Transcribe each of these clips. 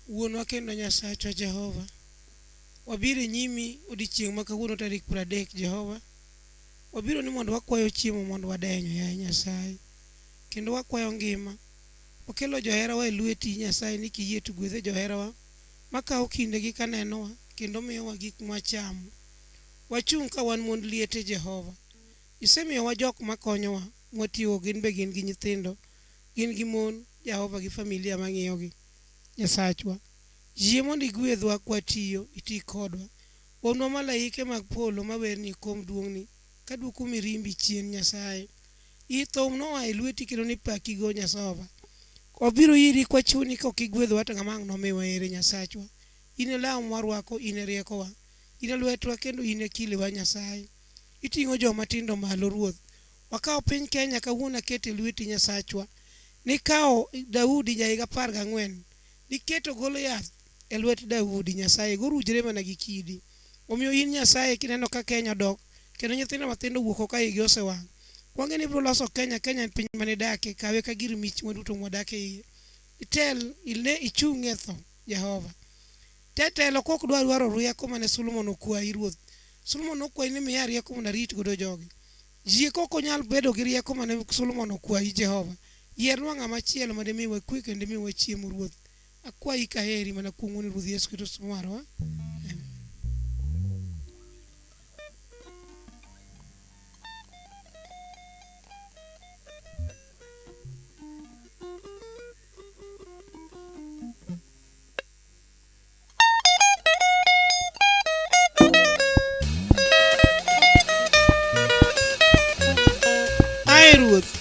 Wuonwa kendo Nyasachwa Jehova, wabiro e nyimi odiechieng' ma kawuono tarik 30 Jehova. Wabiro ni mondo wakwayo chiemo mondo wadenyo, yaye Nyasaye. Kendo wakwayo ngima. Wakelo joherawa e lweti Nyasaye ni kiyie to gwedhe joherawa makawo kindegi ka nenowa kendo miyowa gik mwachamo. Wachung' ka wan mond liete Jehova. Isemiyowa jok makonyowa mwatiyogo gin be gin gi nyithindo, gin gi mon Jehova gi familia mang'iyogi. Nyasachwa, yie mondo igwedhwa kwatiyo, iti kodwa. Ornwa malaike mag polo mawerni e kom duong'ni ka dwoko mirimbi chien Nyasaye. I thum noa e lweti kendo nipakigo Nyasova. Wabiro iri kwachuni ka ok igwedhowa to ng'ama ang' nomiwa ere Nyasachwa. In e law mwarwako, in e riekowa, in e lwetwa kendo in e kiliwa Nyasaye. Iting'o joma tindo malo Ruoth. Wakawo piny Kenya kawuono aketo e lweti Nyasachwa. Nikawo Daudi jahiga 14, niketo Goliath e lwet Daudi Nyasaye gorujre mana gi kidi. Omiyo in Nyasaye kineno ka Kenya odok kendo nyithindo mathindo owuok oko ka igi osewang'. Wang'e ni ibiro loso Kenya, Kenya en piny mane idake, kawe ka gir mich waduto mwadak e iye. Itel, ine ichung' e tho, Jehova. Tetelo kok dwar dwaro rieko mane Solomon okwayi Ruoth. Solomon nokwayi ni miya rieko mondo arit godo jogi. Yie kok onyal bedo gi rieko mane Solomon okwayi Jehova. Yiernwa ng'ama chielo ma dimiwa kwe kendo dimiwa chiemo Ruoth. Akwayi kaheri mana kuom ng'wono Ruoth Yesu Kristo Mwarwa. Amen. Ae Ruoth.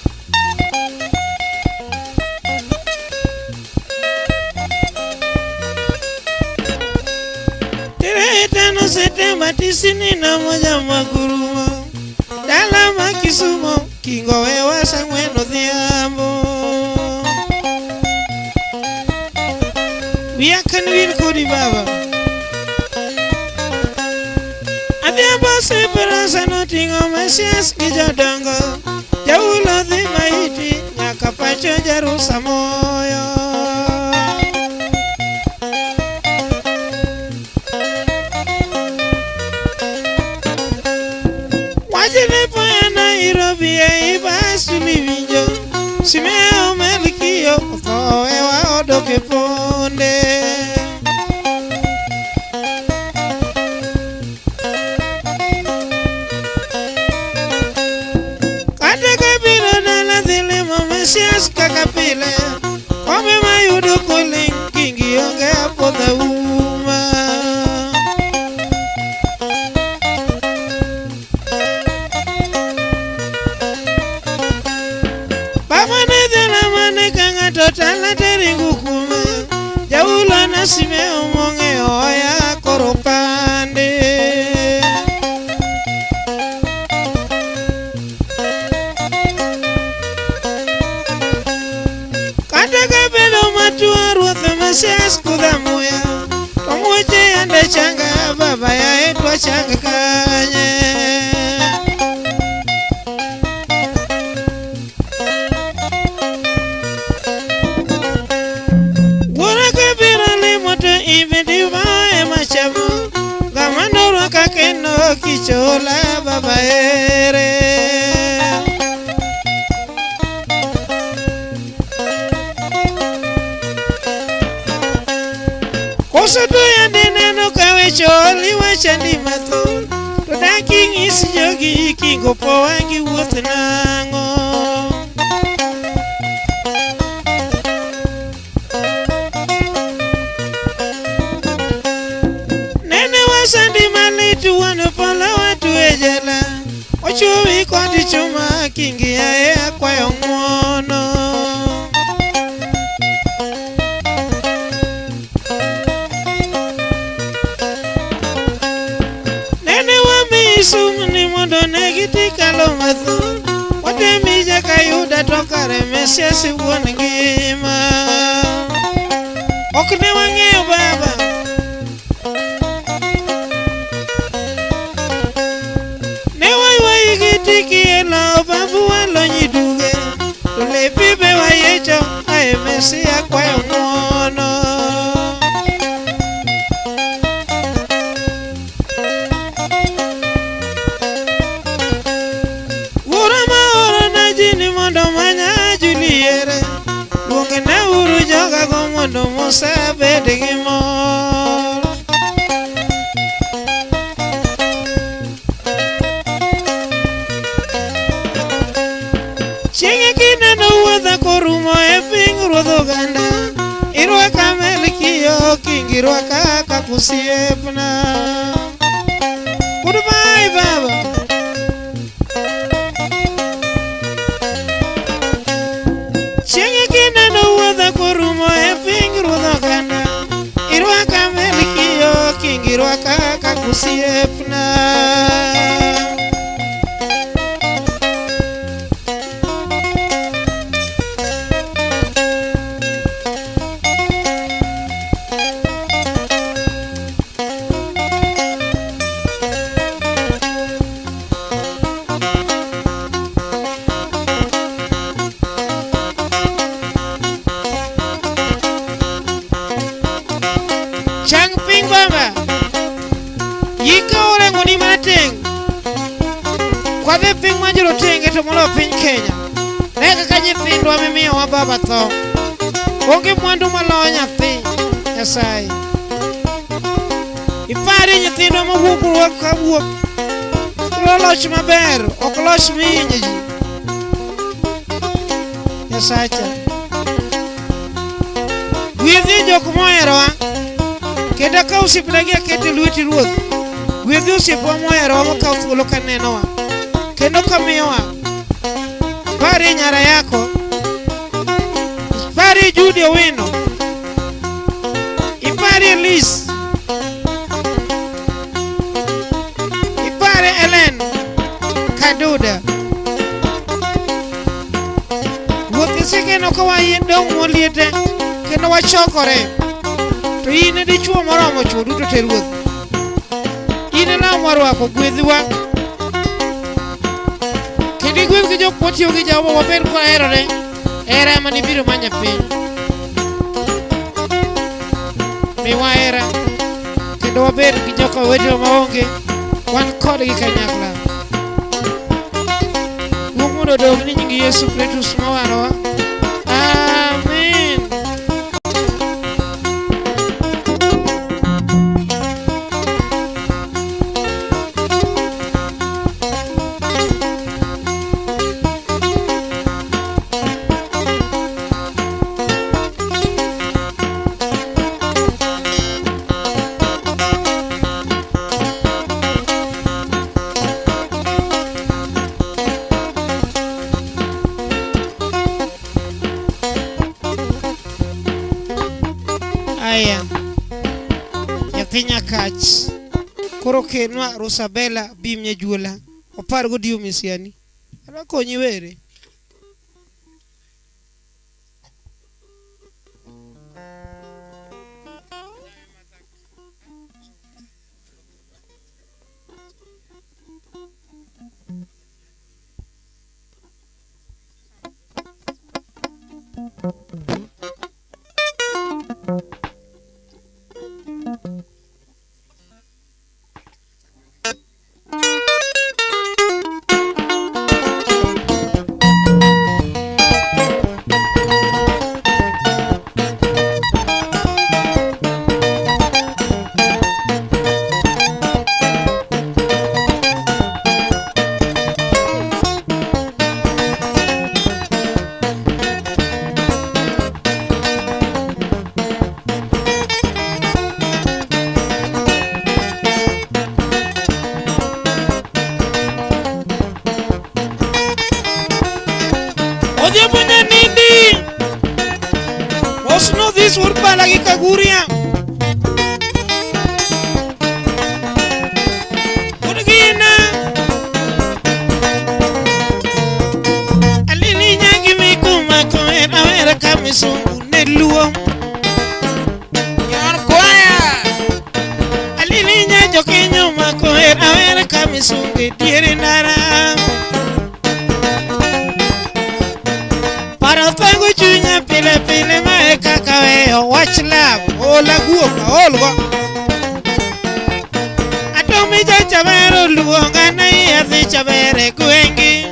Tarehe 5 Septemba 91 Magurumo, dala ma Kisumo, Kingo wewa saa ang'wen odhiambo. Wiya kan wil kodi baba. Adhiambo separasa noting'o Mesias gi jodongo. Jaulo dhi maiti nyaka pacho Jerusamoyo. Wachne poya Nairobi ei bas miwinjo. Simeo Melkio otho e wa odok e ponde. Kata kabiro dala dhi limo Mesias kaka pile. Kombe mayudo koling' kingi onge apodha uma. Baba ne dhela mane ka ng'ato tala teringu kuome. Jaulo na Simeo mong'eyo oya koro pande. Kata kabedo matuo ruoth Mesias kudha muya. To muoche yande changa baba yaye twachang kanye. Wuora kabiro limo to ibedi ema chamo. Ng'ama norwaka kendo kichola baba ere. Koso to yande neno ka weche oli wachandi mathoth. To dak ing'is jogi kingo powa gi wuoth nang'o. Nene wasandi malit wuon polo watwe jela. Ochuwi kod chuma kingi yaye akwayo ng'uono. Nene wamiyi sum ni mondo ne giti kalo mathoth. Watemi jaka yuda to kare Mesias wuon ngima. Ok ne wang'eyo baba. Ne waywayi gi tiki e lawo babu walonyi duge. To lepi be wayiecho ae Mesia kwayo ng'uono. mondo Musa bed gi mor. Chieng' kineno wuodha korumo e piny ruodh oganda, irwaka Melkio kingi irwaka kaka osiepna. Goodbye baba. Chieng' kineno wuodha korumo e piny ruodh oganda, irwaka Melkio kingi irwaka kaka osiepna. Chang piny baba. Yika orengo ni mateng. Kwadhi piny ma jorotenge to moloyo piny Kenya. Ne kaka nyithindwa mimiyowa baba tho. Onge mwandu maloyo nyathi Nyasaye. Iparie nyithindwa mawuok ruok ka wuok. Lo loch maber, ok loch mihinyo ji. Nyasacha. Gwedhi jok moherowa. Kendo akaw osiepnagi aketo e lweti Ruoth. Gwedhi osiepwa moherowa makawo thuolo ka nenowa. Kendo ka miyowa. Parie nyara yako. Iparie Judy Owino. Iparie Liz. Iparie Ellen Kaduda. Ruoth isekeno ka dong' moliete kendo wachokore. To in e dichuo moromo chwo duto te Ruoth. In e law mwarwako, gwedhwa. Kendo igwedh gi jok mwatiyo gi Jehova wabed kwaherore. Hera ema nibiro manyo e piny. Miwa hera kendo wabed gi joka wetewa maonge wan kodgi kanyakla. Duong' mondo odog ni nying Yesu Kristus mowarowa. Amen. Aya, nyathi Nyakach koro kelnwa Rosabella Bim Nyajuola opar go Misiani. Adwa konyi were. Odhiambo nyanindi. Osno this wuod pala gi Kaguria. Wuod gina. Alili nyangi mikumako en awera ka misungu ne luo. Nyor kwaya. Alili nyanjo kinyo mako en awera ka misungu e diere ndara. Paro thango chunya pile pile ma e kaka weyo wach lab ola guok aolgo. Atomi jachaber oluonga ni adhi chaber e gwengi.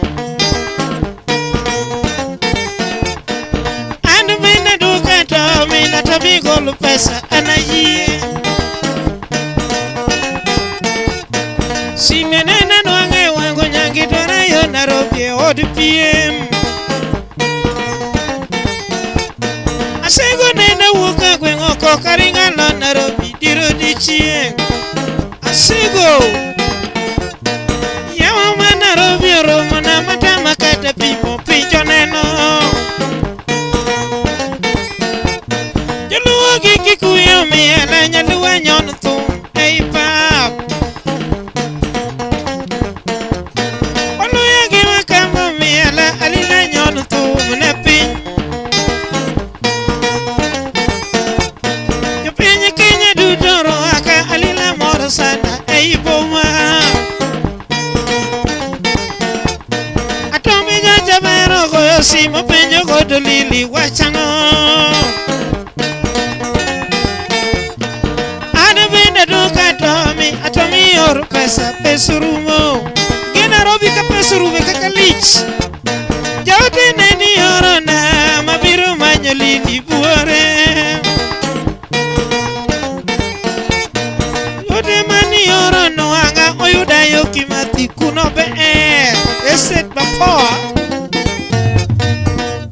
An bende duka to mina to pesa anayie. Sime nena nwang'e wango nyangi twarayo Nairobi e od piem. Asego nene wuok e gweng' oko karingalo Nairobi diro dichieng'. Asego yawa ma Nairobi oromo na matama kata pimo piny joneno. Joluo gi Kikuyu miel nyaluo nyon thum ei pap. Oluya gi Wakamba miel alila nyon thum ne piny. Jopiny Kenya duto rwaka alila mor sana ei boma. Atomi jajaber ogoyo simu penjo godo Lili wachang'o. An bende duka Atomi, Atomi or pesa, pesa orumo. Gi Nairobi ka pesa orumo kaka lich. Jaote ne ni orona mabiro manyo Lili buore. Ote mani orono wang'a oyuda yo Kimathi kuno ber. Estate mapoa.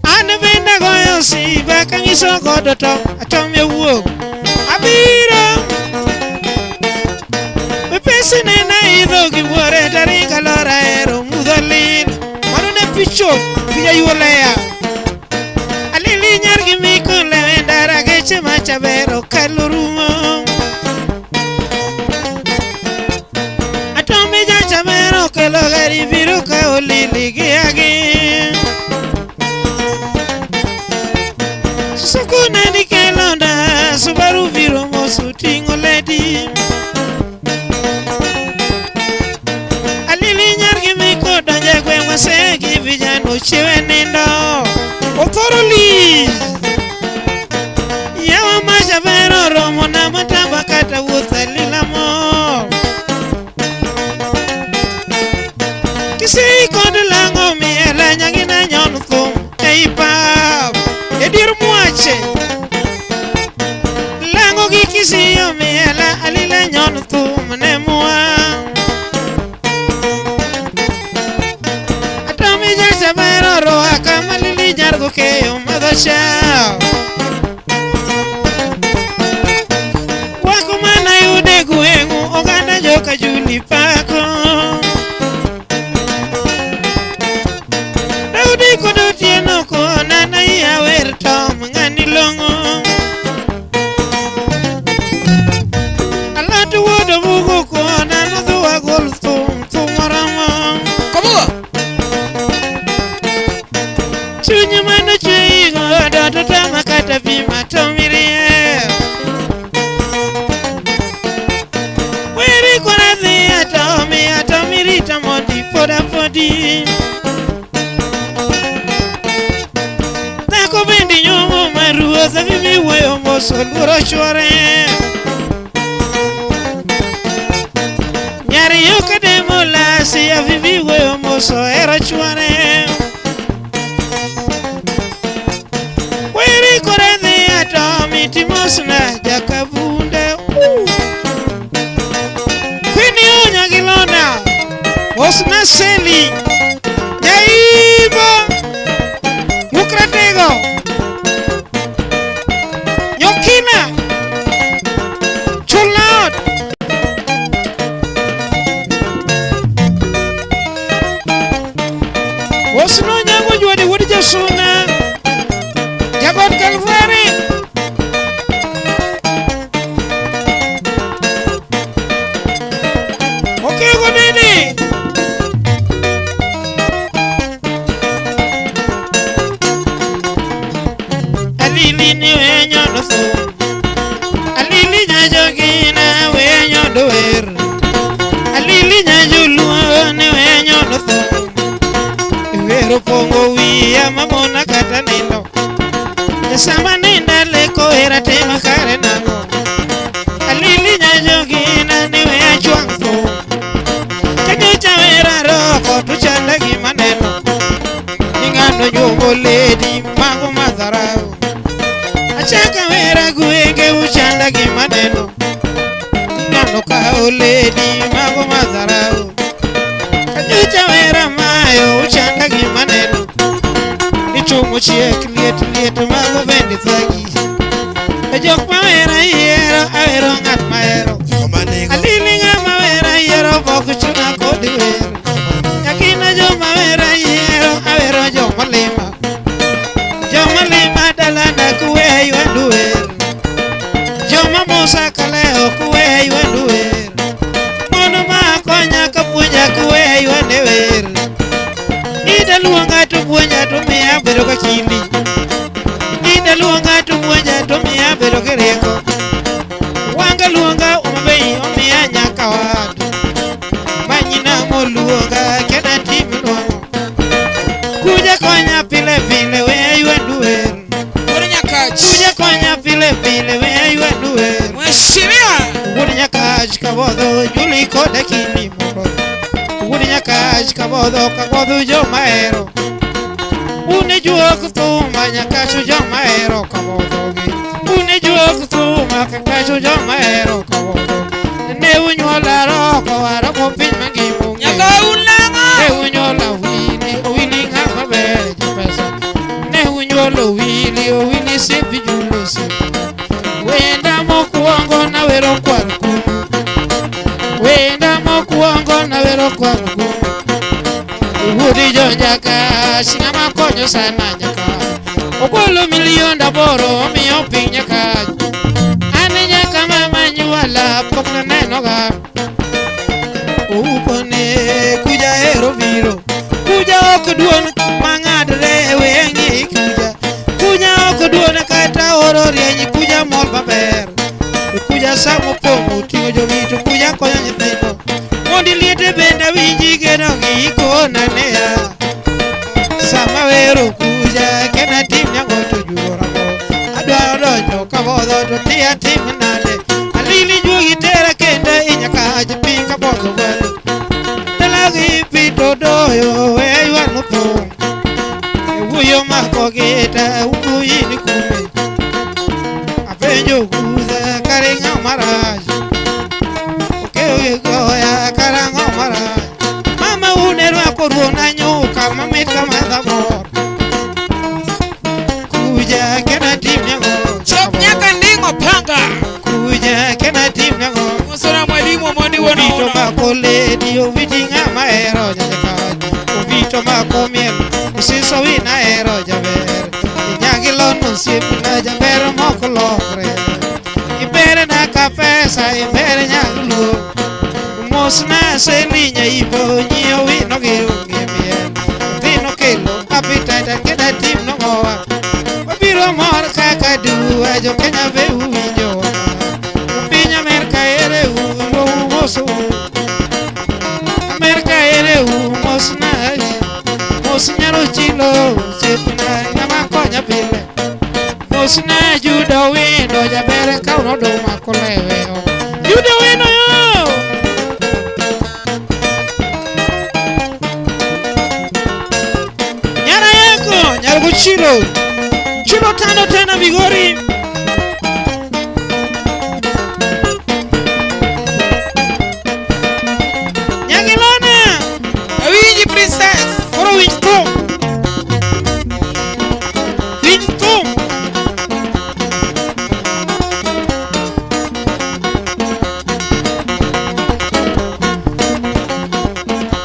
An bende agoyo siba kanyiso godo to Atomi owuok. Abiro. Pesi ne naidho gi wuore tarik alora hero mudho lil. Mano ne picho pija yuoleya. Alili nyar gi miko lewe ndara geche machabero kalo rumo. Atomi jachabero kelo gari biro kawo Lili gi agi. Susuku ne nikelo nda Subaru biro moso ting'o ledi. Alili nyar gi miko donjo e gweng' wasegi vijana ochiewe nindo. Othoro lich. Yawa majaber oromo na matamba kata wuoth alila mor. Kisii kod lang'o miel nyangina nyon thum ei pap. E dier mwache. Lang'o gi Kisii omiel alila nyon thum ne mwa. Atomi jajaber orwaka malili nyar gokeyo madho chao. Wako mana yude gweng'u oganda joka Juli pako. Daudi kod Otieno kona na iya wer tom ng'ani long'o. Alot wuod Obugu kona nodhuwa gol thum thum oromo. Kobugo. Chuny manochweyi godo to tama kata pima to miriel. Weri kora dhi atomi atomi rita mondi pod apodi. Dhako bende nyuomo ma ruoth avivi wuoyo mos oluoro chuore. Nyar yo kademo lasi avivi wuoyo mos ohero chuore. Weri kora dhi atomi timosna jakabunde. Kwini onya gi lona osna seli jaibo mukratego nyokina chulna ot. Osno nyango jwadi wuod jasuna jagot Kalvari. Okego nini? Alili ni wenyo no thum. Alili nyajogina wenyo do wer. Alili nyajoluo ni wenyo no thum. Wero pongo wiya mamona kata nindo. Sama ninda leko hera tema kare nang'o. Alili nyajogina ni weya chwang' thum. Kanyocha wera roko to chanda gima neno. Ni ng'ano nyuomo lady mago madharau. Achaka wera gwenge ucha Thum ochiek liet liet mago bende thagi. E jok ma wera yiero awero ng'at mahero. Alili ng'ama wera yiero pok chuna kod wer. Nyakina joma wera yiero awero joma lima. Joma lima dalana kuwe ywendu wer. Joma musa kaleo kuwe ywendu wer. Mono ma konya ka puonja kuwe ywande wer. Ida luonga to puonja to miya bedo ka kindi. Ida luonga to puonja to miya bedo gi rieko. Wanga luonga umabei omiya nyaka wadu. Manyina moluonga kena tim nwang'o. Kuja konya pile pile we ywendu wer. Wuod Nyakach. Kuja konya pile pile we ywendu wer. Mheshimiwa. Wuod Nyakach kabodho juli koda kindi moro. Wuod Nyakach kabodho kabodho joma hero. Une juok thuma Nyakach joma hero kabodho gi. Une juok thuma Nyakach joma hero kabodho. Ne unyuola roko aroko piny mangima ong'eyo. Nyaka unang'o. Ne unyuola Owili, Owili ng'ama ber japesa. Ne unyuolo Owili, Owili sepi julo sepi. Wenda mokwongo nawero kwar kumu. Wenda mokwongo nawero kwar kumu. Wuodi jo Nyakach ng'ama konyo sana Nyakach. Ogolo milion aboro omiyo piny Nyakach. An nyaka mama nyuola pok nanenoga. Upone kuja hero biro. Kuja ok duon mang'adre e weng'i kuja. Kuja ok duon kata oro rieny kuja mol maber. Kuja samopong'o oting'o jorito kuja konyo nyithindo. Mondi liete bende awinji geno gi ikona niya. Sama wero kuja kena tim nyango to juo ramo. Adwaro donjo kabodho to ti atim nade. Alili juogi tera kenda i Nyakach piny kabodho gwelo. Dalagi pito doyo we ywano thum. Wuoyo mako gita wuoyi ni kume. Apenjo kuza kare ng'o marach. Okeyo gi goya kara ng'o marach. Mama une rwako ruona nyuka mamit kama dhamor. Kuja kena tim nyango. Chop nyaka nding'o panga. Kuja kena tim nyango. Mosona mwalimu mondi wuon Obito ouna. mako ledi owiti ng'ama hero nyakach. Obito mako miel siso wina hero jaber. Inyagi lon osiepna jaber mok lokre. Iberna ka pesa iber nyag luo. Mosna seli nyaibo nyiew wino gi onge miel. Dhino kelo appetite keda tim nong'owa. Wabiro mor kaka duwa jo Kenya be uwinjowa. Piny Amerka ere uru mosu. Amerka ere u mosna. Mos nyaro chilo osiepna ng'ama konya pile. Mosna Juda wino jaber ka unoduma kolewe. Juda wino yo! Nyara yako nyargo chilo. Chilo tano tena Migori. Nyagilona. Awinji princess. Koro winj thum. Winj thum.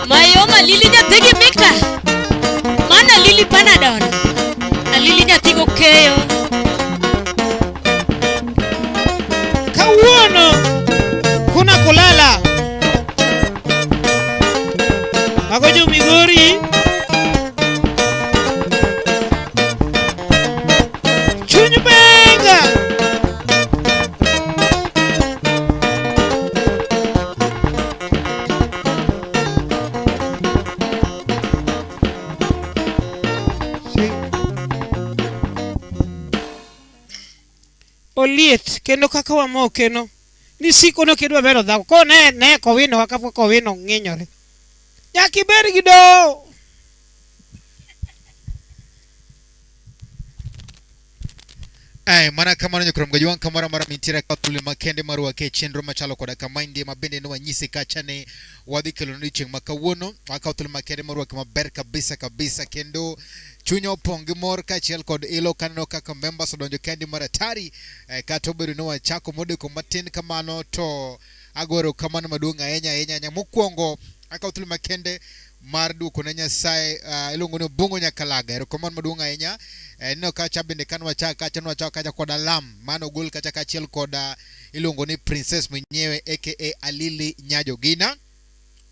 Mayoma Lili nyathi gi Mika. Mana Lili Panadol. Alili nyathi gokeyo. Kawuono kuna kulala. Mago jo Migori. Chuny benga. Oliet kendo kaka wamoke no ni siko no kidwa bero dhako ko ne ne kowino kaka kowino ng'inyore nyaka ibed gi doho. Ay, mana kamano nyakrom gajuang' kamoro amora mintiere ka thuolo makende mar wake chenro machalo koda kamaendi ma bende ne wanyisi kacha ni wadhi kelo ni chieng' ma kawuono. Wakawo thuolo makende mar wake maber kabisa kabisa, kendo chunya opong' gi mor kaachiel kod ilo kaneno kaka members odonjo kendi mar atari kata obedo ni wachako modeko matin kamano, to agoro kamano maduong' ahinya ahinya ahinya. Mokwongo akawo thuolo makende mar duoko ne Nyasaye iluongo ni Obong'o Nyakalaga, erokamano maduong' ahinya. Neno kacha bende kane wachako kacha, nwachako kacha kod alam mane ogol kacha kaachiel kod iluongo ni Princess mwenyewe aka Alili Nyajogina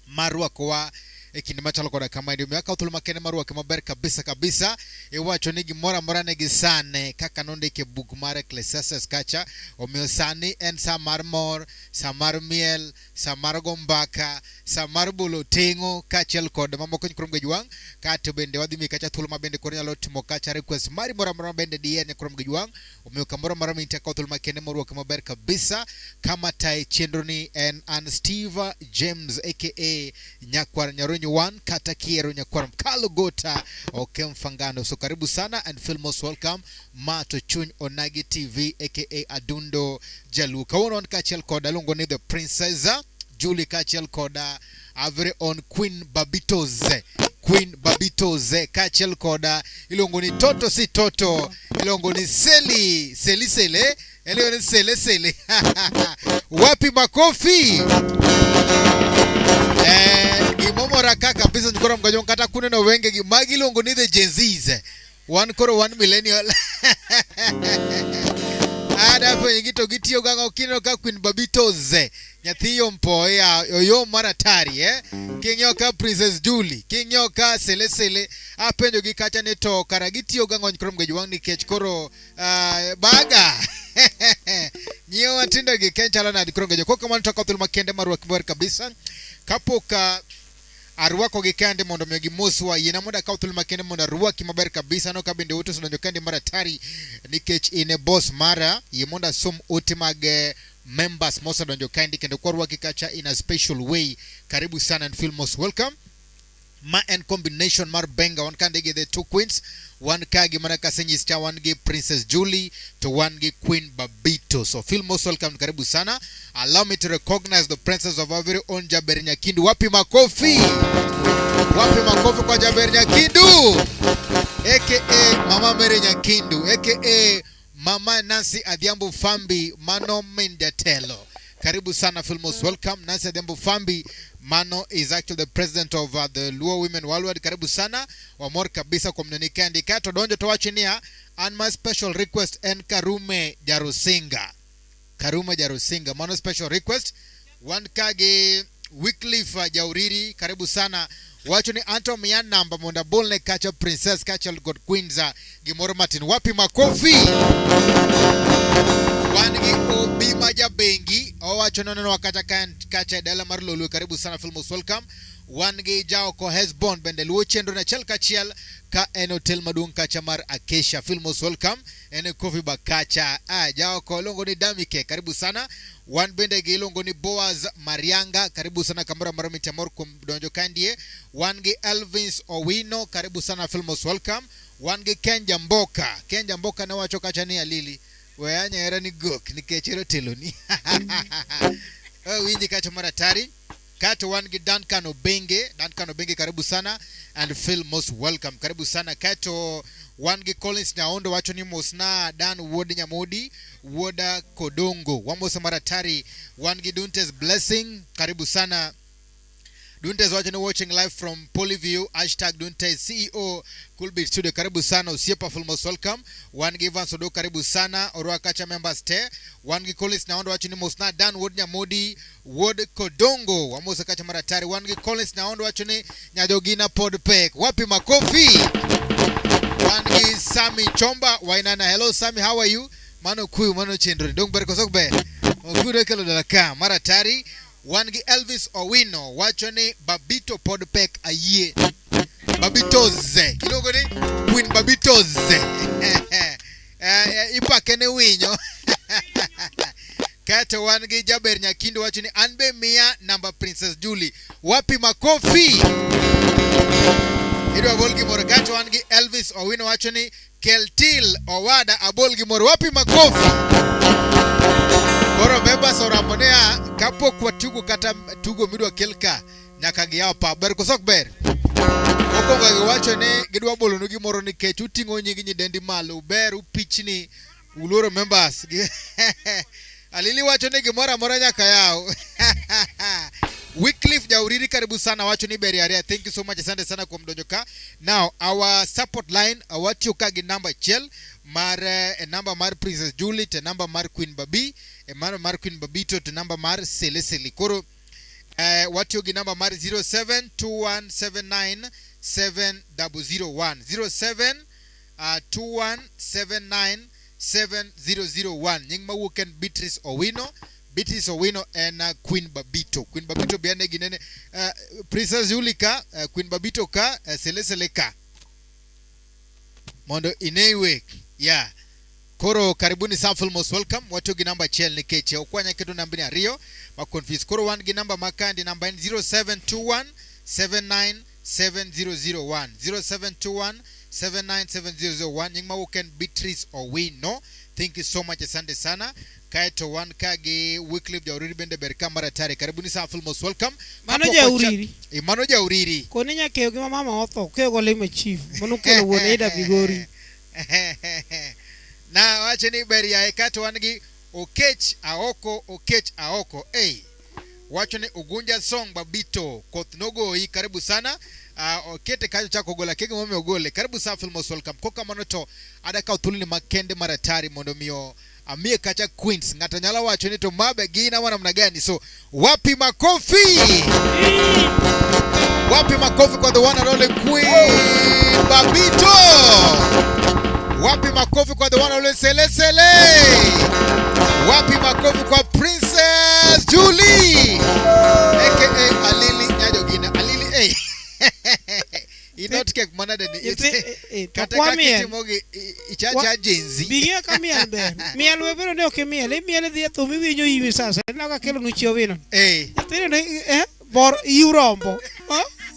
mar rwakowa e kinde machalo koda kamaendi. Omiyo akawo thuolo makende mar rwake maber kabisa kabisa. Iwacho ni gimoro amora nigi sane kaka nondike e buk mar Ecclesiastes kacha. Omiyo sani en sa mar mor, sa mar miel, sa mar go mbaka, sa mar bolo teng'o kaachiel kod mamoko nyikrom gejwang'. Kato bende wadhi miyi kacha thuolo ma bende koro nyalo timo kacha request mari moro amora ma bende diher nyikrom gejwang'. Omiyo kamoro amora mintie akawo thuolo makende mar rwake maber kabisa. Kama taye chenro ni en an Steve James aka Nyakwar Nyaronyo 1 kata Kiero Nyakwar Mkalo Gota Okem Fangano. So karibu sana and feel most welcome. Ma to Chuny Onagi TV aka Adundo Jaluo. Kawuono wan kaachiel kod aluongo ni The Princess Julie kaachiel kod our very own Queen Babitos. Queen Babitos kaachiel kod iluongo ni Toto si Toto, iluongo ni Seli Seli Sele, iluongo ni Sele Sele. Wapi makofi? Gimomora ka kabisa nyikoro mgajong kata kuneno wenge gi magi iluongo ni the Gen Zs. Wan koro wan millennial. Ada penjo gi to gitiyo gang'o kineno ka Queen Babitos nyathi yompo ya oyom mar atari eh? King'iyo ka Princess Julie, king'iyo ka Sele Sele, apenjo gi kacha ni to kara gitiyo gang'o nyikoro mgajwang' nikech koro baga nyiewo matindo gi ken chalo nadi koro ngejo kok kamano to akawo thuolo makende mar rwaki maber kabisa kapok arwako gi kende mondo mi gimoswa. Yiena mondo akaw thuolo makende mondo arwaki maber kabisa no ka bende ote osedonjo kende mar atari nikech in e boss mara. Yie mondo asom ote mag members mosedonjo kendi kendo kwarwaki kacha in a special way. Karibu sana and feel most welcome. Ma en combination mar benga wan kande gi the two queens, wan ka gi mana kasenyis cha, wan gi Princess Julie to wan gi Queen Babito. So feel most welcome, karibu sana. Allow me to recognize the princess of our very own Jaber Nyakindu. Wapi makofi? Wapi makofi kwa Jaber Nyakindu aka Mama Mary Nyakindu aka Mama Nancy Adhiambo Fambi mano min jatelo. Karibu sana, feel most welcome. Nancy Adhiambo Fambi mano is actually the president of the Luo Women Worldwide. Karibu sana, wamor kabisa kuom neni kendi. Kato donjo to wacho niya, and my special request en Karume Jarusinga. Karume Jarusinga, mano special request. Wan ka gi Wycliffe Jauriri, karibu sana. Wacho ni anto miya namba mondo abolne kacha Princess kacha kod Queens gimoro matin. Wapi makofi? Wan gi Obi ma jabengi, owacho ni onenowa kacha kacha e dala mar Lolwe. Karibu sana, feel most welcome. Wan gi Jaoko Hesbon bende luwo chenro ne achiel kachiel ka en hotel maduong' kacha mar Acacia. Feel most welcome. En e Coffee Bar kacha. Jaoko iluongo ni Damike, karibu sana. Wan bende gi iluongo ni Boaz Marianga, karibu sana kamoro amora mitie, mor kuom donjo kandie. Wan gi Elvis Owino, karibu sana, feel most welcome. Wan gi Ken Jamboka. Ken Jamboka ne wacho kacha ni Alili, we anyera ni gok nikech ero teloni. Winji kacha mar atari. Kato wan gi Duncan Obenge. Duncan Obenge, karibu sana and feel most welcome. Karibu sana. Kato wan gi Collins Nyaondo wacho ni mosna Dan wuod Nyamodi wuod Kodongo. Wamoso mar atari. Wan gi Duntes Blessing, karibu sana. Duntes wacho ni watching live from Polyview, hashtag Duntes CEO Coolbeat Studio, karibu sana osiepa, feel most welcome. Wan gi Evans Odo, karibu sana orwa kacha members te. Wan gi Collins Nyaondo wacho ni mosna Dan wuod Nyamodi wuod Kodongo, wamoso kacha mar atari. Wan gi Collins Nyaondo wacho ni Nyajogina pod pek. Wapi makofi? Wan gi Sami Chomba Wainana. Hello Sami, how are you? Mano kuyu, mano chenro ni. Dong ber koso ok ber? Okuyu kelo dala ka mar atari. Wan gi Elvis Owino wacho ni Babito pod pek ayie. Babitos. Iluongo ni Queen Babitos. Ipake ne winyo. Kato wan gi Jaber Nyakindo wacho ni an be miya namba Princess Julie. Wapi makofi? Idwa gol gimoro. Kato wan gi Elvis Beatrice Owino wacho ni kel til owada abol gimoro. Wapi makofi? Koro members oramo niya kapok watugo kata tugo midwa kel ka nyaka giyaw pap. Ber koso ok ber? Mokwongo giwacho ni gidwa bolonu gimoro nikech uting'o nying nyidendi malo, uber, upichni, uluoro members. Alili wacho ni gimoro amora nyaka yaw. Wycliffe Jauriri karibu sana wacho ni ber aria. Thank you so much. Asante sana kuom donjo ka. Now our support line watiyo ka gi namba achiel mar namba mar Princess Julie to namba mar Queen Babi, e mar Queen Babito to namba mar Sele Sele. Koro watiyo gi namba mar 0721797001 07 2179 7001. Nying mawuok en Beatrice Owino. Beatrice Owino en Queen Babito. Queen Babito be ane ginene Princess Julie ka, Queen Babito ka, Sele Sele ka. Mondo inewe. Yeah. Koro karibuni sana, full most welcome. Watiyo gi namba achiel nikech ok wanya keto nambni ariyo ma confuse. Koro wan gi namba makandi, namba en 0721 797001 0721 797001. Nying mawuok en Beatrice Owino. Thank you so much, asante sana. Kaeto wan ka gi Wycliffe Jauriri bende ber ka mar atari. Karibuni sana, full most welcome. Mano Kapok Jauriri. Mano Jauriri. Koni nyakeyo gi mama otho, keyo go limo chief. Mano kelo wuon Ida Migori. Na wacho ni ber yaye. Kaeto wan gi Okech Aoko, Okech Aoko. Hey. Wacho ni Ugunja song Babito koth nogoyi, karibu sana. Okete kacho chako gola kege momiyo ogole. Karibu sana, full most welcome. Kokamano to ada kawo thuoloni makende mar atari mondo miyo amiye kacha Queens. Ng'ato nyalo wacho ni to mabe gin ama namna gani? So wapi makofi? Wapi makofi kwa the one and only Queen Babito? Wapi makofi kwa the one and only Sele Sele? Wapi makofi kwa Princess Julie aka Alili Nyajogina? Alili, hey. Inot kek manade ni To kata kwa kaka miel. itimogi ichacha Gen Z. Bing'e ka miel ber. Miel we bedo ni ok imiel. Imiel idhi e thum iwinjo iwi sasa. Ineno ka kelo nu chiew wino. Nyathini ni bor iu rombo.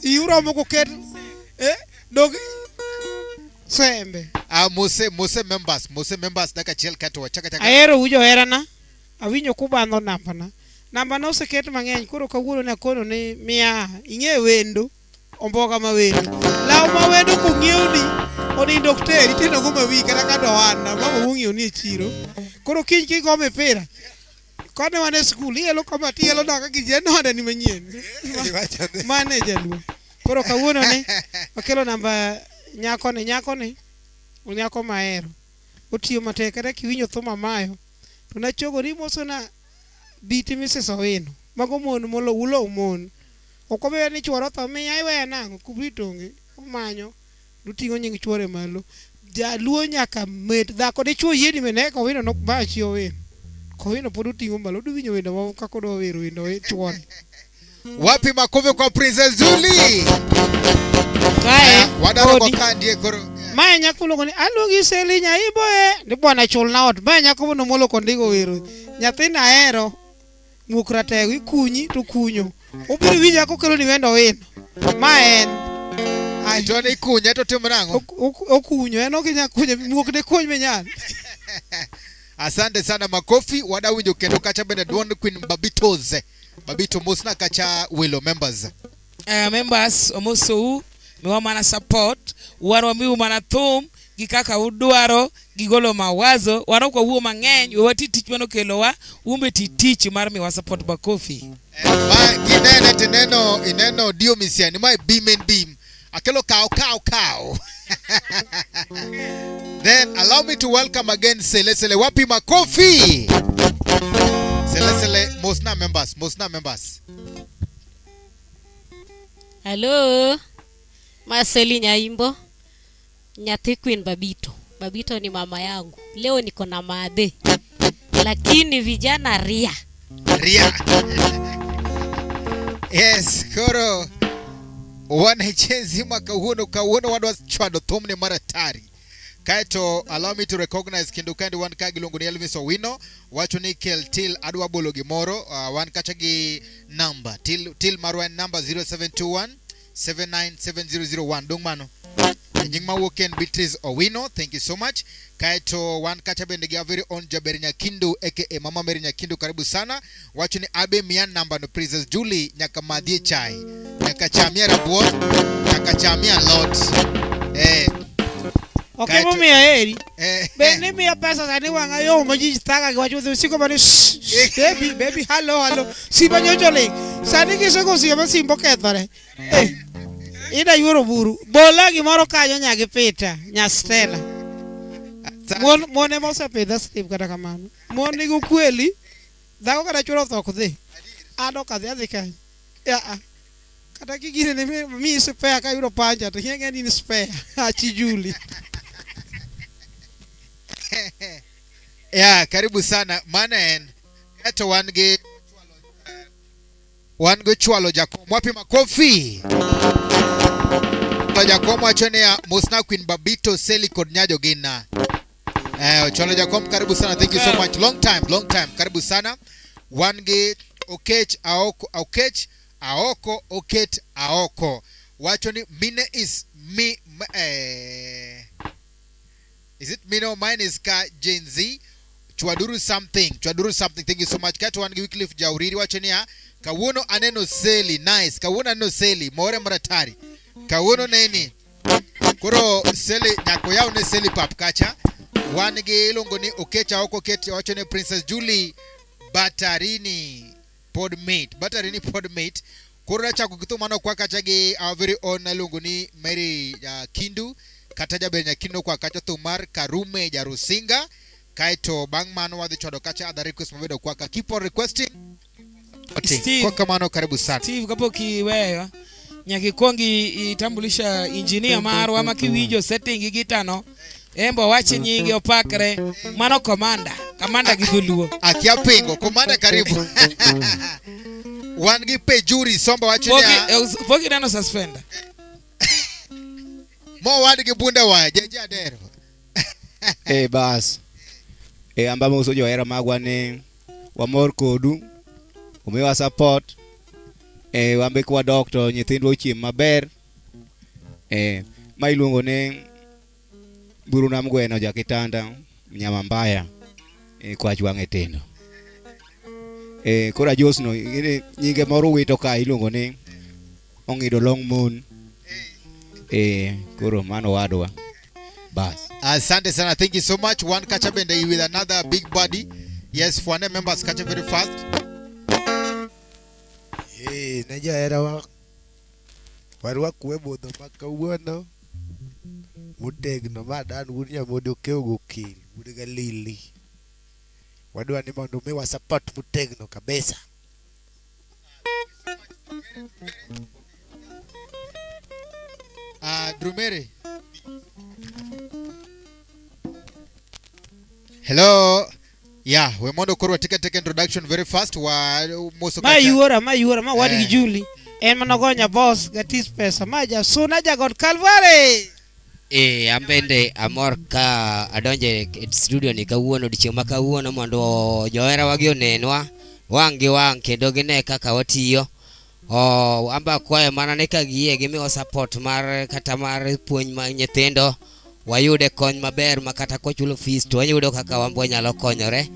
Iu rombo koket dog sembe. Ah, Mose Mose members, Mose members dakika achiel kato wachaka chaka. Ahero u joherana. Awinjo kubandho nambana. Nambana oseket mang'eny koro kawuono ne akono ni miya ing'e wendo omboga ma wendo. Law ma wendo kong'iewni onindo ok teri iteno go mawi kata ka doana mama ong'iew ni e chiro. Koro kiny kigo mipira kane wan e skul ielo kama tielo naka giji node ni manyien. Mano e jaluo. Koro kawuono ni wakelo namba nyakoni, nyakoni nyako mahero. Otiyo matek kata kiwinjo thum amayo to nachogo ni mosona Biti Mrs. Owino. Mago mon molo ulo mon. Ok obedo ni chuoro otho miya iweya nang'o kubrit onge omanyo oting'o nying chuore malo. Jaluo nyaka med dhako dichuo yieni mene Owino nok ba chi Owino. Owino pod oting'o malo odwa winjo wende moko kaka odwa wero wende chuore. Wapi makofi kwa Princess Julie? Kae Wadaro odi. kwa kandie koro. Mae nyako miluongo ni aluongi Seli Nyaibo e ni bwana chulna ot. Mae nyako mono molo kondigo wero. Nyathina ahero muok ratego ikunyi to kunyo. Obiro winjo kaka okelo ni wend Owino. Ma en. Ai, To ne ikunye to timo nang'o? Okunyo en ok inyal kunyo muok de kuny minyal. Asante sana makofi. Wadawinjo kendo kacha bende duond Queen Babitos. Babito mosna kacha welo members. Members omosou miwa mana support wan wamiu mana thum gi kaka udwaro gi golo mawazo wan ok wawuo mang'eny we wati tich manokelowa umbe ti tich mar miwa support makofi. Ma ginene tineno ineno dio misiani mae beam en beam. Akelo kaw kaw kaw. Then allow me to welcome again Sele Sele. Wapi makofi? Sele Sele mosna members, mosna members. Hello. Marceli Nyaimbo. Nyathi Queen Babito. Babito ni mama yangu. Leo niko na madhe. Lakini vijana ria. Ria. Yes, koro wanachenzi kawuono kawuono wadwa chwado thumni mar atari. Kaeto allow me to recognize kendo kandi wan ka giluongo ni Elvis Owino wacho ni kel til adwa bolo gimoro wan kacha gi namba til, til marwa en namba 0721 797001 dong mano Nying mawuok en Beatrice Owino, thank you so much. Kaeto wan kacha bende gi our very own Jaber Nyakindu aka Mama Mary Nyakindu, karibu sana. Wacho ni abe miya namba no Princess Julie nyaka madhie chai, nyaka chamie rabuon, nyaka chamie alot. Eh, Ok Kaeto- emomiyo aheri. eh, Be ni miya pesa sani wang'a yo ma ji thaga gi wach udhi usiko mana shh, shh, baby baby hello hello simba nyocho ling sani giseko siema simba okethore eh ida yuoro buru bola gimoro kanyo nyagi pita nya Stella mon mon ema osepidha Steve kata kamano mon nigi okweli dhako kata chuoro otho ok dhi an ok adhi adhi kanye ya a kata kigine ni mi spare kayudo panja to ing'e ni in spare achi Julie yeah, karibu sana. Mano en. Kaeto wan gi chwalo Jakom. Wapi makofi? Chwalo Jakom wacho niya, mosna Queen Babito, Seli kod Nyajo gina. Eh, Chwalo Jakom karibu sana. Thank you so much. Long time, long time. Karibu sana. Wan gi Okech Aoko, Okech Aoko, Oket Aoko. Wacho ni mine is me, is it mine or mine is ka Gen Z? Chwaduru something, chwaduru something. Thank you so much. Kato wan gi Wycliffe Jauriri wacho niya, kawuono aneno Seli, nice. Kawuono aneno Seli, more maratari. Kawuono neni. Koro Seli, nyako yaw ne Seli pap kacha. Wan gi iluongo ni Okecha Oko Ket wacho ni Princess Julie Batarini pod mit. Batarini pod mit. Koro nachako gi thum mano kwa kacha gi our very own iluongo ni Mary Kindu kata Jaber Nyakindu kwa kacha thum mar Karume Jarusinga. Kaeto bang' mano wadhi chwado kacha other request mabedo kwaka. Keep on requesting. Steve. Kwa kamano karibu sana. Steve kapok iweyo nyaka ikwong itambulisha engineer marwa ma kiwinjo setting gi gitano embo wach nyinge opakre mano commander commander gi dholuo Akia pingo, komanda karibu. Wan gi Pejuri Somba wacho niya, pok ineno suspender mo wan gi bunda wa jeje adero. Eh bas. Eh amba moso johera magwa ni wamor kodu. Umiwa support. Eh wambe kwa dok to nyithindwa ochiem maber. Eh ma iluongo ni buru nam gweno jakitanda mnyama mbaya. Eh kwach wang'e tindo. Eh koro ajosno nyinge moro wito ka iluongo ni ong'ido long moon. Eh koro mano wadwa. Bas. Asante sana. Thank you so much. One kacha bende with another big body. Yes, for members kacha very fast. Eh, ne joherawa warwaku e budho ma kawuono motegno ma dan wuod Nyamodi okew gokil wuod Galili. Wadwa ni mondo umiwa support motegno kabisa. Drumere. Hello. Yeah, we mondo koro take introduction very fast wa moso ma kacha. yuora ma yuora ma wadgi Eh. Julie en manogonya boss gatis pesa ma jasuna jagod Calvary Eh, an bende amor ka adonjo e studio ni kawuono odiochieng' ma kawuono mondo joherawa gi onenwa wang' gi wang' kendo gine kaka watiyo. Oh, an be akwayo mana ni ka giyie gimiwa support mar kata mar puonj mag nyithindo wayude kony maber ma kata kochulo fees to wayudo kaka wan be wanyalo konyore.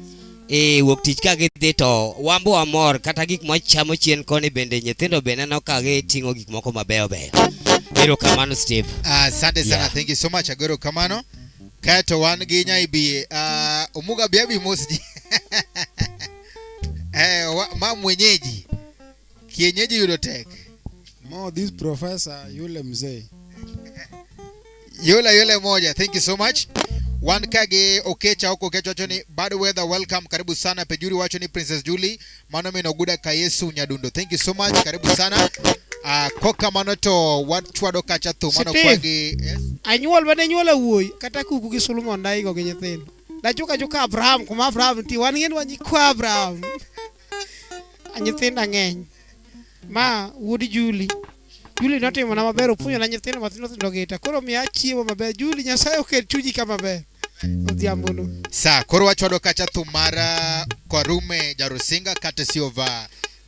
Eh, wuok tich ka gidhi to wan be wamor kata gik mwachamo chien koni bende nyithindo be neno ka giting'o gik moko mabeyo beyo. Erokamano Steve. Asante sana. Yeah. Thank you so much. Agoro kamano. Kaeto wan gi Nyaibi Omuga Biabi mos ji. Eh, ma mwenyeji. Kienyeji yudo tek. Mo this professor yule mzee. Yule yule moja. Thank you so much. Wan ka gi Okecha huko Okecha wacho ni bad weather welcome karibu sana Pejuri wacho ni Princess Julie mano min Oguda ka Yesu Nyadundo. Thank you so much. Karibu sana. Koka mano to wachwado kacha thum mano Steve. kwa gi yes. Anyuol mane nyuola wuoyi kata kuku gi Solomon daigo gi nyithindo. Dachuka chuka Abraham kuma Abraham nitie wan ng'en wan nyikwa Abraham. Nyithinda ng'eny. Ma wuod Julie. Julie notimona maber opuonjona nyithindo matindo tindo gita. Koro miya chiemo maber. Julie Nyasaye oket chunyi kama ber. Odhiambo no. Sa koro wachwado kacha thum mar Kwarume Jarusinga courtesy of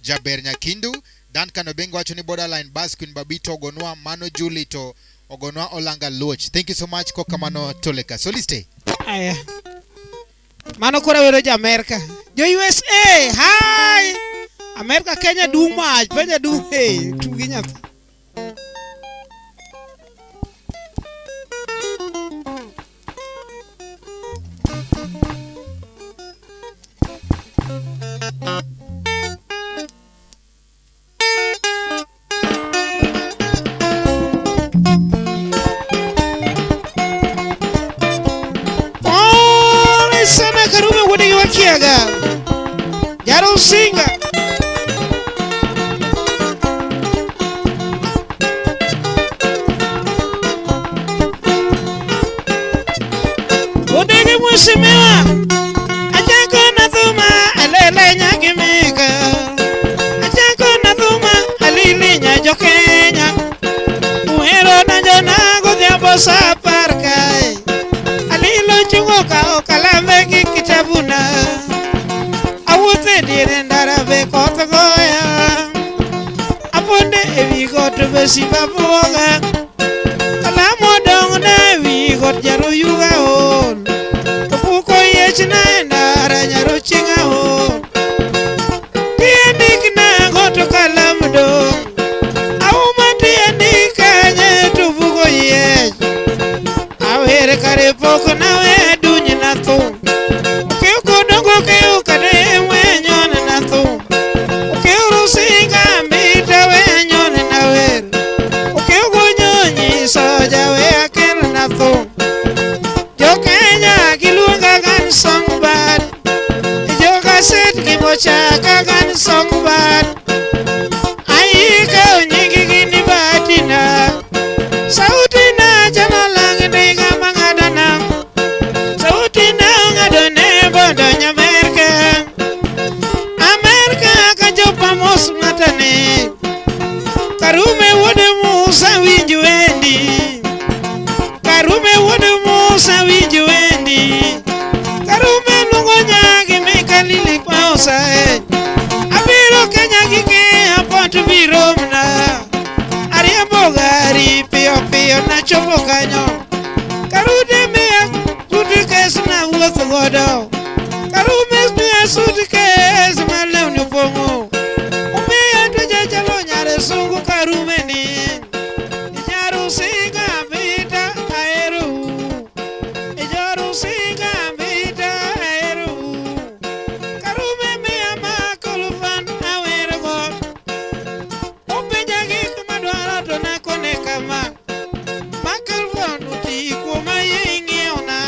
Jaber Nyakindu. Duncan Obengo wacho ni borderline bus Queen Babito ogonwa mano Julie to Ogonwa olanga luoch. Thank you so much kokamano Toleka. Soliste. Aya. Mano koro wero jo Amerka. Jo USA, hi! Amerka Kenya dung' mach, Kenya dung' hey, tugi nyathi. Pole sana Karume wuod gi Wakiaga. Jaro Singa. Odege mheshimiwa Achako na thuma alele nyagimika Achako na thuma alili nya jokenya Uhero na jona godhiambo sa apar kae Alilo chungo kao kalambe gi kitabuna Awuotho e diere ndara be koth goya Aponde ewi got be simba buoga Kalam odong'na ewi got jaro yuga ol Opuko yiechna e ndara nyaro chieng'a ol Tiendikna go to kalam dong' Auma tiendi kanye to bugo yiech Awer kare pok nawe duny na thum Okew kodongo okew kata wenyon na thum Okew rusinga mbita wenyon na wer Okew gonyonyi soja we akel na thum Jo Kenya giluonga gan songbird Jo kaset gimochaka gan songbird Aikaw nying gi ni batina Sauti na chalo lang ndiga mang'ado nam Sauti na ng'ado ne bondo nyamerka Amerka ka jopa mos ng'atane Karume wuod Musa winj wendi Karume wuod Musa winj wendi Karume luongo nyagi mikalili kwa osae Abiro Kenya gi airport biromna Ariembo gari piyo piyo nachopo kanyo Karude miya suitcase na wuoth godo Karume miya suitcase ma lewni opong'o Omiya to jachalo nyare sungu Karume ni Ijaru singa vita aherou Ijaru singa vita aherou Karume miya makolufan awergo Openja gik madwaro to nakone kama Makolufan oti kuoma yie ing'iewna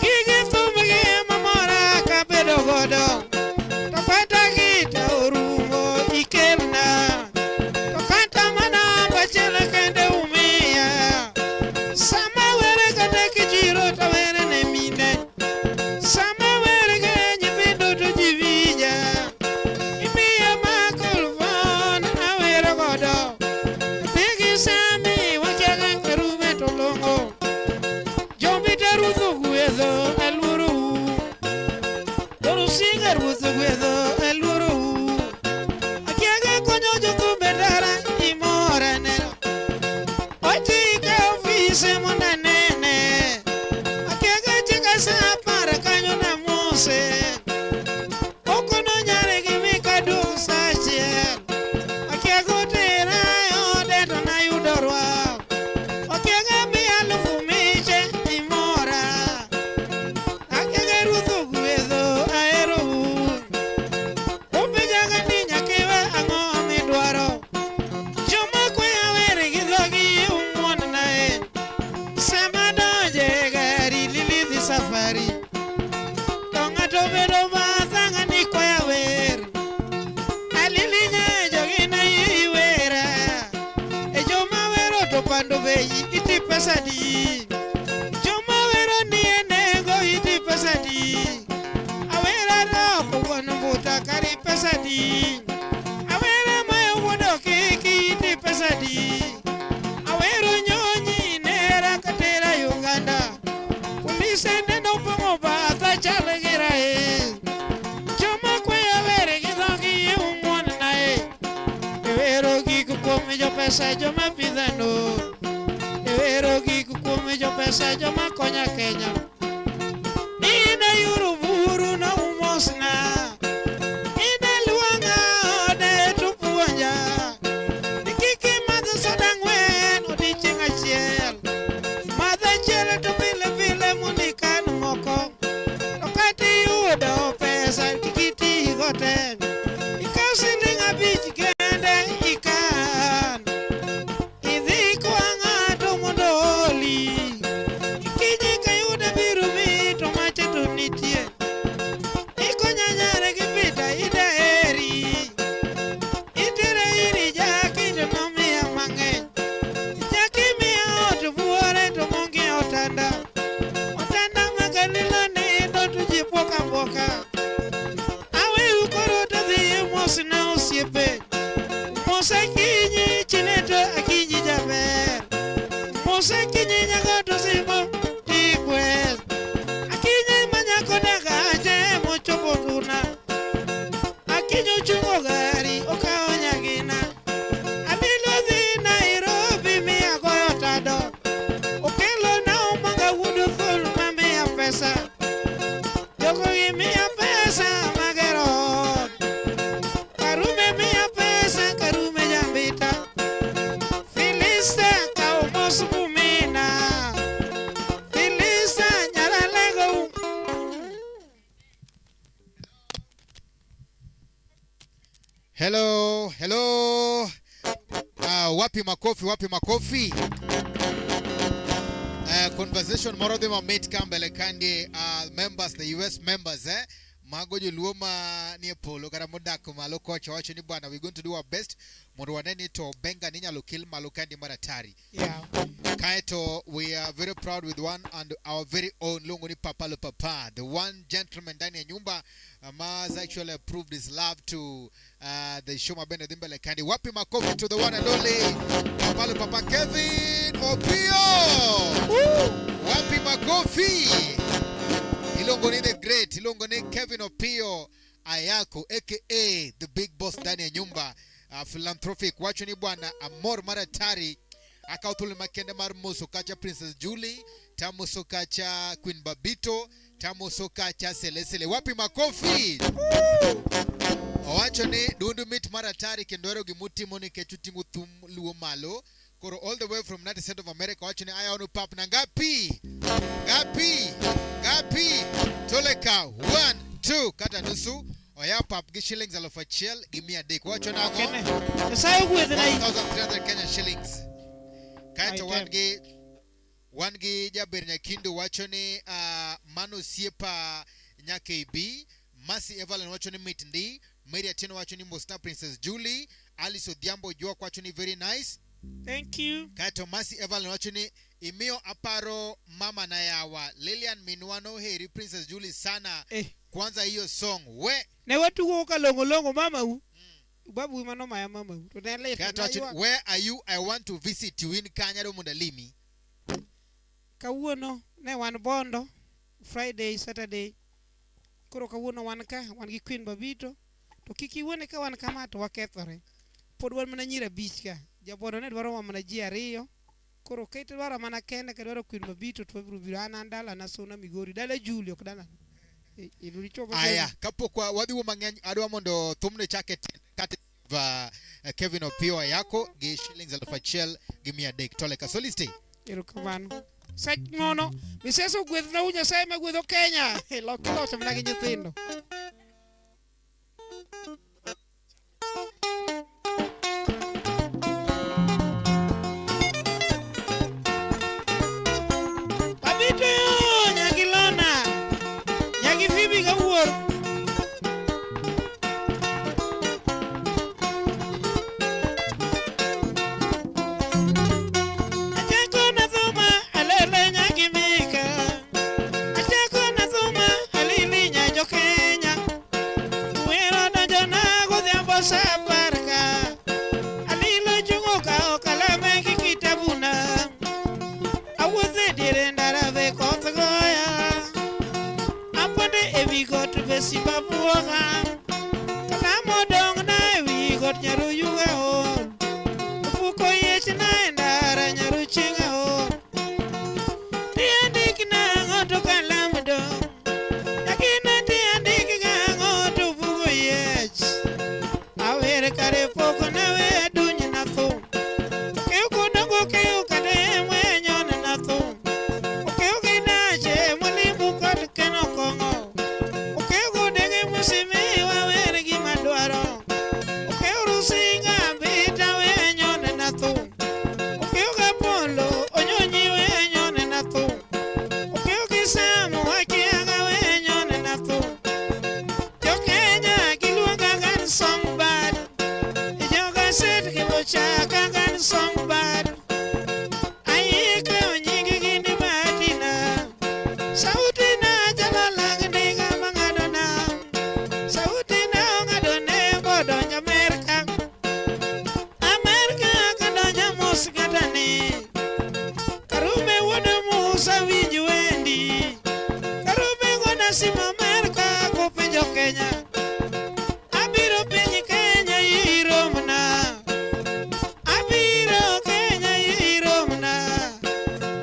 Gige thum gi ema mora kabedo godo To kata gita orumo ikelna To kata mana achiel kende umiya Sama were kata kichiro to were ne mine Sama were gi nyithindo to ji winja Imiya makolfon awero godo Nyathi gi sami wakiaga Karume to long'o Jombita ruoth ogwedho aluorou Jorusinga ruoth ogwedho aluorou Akiaga konyo jothumbe dara imora neno Ochika ofise mondo anene Akiaga chika sa apar kanyo namose Okono nyare gi mika duog sa achiel Akiaga otera e ode to nayudo rwak Akiaga miya alufu miche imora Akiaga ruoth ogwedho aherou Openjaga ni nyakiwa ang'o midwaro Joma kweya wer gi dhogi ung'won-nae Sama donje e gari lili dhi safari To ng'ato bedo batha ng'ani kwaya wer Alili nyejo gin iwera E joma wero to pando bei iti pesa di Joma wero ni e nengo iti pesa di Awera roko wuon mbuta kari pesa di Awera mayo wuod okiki iti pesa di Awero nyonyi nera katera Uganda Polise neno pong'o batha chal gi rais Joma kweyo wer gi dhogi ung'won-nae Iwero gik kuom jopesa joma pidhano pesa joma konya Kenya. Ine yuru buru na umosna. Ine luanga ode to puonja. Ni kik imadh soda ang'wen odiochieng' achiel. Madh achiel to pile pile mondo ikan moko. To kata iyudo pesa kik itigo te. Ikaw siling 5 kende ikan. Idhi kwa ng'ato mondo oli. Kinyi kayude biro mi to macha to nitie. Ikonya nyare gi pita idaheri. Itere iri jaki to nomiya mang'eny. Jaki miya ot buore to monge otanda. Otanda magalila nindo to ji buok abuoka. Aweyu koro to dhi mosna osiepe. Mos akinyi chineto akinyi jaber. Mos akinyi nyako to simo tikwes. Akinyi manyako dagache mochopo tuna. Akinyi ochungo gari okawo nyagina. Abilo dhi Nairobi mi agoyo tado. Okelo na omanga wuod othul mamiya pesa. Jogo gi miya pesa magero ot. Karume miya pesa, Karume jambita. Filista kawo mos bumina. Filista nyaralego. Hello, hello. Wapi makofi, wapi makofi? Conversation moro dhi mamit ka mbele kandie members, the US members mago joluo ma nie polo kata modak malo kocha wacho ni bwana we going to do our best mondo wane ni to benga ni inyalo kel malo kandi mar atari. Yeah. Kaeto we are very proud with one and our very own luongo ni Papa le Papa, the one gentleman ndani ya nyumba ma has actually proved his love to the show mabende dhi mbele kandi. Wapi makofi to the one and only Papa le Papa Kevin Opio. Wapi makofi. Iluongo ni the great, iluongo ni Kevin Opio Ayako aka the big boss ndani ya nyumba. Philanthropic wacho ni bwana amor mar atari akawo thuolo makende mar moso kacha Princess Julie, tamoso kacha Queen Babito, tamoso kacha Selesele. Wapi makofi? Owacho ni dundu mit mar atari kendo ohero gimutimo nikech uting'o thum luo malo. Koro all the way from United States of America wacho ni ayawo pap na ngapi? Ngapi? Ngapi? Toleka 1 2 kata nusu. Oyawo pap gi shillings 1,300. Wacho nang'o? Okene. Nyasaye ogwedhna. 1300 Kenya shillings. Kaeto wan gi jaber Nyakindu wacho ni mano osiepa nya KB. Mercy Evelyn wacho ni mit ndi. Mary Atieno wacho ni Mosna Princess Julie. Alice Odhiambo Juok wacho ni very nice. Thank you. Kaeto Mercy Evelyn wacho ni imiyo aparo mama na yawa. Lilian minwa noheri Princess Julie sana. Kwanza hiyo song we. Ne watugo ka longo longo mama u. Babu mano maya mama u. To ne lit. Kaeto wacho ni, where are you? I want to visit you in Kanya do mondo alimi. Kawuono ne wan Bondo Friday, Saturday. Koro kawuono wan ka, wan gi Queen Babito. To kik iwuone ka wan kama to wakethore. Pod wan mana nyiri 5 ka. Jabondo ne dwaro wa mana ji 2. Koro ka idwaro mana kende ka idwaro Queen Babito to wabiro biro. An an dala na Suna Migori. Dala Julie ok dala. Aya, kapok wadhi wuo mang'eny adwa mondo thumne chake kata Kevin Opio Ayako gi shillings 1,300. Toleka solisti. Erokamano. Sach ng'ono, miseso gwedhna u Nyasaye ma gwedho Kenya. Lok iloso mana gi nyithindo. Babito yo, nyagilona. Nyagi Phoebe ga wuor. Achako na thuma alele nyagi Mika. Achako na thuma alili nyajo Kenya. Wero donjo na godhiambo sa 10 ka. Alilo chungo kao kalame gi kitabuna. Awuotho e diere ndara be koth goya. Apondo ewi got be simba buoga. Kalam odong'na ewi got nyaru yuga ol. Ofuko yiechna e ndara nyaru chieng' aol. awinj wendi. Karume gona simu Amerka kopenjo Kenya. Abiro piny Kenya iromna. Abiro Kenya iromna.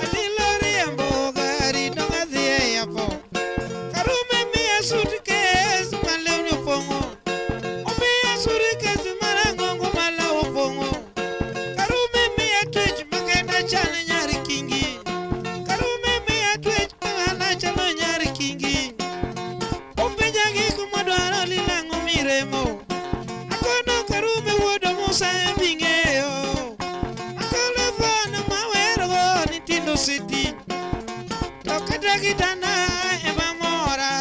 Alilo riembo gari dong adhi e airport. Karume miya suitcase ma lewni opong'o. Omiya suitcase marang'ongo ma law opong'o. Karume miya twech makenda chal nyar kingi. Karume miya twech makenda chalo nyar kingi. Openja gik madwaro lilang'o miremo. Akono Karume wuod Musa eming'eyo. Akono dhano mawerogo ni tindo siti. To kata kitanda ema mora.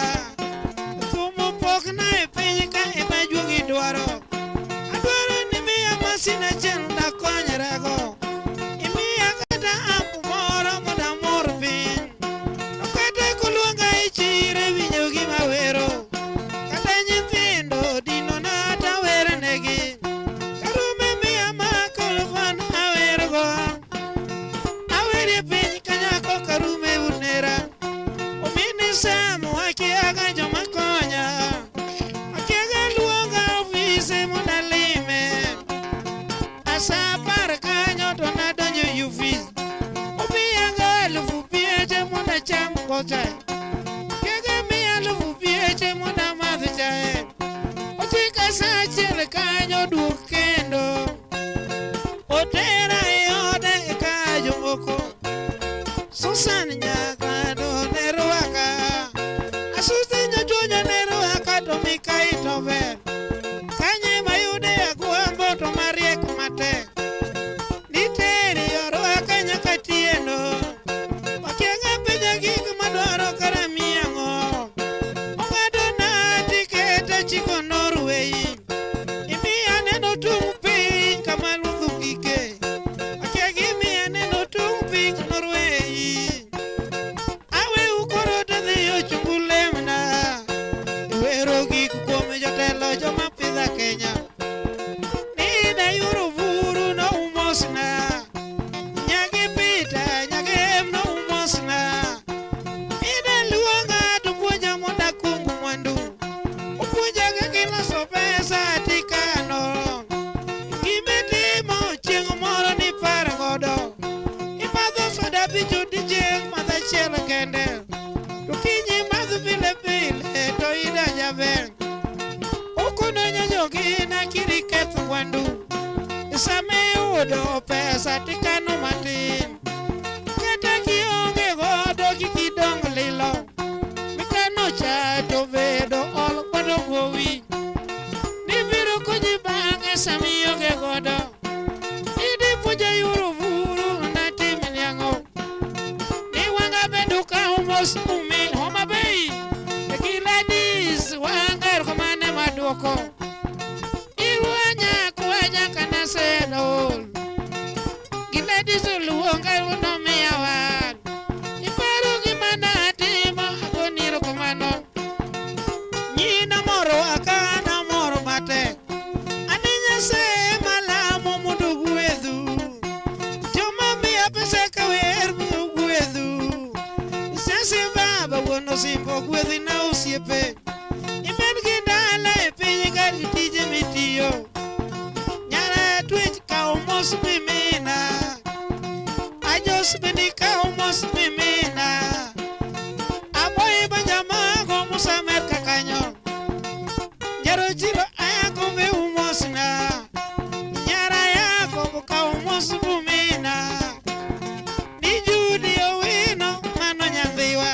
Thumo pokna e piny ka ema juogi dwaro. Adwaro ni miya masin achiel dakonyrago. Imiya kata amp moro mondo amor piny. To kata koluonga e chiro iwinjo gima wero. Kata nyithindo dinona tawernegi. Karume miya makolofon awergo. Awerie piny kanyako Karume unera. Omini Sam wakiaga joma konya. Akiaga luonga ofise mondo alime. Asa apar kanyo to nadonjo e ofis. Omiyaga alufu pieche mondo acham go chae. Akiaga miya alufu pieche mondo amadh chae. Ochika sa achiel kanyo duok kendo. Otera e ode e ka jomoko. Susan Nyakado ne rwaka. Asusi nyachunya ne rwaka to Mikai to ber. Kanye mayude agwambo to mariek matek. Niteri orwaka nyaka tieno. Wakiaga penja gik madwaro kara miya ang'o. Ong'ado na tiket achiko Norway. Imiya neno tung' piny kama luth ogike. Wakia gimiya neno tung' piny Norway. Aweu koro tadhiyo chungu lemna. Iwero gik kuom jotelo joma pidha Kenya. Ni dayuro buru no umosna. Nyagi Peter, nyagi em no umosna. Ida luonga to puonja mondo akung mwandu. Opuonja kaka iloso pesa tikano. Gimitimo chieng' moro ni par godo. Imadho soda abich odiochieng' madh achiel kende. To kiny imadh pile pile to ida jaber. Okono nyojogina kiri keth mwandu. Sama iyudo pesa tikano matin. Kata kionge godo kik idong lilo. Mikano cha to bedo ol godo gowi. Nibiro konyi bang'e sama ionge godo. Idi puonja yuro buru natim niang'o. Ni wanga bende ukawo mos umi Homa Bay. E gi ladies wanga erokamano ema duoko. Irwanya kwanya kanaseol. Gi ladies oluonga nomiya wan. Iparo gima natimo agoni erokamano. Nyina moro akana moro matek. Ani Nyasaye malamo mondo ogwedhu. Joma miya pesa ka wer ogwedhu. Sese baba wuon osimbo ogwedhi na osiepe. Imed gi dala e piny ka gi tije mitiyo. Nyara twech kaw mos mimina. Ajos bende kaw mos mimina. Aboy banjamago Musa Merka kanyo. Nyaro chiro ayako be umosna. Nyara yako kaw mos mumina. Ni Judi Owino mano nyathiwa.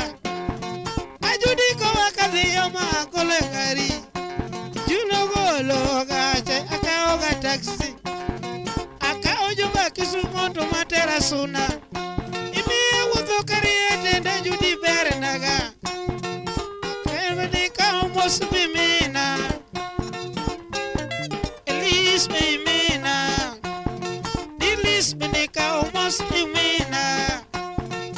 Ajudi kowa kadhiyo ma agolo e gari. Juno golo gache akawo ga taxi. Akawo jumba Kisumo to matera Suna. Imiya wuotho karietende Judi bernaga. Akendo ni kawo mos mimina. Elis mimina. Elis bende kawo mos mimina.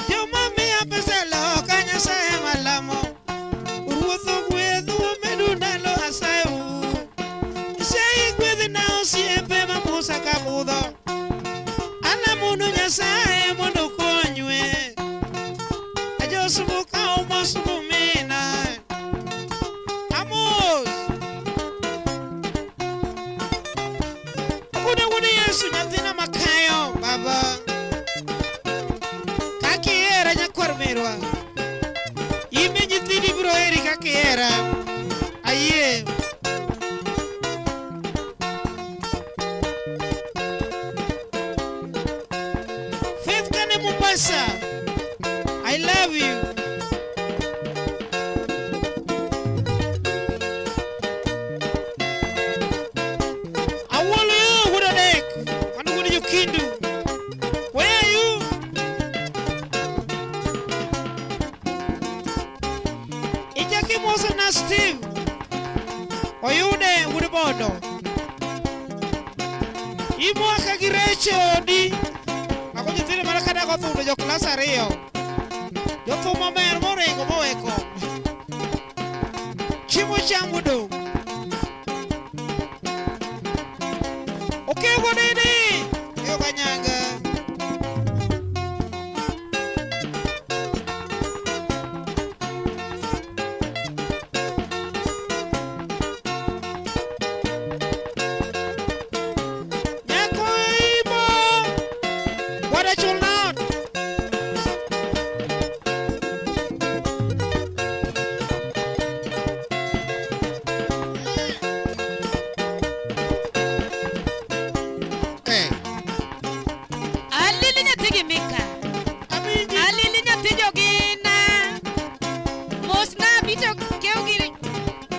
Joma miya pesa loka Nyasaye malamo. Ruoth ogwedhu omedu ndalo asayou. Nyasaye gwedhna osiepe ma Musa kabudho. Alamonu Nyasaye Josubuka omosubumina. Amos. Kude wuod Yesu nyathina makayo baba. Kaka ihera nyakwar merwa. In be nyithindi biro heri kaka ihera. Ayie. Faith Kane Mombasa. I love you. Awuolo yo wuod Odek. Mano wuod Jokindu. Where are you? Ichaki moso na Steve. Oyude wuod Bondo. Imwaka gi rech e odi. Ako nyithindo mana ka dago thum to jo klas ariyo. Jothum omer moringo mowe kom. Chiemo cham odong'. Okego nini? Okego kanyanga. Nyako imo. Wada chul not. Eh, Alili nyathi gi Mika. Awinji. Alili nyathi jogina. Mosna bito kew gi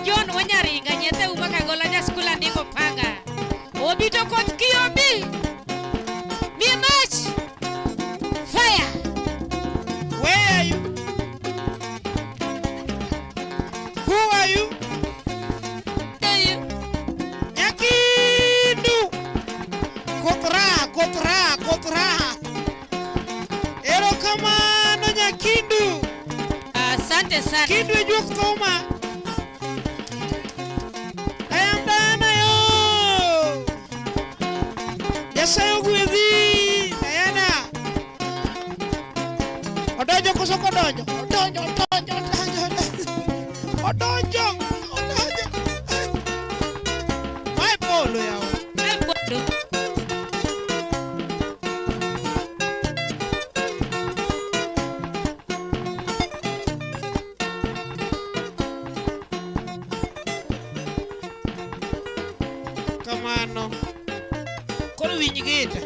John Wanyaringa nyethe uma kagola nyaskul andingo panga. Obito koth kiobi. Miye mach. Fire. Where are you? Who are you? Hey. Nyakindu. Koth raha, koth raha, koth raha. Erokamano Nyakindu. Asante sana. Kindu e juok thuma. Ayam dana yo. Nyasaye ogwedhi. Diana. Odonjo koso ok odonjo? Odonjo, odonjo, odonjo, odonjo. Odonjo, odonjo. Mae polo yawa. Mae polo. Kamano. Koro winj gita.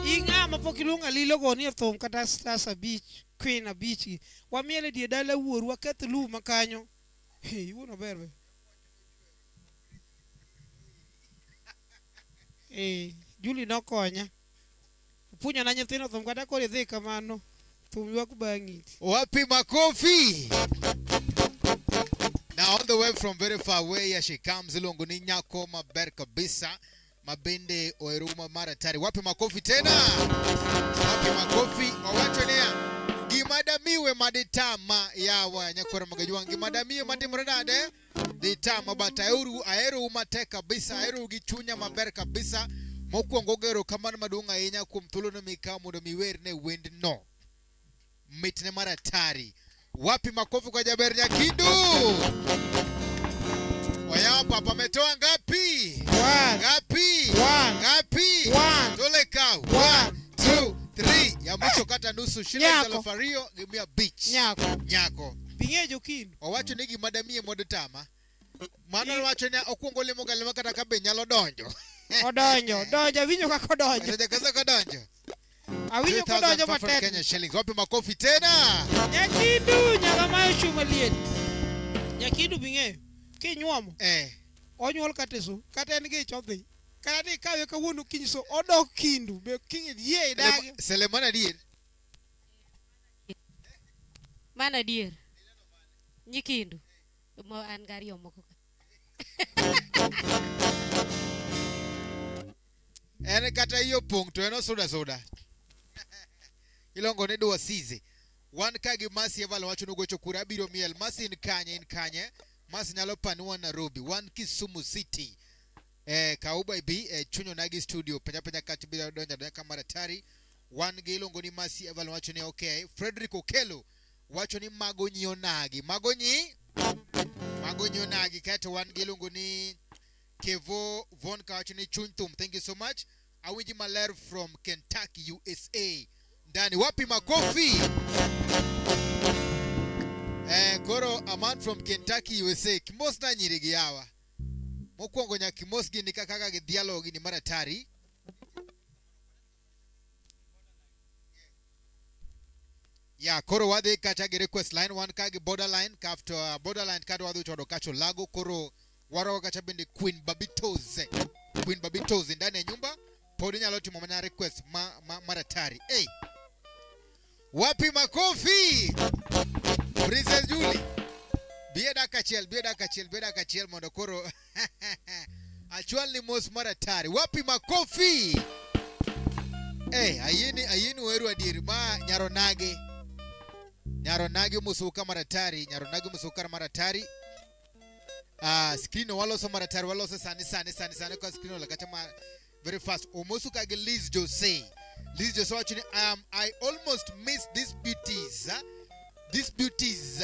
Ing'ama pok iluongo alilo goni e thum kata stars abich, queen abich gi. Wamiel e dier dala wuoru, waketh lum ma kanyo. Hey, iwuon maber be. Eh, Julie nokonya. Opuonjona nyithindo thum kata koro idhi kamano. Thum ywak bang'i. Wapi makofi? Now on the way from very far away here she comes iluongo ni nyako maber kabisa mabende ohero uma mar hatari. Wapi makofi tena? Wapi makofi? Owacho niya gima damiwe maditama yawa nyakwar magajwang' gima damiwe matimore nade ditama but ahero ahero matek kabisa ahero gi chunya maber kabisa mokwongo gero kamano maduong' ahinya kuom thuolono mikawo mondo miwerne wendno mitne mar hatari. Wapi makofi kwa Jaber Nyakindu? Oyawa papa ametoa ngapi? One. Ngapi? One. Ngapi? One. Tole kau. One. 2, 3. Ya mwisho kata nusu shilingi Nyako. elfu ariyo gi mia abich. Nyako. Nyako. Bing'eyo jokindu. Owacho ni gima damiye mondo tama. Mano wacho ni okwongo limo ga lima kata ka be nyalo donjo. Odonjo, donjo, awinjo kaka odonjo. Odonjo kasa kodonjo. Awinjo kodonjo 2500 matek. Kenya shillings. Wapi makofi tena? Nyakindu nyaka mayo chuma liet. Nyakindu bing'eyo. Kinyuomo. Eh. Onyuol kata e so, kata en gi ich odhi. Kata ni ikawe kawuono kiny so odok kindu be kiny yie idagi. Selemana adier. Mano adier. Nyikindu. Mo an gariyo moko ka. En kata iyo pong' to en osuda suda. Iluongo ni dwa size. Wan ka gi Mercy Eval wacho ni gocho kura abiro miel. Mercy in kanye in kanye? Mercy nyalo paniwa Nairobi. Wan Kisumu City. Kauba ibi chunyo nagi studio penya penya kati biro donjo donja kama hatari. Wan gi iluongo ni Mercy Eval wacho ni okay. Frederick Okelo Wacho ni mago nyi onagi. Mago nyi? Mago nyi onagi. Kaeto wan gi iluongo ni Kevo Von kawacho ni chuny thum. Thank you so much. Awinji maler from Kentucky, USA. Ndani wapi makofi? Koro a man from Kentucky, USA. Kimos na nyiri gi yawa. Mokwongo nyaka kimos gi ni kaka gidhialo gini mar atari. Ya, koro wadhi kacha gi request line, wan ka gi borderline, ka after borderline ka wadhi todo kacho lago, koro warwako kacha bende Queen Babitos. Queen Babitos ndani ya nyumba, pod inyalo timo mana request mar atari. Hey. Wapi makofi? Princess Julie. Biye dakika achiel, biye dakika achiel, biye dakika achiel mondo koro achwal ni mos mar atari. Wapi makofi? Hey, ayini, ayini weru adieri ma nyaronage. Nyaronage musuka mar atari, nyaronage musuka mar atari. Screen waloso mar atari, waloso sani sani sani sani kwa screen wala kacha ma very fast. Omosuka gi Liz Jose. Liz Jose wacho ni I almost miss these beauties. Huh? These beauties.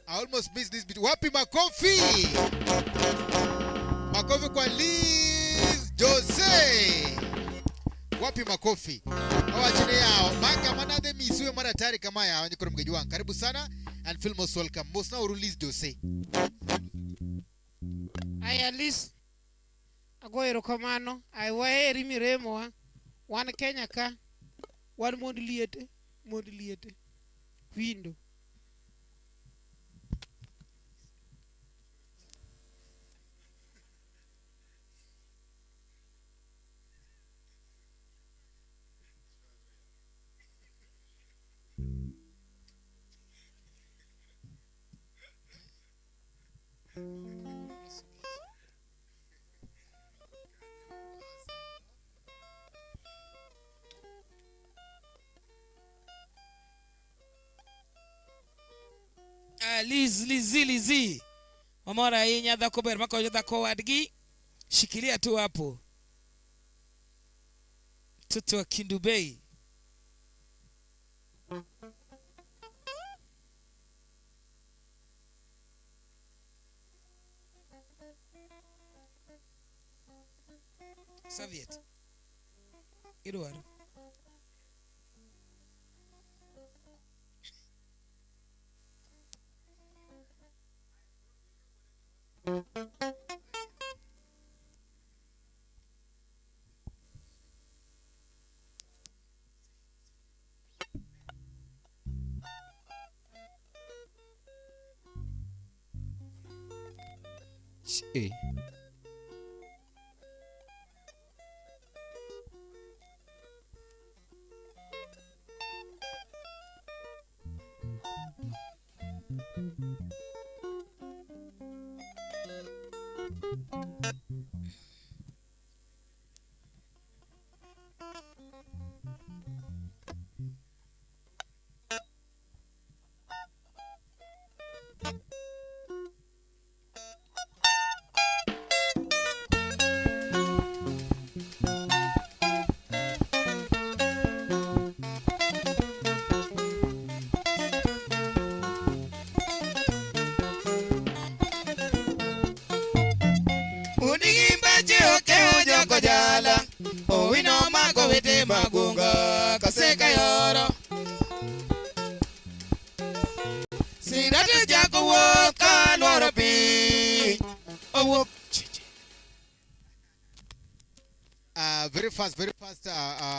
I almost miss this beauty. Wapi makofi? Makofi kwa Liz Jose. Wapi makofi? Wacho ni yao. Maka manadhe misiwe mara tayari kama yao. Nyikoro mgeji wangu. Karibu sana and feel most welcome. Most now Liz Jose. Aya Liz. Ago erokamano. Ai waheri miremowa. Wan Kenya ka. Wan mond liete. Mond liete. Window. Liz, Liz, Liz. Wamor ahinya dhako ber makonyo dhako wadgi. Shikilia tu hapo. Mtoto wa Kindu Bay. Soviet. Idwaro. Magunga kaseka yoro Sirate jako wuok ka lwaro piny owuok. Very fast, very fast.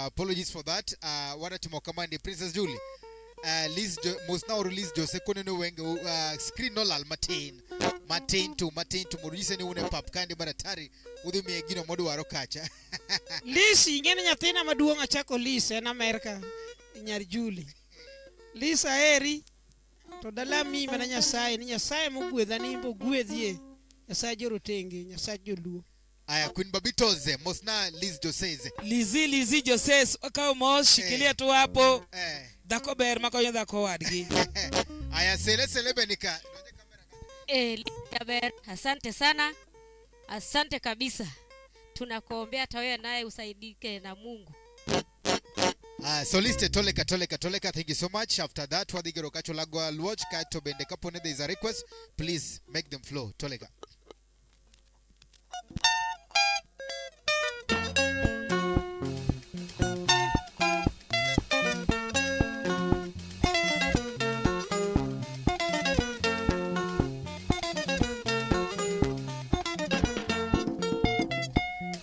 Apologies for that. Wadatimo kamandi Princess Julie. Liz must now release Jose koneno wenge screen no lal matin. Matin to matin to murise ni une pap kandi maratari udhi miye gino modwaro kacha. Liz ing'e nyathina maduong' achako Liz en Amerika nyar Julie. Liz aheri to dala mi mana Nyasaye ni Nyasaye mogwedha ni imbe ogwedhie. Nyasaye jorotenge, Nyasaye joluo. Aya Queen Babitoze, mosna Liz Joseze. Lizi, Lizi Joses, okaw mos, shikilia tu hapo. Dhako ber makonyo dhako wadgi. Aya sele sele benika. Ber, asante sana. Asante kabisa. Tunakuombea hata wewe naye usaidike na Mungu. Soliste Toleka Toleka Toleka, thank you so much. After that, wadhi gero kacho lagwa luoch kato bende kapone there is a request, please make them flow. Toleka.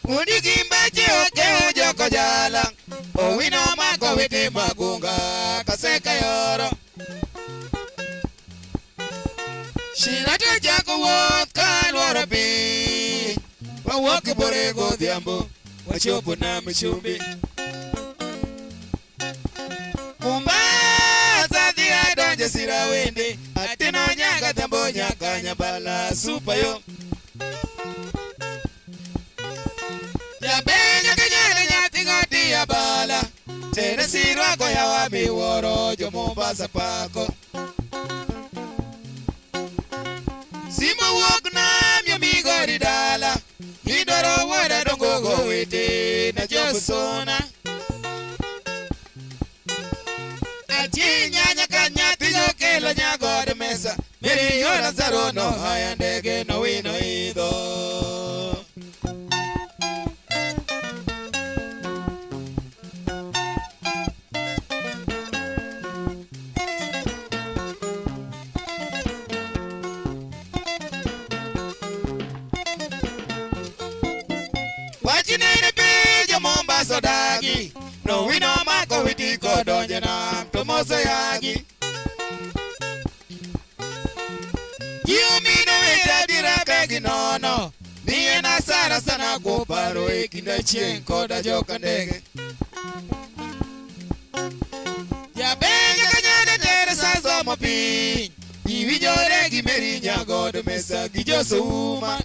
Undigimbaje oke ujoko jala Owino mako witi magunga kaseka yoro Shirate jako wuoth ka luoro piny Wawuok bore godhiambo wachopo nam chumbi Mombasa dhi adonjo Sirawende Ateno nyaka Dhambo nyaka Nyabala supa yo Jabenyo kenyele nyathi godi ya bala Tere sirwako yawa miwuoro jo Mombasa pako Simo wuok nam yo Migori dala Idwaro wuoda dongo go wete na josona Achieng' nyanya ka nyathi jokelo nyagod mesa Meri yora zaro no haya ndege no wino idho Wachinene pe jo Mombasa dagi No wino mako witi kodonje nam to moso yagi Giumino weta dira begi nono Ni en asara sana kuparo e kinde chieng' koda joka ndege Jabenyo kanyade tere sa somo piny Iwinjore gi Meri nyagodo mesa gi josouma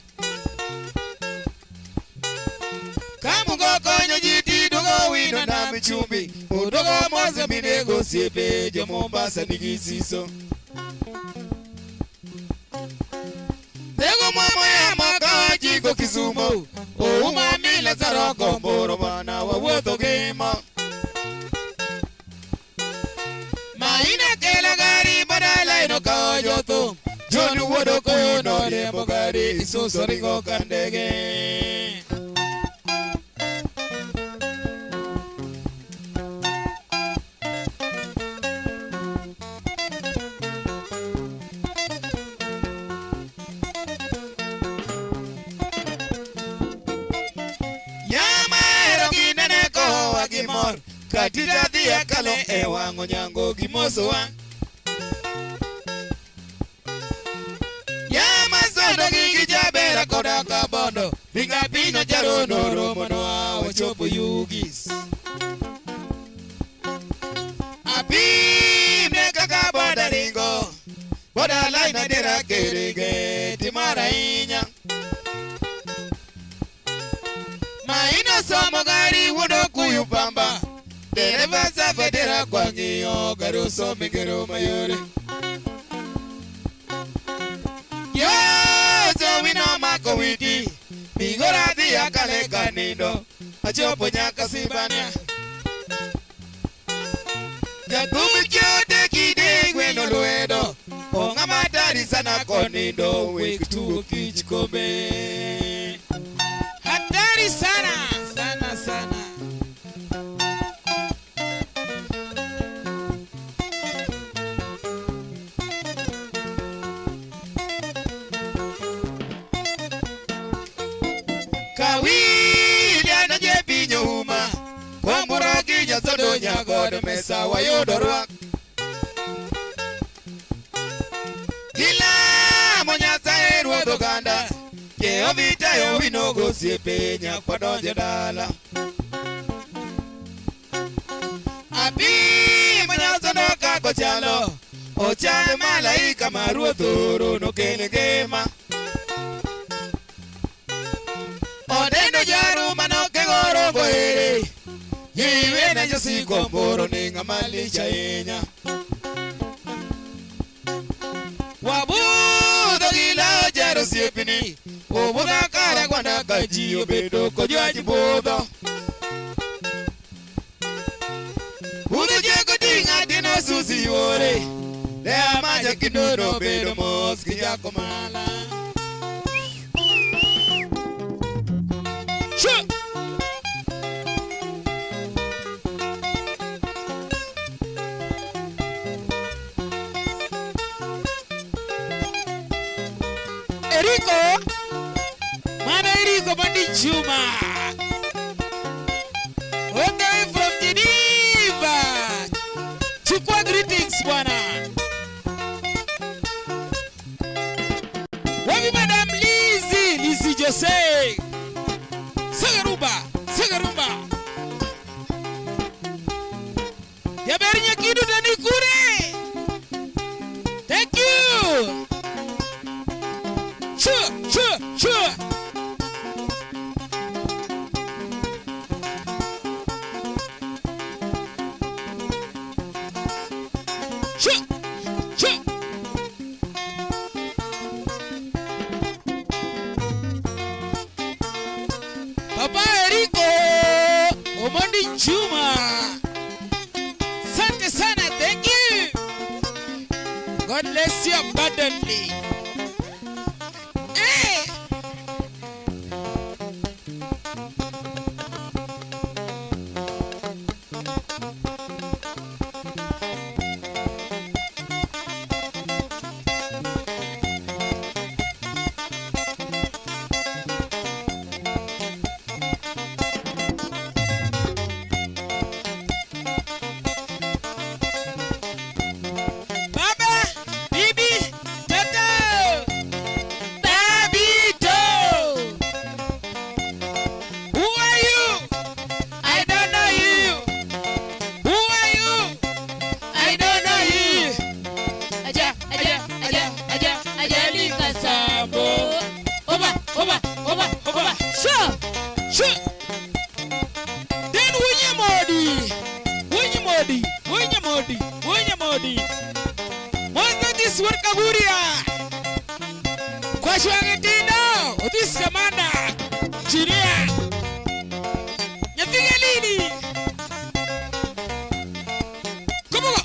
Kamungo konyo ji tiduogo wino nam chumbi Uduogo mose minego osiepe jo Mombasa nigi siso Tego mama ya maka jiko Kisumo Ouma mila zaroko mboro bana wawuotho gima Maina kelo gari badala ino kawo jothum John wuod Okoyo noriembo gari Isuzu ringo ka ndege Yamahero ginene kowa gi mor Katita dhi akalo e wang' onyango gimosowa Yama sodo gi gi jabera koda kabondo Ringa pino jaro noromonwa wachopo Yugis Apimne kaka boda ringo Boda line adera kerenge timara ahinya Maino somo gari wuodo kuyu pamba Dereva safa dera kwa ng'iyo gari osomo gero mayore Yoso wino mako witi Migora dhi akale kanindo Achopo nyaka Sibania Jathum chote kide gweno lwedo Ong'ama tari sana konindo Wek tugo kich kombe Hatari sana sana sana Kawili anaje piny ouma Kwambura gi nyasodo nyagodo mesa wayudo rwak Gilamo Nyasaye ruodh oganda Jehova itayo winogo osiepe nyaka wadonj dala Apimo nyasodo kaka ochalo Ochal malaika ma ruoth oro nokel ngima Odendo jaru manokego rogo ere Yiwene josiko mboro ni ng'ama lich ahinya Wabudho gi law jaro osiepni Obudha kare gwanda ka ji obedo kojwach budho Susu jego dinga dino susi yore. Ne amanya kindono bedo mos gi nyako mala. Sure. Eriko Mano Eriko Mandi Juma All the way from Geneva Chukua greetings bwana Wapi Madam Lizzy Lizzy Jose Sagarumba Sagarumba Jaber nyakidu dani kure Thank you Sure, sure, sure. Sure, sure. Papa Eriko Omondi Juma. Asante sana, thank you. God bless you abundantly. Eh! Baba, Bibi, Toto, Babito. Who are you? I don't know you. Who are you? I don't know you. Aja, aja, aja, aja, ajali kasambo. Oba, oba, oba, oba. Sure. Sure. Then winye modi. Winye modi. Winye modi. Winye modi. Mwanzo this work kaguria. Kwa shwange tindo. Otis kamanda. Chiria. Nyathiga lini. Kubugo.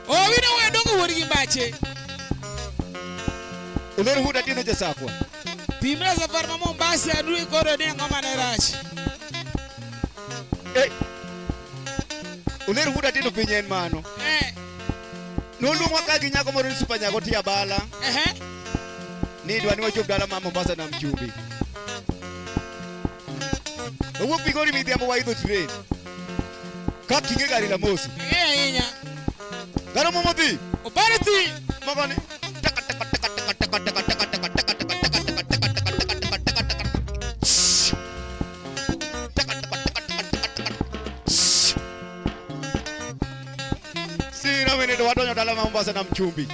Owino we dongo wuod gi mbache. Oler huda tino jasakwa. Pimna safar ma Mombasa adui koro ni ang'o mane rach. Eh. Oler huda tino piny en mano. Eh. Noluongwa ka gi nyako moro ni Super Nyago tia bala. Ehe. Ni dwa ni wachop dala ma Mombasa nam chumbi. Owuok Migori midhiambo waidho train. Ka kinge gari la mosi. Ing'eyo ahinya. Garo momodhi. Obariti. Magoni. Taka taka taka taka taka taka taka taka taka taka taka taka taka taka taka taka taka taka. Taka taka taka taka taka taka. Sina wene to wadonyo dala ma Mombasa nam chumbi.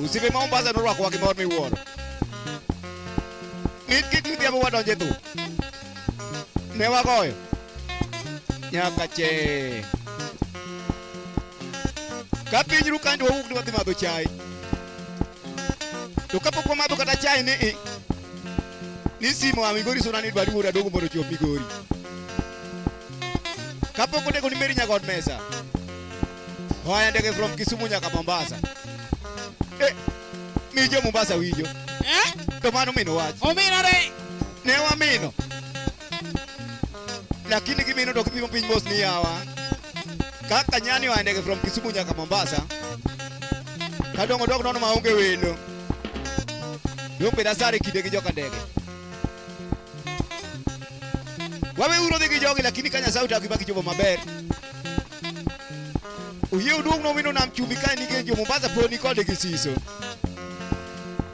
Osiepe ma Mombasa norwakowa gi mor miwuoro. Ng'it kik midhiambo wadonje thum. Ne wagoyo. Nyaka che. Ka piny ru kanjo wawuok ni wadhi madho chai. To kapok wamadho kata chai ni i, ni simo a Migori suna ni dwari wuod adogo mondo ochop Migori. Kapok onego ni Mary Nyagod mesa. Oa ndege from Kisumu nyaka Mombasa. Eh, mi jo Mombasa winjo. Eh? To mano mino wach. Ominore. Ne wamino. Lakini gimino to kipimo piny mos ni yawa. Kaka nyani oa ndege from Kisumu nyaka Mombasa. Kadongo dok nono maonge welo. Dong bed asare kinde gi joka ndege. Wawe uro dhi gi jogi lakini ka Nyasaye otago ma gichopo maber. Oyie uduong' nomino nam chumbi kae nikech jo Mombasa pod ni kode gi siso.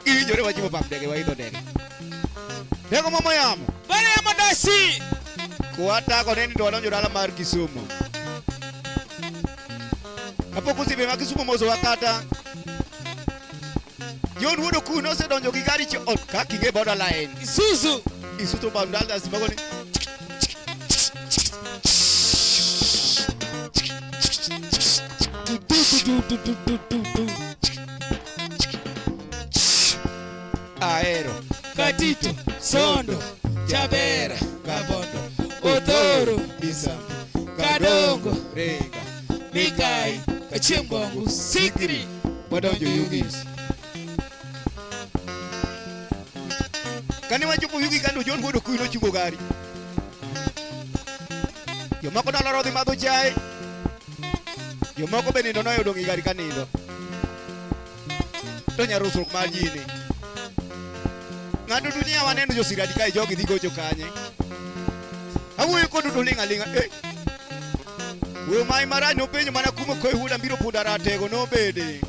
Giwinjore wachopo pap ndege waidho ndege. Ndego momo yamo. Bana yamo dasi. Kwatako ne ni to wadonjo dala mar Kisumu. Kapok osiepe ma Kisumu omosowa kata John Wuod Okun nosedonjo gi gari chon kaka ing'e border line. Isuzu. Isuzu Bandala simago ni Tu tu tu tu tu tu. Ahero. Katito, Sondo, Chabera, Kabondo, Odhoro, Misambi. Kadongo, Renga. Mikai, Kachimbongu, Sikri. Wadonjo Yugis. Kane wachopo Yugi kando John wuod Okuyu nochungo gari. Jomoko noloro dhi madho chae. Jomoko be nindo noyudo e gari ka nindo. To nyarusruok mar ji ni. Ng'ato duto waneno josiradi kae jogi dhi gocho kanye. Awuoyo kodu to ling' aling'a. Eh. Wuoyo mai marach nopenjo mana kuma koi huda mbiro punda ratego nobede.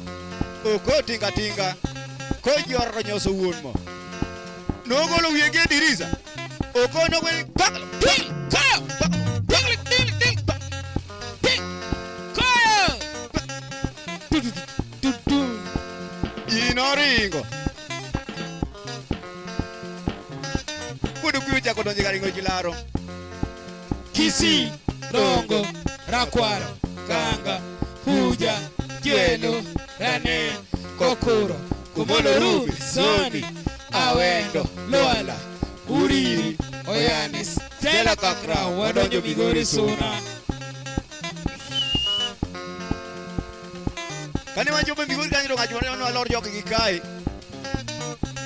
Oko tinga tinga. Koi ji ororo nyoso wuon mo. Nogolo wiye gi e dirisa. Oko nogolo pak Ting, koyo, ting, ting, ting, ting, koyo. Tu tu tu tu. Ji noringo. Wuod Okuyu ochako donjo e gari ng'wech laro. Kisii, Rongo, Rakwaro, Kanga, Huja, Jelo, Rane, Kokuro, Komolo Rubi, Soni, Awendo, Lwala, Uriri, Oyani, Stella Kakra, wadonjo Migori Suna. Kane wachopo e Migori kanyo to ng'ato wacho ni walor jogi gi kae.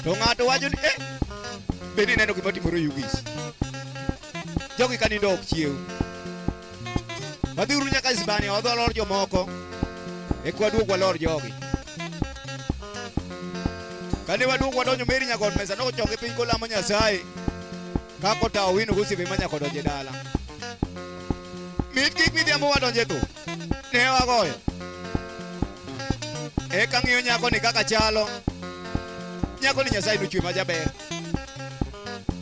To ng'ato wacho ni eh, bende ineno gima timore Yugis. Jogi ka nindo ok chiew. Wadhiuru nyaka Hispania wadhi walor jomoko. Eka waduog walor jogi. Kane waduog wadonjo Meri Nyagot mesa nochoke piny kolamo Nyasaye. Kaka otawo wino gosiepe ma nyaka odonjo e dala. Mit kik midhiambo wadonjo e thum. Ne wagoyo. Eka ng'iyo nyako ni kaka chalo. Nyako ni Nyasaye nochwe ma jaber.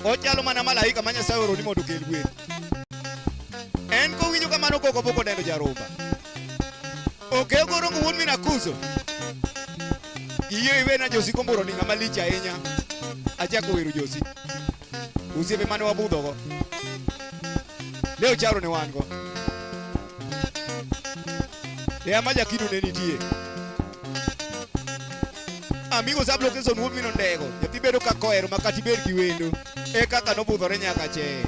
Ochalo mana malaika ma Nyasaye oro ni mondo okel gweth. En kowinjo kamano koko pok oneno jarumba. Okeyo gorongo wuod min Akuso. Iyie iwena Josi Komboro ni ng'ama lich ahinya. Achako wero Josi. Osiepe mane wabudhogo. Leo charo ne wan go. Lea ma Jakido ne nitie. Amigo sub location wuod min Ondego. Nyathi bedo kaka ohero ma kata ibed gi wendo. E kaka nobudhore nyaka che.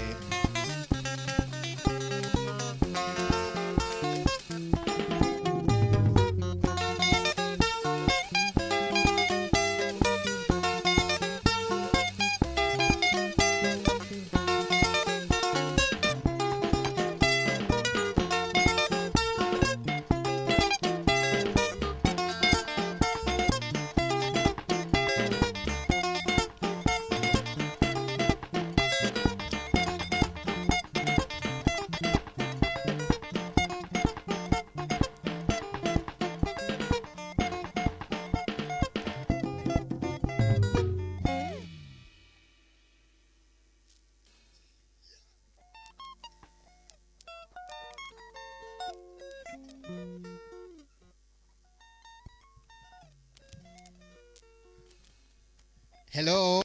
Hello.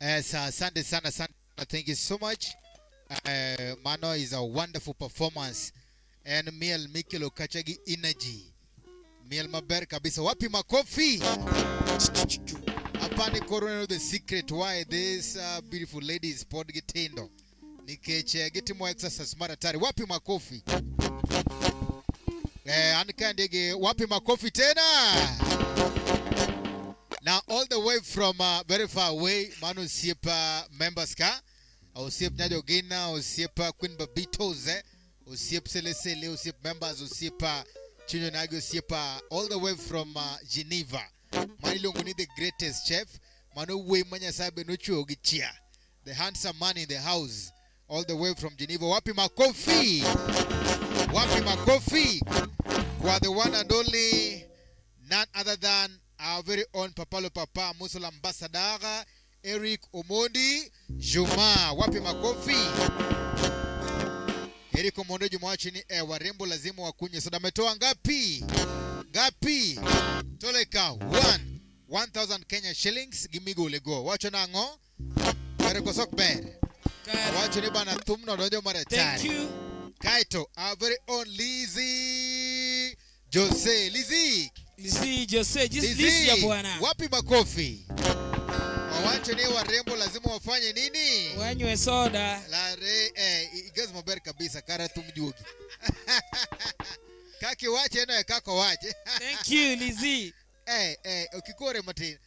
Yes, asante sana sana. Thank you so much. Mano is a wonderful performance. And miel mikelo kacha gi energy. Miel maber kabisa. Wapi makofi? Apani koro the secret why this beautiful ladies pod gitindo. Nikech gitimo exercise mar hatari. Wapi makofi? An ka ndege, wapi makofi tena? Now all the way from very far away, mano osiepa members ka, osiep Nyajo Gina, osiepa Queen Babitos, osiep Sele Sele, osiep members, osiepa Chinyo Nagi, osiepa all the way from Geneva. Mano iluongo ni the greatest chef, mano wuoyi ma Nyasaye be nochweyo gi chia. The handsome man in the house, all the way from Geneva. Wapi makofi? Wapi makofi? Kwa the one and only, none other than our very own Papalo Papa Musol Ambassador Eric Omondi Juma. Wapi makofi? Eric Omondi Juma wacho ni warembo lazima wakunywe soda. Ametoa ngapi? Ngapi? Toleka 1000 Kenya shillings gimigole go. Wacho nang'o? Kare koso ok ber. Wacho ni bana thumno donjo mar Thank hatari. you. Kaito, our very own Lizzie Jose Lizzy. Lizzy Jose, Lizzy ya bwana. Wapi makofi? Wawache ni warembo lazima wafanye nini? Wanywe soda. Lare igazi maber kabisa kara tumjugi. Kaki wache na kako wache. Thank you Lizzy. Ukikore matin.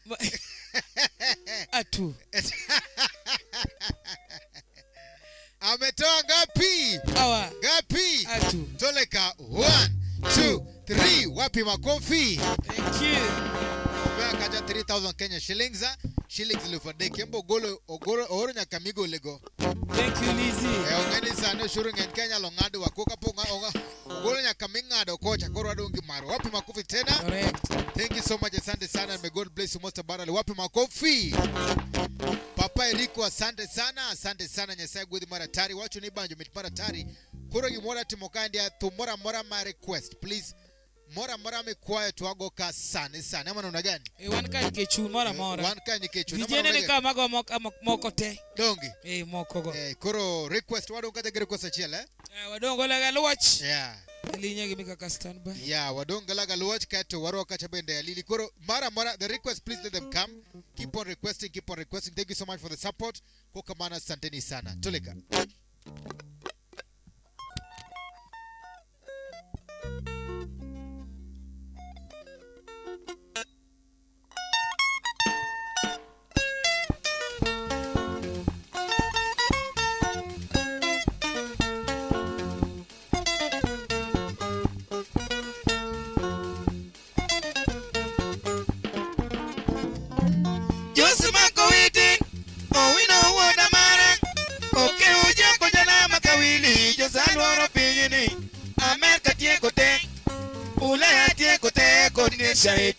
Atu. Ametoa ngapi? Awa. Ngapi? Atu. Toleka 1 2 3. Wapi makofi? Thank you. Kaja 3000 Kenya shillings. Shillings elfu kembo golo ogoro oro nyaka migolego. Thank you Lizzy. Ongeni sana ushuru ng'eny Kenya lo ng'ado wa koka po ogolo nyaka ming'ado kocha koro wadongi maro. Wapi makofi tena? Correct. Thank you so much, asante sana. May God bless you most abundantly. Wapi makofi? Papa Eriko, asante sana, asante sana. Nyasaye gwedhi maratari. Wacho ni banjo mit maratari. Koro gimoro timo kandi to mora mora ma request please. Mora mora mikwayo to wago ka sani sani. Ama namna gani? Wan ka nikechu mora mora. Wan ka nikechu. Vijana ni kama mago moko te. Dongi. Moko go. Koro request wadong kata gi request achiel eh? Wadong laga luoch. Yeah. Linya gi mika ka standby. Yeah, wadong laga luoch kato warwa kacha bende alili. Koro mara mora the request please let them come. Keep on requesting, keep on requesting. Thank you so much for the support. Kokamana asanteni sana. Toleka.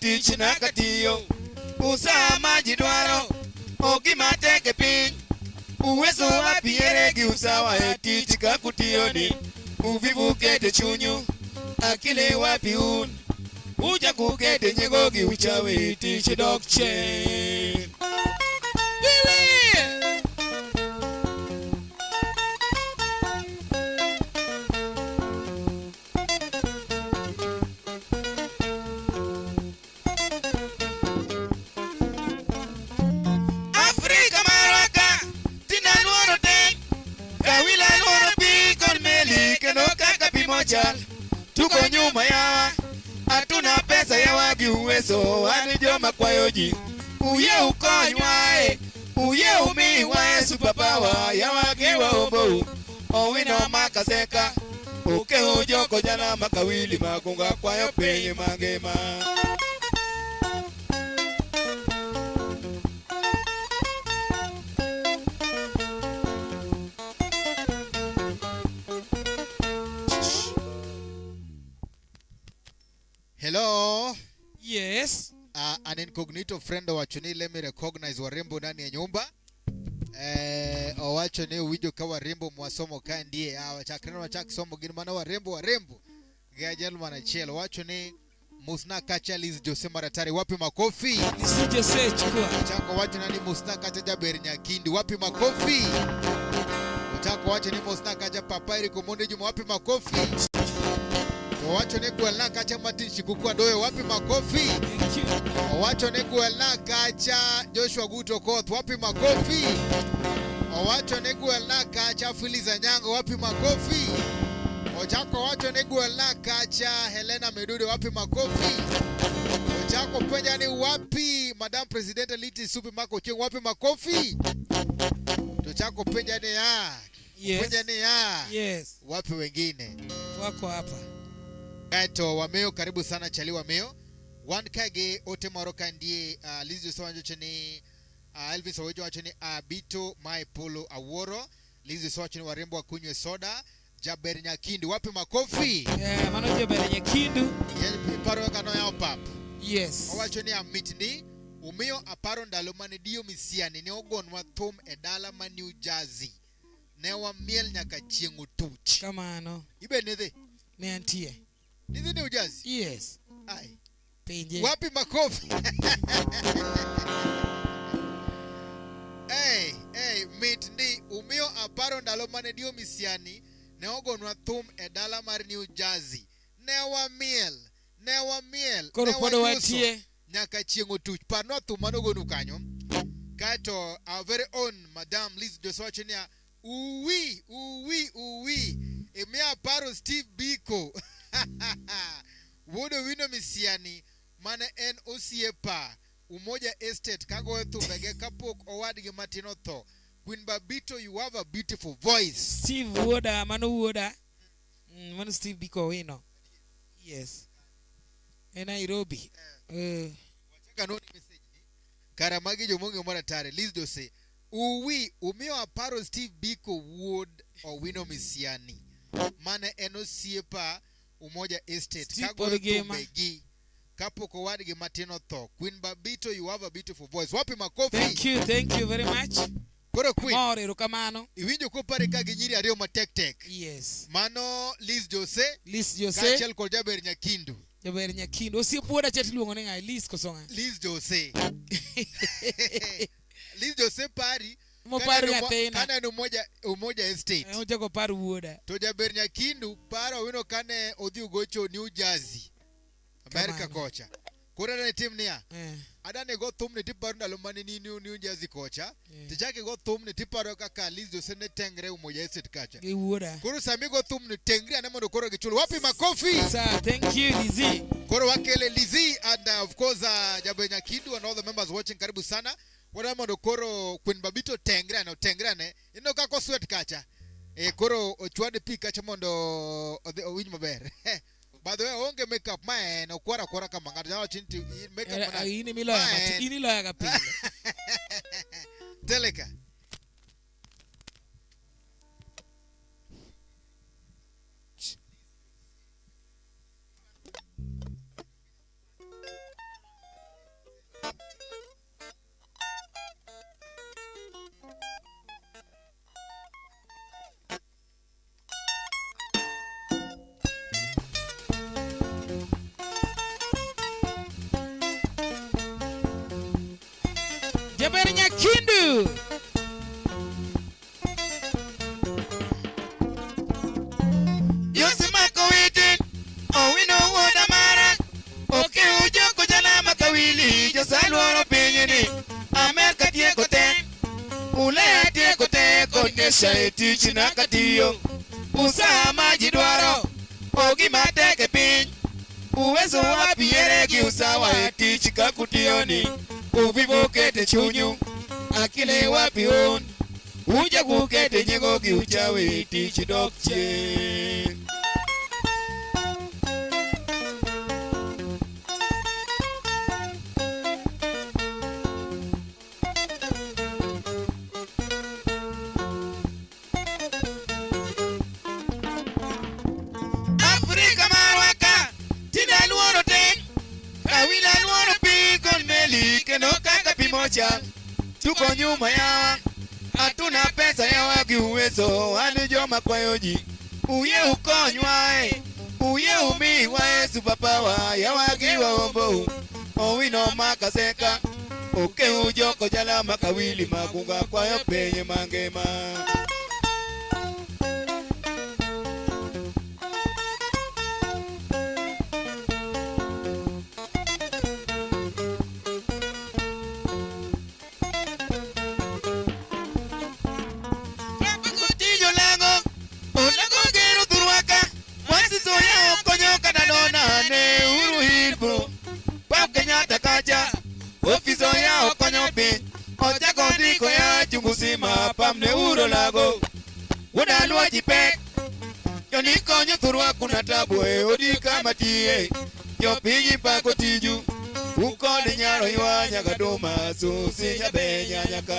Tich nakatiyo usawa ji dwaro ogima tek e piny uwezo wapiere gi usawa e tich kakutiyo ni uvivu kete chunyu akili wapi un uja kukete nyego gi uchawi tich dok chien. Tuko nyuma yawa, hatuna pesa yawa gi uwezo, wan joma kwayo ji. Uye ukonywae, uye umiwae superpower, yawa gi waombou. Owino makaseka, okeho joko jana makawili magunga kwayo piny mangima. Hello. Yes. An incognito friend owacho ni let me recognize warembo ndani ya nyumba. Owacho ni uwinjo ka warembo mwasomo ka ndie. Wachakre wachak somo gin mana warembo warembo. Ga gentleman achiel owacho ni Musna kacha Liz Jose Maratari, wapi makofi? Liz Jose chukua. Chako wacho nani Musna kacha Jaber Nyakindi, wapi makofi? Chako wacho ni Musna kacha Papa Eriko Monde Juma, wapi makofi? Owacho ne gwelna kacha Martin Shikuku Adoyo, wapi makofi? Owacho ne gwelna kacha Joshua Guto Koth, wapi makofi? Owacho ne gwelna kacha Phyllis Anyango, wapi makofi? Ochako wacho ne gwelna kacha Helena Medude, wapi makofi? Ochako penja ni wapi Madam President Liti Supi Mako Chieng, wapi makofi? Tochako penja ni ya. Yes. Penja ni ya. Yes. Wapi wengine? Wako hapa. Kato wameo karibu sana chali wameo. Wan kage ote moro kandie Liz Jose wacho ni Elvis Owejo wacho ni Abito Mai Polo Aworo. Liz Jose wacho ni warembo wakunywe soda. Jaber Nyakindi, wapi makofi? Yeah, mano Jaber Nyakindu. Yeye paro kano yao pap. Yes. Owacho ni amitni umiyo aparo ndalo mane dio misiani ne ogonwa thum e dala ma New Jersey. Ne wamiel nyaka chieng' otuch. Kamano. Ibe nidhi? Ne antie. Nidhi New Jersey? Yes. Ai. Penje. Wapi makofi? Hey, hey, mit ndi umiyo aparo ndalo mane dio misiani ne ogonwa thum e dala mar New Jersey. Ne wamiel Ne wamiel, Koro ne pod wayuso watie. nyaka chieng' otuch. Parnwa thum manogonu kanyo. Kaeto our very own Madam Liz Jose wacho niya, uwi, uwi, uwi. Imiya aparo Steve Biko. Wuod Owino Misiani mane en osiepa Umoja Estate kagoyo thumbege kapok owadgi matin otho. Queen Babito, you have a beautiful voice. Steve wuoda, mano wuoda. Mano Steve Biko Owino. Yes. E Nairobi. Wachaka noni message ni. Kara magi jomong'e moro atare. Liz Jose, uwi, umiyo aparo Steve Biko wuod Owino Misiani. Mane en osiepa Umoja Estate Steve kagoyo pod ngima. thumbegi kapok owadgi matin otho. Queen Babito, you have a beautiful voice. Wapi makofi? Thank you, thank you very much. Koro Queen. Mor, erokamano. Iwinjo kopare ka gi nyiri ariyo matek tek. Yes. Mano Liz Jose. Liz Jose. Kaachiel kod Jaber Nyakindu. Jaber Nyakindu. Osiep wuoda cha tiluongo ni ng'a? Liz koso ng'a? Liz Jose. Liz Jose pari. Moparo nyathina. Kaneno Umoja Estate. Ochako par wuoda. To Jaber Nyakindu paro Owino kane odhi ogocho New Jersey. America Kamano. kocha. Koro adani tim niya. Adani go thumni tiparo ndalo mane ni New Jersey kocha. Tichak igo thumni tiparo kaka Liz Jose ne tengre Umoja Estate kacha. Gi wuoda. Koro sami go thumni tengri ane mondo koro gichul. Wapi makofi? Sir, thank you Lizzy. Koro wakele Lizzy and of course Jaber Nyakindu and all the members watching, karibu sana. Wadwa mondo koro Queen Babito tengre ane, otengre ane. Ineno kaka oswet kacha. Koro ochwade pi kacha mondo odhi owinj maber. By the way, onge makeup ma en okwara akwara kama ng'ato nyalo wacho ni ti makeup mana. In emiloya Ma matin, en. in iloya ga pile. Teleka. Jaber Nyakindu. Yosi mako witi, Owino wuoda mara, oke ujoko jana makawili, josaluoro pinyni, Amerka tieko te, Ulaya tieko te, konyesha e tich nakatiyo, usaha ma ji dwaro, ogi matek e piny, uwezo wapiere gi usawa e tich kakutiyoni, uvivu kete chunyu, akile wapi un, uja kukete nyego gi uchawi tich dok chien. Afrika marwa ka, tinde aluoro te, kawila aluoro pi kod meli, kendo kaka pi mocha, tuko nyuma yawa, hatuna pesa yawa gi uwezo, wan joma kwayo ji, uyie ukonywa e, uyie umiwa e superpower, yawa gi waombou, Owino makaseka, okeu joko jala makawili magunga kwayo piny mangima. Tijo lango, olango gero thurwaka, mwasi soya okonyo kata dona ne uru hilbro. Pap Kenyatta kacha, ofis oya okonyo piny, ochako ndiko ya chungu sima pam ne uro lago. Wuoda luo ji pek, joni konyo thurwa kuna tabu e odi kama tiye, jopiny pako tiju, ukod nyaro ywa nyaka duma, susi nyabenya nyaka.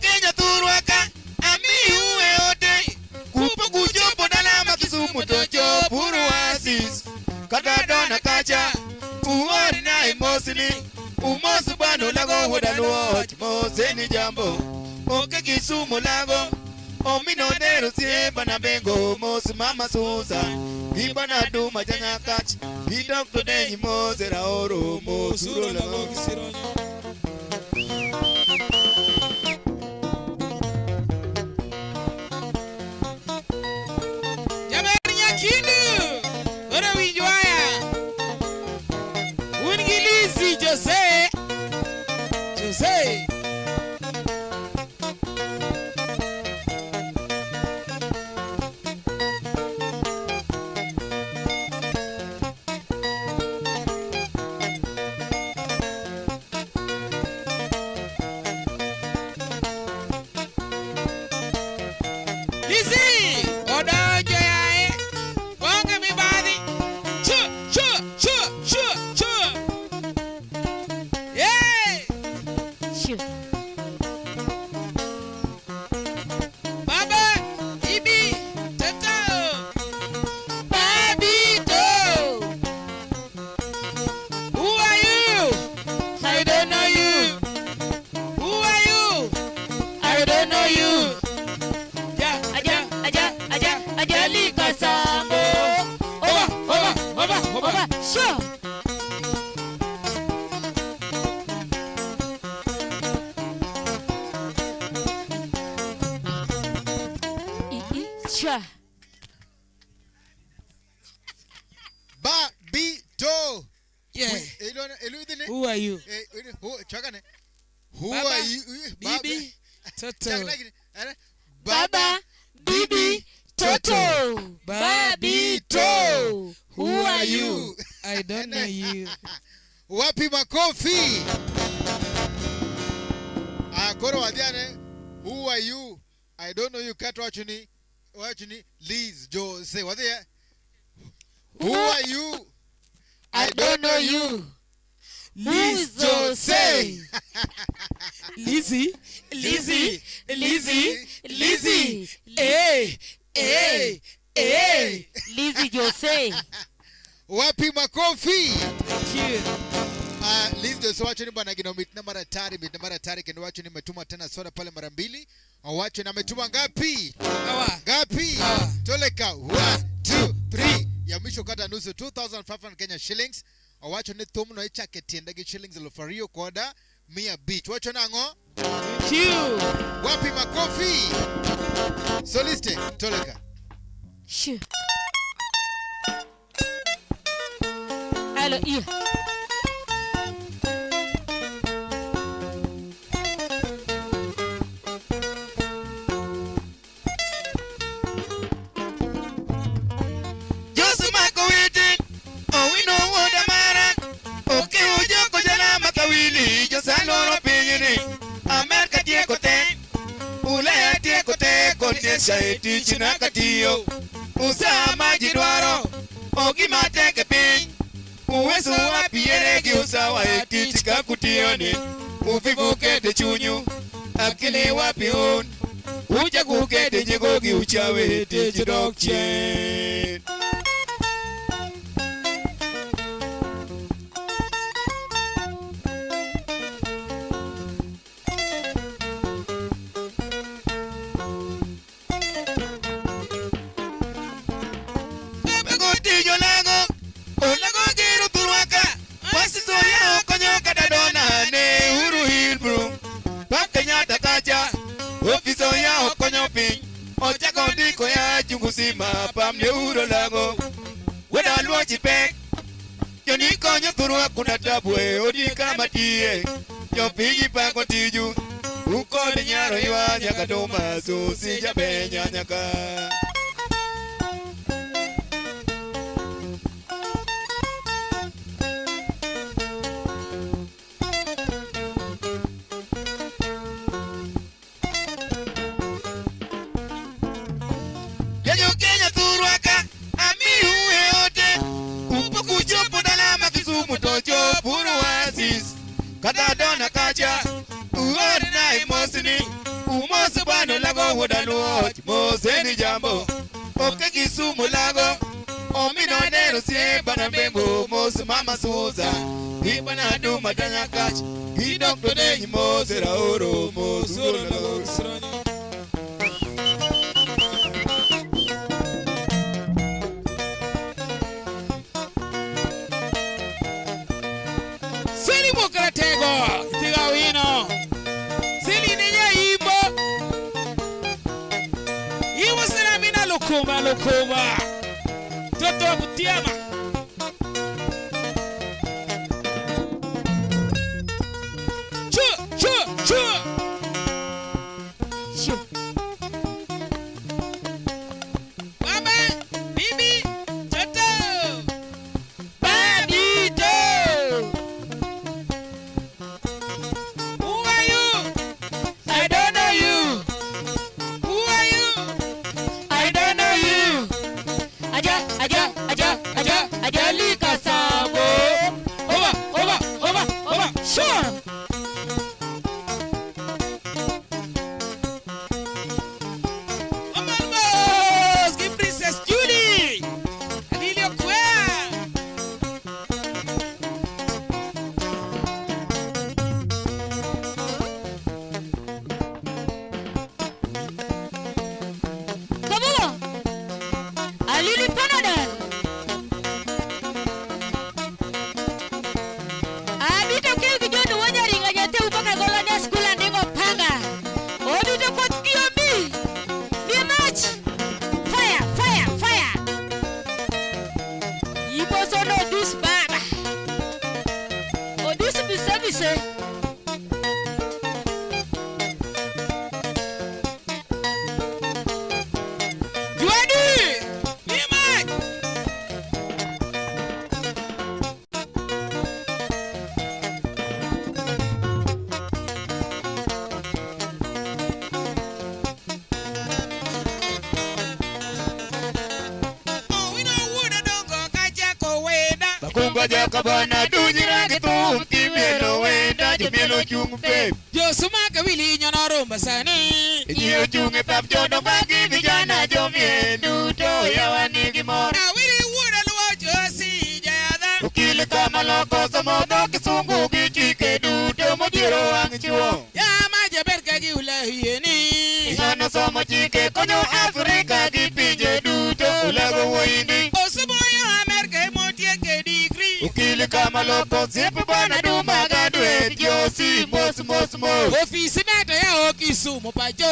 Kenya thurwa ka, amiu e ote, kupo kuchopo dala ma Kisumu to chopuru Asis, kata dona kacha, uor na e mosni, umos bano lago wuoda luoch, mose ni jambo, oke Kisumu lago, Omino nero siemba na bengo mos mama Susan. Gibana duma janyakach. Gidok to denyi mos era oro mos uro lago gisironyo. Jaber Nyakindu, oro winj waya. Un gi Lizzy Jose. Jose. Lizzy, odonjo yae. Onge mibadhi. Chu, chu, chu, chu, chu. Yeah. Chu. Baba, Bibi, Toto. Babito. Who are you? I don't know you. Who are you? I don't know you. Ja, Aja, aja, aja, ajali kasambo. Oba, oba, oba, oba. Oba, sure. I, I, sure. Ba bi to. Yeah. Who Who are you? Chakane. Who Baba, are you? Bibi, Toto. Baba, Bibi, Toto. Babito. Who are you? I don't know you. Wapi makofi? Ah, koro wadhiane. Who are you? I don't know you. Kato wachuni Liz Jose. Wadhie. Who are you? I don't know you. Liz Jose. Lizzy, Lizzy, Lizzy, Lizzy. Hey, hey, hey. Lizzy Jose. Wapi makofi? Thank you. Liz Jose wacho ni bwana gino mitna mara tari, mitna mara tari kendo wacho ni metuma tena soda pale mara mbili. Wacho na ametuma ngapi? Awa. Ngapi? Awa. Toleka 1 2 3. Ya mwisho kata nusu 2500 Kenya shillings. Wacho ni thumno ichake tiende gi shillings 2000 koda 500. Wacho nang'o? Thank you. Wapi makofi? Soliste toleka. Sure. Alo, iya. Josu mako wete, owino wuoda mara, okewo joko jala makawili, josaloro pinyni, Amerka tieko te, Ulaya tieko te, kod Asia e tich nakatiyo, usa ma ji dwaro, ogima tek e piny, uweso wapiere gi usawa e tich kakutiyoni, uvivu kete chunyu, akili wapi un, uchaku kete nyigo gi uchawe e tich dok chien. Ochako ndiko ya chungu sima pamne uro lago weda luochi pek joni konyo thurwa kuna tabu e odi kama tiye jopinyi pango tiju ukod nyaro ywa nyaka doma susi jabenya nyaka Kata dona kacha uore na imosini umosi bano lago wuoda moseni jambo oke Kisumu lago omino nero sie bana mbembo mosi mama Suza ibana duma tanyakach gidok to denyi mose raoro mosi lago. Lukumba Lukumba. Mtoto wa Butiama. Chu chu chu. Shu. Baba, bibi, toto. Babito. Who are you? I don't know you. Who are you? I don't know you. Aja, aja, aja, aja, ajali kasabo. Over, over, over, over. Sure. Vamos, give Princess Judy. Alilio Kwe. Kabugo. Alili Panadol. Abito kew gi John Wanyaringa nyathi mpaka golo ne skul andingo panga. Obito koth kiombi. Mi mach. Fire, fire, fire. Iboso no dus baba. Odus bise bise. Juadi. Nimak. Owino wuoda dongo kachako wenda. Bakunga jakabana dunyira gi thum kimielo wenda jomielo chung' pep. Josuma wili nyono rumba sani. Ji ochung' e pap jodongo gi vijana jomiel duto yawa nigi mor. Awili wuoda luwo josi jayadha. Okil kama loko somo dho kisungu gi chike duto modhiero wang' chuo. Yama jaber ka giula hieni. Ng'ano somo chike konyo Afrika gi pinje duto ulago wuoyini. Osomo yo Amerka emotieke digri. Okil kama loko osiep bwana Duma gadwe josi mos mos mos. Ofisi nato yawo Kisumu pacho.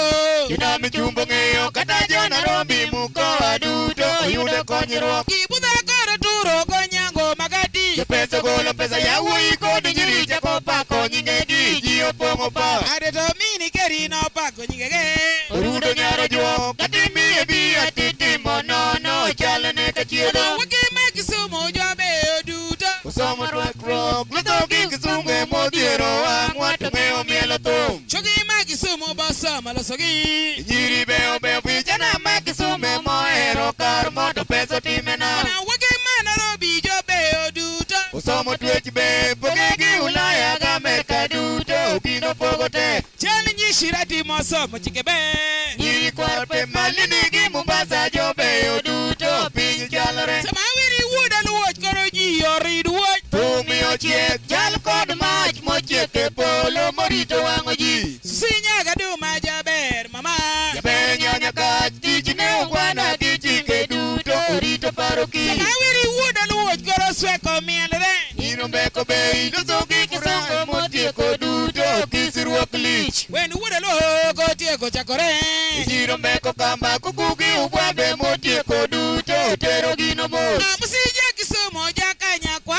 Junami chumbo ng'eyo kata jo Nairobi mkoa duto oyudo konyruok. Kibudha kod turo gonyango magadi. Jopesa golo pesa yawuoyi kod nyiri chako pako nyingegi ji opong'o pap. Ade to mini keri nopako nyingege. Orudo nyaro juok katimiye bia titimo nono chalne ka chiedho. Wake ma Kisumu jobeyo duto. Osomo rwakruok loso gi kisungu emodhiero wang'wa to ng'eyo mielo thum. Chogi ma Kisumu bosomo losogi. Nyiri beyo beyo vijana ma Kisumu emohero kar mondo pesa otime nam. Wake ma Nairobi jobeyo duto. Osomo twech be poge gi Ulaya gi Amerka duto okino pogo tek. Chal nyishirati mosomo chike be. Nyiri kwar pe Malindi gi Mombasa jobeyo duto piny chalre. Sama wiri wuoda luoch koro ji orid wuoch. Thum ochiek chal kod mach mochiek e polo morito wang'o ji. Susi nyaga duma jaber mama. Jaber nyanya kach tich ne ogwana gi chike duto orito paro ki. Sama wiri wuoda luoch koro sweko mielre. Nyiro mbeko bei loso gi kisungu motieko duto kisruok lich. Wen wuoda luo kotieko chakore. Nyiro mbeko kamba kuku gi ugwambe motieko duto tero gino mos. Amusija Kisumu jakanyakwa.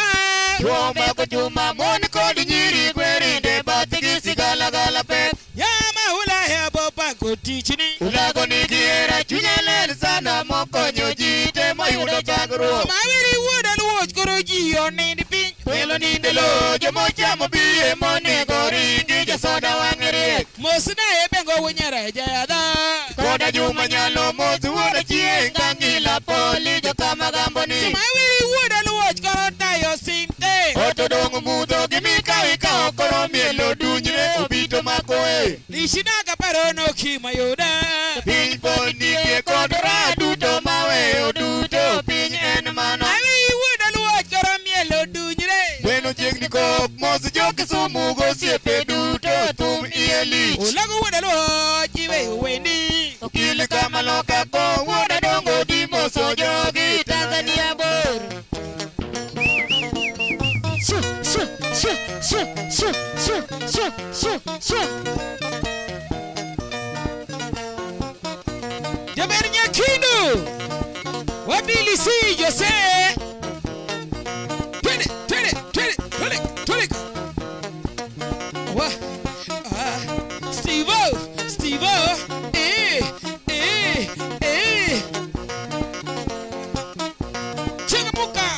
Chwo mako chuma mon kod nyiri gwerinde bathgi sigalagala pek. Yama ulaya bopako tichni. Ulago nigi hera chunye ler sana mokonyo ji te moyudo thagruok. Sama wiri wuoda luoch koro ji onind piny. Welo ninde lo jomochamo biye monego ringi jasoda wang'e riek. Mosna e bengo wunyara jayadha. Koda Juma nyalo mos wuoda chieng' kangila poli jokamagambo ni. Sama wiri wuoda luoch koro tayo simte. Oto dong' mudho gi mikaw ikawo koro mielo dunyre obito makoe. Lishinaka paro no kima yuda. Piny pod nitie kod raha duto maweyo duto piny en mano. Awi wuoda luoch koro mielo dunyre. Gweno chiegni kok mos jo Kisumu gosiepe duto thum iye lich. Ulago wuoda luoch iwe wendi. Okil kama loka ko wuoda dongo di moso jogi Tanzania bor. Shu, shu, shu, shu, shu, shu, shu, shu, shu. Jaber nyakindu. Billy C Jose. Twende, twende, twende, twende, twende. Wa. Ah. Steve-O, Steve-O. Eh, eh, eh. Changamuka.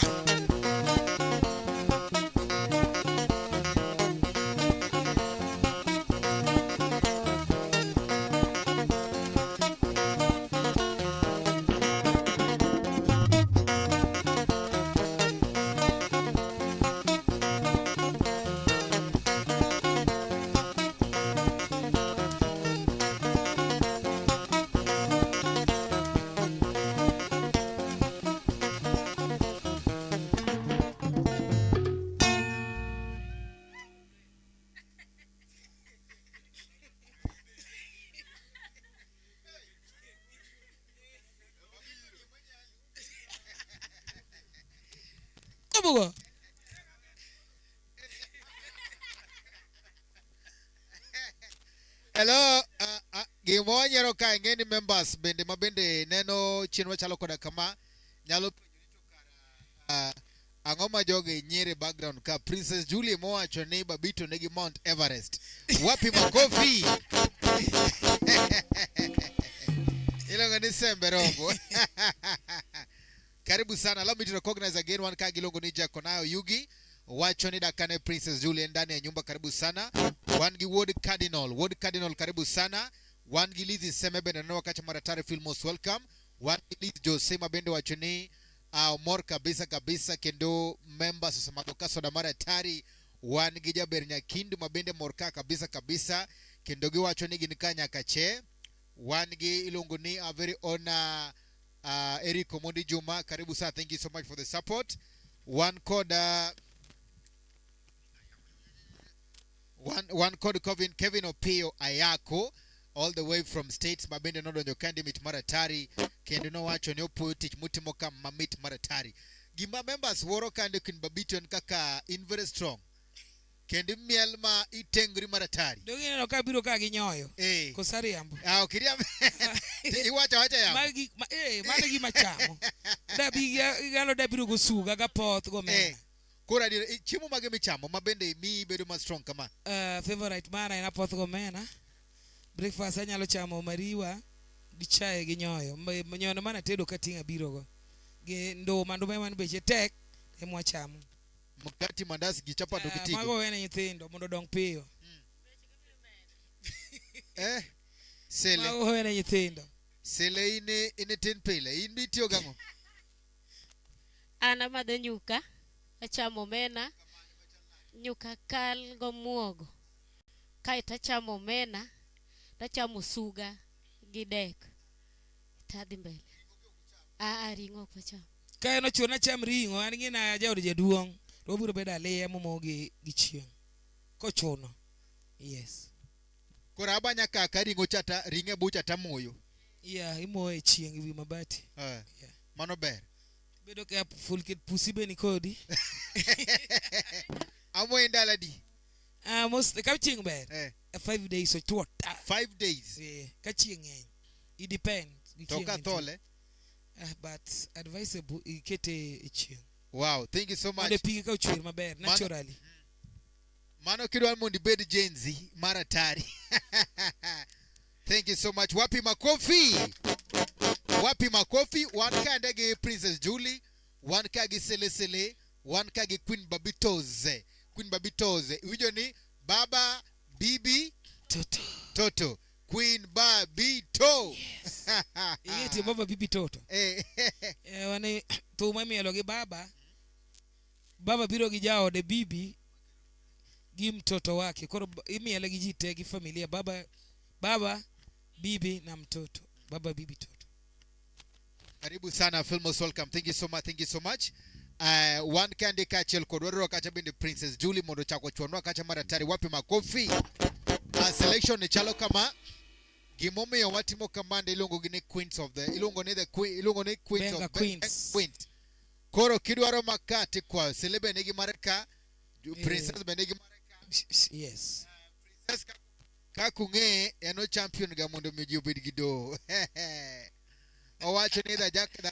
Obugo. Hello, gima wanyiero ka ing'e ni members bende ma bende neno chien machalo koda kama nyalo penjo ni to kara ang'o ma jogi nyiere background ka Princess Julie mowacho ni Babito nigi Mount Everest. Wapi makofi? Iluongo ni Sembe Rombo. Karibu sana. Allow me to recognize again one ka giluongo ni Jaconayo Yugi. Wacho ni dakane Princess Julie ndani ya nyumba, karibu sana. Wan gi Ward Cardinal, Ward Cardinal karibu sana. Wan gi Lizzy Seme bende neno kacha maratare feel most welcome. Wan gi Liz Jose ma bende wacho ni mor kabisa kabisa kendo members osemadho ka soda mar hatari. Wan gi Jaber Nyakindu ma bende mor ka kabisa kabisa kendo giwacho ni gin ka nyaka che. Wan gi iluongo ni a very own Eric Omondi Juma, karibu sana, thank you so much for the support. Wan kod one kod Kevin Opio Ayako all the way from States ma bende nodonjo kandi mit maratari kendo nowacho ni opuoyo tich mutimo ka mamit maratari. Gima members wuoro kande Queen Babito en kaka in very strong kendo miel ma itengri maratari. Donge ineno ka biro ka gi nyoyo? Eh. Koso ariambo? Ah, ok iriambo. Iwacho awacha yamo. Magi mano e gima chamo. Dabi galo dabiro go suga gapoth gomena. Koro adier, chiemo mage michamo ma bende miyi bedo ma strong kama? Favorite mara en apoth gomena. Breakfast anyalo chamo mariwa gi chae gi nyoyo. Nyoyo mana tedo kating'o abiro go. Gi nduma, nduma ema beche tek ema wachamo. Mkati, mandas gi chapat ok itigo. Mago wene nyithindo mondo odong piyo. Sele. Mago wene nyithindo. Sele in tin pile, in itiyo gang'o? An amadho nyuka, achamo omena, nyuka kal gomuogo. Kaeto achamo omena, tachamo suga gi dek. Tadhi mbele. Aa, ring'o ok wacham. Ka en ochuno acham ring'o, an ng'ina jaod jaduong', to wabiro bedo aliya momo gi chieng'. Kochuno. Yes. Koro aba nyaka ka ring'o cha ta ring'e bucha tamoyo. Yeah, imoye e chieng' ewi mabati. Yeah. Mano ber. Bedo ka full kit pusi be ni kodi. Amoye ndalo adi? Most, ka chieng' ber. 5 days otuo ta. 5 days. Yeah, ka chieng' ng'eny. It depends. Gi To chieng' ka nitie. thole? But advisable ikete e chieng'. Wow, thank you so much. Mondo pige ka ochwer maber, naturally. Mano kidwa mondo ibed Gen Z mar hatari. Thank you so much. Wapi makofi? Wapi makofi? Wan kande gi Princess Julie, wan ka gi Sele Sele, wan ka gi Queen Babitoze. Queen Babitoze. Iwinjo ni baba, bibi, Toto. Toto. Queen Babito. Yes. Ing'e tie baba, bibi, toto. Wane thum emielo gi baba. Baba biro gi jaode bibi gi mtoto wake. Koro imiele gi ji te gi familia. Baba, baba, bibi na mtoto. Baba, bibi, toto. Karibu sana Filmos, welcome. Thank you so much. Thank you so much. Wan kande kaachiel kod wadwaro kacha bende Princess Julie mondo ochako chwanwa kacha mar hatari. Wapi makofi? Selection ni chalo kama gimomiyo watimo kamande iluongo gi ni Queens of the iluongo ni the Queen iluongo ni Queens Benga of the Queens. Queens. Koro kidwaro makati kwa Sele be nigi mare ka, Princess be nigi mare ka. Yes. Princess kaka ung'eye en o champion ga mondo mi ji obed gi doho. Owacho ni the jack the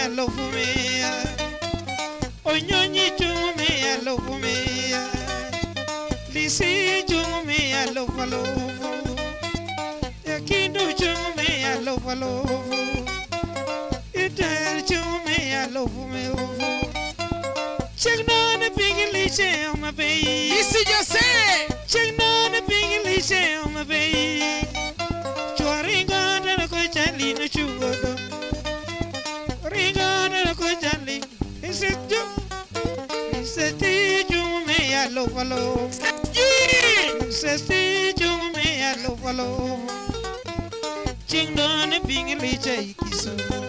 miya alufu mia. Onyonyi chung' miya alufu mia. Lisi chung' miya alufu alufu. Yakindu chung' miya alufu alufu. Iter chung' miya alufu alufu. Chieng' none piny liche oma bei. Lisi Jose. Chieng' none piny liche oma bei. Chwo ringo tero kochali nochungo do. Ringo tero kochali. Isejo. Iseti chung' miya alufu alufu. Iseti chung' miya alufu alufu. Chieng' none piny liche Kisumu.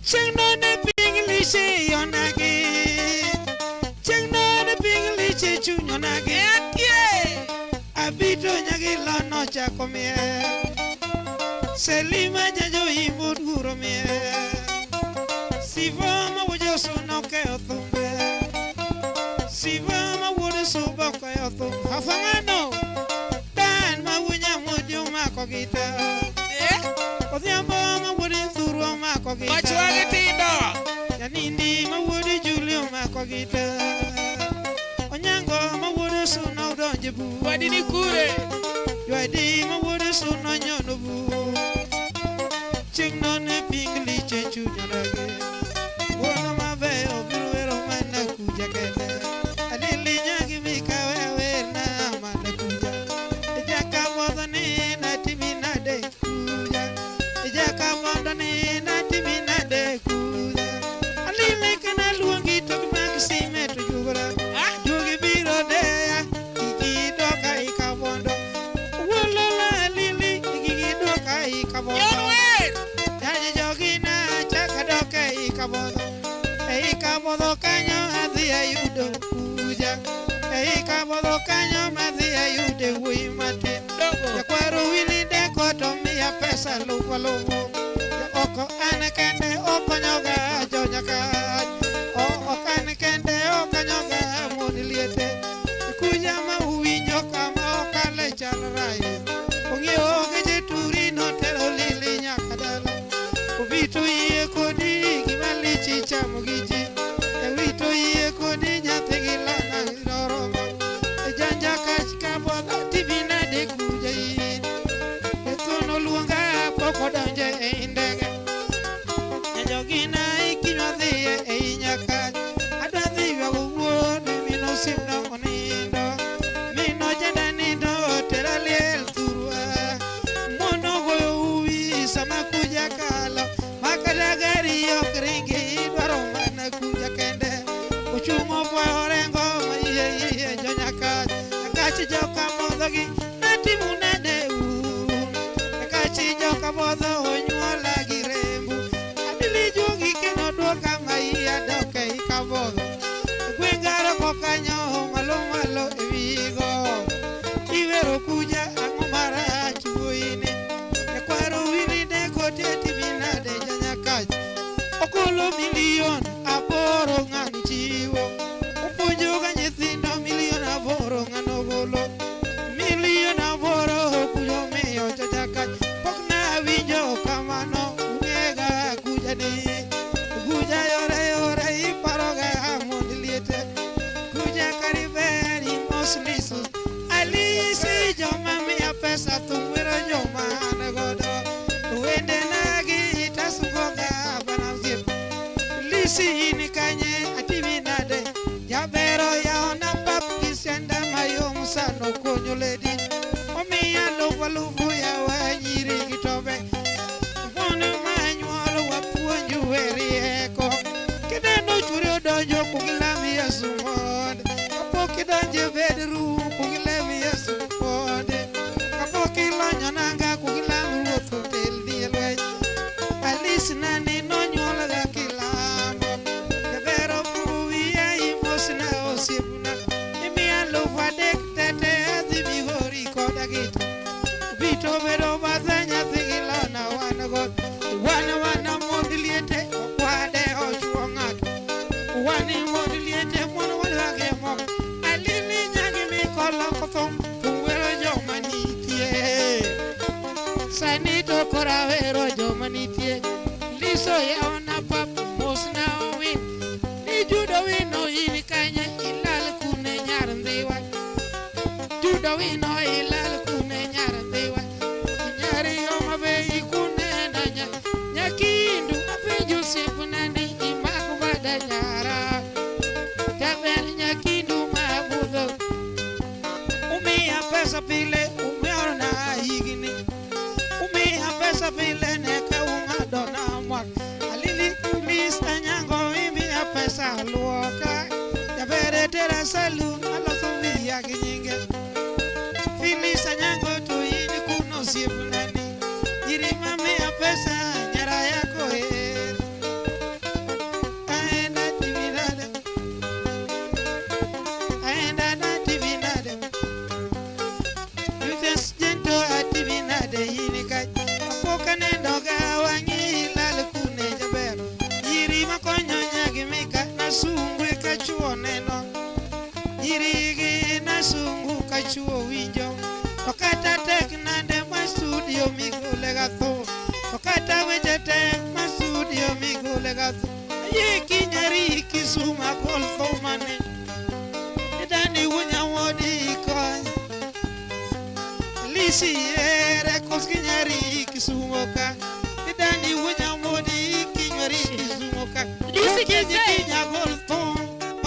Chieng' none piny liche yonagi. Chieng' none piny liche chuny onagi. Abito nyagi lono chako miel. Selima jajo imbo guro miel. Sivo ma wuod Osuna okeyo thumbe. Sivo ma wuod Suba okeyo thumbe. Afang'ano. Dan ma wuod Nyamodi omako gita. Odhiambo ma wuod Thuru omako gita. Wachwagi tindo. Janindi ma wuod Juli omako gita. Onyango ma wuod Suna odonjo e bur. Wadi ni kure. Jwadi ma wuod Suna onyono bur. Chieng' none piny liche chuny onagi. Wuono mabeyo biro wero mana kuja kende. Alili nyagi mikawe awerna mana kuja. Ijaka modho ni natimi nade kuja. Ijaka modho ni natimi nade kuja. Alili kana luongi to gimak sime to jugora. Jugi biro deya kiki doka ikabondo. Wuolola alili kiki doka ikabondo. Jaji jogina chaka doka ikabondo. Ei kabodho kanyo adhi ayudo kuja. Ei kabodho kanyo madhi ayude wuoyi matin. Jakwaro wili deko to miya pesa alufu alufu. Oko an kende okonyoga jo Nyakach. Ok an kende okonyoga mon liete. Kuja ma uwinjo kama okale chal raia. Ong'iewo geche turi notero lili nyaka dala. Obito yie kodi gima lich ichamo gi ji. Ewito yie kodi nyathi gi lana noromo. Ejanja kach kabodho timi nade kuja in. Ethuon oluonga pok odonjo ei ndege. Jogina ikinywa dhiye ei Nyakach. Adwa dhi ywago wuon min osimna onindo. Min ojenda nindo otera liel thurwa. Mon ogoyo uwi sama kuja kalo. Makata gari ok ringi idwaro mana kuja kende. Ochung' ofwayo orengo ma iye iye jo Nyakach. Nyakach joka modhogi natimu nade un. Nyakach joka modho onyuola gi rembu. Adili juogi kendo duoka ma iya dok ei kabodho. Gwengaro kokanyo malo malo e wigo. Iwero kuja ang'o marach wuoyini. Nyakwaro wili deko tetimi nade ja Nyakach. Ogolo milion 8 ng'ani chiwo. Opuonjoga nyithindo milion 8 ng'ano golo. Milion 8 kujo miyo jo Nyakach. Pok nawinjo kamano ung'ega kuja ni. Kuja yore yore iparoga mond liete. Kuja kariberi mos lisu. Alisi joma miya pesa thum wero joma an godo. Wende nagi tasungoga bana osiep. Lisi in kanye atimi nade. Jabero yaona pap gi senda mayom sano konyo ledi. Omiya alufu alufu yawa nyiri gi tobe. Mon ma nyuolo wapuonju e rieko. Kineno chwori odonjo kugilam Yesu monde. Kapok idonjo e bedroom kugilam Yesu monde. Kapok ilonyo nanga kugilam Ruoth otelni e lweny. Alice nani nonyuolga kilamo. Jabero bugo wiya imosna osiepna. Imiya 3,000 tete adhi Migori koda gita. Bito bedo batha nyathi gi lona wan go. Wan wana mond liete ok wadewo chuo ng'ato. Wan mond liete mon wadwagi moko. Alili nyagi mikoloko thum thum wero joma nitie. Sani to koro awero joma nitie. Liso yawona ilene ka ung'ado na mwak. Alili Mr. Nyango imiya pesa luoka. Jabere tera saloon aloso wiya gi nyinge. Phyllis Anyango to in kuno osiepnani. Nyiri mamiya pesa nyara yako eri. Aenda timinade. Aenda na timinade. Princess Jento atiminade yini kaj. Apok aneno ga wang'i ilal kune jaber. Nyiri makonyo nyagi mika nasungu eka chuo neno. Nyiri gi nasungu ka chuo winjo. To kata tek nade ma studio migole ga thum. To kata weche tek ma studio migole ga thum. Ayie kinyari Kisumu agol thumani. Idani wunya wodi kony. Lisi ere kos kinyari Kisumu ka. Idani wunya wodi kinywari Kisumu ka. Lisi Okinyi Jose. kinya gol thum.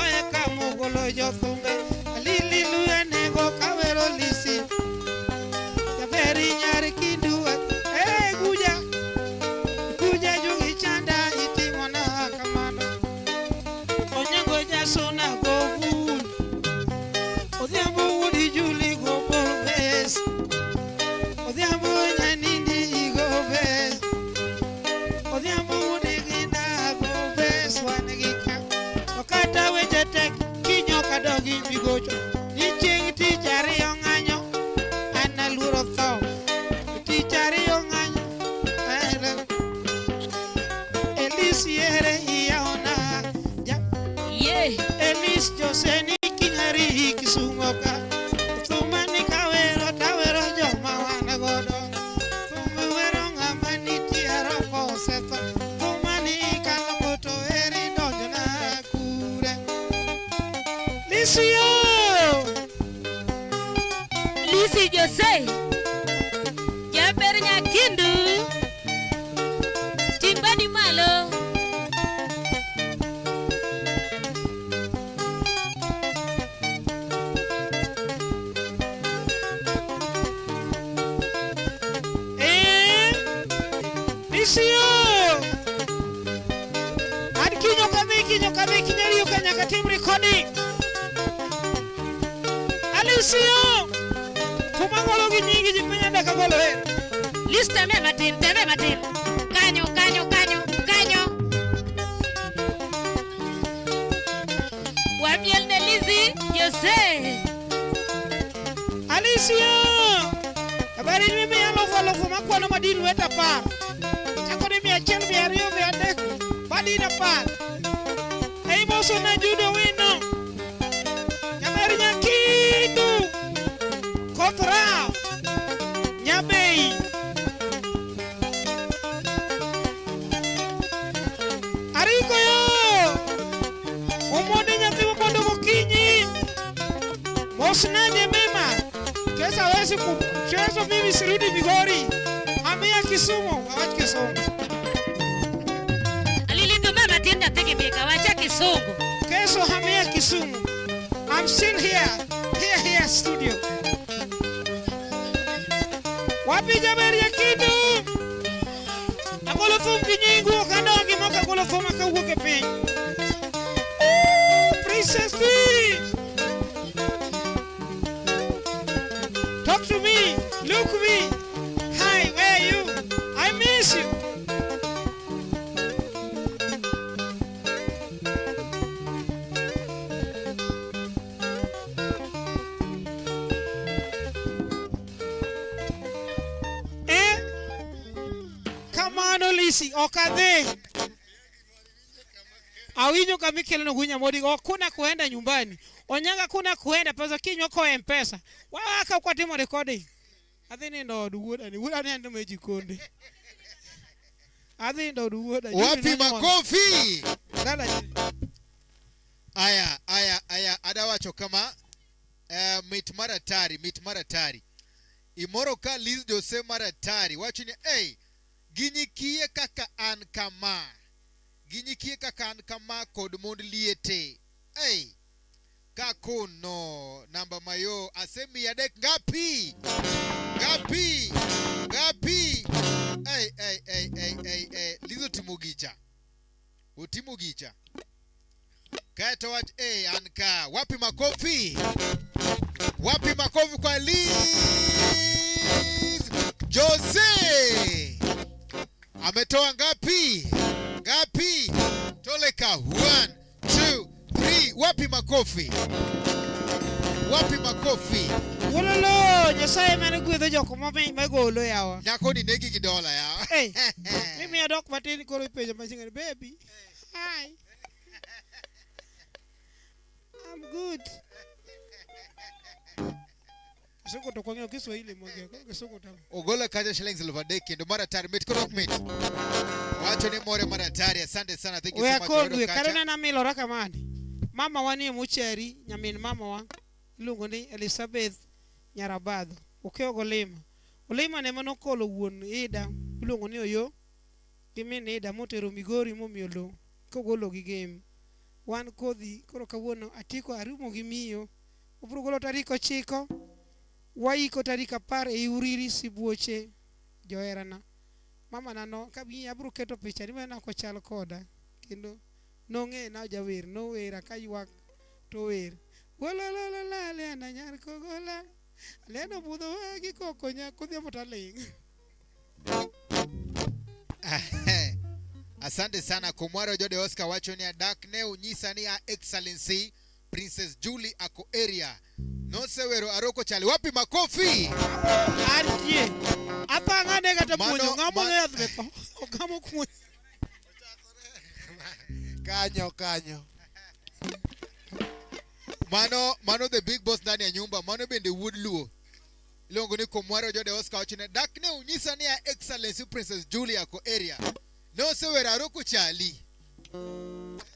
Oye kamugolo jothumbe. Alili luya nego kawero lisi. Jaberi nyar kindu. Eh guja. Guja jugi chanda itimo na kamano. Onyango jasona go bul. Odhiambo wuod Juli go bol bes. Odhiambo nyanindi go bes. Odhiambo wuod Ginda go bes wan gi ka. To kata weche tek kinyo kadogi migocho. Ni chieng' tich ariyo ng'anyo an aluoro tho. Tich ariyo ng'anyo an Elis yere iyaona ja Ye. Elis Jose ni kinyari Kisumo ka. Thuma ni kawero tawero joma wan godo. Thum wero ng'ama nitie roko osetho. Thuma ni kalongo to eri donjona kure. Lisio! Lisi Jose. Jaber nyakindu. Ting' badi malo. Eh? Lisio! Ad kinyo kadhi kinyo kadhi kinyariyo ka nyaka tim recording. Alisio! Kuma golo gi nyingi ji piny adaka golo e. Lis teme matin, teme matin. Kanyo, kanyo, kanyo, kanyo. Wamiel ne Lizzy Jose. Alisio! Habari ni mimi alufu alufu makwano madin lwet 10. Chako ni 100, 200, 300, madin 10. Ei moso na judo wino. Jaber nyakindu. Koth raw. Nyabei. Ariko yo! Omonde nyathi mopondo gokinyi. Mosnade mema. Kesho hawezi ku kesho mimi sirudi Migori. Hamia Kisumu, awach Kisumu. Alili dhume matin nyathi gi mika, wacha kisungu. Kesho hamia Kisumu. I'm still here. Here, here, studio. Wapi jaber yakindu? Agolo thum gi nyingu ok adongi mok agolo thum akawuok e piny. Ooh, Princess T. Talk to me. Look me. Hi, where are you? I miss you. Eh? Kamano Lisi, ok adhi. Awinjo kama ikelo gunya modi, hakuna kuenda nyumbani. Onyanga kuna kuenda pesa kinywa kwa M-Pesa. Waka kwa timo recording. Adhi nindo od wuoda ni wuoda ni e jikonde. Adhi nindo od wuoda. Wapi makofi? Dala. Aya, aya, aya, adawacho kama mit mar atari, mit mar atari. Imoro ka Liz Jose mar atari, wacho ni hey, ginyikie kaka an kama. Ginyikie kaka an kama kod mond liete. Hey, kakono namba mayo asemi adek ngapi? Ngapi? Ngapi? Hey, hey, hey, hey, hey, hey. Lizo timo gicha. Otimo gicha. Kaeto wach eh, an ka. Wapi makofi? Wapi makofi kwa Liz Jose? Ametoa ngapi? Ngapi? Toleka 1 2 3. Wapi makofi? Wapi makofi? Wololo, Nyasaye mane gwedho jok magolo yawa. Nyako ni negi gi dola yawa. Hey, mimi adok matin koro ipenjo machiegni, baby. Hi. I'm good. Kisungu to kwang'eyo Kiswahili mwang'eyo, koro kisungu to. Ogolo kacha shillings 3,000 kendo mar atari mit koro ok mit. Wacho ni more mar atari. Asante sana. Thank you We so much. akodwe, Wayudo kata kacha. nena milora kamani. Mama wa nie mochari, nyamin mama wa iluongo ni Elizabeth Nyarabadho. Okewo golima. Olima ne manokolo wuon Ida iluongo ni Oyo gi min Ida motero Migori momiyo lowo kogolo gi gem. Wan kodhi koro kawuono atiko arumo gi miyo. Obiro golo tarik 9 waiko tarik 10 e Uriri Sibuoche joherana. Mama na no kabi abiro keto picha ni mana kochal koda kendo nong'e na jawer nowera kaywak to wer. Wolololola aliana nyar kogola aliana budho wagi koko nyako odhiambo taling'. Asante sana Komwaro Jode Oscar wacho ni adak ne unyisa ni a Excellency Princess Julie ako area. Nosewero aroko chali. Wapi makofi? Antie. Apang'ane kata puonjo ng'ama ong'eyo yath be tho. Ogamo kuonyo. Kanyo kanyo. Mano mano the big boss ndani ya nyumba. Mano bende wuod Luo. Iluongo ni Komwaro Jode Oscar wacho ni dak ne unyisa ni a Excellency Princess Julie ako area. Nosewero aroko chali.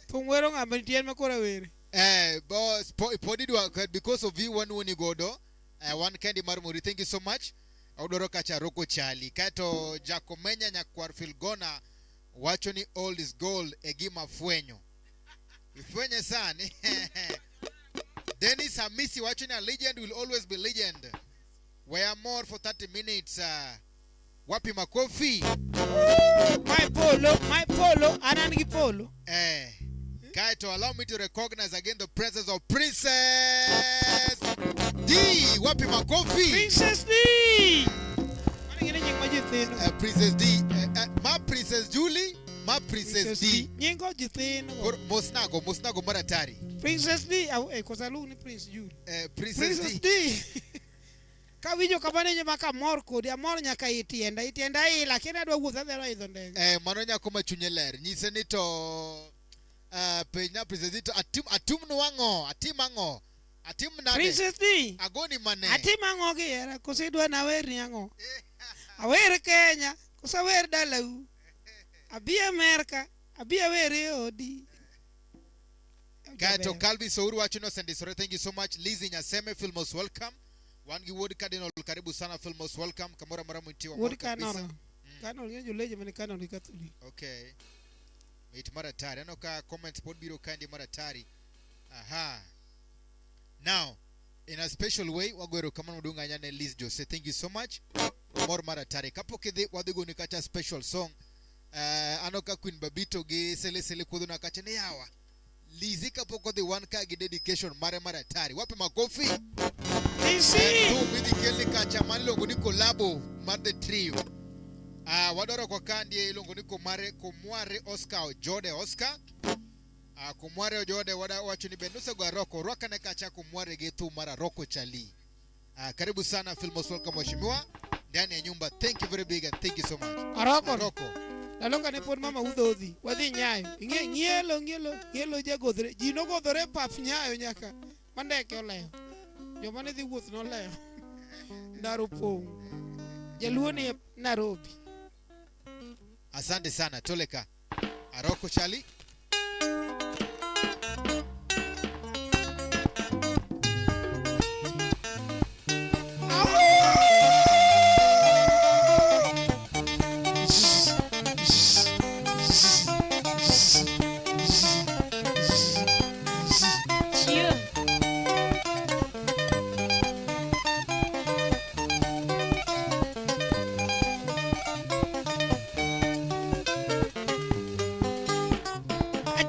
Thum wero ng'ama nitie en ma koro were. Boss, pod idwa because of you wan wuoni godo. Wan kendi mar Muri. Thank you so much. Odwaro kacha aroko chali. Kaeto Jakomenya nyakwar Filgona wacho ni old is gold e gima fwenyo. Ifwenye sani. Dennis Hamisi wacho ni a legend will always be legend. We are more for 30 minutes. Wapi makofi? My polo, my polo, an an gi polo. Kaeto, allow me to recognize again the presence of Princess D. Wapi makofi? Princess D. Mano gin nying ma jithindo. Princess D. Ma Princess Julie, ma Princess, Princess D. D. Nyingo jithindo. Koro mosnago, mosnago mar atari. Princess D, au kosa aluong ni Prince Julie. Princess, Princess D. D. Kawinjo kamano inyo maka amor kodi, amor nyaka itienda, itienda ila, kendo adwa wuotho adhi idho ndege. Mano nyako ma chunye ler. Nyise ni to penj na Princess D to atim nwang'o, atim ang'o? Atim nade? Princess D. Agoni mane? Atim ang'o gi hera, koso idwa ni awerni ang'o? Awer Kenya, koso awer dalau? Abi Amerka, abi awer e odi. Kaeto Calvin Souru wacho ni osendisore. Thank you so much. Lizzy Nyaseme, feel most welcome. Wan gi Wuod Cardinal, karibu sana, feel most welcome. Kamoro amora muntie, wamor Wuod Cardinal. kabisa. Cardinal ng'e joleje mane Cardinal gi Catholic. Okay. Mit mar atari. Aneno ka comments pod biro kaendi mar atari. Aha. Now, in a special way, wago erokamano maduong' ahinya ne Liz Jose. Thank you so much. Mor mar atari. Kapok idhi, wadhi goni kacha special song. Aneno ka Queen Babito gi Sele Sele kuodhona kacha ni yawa. Lizzy kapok odhi wan ka gi dedication mare mar atari. Wapi makofi? Lizzy! Thum idhi kelni kacha mar iluongo ni collabo mar The Trio. Wadwaro kwa kandie iluongo ni Komare, Komware Oscar Ojode Oscar. Komware Ojode wada wacho ni bende osego Aroko. Rwakane kacha Komware gi thum mar Aroko Chali. Karibu sana Filmos, welcome mheshimiwa ndani ya nyumba. Thank you very big and thank you so much. Aroko. Aroko. Ndalo kane pod mama udhodhi, wadhi Nyayo. Ing'e ng'ielo, ng'ielo, ng'ielo jagodhre. Ji nogodhore e pap Nyayo nyaka mandeke olewo. Joma ne dhi wuoth nolewo. Ndaro opong'. Jaluo ni Nairobi. Asante sana Toleka. Aroko Chali.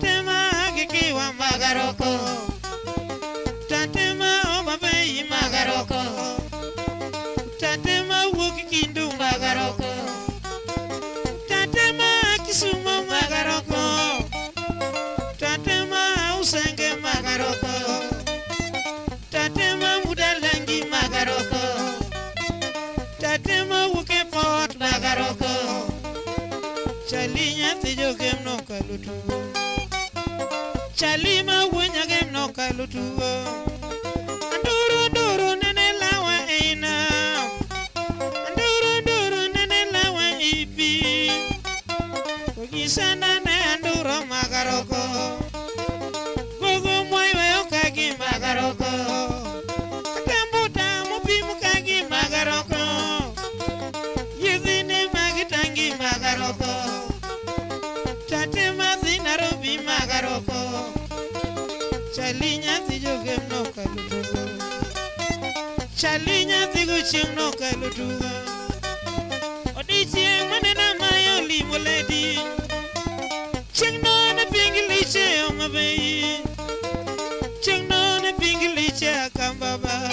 Tatema gikiwa magaroko. Tatema omabei magaroko. Tatema wuok kindu magaroko. Tatema Kisumo magaroko. Tatema Usenge magaroko. Tatema Mudalangi magaroko. Tatema wuok e port magaroko. Chali nyathi jogem nokalo tugo. Chali ma wuo nyagem nokalo tugo. Anduru nduru nene lawa ei nam. Anduru nduru nene lawa ei pi. Onyisa nane anduro magaroko. Gogo mwaywayo kagi magaroko. Katambuta mupimo kagi magaroko. Yedhine magitangi magaroko. Tate madhi Nairobi magaroko. Chali nyathi jogem nokalo tugo. Chali nyathi gochieng' nokalo tugo. Odiechieng' maneno mayo limo lady. Chieng' no ne pingi liche Homa Bay. Chieng' no ne pingi liche Akambaba.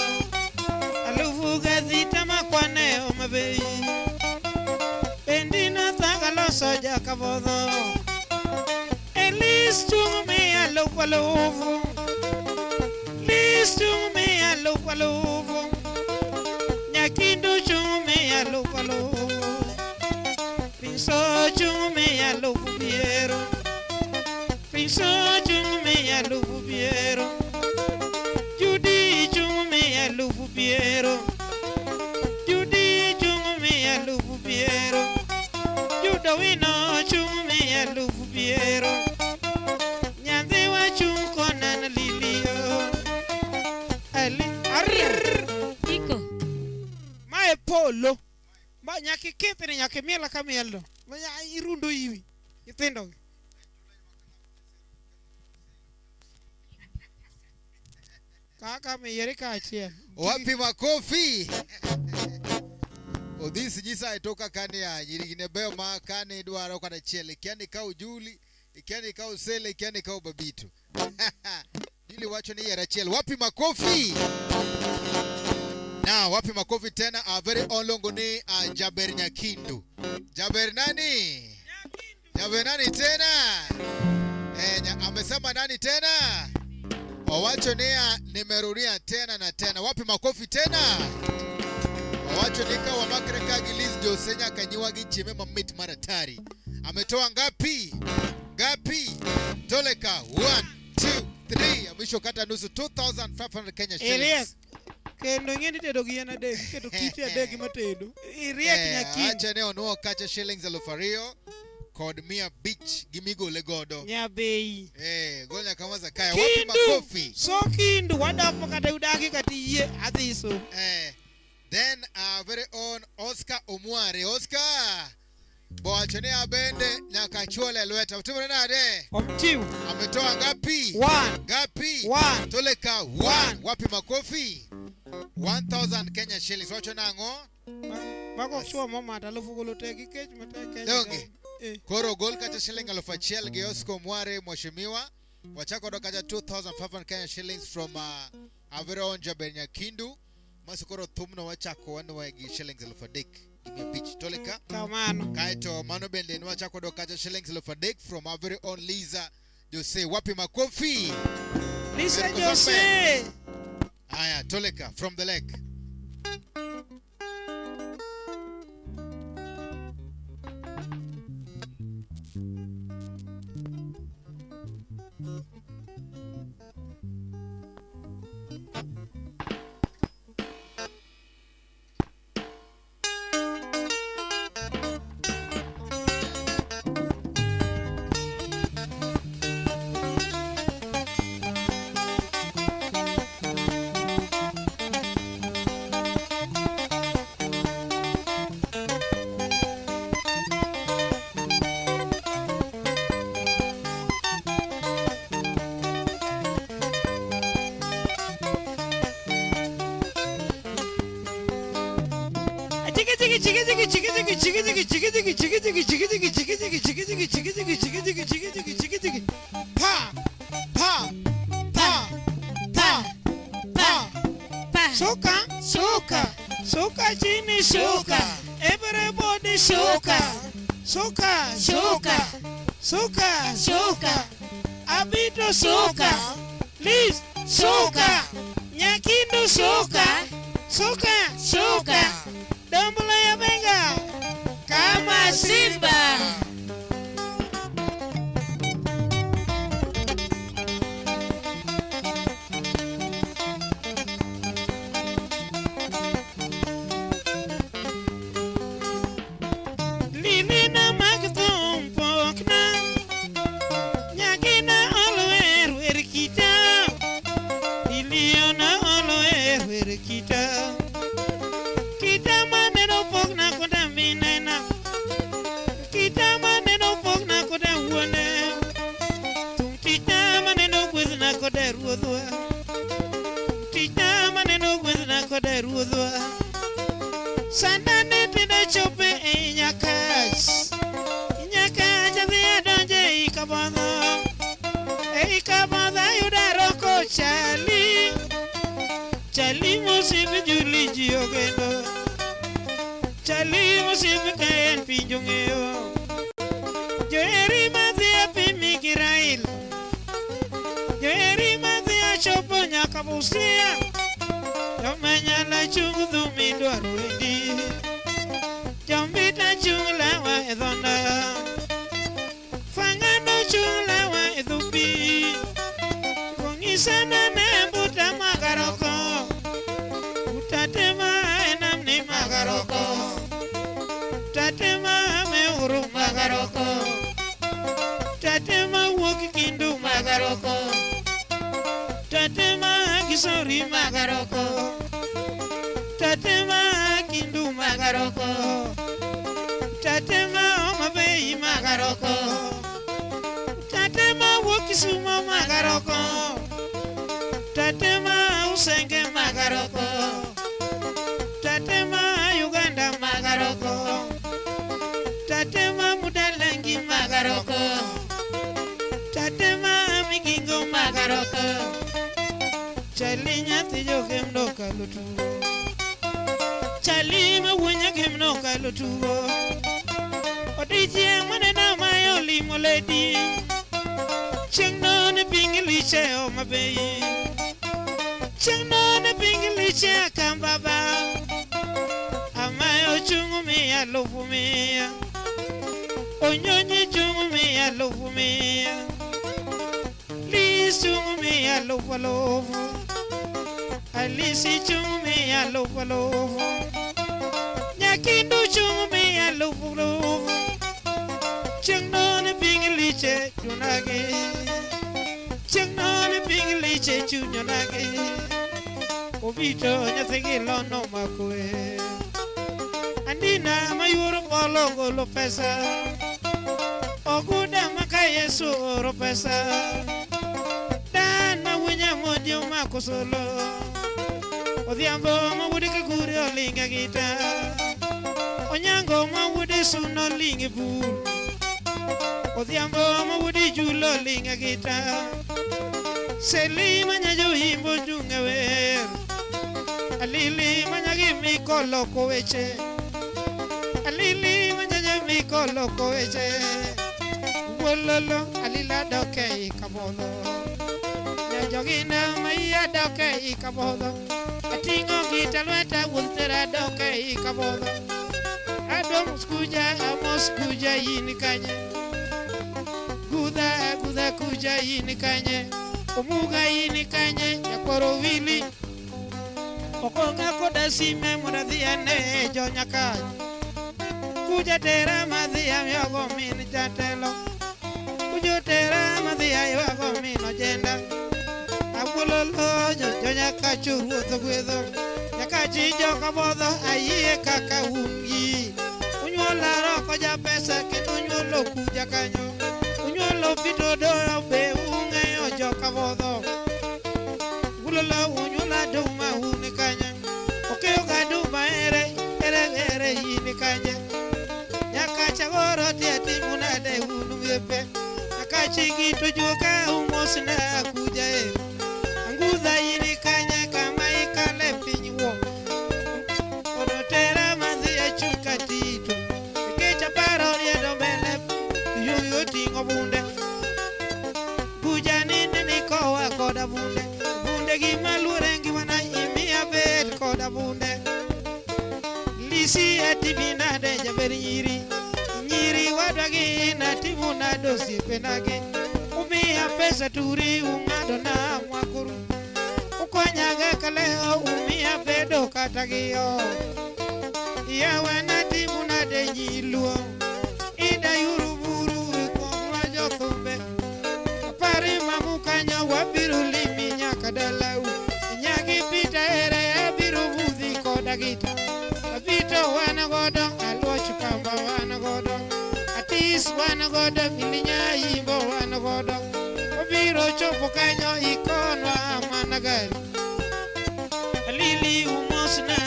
Alufu gazita makwane Homa Bay. Bendi nathaga loso jakabodho. Elis chung mi alufu alufu. Lis chung mi alufu alufu. Nyakindu chung mi alufu alufu. Pinso chung mi alufu piero. Pinso chung mi alufu piero. Judy chung mi alufu piero. Judy chung mi alufu piero. Judo wino chung mi alufu piero. Nyadhi wachung kona na lilio. Ali arr. Iko. Mae polo. Ma nyaka ikethre nyaka imiel ka mielno. Ma irundo iwi. Nyithindo gi. Kaka miyiere kaachiel. Wapi makofi? Odhis nyisa e toka kani ya nyiri ne beyo ma kani dwaro kata achiel. Ikia ni ikaw Juli, ikia ni ikaw Sele, ikia ni ikaw Babitu. Juli wacho ni yier achiel. Wapi makofi? Now, wapi makofi tena? Our very own longo ni Jaber Nyakindu. Jaber nani? Jaber nani tena? Amesema nani tena? Owacho ni nimerudia tena na tena. Wapi makofi tena? Owacho ni ka wamakre ka gi Liz Jose nyaka nyiwa gi chieme mamit maratari. Ametoa ngapi? Ngapi? Toleka 1 2 3. Mwisho kata nusu 2500 Kenya shillings. Elias. Kendo ing'e tedo gi yien adek, iketo kite adek matedo. Iriek nyakin. Acha ne onuo kacha shillings 2000 kod 500 gi migole godo. Nyabei. Gol nyaka maza kaya. Wapi Kindu. makofi? So kindu wadok kata udagi kata iyie adhi so. Then our very own Oscar Omware. Oscar. Bowacho ni abende nyaka chuole lweta. Utimore nade? Omchiw. Ametoa ngapi? 1. Ngapi? 1. Toleka 1. Wapi makofi? 1000 Kenya shillings. Wacho nang'o? Mago chwo momata alufu golo te gi kech matek Kenya. Donge. Koro gol kacha shiling 1000 gi Oscar Omware mheshimiwa. Wachako do kacha 2500 Kenya shillings from our very own Jaber Nyakindu. Maso koro thumno wachako wanwaye gi shillings 3000 gi 500. Toleka. Kamano. Kaeto mano bende nwachako do kacha shillings 3000 from our very own Liza Jose. Wapi makofi? Lisa Very good. Jose. Aya, Toleka from the lake. Chiki chiki chiki chiki chiki chiki chiki chiki chiki chiki chiki chiki chiki chiki chiki chiki chiki chiki chiki. Shuka chini shuka. Everybody shuka. Shuka shuka. Shuka shuka. Abito shuka. Liz shuka. Nyakindu shuka. Shuka shuka. Dombolo ya benga. Kama simba. Lilina mag thum pokna. Nyakina olwer wer kita. Liliona olwer wer kita. Kita maneno pokna koda minena. Kita maneno pokna koda wuone. Thum kita maneno gwedhna koda ruodhwa. Kita maneno gwedhna koda ruodhwa. Sanda ne tindo chope ei Nyakach. Nyakach adhi adonjo ei Kabodho. Ei Kabodho ayudo aroko Chali. Chali mosiep Juli ji ogeno. Chali mosiep ka en piny ong'eyo. Joheri madhi apimi gi Raila. Joheri madhi achopo nyaka Busia. Jomanyala chung thum idwaro endi. Jombita chung lewa e dho nam. Fangano chung lewa e dho pi. Kong'isana ne mbuta magaroko. Utatema e namni magaroko. Tatema meuru magaroko. Tatema wuok kindu magaroko. Tatema gisori magaroko. Tatema kindu magaroko. Tatema Homa Bay magaroko. Tatema wuok Kisumo magaroko. Tatema Usenge magaroko. Tatema Uganda magaroko. Tatema Mudalangi magaroko. Tatema Migingo magaroko. Chali nyathi jokem nokalo tugo. Chali ma wuon nyakem nokalo tugo. Odiechieng' maneno mayo limo lady. Chieng' no ne piny liche Homa Bay. Chieng' no ne piny liche Akambaba. Amayo chung' miya alufu mia. Onyonyi chung' miya alufu mia. Liz chung' miya alufu alufu. Alisi chung' miya alufu alufu. Nyakindu chung' miya alufu alufu. Chieng' no ne piny liche chunagi. Chieng' no ne piny liche chunyonagi. Obito nyathi gi lono makwe. Andina mayuoro polo golo pesa. Oguda maka Yesu oro pesa. Dan ma wunya modi omako solo. Odhiambo ma wuod Kagure olinga gita. Onyango ma wuod Suno oling' e bur. Odhiambo ma wuod Julo oling' e gita. Seli ma nyajo imbo chung' e wer. Alili ma nyagi miko loko weche. Alili ma nyajo miko loko weche. Wololo alila dok ei Kabodho. Nyajogina ma iya dok ei Kabodho. Ating'o gita lweta wuoth tera dok ei Kabodho. Adwa kuja amos kuja in kanye. Gudha gudha kuja in kanye. Omuga in kanye nyakwaro wili. Okonga koda sime mondo adhi ane jo Nyakach. Kuja tera madhi aywago min jatelo. Kuja tera madhi aywago min ojenda. Awololo jo Nyakach ruoth ogwedho. Nyakachi joka bodho ayie kaka un gi. Unyuola roko ja pesa kendo unyuolo kuja kanyo. Unyuolo pito doyo be ung'eyo joka bodho. Ulolo unyuola duma un kanye. Okeyo ga duma ere ere ere in kanye. Nyakacha goro tie timo nade un miepe. Nyakachi gito juoka umosna kuja e. Angudha in kanye kama ikale piny wuo. Lisi atimi nade jaber nyiri. Nyiri wadwagi natimu nade osiepenagi. Umiya pesa turi ung'ado na mwakuru. Ukonyaga kaleo umiya bedo kata gi ot. Yawa natimu nade nyiluo. Ida yuru buru ikomwa jothumbe. Apari mamukanyo wabiro limi nyaka dalau. Nyagi pita ere abiro budhi koda gita. Abito wan godo aluoch pamba wan godo. Atis wan godo milinya imbo wan godo. Obiro chopo kanyo ikonwa mana gari. Lili umosna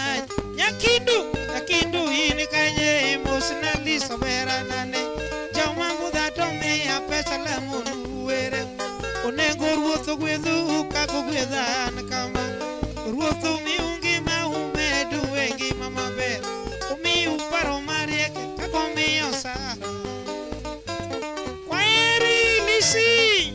nyakindu nyakindu in kanye imosna lisobera nane. Joma mudha to miya pesa lamonu were. Onego ruoth ogwedhu kaka ogwedha an kama. Ruoth omiu ngima umedu e ngima maber. Omiu paro mariek kaka omiyo Sara. Kwaheri Lisi.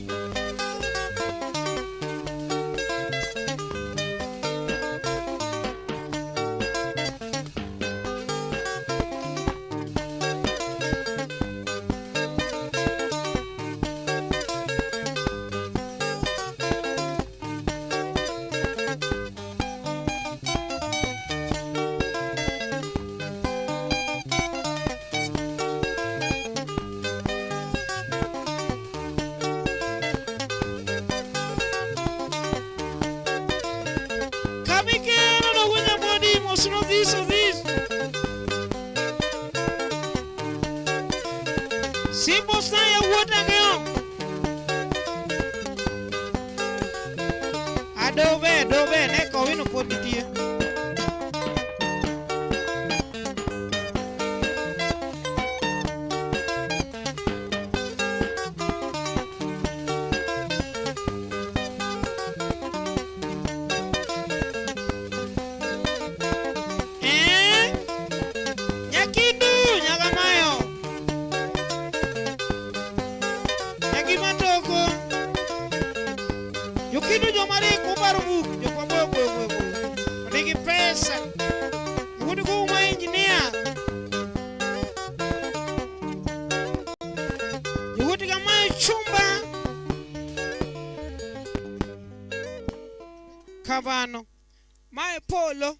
Kamikeno no wunya modi mosno this or this. Simbo saya wuota ngeo. Adobe adobe ne kowino pod nitie. Eh? Nyakindu nyagamayo. Nyagimatoko. Jokindu joma riek mobaro buk, jok maboyo boyo boyo boyo. Nigi pesa. Wuod go ma engineer. Wuod gamayo chumba. Kavano. Mae polo.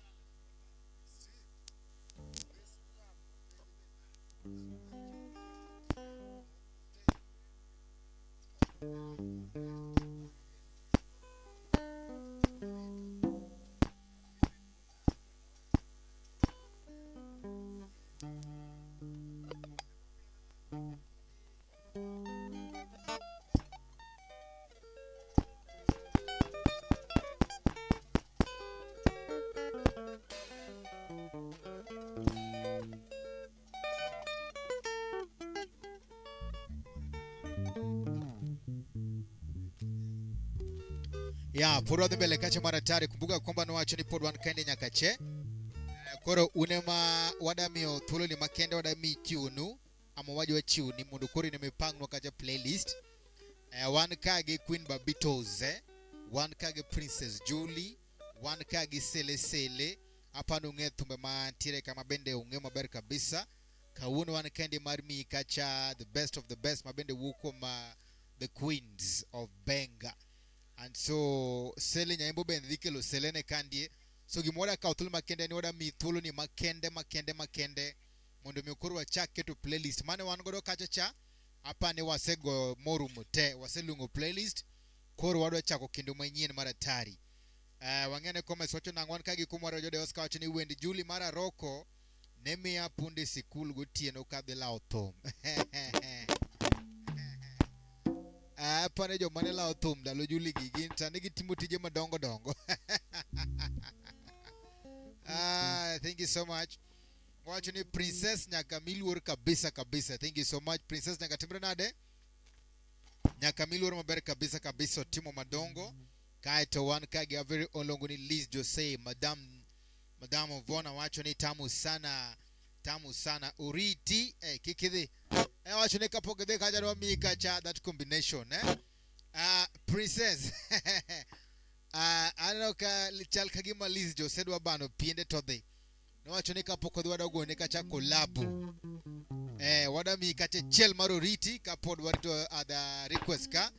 Ya, pod wadhi mbele kacha mar atari. Kumbuka kwamba nowacho ni pod wan kende nyaka che. Koro un ema wadamiyo thuolo ni makende wadami chiwonu ama wajwa chiwni mondo koro in ema ipangnwa kacha playlist. Wan ka gi Queen Babitos, wan ka gi Princess Julie, wan ka gi Sele Sele. Apani ung'e thumbe mantiere kama bende ung'e maber kabisa. Kawuono wan kende mar miyi kacha the best of the best mabende wuok kuom the Queens of Benga. And so Sele Nyaimbo bende dhi kelo Selene kandie. So gima wada kawo thuolo makende ni wada miyi thuolo ni makende makende makende mondo mi koro wachak keto playlist mane wan godo kacha cha. Apani wasego morumo te, waseluongo playlist, koro wadwa chako kendo manyien mar atari. Wang'ene comments wacho nang'o wan ka gi kumoro jode Oscar wacho ni wend Julie mar Aroko ne miya punde sikul gotieno kadhi lawo thum. Apani joma ne lawo thum ndalo Julie gi gin sani gitimo tije madongo dongo. Thank you so much. Wacho ni Princess nyaka miluor kabisa kabisa. Thank you so much Princess nyaka timre nade? Nyaka miluor maber kabisa kabisa otimo madongo. Kaeto wan ka gi a very olongo ni Liz Jose, Madam Ovona wacho ni tamu sana, tamu sana uriti kikidhi. Wacho ni kapok idhi kacha dwa miyi kacha that combination Princess. Aneno ka chal ka gima Liz Jose dwa bano piende to dhi. Nowacho ni kapok odhi wada gone kacha kolabo. Wada mi kacha achiel mar oriti kapod warito other request ka.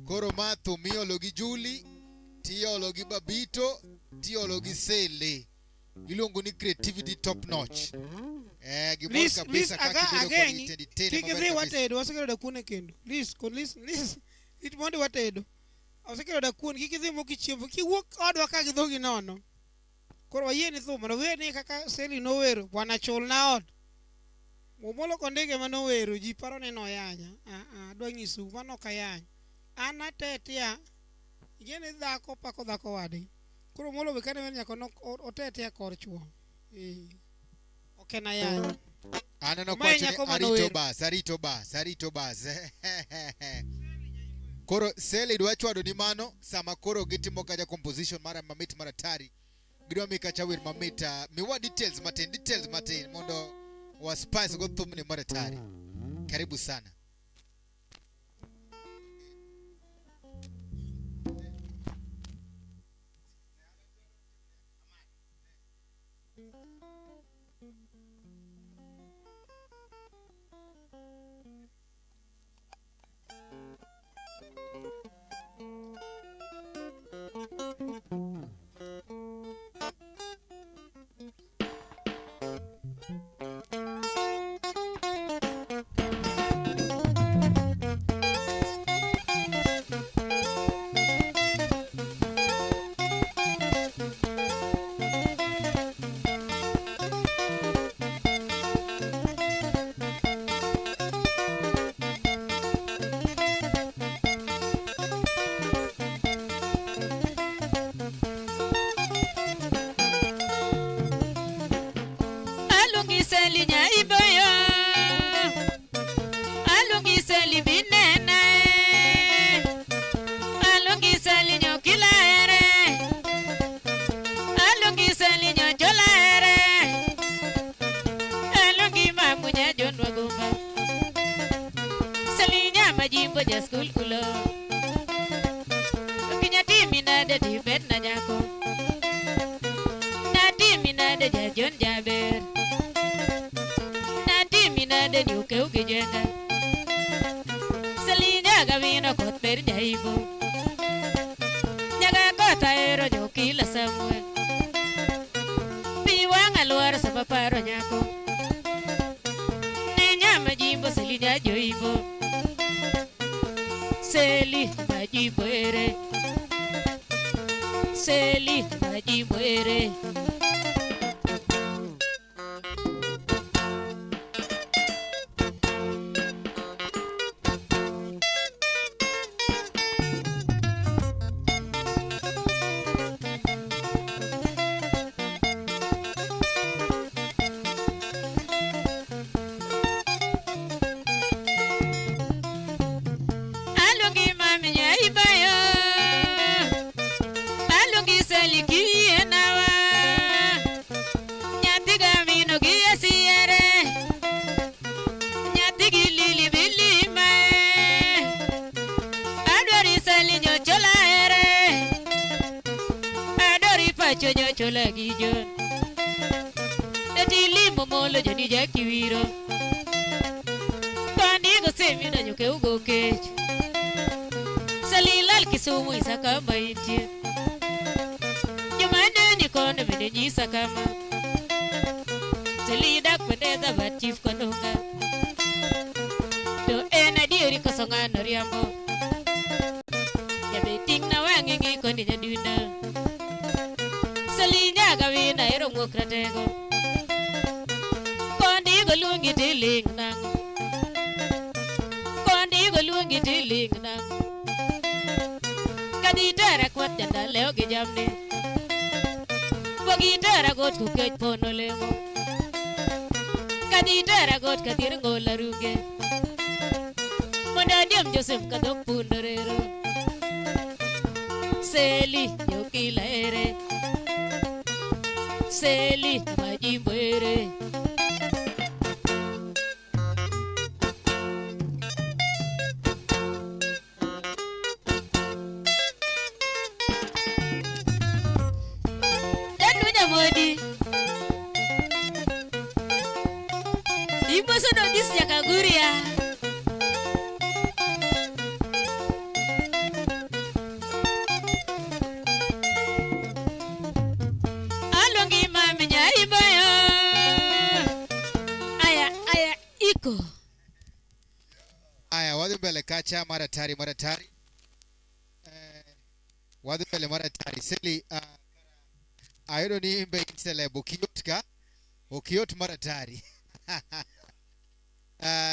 Koro ma thum miolo gi Julie, tiolo gi Babito, tiolo gi Sele. Iluongo ni creativity top notch. Gimoro Lis, lis, kabisa aga, kaka ibedo kod ageng'i. itendi tene Kik maber idhi kabisa. watedo, wasekelo dakuon e kendo. Lis, kon lis, lis. Rit mondo watedo. Osekelo dakuon, kik idhi mok ichiemo. Kiwuok odwa ka gi dhogi nono. Koro wayie ni thum, mondo wer ni kaka Seli nowero, bwana chulna ot. Omolo Kondege ma nowero, ji paro ni noyanya. Ah, ah, adwa nyisou, mano ok ayany. An atetia, ing'e ni dhako pako dhako wadgi. Koro Omolo be kane wer nyaka otetia kor chuo. Ok en ayany. Aneno Mae kowacho ni nyako mane arito owero. bas, arito bas, arito bas. Koro Seli dwa chwado ni mano sama koro gitimo kacha composition mara mamit mar atari. Gidwa mi kacha wer mamit. Miwa details matin, details matin mondo wa spice go thumni mar atari. Karibu sana. Anyis Jakaguria. Aluongi mami nyaiboyo. Aya, aya, iko. Aya, wadhi mbele kacha mar atari mar atari. Wadhi mbele mar atari. Seli, ayudo ni imbe in celeb, ok yot ka. Ok yot mar atari.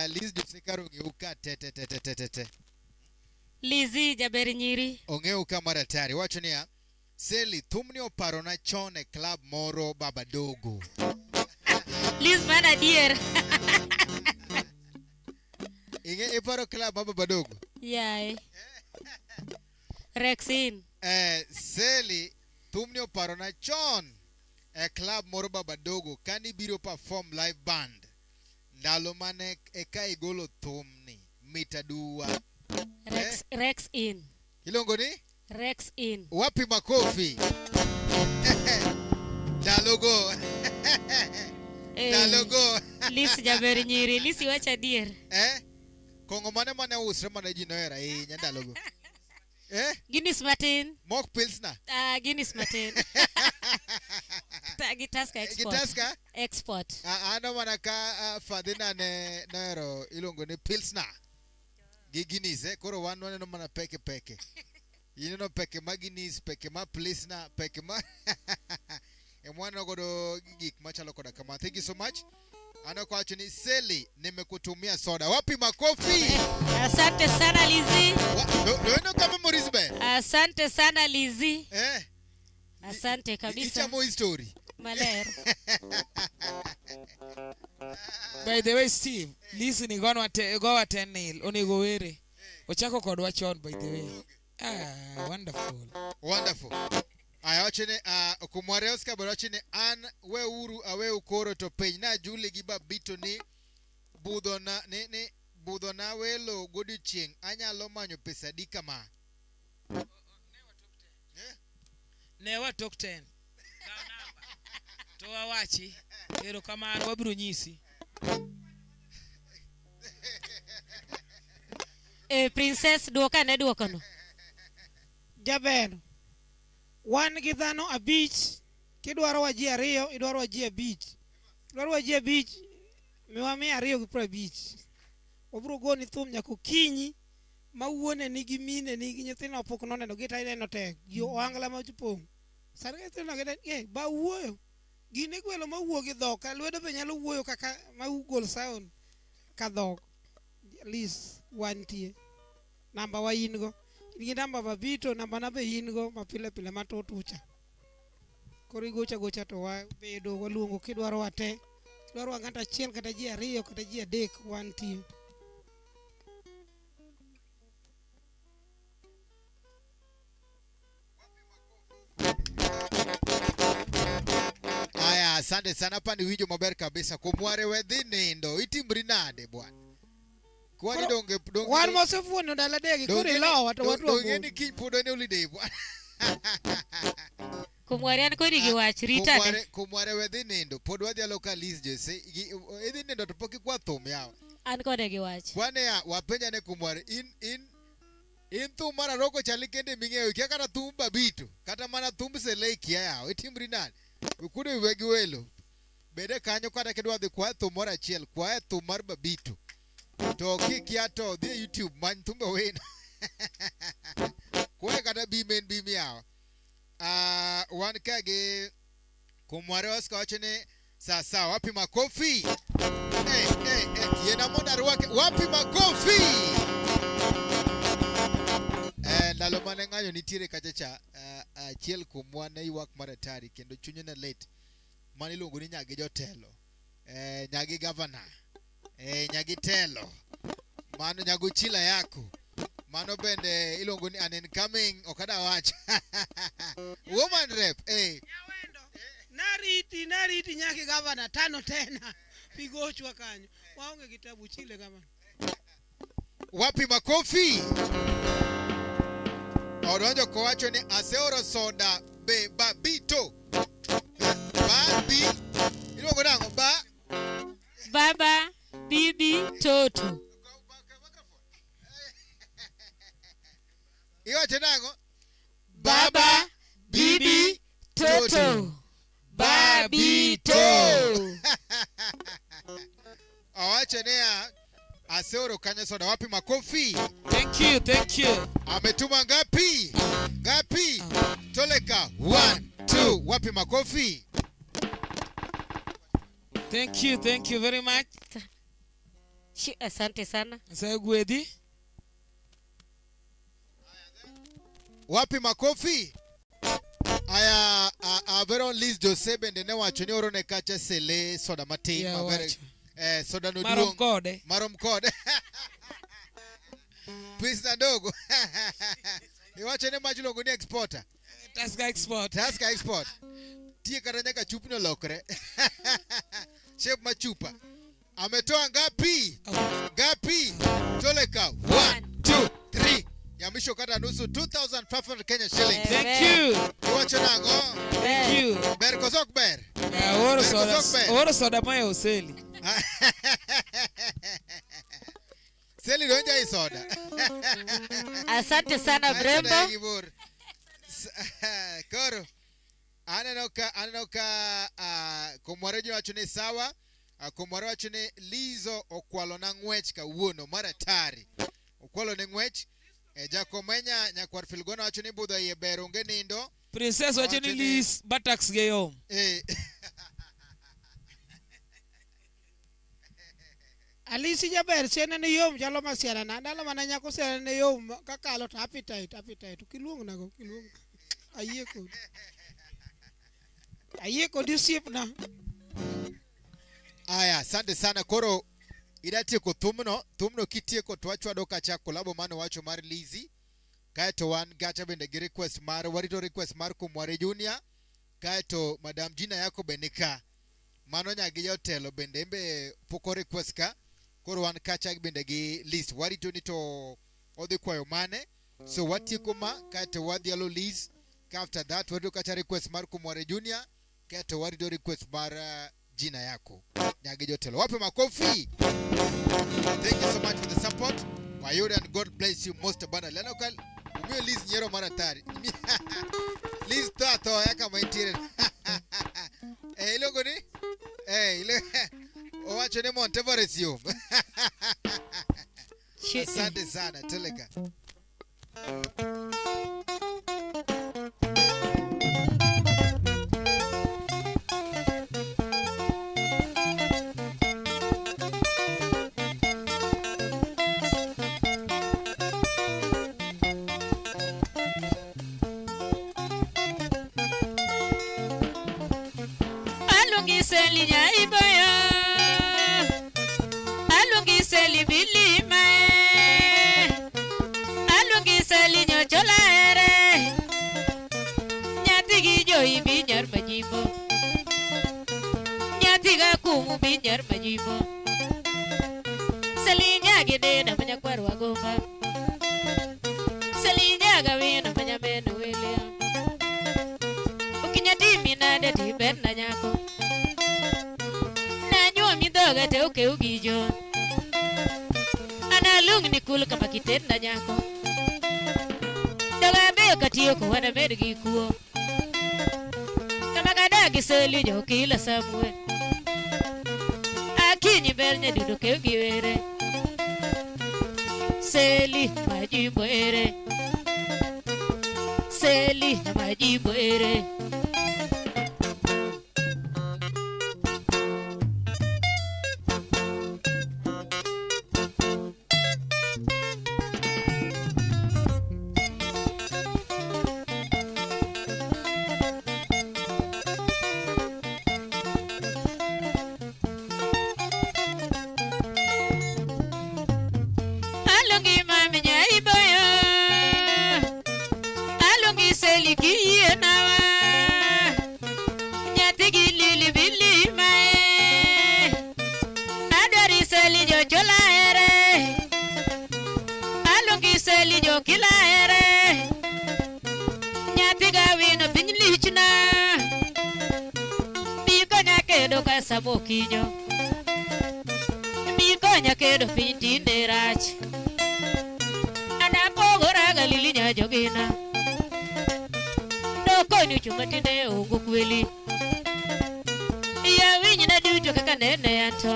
Liz Jose kar ong'eyo ka te te te te te te te. Lizzy jaber nyiri. Ong'eyo ka mar atari. Wacho niya, Seli, thumni oparona chon e club moro Baba Dogo. Liz man adier. Ing'e iparo club ma Baba Dogo? Yae. Rexin. Seli, thumni oparona chon e club moro Baba Dogo kani biro perform live band. Ndalo mane eka igolo thumni mit aduwa. Rex, Rex in. Iluongo ni? Rex in. Wapi makofi? Ndalogo. Ndalogo. Liz jaber nyiri, Liz iwacho adier. Kong'o mane mane usre mane ji nohero ahinya ndalogo? Guinness matin. Mok Pilsner. Guinness matin. Gi Tusker export. Gi Tusker? Export. Ano mana ka Fadhina ne nohero iluongo ni Pilsner. Gi Guinness, Koro wan waneno mana peke peke. Ineno peke ma Guinness, peke ma Pilsner, peke ma Emwana godo gik machalo koda kama. Thank you so much. Ano kwa wacho ni Seli, nimekutumia soda. Wapi makofi? Asante sana Lizzy. Do kama Maurice ber? Asante sana Lizzy. Asante kabisa. Ichamo history. Maler. By the way, Steve, Lizzy ni gowa te, gowa ten nil, onego were. Ochako kodwa chon by the way. Wonderful. Wonderful. Aya wacho ni, kumware Oscar bro wacho ni an weuru aweu koro to peny na Julie gi Babito ni budho na ni, ni budho na welo godiochieng' anyalo manyo pesa adi kama? Ne watok 10. To wawachi. Erokamano wabiro nyisi. Princess duoka ne duokono. Jaber. Wan gi dhano 5, kidwaro wa ji 2, idwaro wa ji 5. Idwaro wa ji 5, miwa mia ariyo gi piero abich. Wabiro goni thum nyaka okinyi, ma wuone nigi mine nigi nyithindo pok noneno gi to ineno tek. Ji ohangla ma opong'. Sani ka nyithindo gi ba wuoyo. Gin igwelo ma wuo gi dhok, ka lwedo be nyalo wuoyo kaka ma gol sound ka dhok. Liz wantie. Namba wa in go. In gi namba Babito, namba na be in go ma pile pile ma tutucha. Koro igocha gocha to wabedo waluongo kidwaro wate. Kidwaro wa ng'ato achiel kata ji 2 kata ji 3 wantie. Aya, asante sana pani winjo maber kabisa. Kumware we dhi nindo, itimri nade bwana? Kwani donge donge Wan mosefuono ndalo adek, koro ilowa to wadwa donge golo. ni kiny pod en holiday bwana. Kumware an kodi gi wach, rita ne. Kumware we dhi nindo, pod wadhi alo ka Liz Jose, idhi nindo to pok ikwa thum yawa. An kode gi wach. Kwane ya, wapenja ne kumware, in thum mar Aroko chali kende ming'eyo, ikia kata thum Babito, kata mana thum Sele ikia yawa, itimri nade? Ukudo iwe gi welo. Bede kanyo kata kidwa dhi kwaye thum moro achiel, kwaye thum mar Babito. To kikia to dhi e YouTube many thumbe wino. Kwaye kata bim en bim yawa. Wan ka gi Kumware Oscar wacho ni sasa wapi makofi? Yena mondo arwake, wapi makofi? Ndalo mane ng'anyo nitiere kacha cha, achiel kuomwa ne ywak mar atari kendo chunye ne lit. Mane iluongo ni Nyagi Jotelo, Nyagi Gavana, Nyagi Telo, mano Nyago Chila yako. Mano bende iluongo ni an incoming, ok ada wach. Woman rep, Nariti, nariti Nyagi Gavana tano tena. Pigochwa kanyo. Waonge kitabu chile gavana. Wapi makofi? Odonjo kowacho ni aseoro soda be Babito. Ba bi. Iluongo nang'o? Ba. Baba Bibi Toto. Iwacho nang'o? Baba, Bibi, Toto. Babito. Owacho niya, aseoro kanyo soda. Wapi makofi? Thank you, thank you. Ametuma ngapi? Ngapi? Toleka. 1 2. Wapi makofi? Thank you, thank you very much. Asante sana. Nyasaye gwedhi. Wapi makofi? Aya, Averon Liz Jose bende ne wacho ni orone kacha sele soda matin Yeah, maber. owacho. Soda no Marom duong'. kode. Marom kode. Pesa ndogo. Iwacho ni mach iluongo ni exporter. Tusker export. Tusker export. Tie kata nyaka chupni olokre. Shape machupa. Ametoa ngapi? Ngapi? Toleka. 1 2 3. Ya mwisho kata nusu 2500 Kenya shillings. Thank you. Iwacho nang'o? Thank you. Ber koso ok ber? Oro Ber soda. koso ok ber? Oro soda moa e oseli. Seli donjo ei soda. Asante sana Ai, soda Brembo. ya gibor. Koro aneno ka Komware ji wacho ni sawa. Komware wacho ni Lizo okwalo na ng'wech kawuono mar atari. Okwalo ne ng'wech. Jakomenya nyakwar Filgona wacho ni budho iye ber onge nindo. Princess wacho ni Wacho ni- Liz buttocks ge yom. Alisi jaber siene ne yom chalo masiana na ndalo mana nyako siene ne yom kakalo to appetite appetite kiluong nago kiluong ayie kodi ayie kodi osiepna. Aya, asante sana. Koro idatieko thumno, thumno kitieko to wachwado kacha kolabo mano wacho mar Lizzy. Kaeto wan gacha bende gi request mar warito request mar Kumware Junior. Kaeto Madam Gina yako bende ka. Mano nyagi jotelo bende embe pok o request ka. Koro wan kacha bende gi list warito ni to odhi kwayo mane. So watieko ma kaeto wadhialo Liz. After that warito kacha request mar Kumware Junior. Kaeto warito request mar Gina yako. Nyagi jotelo. Wape makofi. Thank you so much for the support. Wayude and God bless you most abundantly. Aneno ka umiyo Liz nyiero mar atari. Liz tho athoya kama intiere. Iluongo ni? Owacho ni Mount Everest yom. Asante sana, Teleka. Alungiseli nyaiboyo, alungiseli bilima, alungiseli nyochola ere, nyathi gi joyi binyar majimbo, nyathi ga kumu binyar majimbo, seli nyagi deda manyakwar wagomba, seli nyaga wino manyameno welia, okinya timi nade tiber na nyako. Nanyuomi dhoga te okew gi jo. Analung ni kul kama kiten na nyako. Dhoga beyo katieko wanamed gi kuo. Kama kadagi seli jo kila Samuel. Akinyi ber nyadundo kew gi were. Seli majimbo ere. Seli majimbo ere. Alungi mami nyaiboyo, alungi seli kiyie nawa, nyathi gi lili bili mae, adwari seli jochola ere, alungi seli jokila ere, nyathi gawino piny lichna, bi konya kedo ka samo kinyo, bi Konya kedo piny tinde rach. An apogora galili nya jogina. Nokonyo chuma tinde ongo kweli. Ya winyna duto kaka nene anto.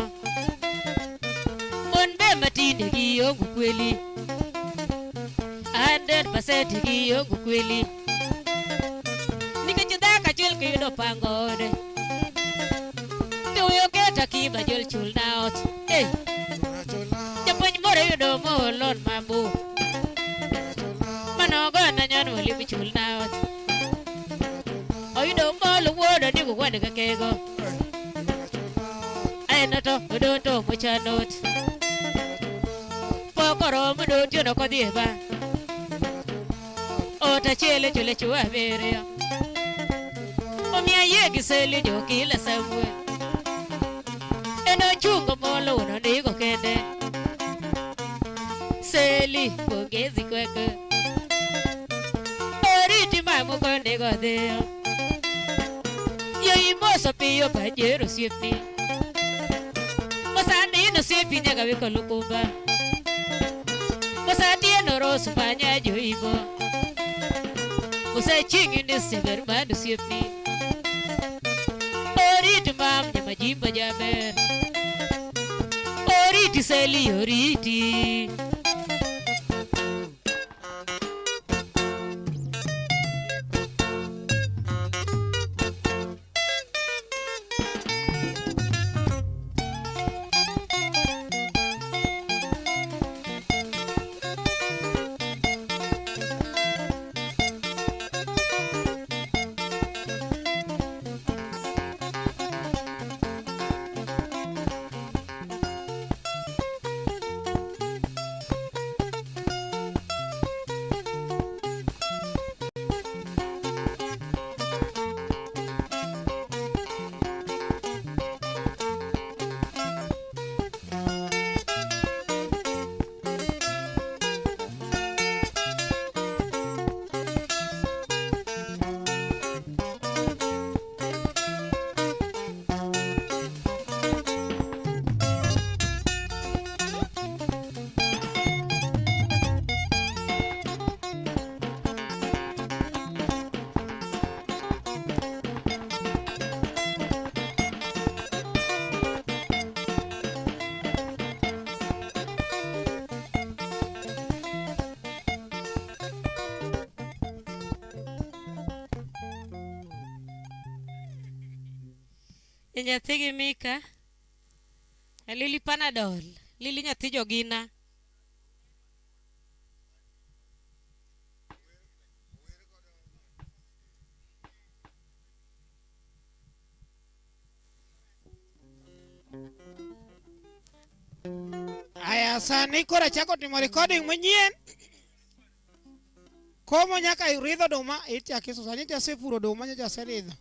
Mon be matinde gi ongo kweli. 100% gi ongo kweli. Nikech dhako achiel kiyudo pango ode. To we oket akiba jol chul na ot. Hey. Japuonj moro yudo molon mabup. Mano gona nyon mwalimu chul na ot. Oyudo molo wuodo ni wuod kakego. Aeno to odong' to mochanot. Pok oromo dong' tiono kodhi e bar. Ot achiel chule chwo abiriyo. Omiyo ayie gi seli jokila Samuel. En ochungo molo wuon ondigo kende. Seli pongezi kwako. Oriti mamu kondigo dhiyo. Yo imoso piyo pajero osiepni. Mosandino osiepi nyaka wiko lukumba. Mosatieno rosu panya joibo. Mosaching'i ni seber mano osiepni. Oriti mam nyamajimba jaber. Oriti seli oriti. Nyathi gi Mika, Lili Panadol, Lili nyathi jogina. Aya, sani koro achako timo recording manyien. Komo nyaka iridh oduma ichako isusa. Nyocha asepuro oduma nyocha aseridho.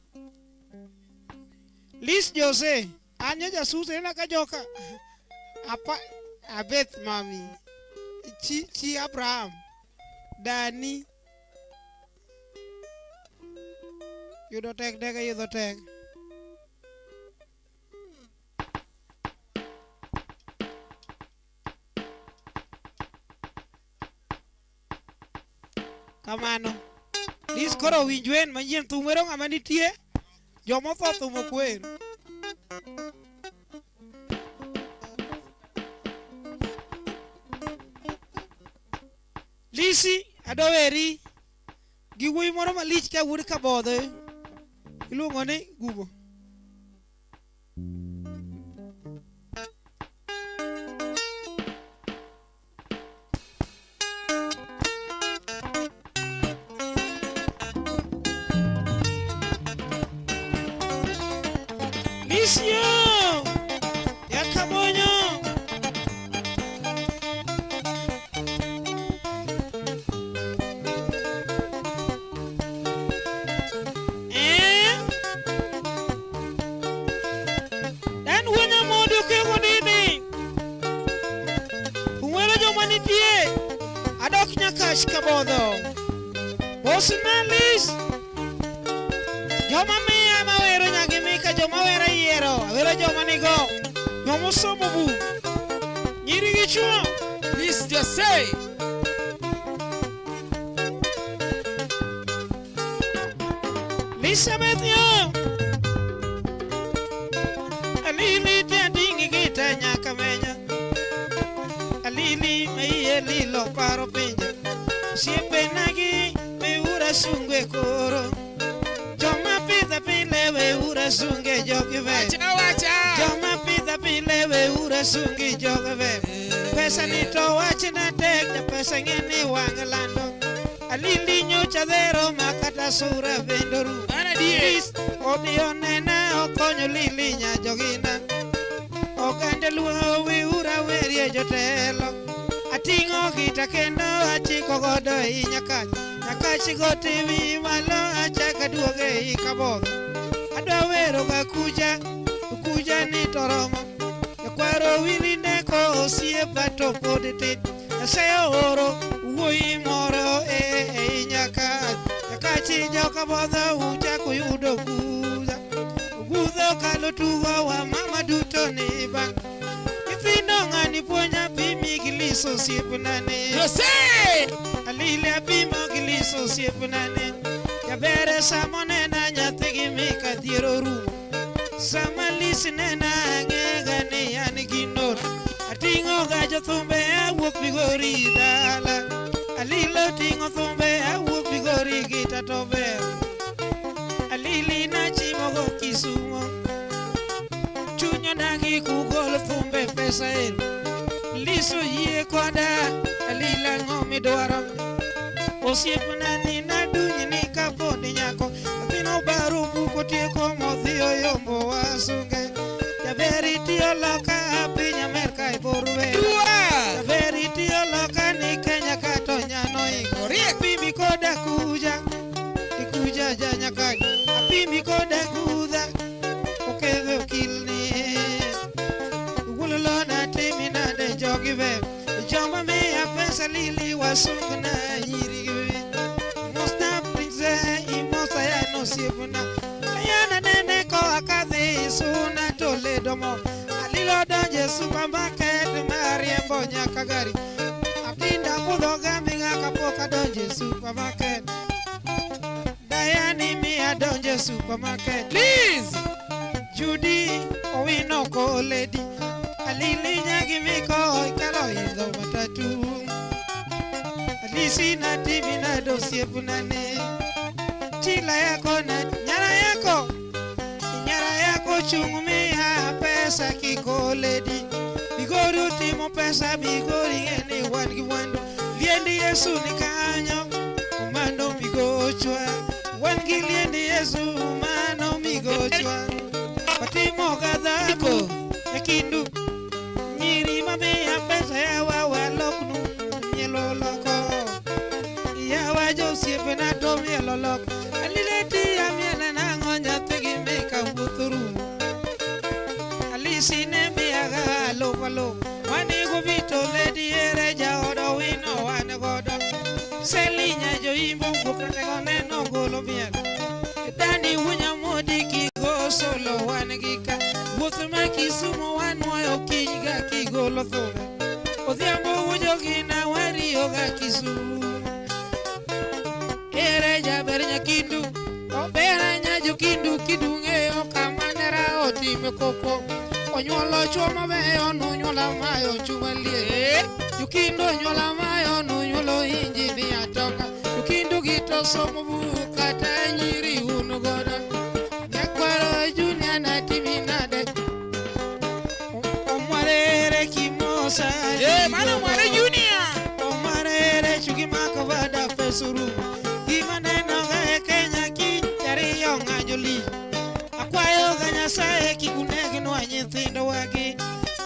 Lis Jose, an nyocha asuse ineno ka joka apa Abeth mami chi chi Abraham dani yudo tek dege yudo tek. Kamano. Lis koro winj wen manyien thum wero ng'ama nitie. Jomotho thum ok wer. Lisi adwa weri gi wuoyi moro malich ka wuod Kabodho iluongo ni Gubo. Lisio Yakabonyo Eh? Dan wuonya modo kego nini? Uwero joma nitie. Adok nyaka Kabodho. Bosnalis. Joma miya mawero nyagi mika joma wero yiero. Awero joma nigo. Joma osomo buk. Dichuo. Miss Jose. Elizabeth yo. Alili tiandingi kita nyaka menya. Alili maiye lilo paro pinje. Osiepenagi meura sunge koro. Joma pidha pile weura sunge jogi ve. Wacha wacha. Joma pidha pile weura sungi jogi ve. Pesa ni to wachna tek ja pesa ng'e ni wang' lando. Alili nyocha dhero ma kata sura bende orumo. Mano adier. Lis odhi onena okonyo Lili nya jogina. Oganda luo weura werie jotelo. Ating'o gita kendo achiko godo ei Nyakach. Nyakach go TV malo achako aduogo ei Kabodho. Adwa wero ga kuja, kuja ni to romo. Jakwaro wili neko osiepa to pod tin. Nyasaye ooro wuoyi moro ei Nyakach. Nyakachi joka bodho uchako yudo gudha. Gudha okalo tugo wa mama duto ni bang'. Nyithindo ng'ani puonja pimi gi liso osiepna ni. Jose. Alili apimo gi liso osiepna ni. Jaber sama onena nyathi gi mika dhier orumo. Sama lis nena ang'ega ni an gi nono. Ating'o ga jothumbe awuok Migori dala. Alilo ting'o thumbe awuok Migori gita to ber. Alili nachimo go Kisumo. Chuny odagi kugol thumbe pesa ero. Liso yie koda, Alila ang'o midwaro? Osiepna ni naduny ni kapod nyako. Nyathino baro buk otieko modhi oyombo wasunge. Jaber itiyo loka piny Amerka e bor wer. Dua. Jaber itiyo loka ni Kenya kato nyano ingo. Oriek. Apimi koda kuja, ikuja ja Nyakach. Apimi koda kudha, okedho okilni. Wululona timi nade jogi be. Joma miya pesa lili wasung na nyiri gi. Musta prince imosa ya nosiepna. Ayana nene koa kadhi suna Toledo mo. Alilo donje supermarket mariembo nyaka gari. Atinda budho gaming'a kapok adonje supermarket. Dayani miya donje supermarket. Please. Judy Owino koledi. Alili nyagi miko ikalo idho matatu. Alisi na timi na dosiepna ne. Chila yako na nyara yako. Nyara yako chung miya pesa kikoledi. Migori utimo pesa Migori ng'e ni wan gi mwandu. Liendi Yesu ni kanyo mano migochwa. Wan gi liendi Yesu mano migochwa. Watimo gadhabu e kindu. Nyiri mamiya pesa yawa waloknu mielo loko. Yawa josiepena to mielo loko. Alile tiya miele nang'o nyathi gi mika wuoth orumo. Alisi ne miyaga alufu alufu. Wanigo Vito ledi ere jaod Owino wan godo. Seli nya joimbo wuok ratego neno golo miel. Dani wunya modi kigo solo wan gi ka. Wuoth ma Kisumo wanwoyo kiny ga kigolo thumbe. Odhiambo wujo gina wariyo ga Kisumo. Ere jaber nyakindu, obera nya jokindu kidung'eyo kama nera otime koko. Onyuolo chuo mabeyo nonyuola mayo chuma liet. Jokindu onyuola mayo nonyuolo injinia toka. Jokindu gi to somo buk kata nyiri un godo. Nyakwaro Junior natimi nade. Omwarere kimosa. Mano Omware Junior. Omwarere chugi mako bada pesuru. Gima neno ga e Kenya kiny ariyo ng'anjo lich. Akwayo ga Nyasaye kik unegnwa nyithindo wagi.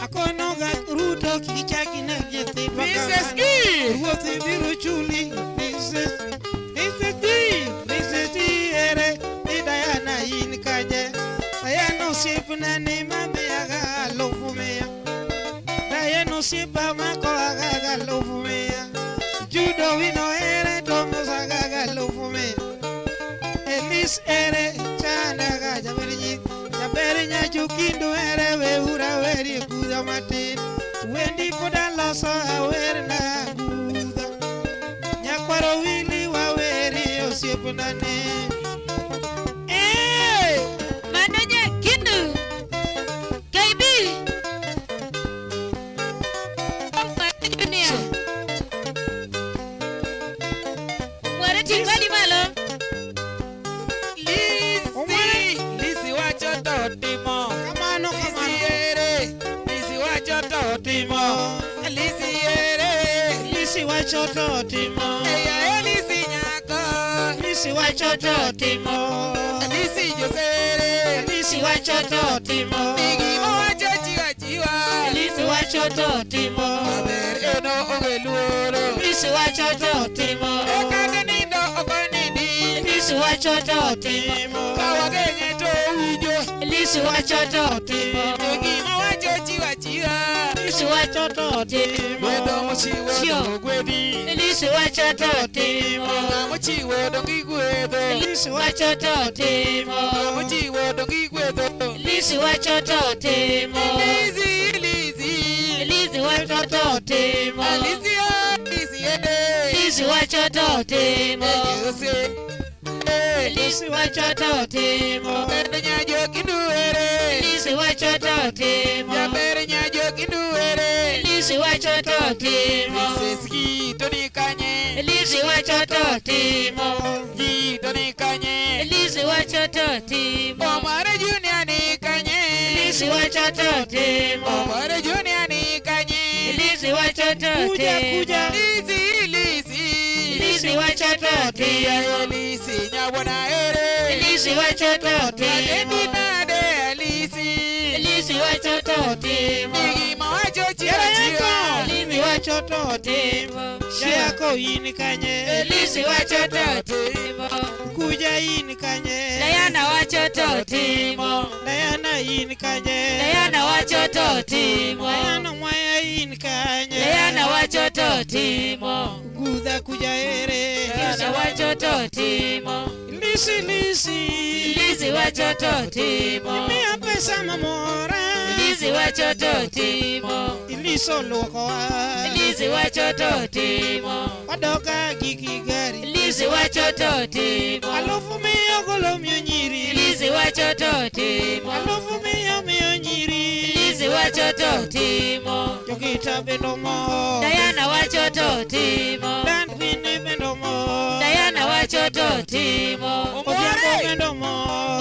Akono ga Ruto kik ichak ineg nyithindwa Mrs. kamano. G. Ruoth biro chuli. Mrs. Mrs. G. Mrs. G ere ni Diana in kanye. Diana osiepna ni mamiyaga alufu mia. Diana osiepa makoaga ga alufu mia. Judo wino ere to mosaga ga alufu mia. Elis ere chanda ga jaber nyi. Jaber nya jokindu ere weura werie kudha matin. Wendi pod aloso awerna gudha. Nyakwaro wili waweri osiepna ne. Eh! Mano nyakindu. KB. Omware Junior. Omware ting' badi malo. Lisi, Lisi wacho to timo. Kamano Lisi kamano. ere, Lisi wacho to timo. Lisi ere, Lisi wacho to timo. eya Lisi nyako. Lisi wacho to timo. Lisi josere, Lisi wacho to timo. Nigi mowacho chiwa chiwa. Lisi wacho to timo. Maber eno onge luoro. Lisi wacho to timo. Ekata nindo ok onindi. Lisi wacho to timo. Ka wageng'e to owinjo. Lisi wacho to timo. Gima wacho chiwa chiwa. Lisi wacho to timo. Gwedho mochiwo Chio. dongo gwedhi. Lisi wacho to timo. Ng'a mochiwo dongo igwedho. Lisi wacho to timo. Ng'a mochiwo dongo igwedho. Lisi wacho to timo. Lisi, Lisi. Lisi wacho to timo. Lisi, oh, Lisi, eh. Lisi wacho to timo. Jose. Lisi wacho to timo. Ber nyajo kinduere. Lisi wacho to timo. Jaber nyajo kinduere. Lisi wacho to timo. Princess gi to ni kanye. Lisi wacho to timo. Ji to ni kanye. Lisi wacho to timo. Omare Junior ni kanye. Lisi wacho to timo. Omare Junior ni kanye. Lisi wacho to Kuja timo. kuja. Lisi, Lisi. Lisi wacho to timo. Lisi nyawona ere. Lisi wacho to Adendi timo. nade Lisi. Lisi wacho to timo. Gima wacho chiwa Yara chiwa. yako. Lisi Lisi wacho to timo. Yako in kanye. Lisi wacho to timo. Kuja in kanye. Diana wacho to timo. Diana in kanye. Diana wacho to timo. Diana mwaya in kanye. Diana wacho to timo. Gudha kuja ere. Diana wacho to timo. Lisi lisi. Lisi wacho to timo. Miya pesa mamora. Lisi wacho to timo. Iliso luokowa. Lisi wacho to timo. Wadoka gi gari. Lisi wacho to timo. Alufu miyo golo miyo nyiri. Lisi wacho to timo. Alufu miyo miyo nyiri. Lisi wacho to timo. Jokita bendo mo. Diana wacho to timo. Dan Winnie bendo mo. Diana wacho to timo. Odhiambo bendo mo.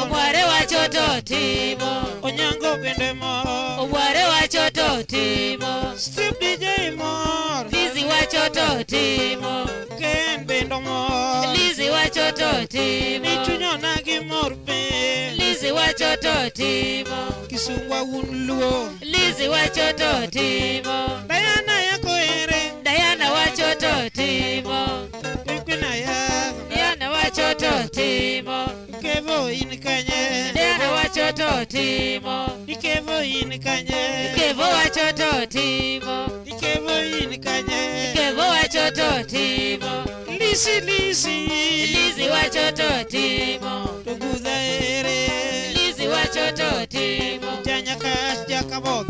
Omware wacho to timo. Onyango bende mo. Omware wacho to timo. Steve DJ mor. Lizzy wacho to timo. Ken bendo mor. Lizzy wacho to timo. Ni chunyona gi mor piny. Lizzy wacho to timo. Kisungwa un luo. Lizzy wacho to timo. Diana yako ere. Diana wacho to timo. Kwina ya. Diana wacho to timo. Kevo in kanye. Diana wacho to timo. Ikevo in kanye. Kevo wacho to timo. Ikevo in kanye. Kevo wacho to timo. Lisi lisi. Lizzy wacho to timo. To gudha ere. Lizzy wacho to timo. Janyaka jakabodh.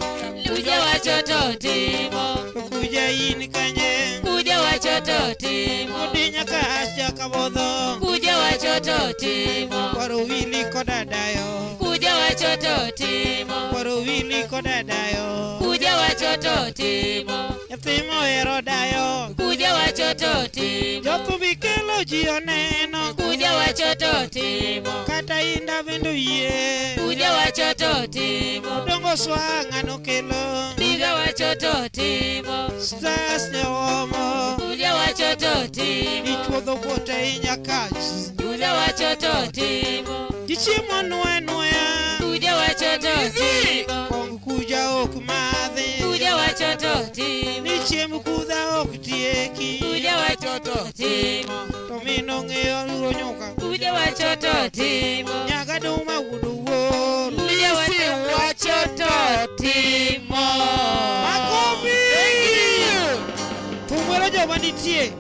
Kuja wacho to timo. To kuja in kanye. Kuja wacho to timo. Odinyaka jakabodho. Kuja wacho to timo. Kwaro wili koda dayo. Kuja wacho to timo. Kwaro wili koda dayo. Kuja wacho to timo. Nyathi mohero dayo. Kuja wacho to timo. Jothumbi kelo ji oneno. Kuja wacho to timo. Kata inda bende oyie. Kuja wacho to timo. Odongo swang'a nokelo. Diga wacho to timo. Stars ne omo. Kuja wacho to timo. Ichuodho kuot ahinya kach. Kuja wacho to timo. Gichiemo nwoya nwoya. Kuja wacho to timo. Kong kuja ok madhi. Kuja wacho to timo. Ni chiemb kudha ok tieki. Kuja wacho to timo. To min ong'eyo luro nyuka. Kuja wacho to timo. Nyaga duma wuod owuor. Kuja wacho to timo. Makofi! Thum wero joma nitie.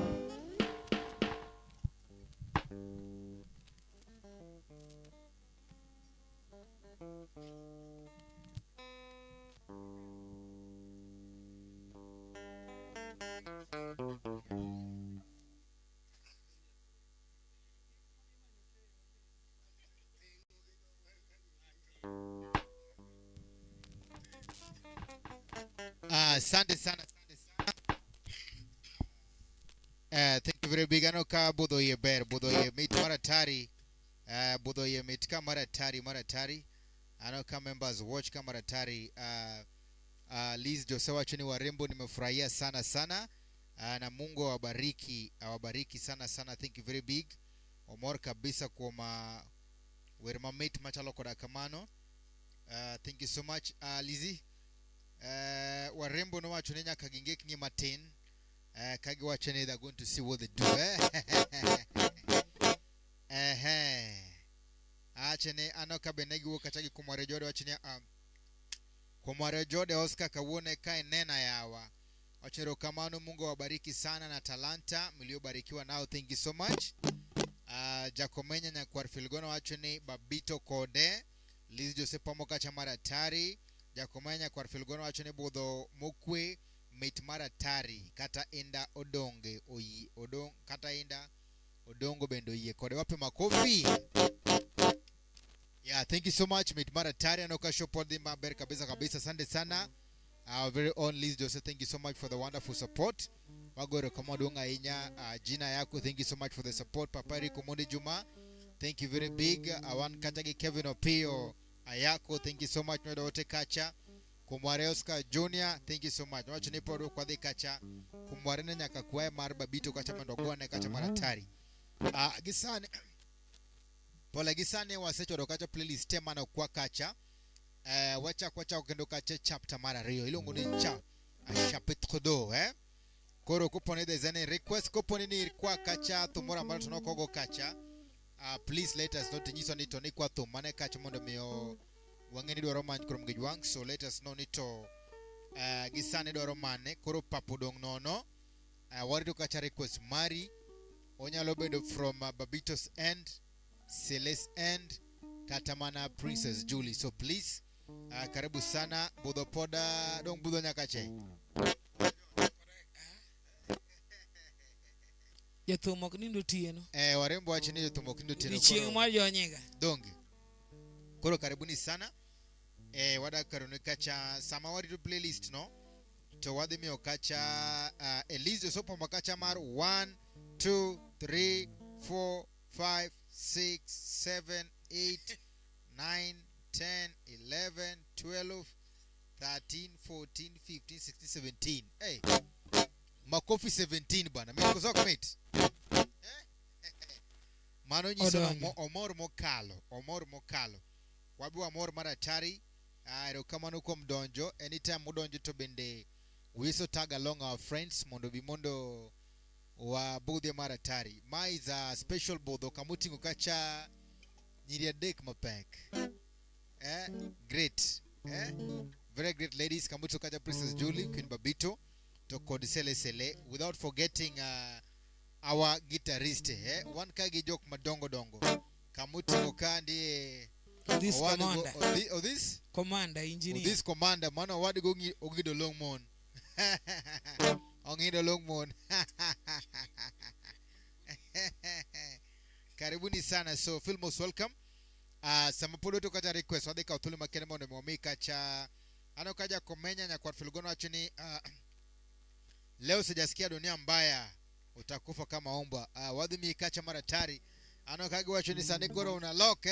Asante sana, asante sana. Thank you very big. Aneno ka budho iye ber, budho iye mit mar atari. Budho iye mit ka mar atari, mar atari. Aneno ka members watch ka mar atari. Liz Jose wacho ni warembo nimefurahia sana sana. Na Mungu awabariki, awabariki sana sana. Thank you very big. Omor kabisa kuom wer mamit machalo koda kamano. Thank you so much. Lizzy, warembo nowacho ni nyaka gingekni matin. Ka giwacho ni they're going to see what they do. Eh? Ehe. Ache ni ano ka be ne giwuok kacha gi Kumware Jode wacho ni Kumware Jode Oscar kawuono ka inena yawa. Wacho erokamano, Mungu awabariki sana na talanta mliobarikiwa nao. Thank you so much. Jakomenya Nyakwar Filgono wacho ni Babito kode Liz Joseph Pamo kacha mar atari. Jakomenya Nyakwar Filgono wacho ni budho mokwe mit mar atari kata inda odonge oyi odong kata inda odongo bende oyie kode. Wape makofi. Yeah, thank you so much mit mar atari anoka show pod dhi maber kabisa kabisa. Asante sana. Our very own Liz Joseph, thank you so much for the wonderful support. Wago erokamano maduong' ahinya. Jina yako, thank you so much for the support. Papa Eric Omondi Juma, thank you very big. Awan kacha gi Kevin Opiyo Ayako, thank you so much. Noyudo ote kacha. Kumware Oscar Junior, thank you so much. Wacho ni pod ok wadhi kacha. Kumware ne nyaka kwaye mar Babito kacha mondo ogone kacha mar atari. Gisani pole gisani wasechoro kacha playlist te mane okwa kacha. Wachako kendo kacha chapter mar ariyo iluongo ni cha chapitre 2 eh. Koro koponi there's any request, koponi ni kwa kacha thum moro amora to nokogo kacha, please let us know tinyiso ni to ni kwa thum mane kacha mondo miyo wang'e ni dwaro many kuom Gijwang'. So let us know ni to gisani dwaro mane. Koro pap odong' nono. Warito kacha request mari onyalo bedo from Babito's end, Celeste end, kata mana Princess Julie. So please karibu sana. Budho poda dong budho nyaka che. Jathum ok nind otieno. Warembo wacho ni jothum ok nind otieno. Odiochieng' mar jonyega. Donge. Koro karibuni sana. Wadak karoni kacha sama warito playlist no to wadhi miyo kacha Elise Osopo kacha mar 1 2 3 4 5 6 7 8 9 10 11 12 13 14 15 16 17. Hey, makofi 17 bwana. Mimi kozok mit. Mano nyiso ni omor mokalo, omor mokalo. Wabi wamor mar atari. Erokamano kuom donjo. Anytime udonjo to bende we also tag along our friends mondo bi mondo wabudhie mar atari. Ma is a special budho kamoting'o kacha nyiri adek mapek. Great. Very great ladies. Kamoting'o kacha Princess Julie, Queen Babito to kod Sele Sele, without forgetting our guitarist. Wan ka gi jok madongo dongo. Kamoting'o ka ndiye This commander. This commander engineer. This commander mano wadgo ong'ido long mon. Ong'ido long mon. Karibuni sana. So feel most welcome. Sama pod oto kacha request wadhi kawo thuolo makende mondo mi wami kacha ano kaja komenya nyakwar Filgono wacho ni leo sijasikia dunia mbaya utakufa kama umbwa. Wadhi mi kacha mar atari ano kagi wacho ni sani koro una lock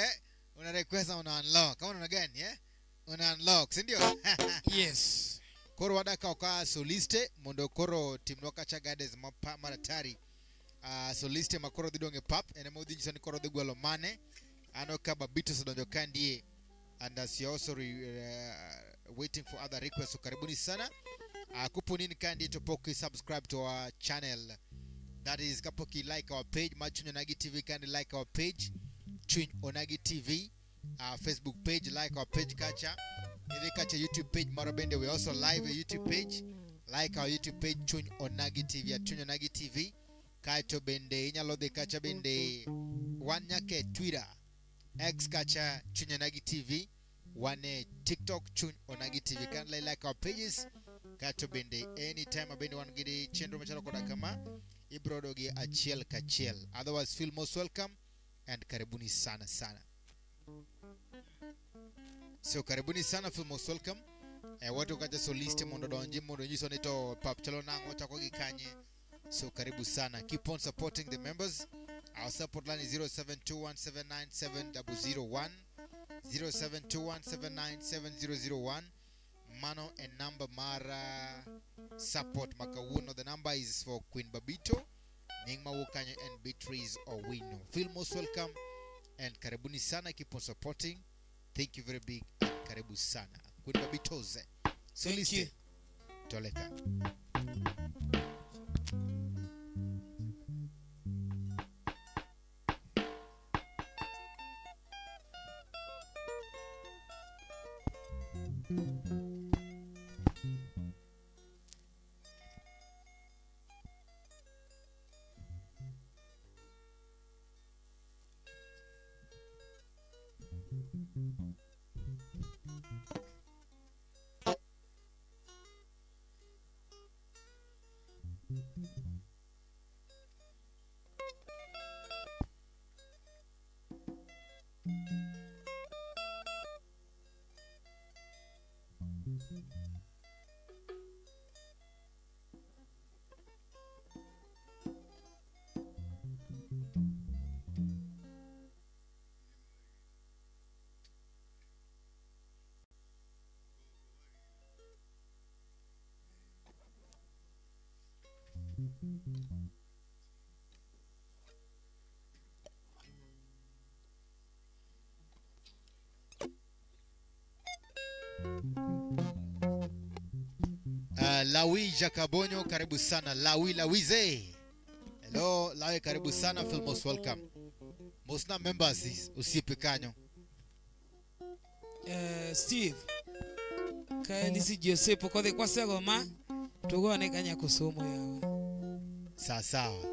una request una unlock kama una gani una unlock si ndio? Yes. Koro wadaka ka soliste mondo koro timnwa kacha gardens mar atari. Soliste makoro dhi dong' e pap en ema odhi nyiso ni koro dhi gwelo mane. Ano ka Babito osedonjo ka ndie and as you also waiting for other requests, so karibuni sana. Kopo ni ka ndie to pok i subscribe to our channel, that is kapok i like our page ma Chuny Onagi TV, kandi like our page Chuny Onagi TV, Facebook page, like our page kacha idhi kacha YouTube page maro bende we also live a YouTube page, like our YouTube page Chuny Onagi TV at Chuny Onagi TV. Kaeto bende inyalo dhi kacha bende wan nyaka e Twitter X kacha Chuny Onagi TV, wan e TikTok Chuny Onagi TV. Kindly like our pages. Kaeto bende anytime bende wan gi chenro machalo koda kama ibro dogi achiel kachiel. Otherwise feel most welcome and karibuni sana sana. So karibuni sana, feel most welcome. Eh, watu kacha soliste mondo donji mondo nyiso ni to pap chalo nang'o chako gi kanye. So karibu sana. Keep on supporting the members. Our support line is 0721797001. 0721797001. Mano e number mar support makawuono. The number is for Queen Babito. Nying mawuok kanyo en Beatrice Owino. Feel most welcome and karibuni sana. Keep on supporting. Thank you very big and karibu sana. Queen Babitoze. Thank you. Soliste. Toleka. Lawi Jakabonyo, karibu sana. Lawi Lawize. Hello, Lawi, karibu sana. Feel most welcome. Mosna members usipe kanyo. Steve ka Elisi Joseph kodhi kwasego ma tugone ka nyako somo yawa. Sawa sawa.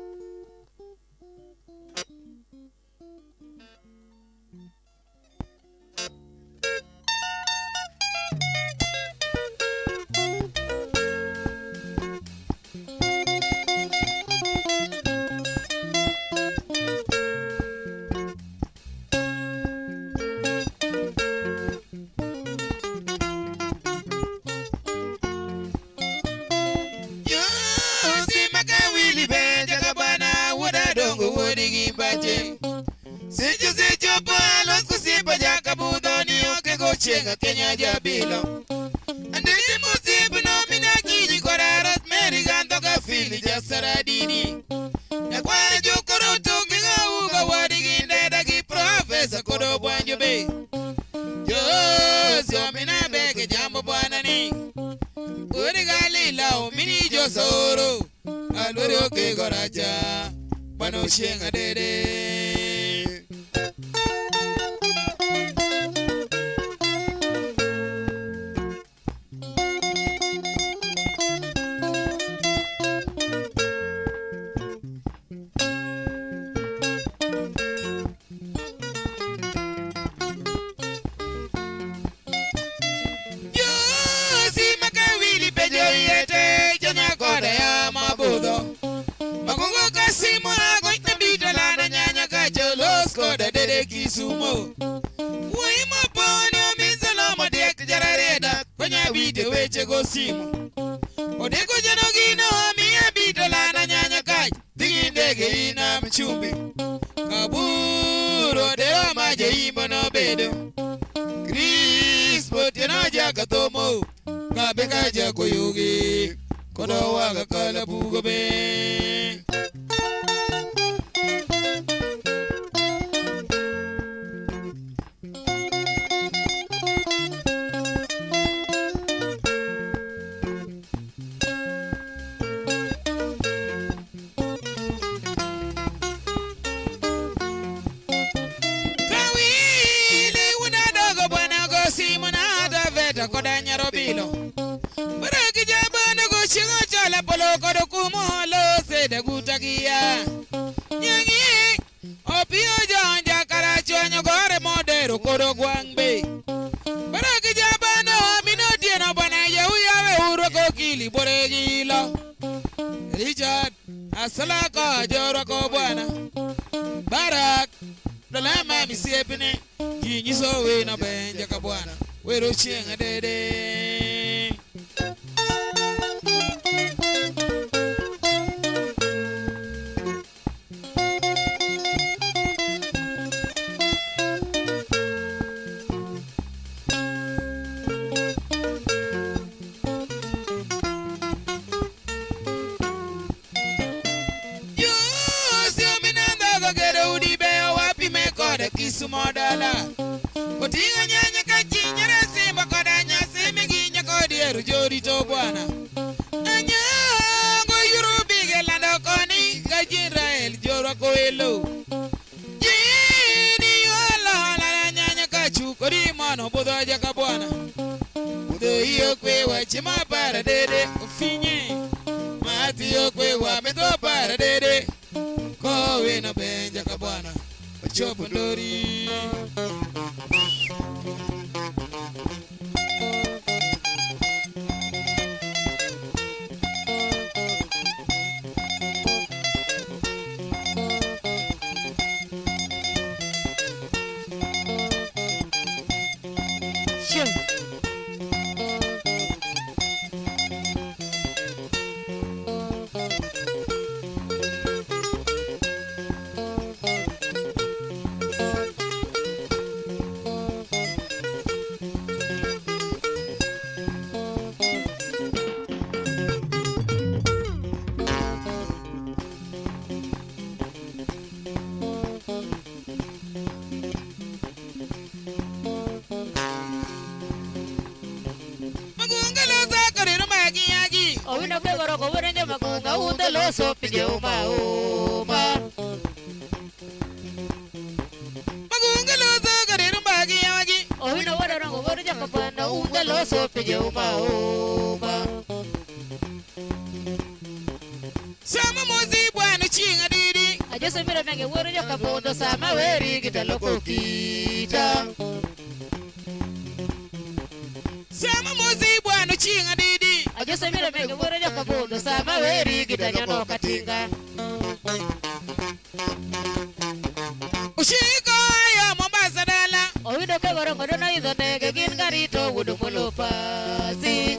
Chienga Kenya jabilo Andisi musibu no minakiji kora Rosemary gando ka fili jasaradini Nyakwara jokoro tungi ga uga wadi gindeda gi profesa kodo bwanjo be Josi omina beke jambo bwana ni Uri galila omini josoro Alweri oke goraja Bano chienga dede. Kisumo Uima poni omizolo modiek jarareda Konya bite weche go simu Odeko janogino miya bito lana nyanya kaj Digi ndege ina mchumbi Kaburo deo maje imbo no bedo Crispo tieno jaka tomo Kabe kaja koyugi Kodo waga kala bugo be. Nyangi opio janja karachuanyo gore modero koro gwangbe Baraki jabano minotieno bwana yauyawe urwako kili bore gilo Richard asalako jorwako bwana Barak dolama misiepne jinyiso wena benja ka bwana wero chieng' dede. koda Kisumo dala. Oting'o nyanya ka chinyere simba koda nyasi miginya kod ero jorito bwana. Anyango yuru bige lando koni ka Israel jorwako welo. Jini yuolo hola nyanya ka chukori mono budho jaka bwana. Budho iyo kwewa chima para dede ofinye. Mati yo kwewa medho para dede. Kowe na benja ka bwana. Ochopo ndori. Sure. Magunga losa korero magi yagi. Owino kegoro kowuono magunga undhe loso pinje uma uma. Magunga loso korero magi yagi. Owino wuodo rongo wuodo jakabwana undhe loso pinje uma uma. Sama mozi bwana chieng' adidi. Ajoso miro menge wuodo jakabondo sama weri gitaloko kita. Sama mozi bwana chieng' adidi. Ajoso miro menge wuodo jakabondo sama weri gitanyono katinga. Ushiko ayo Mombasa dala. Owino kegoro ngodo idho ndege gin garito wuodo molo pasi.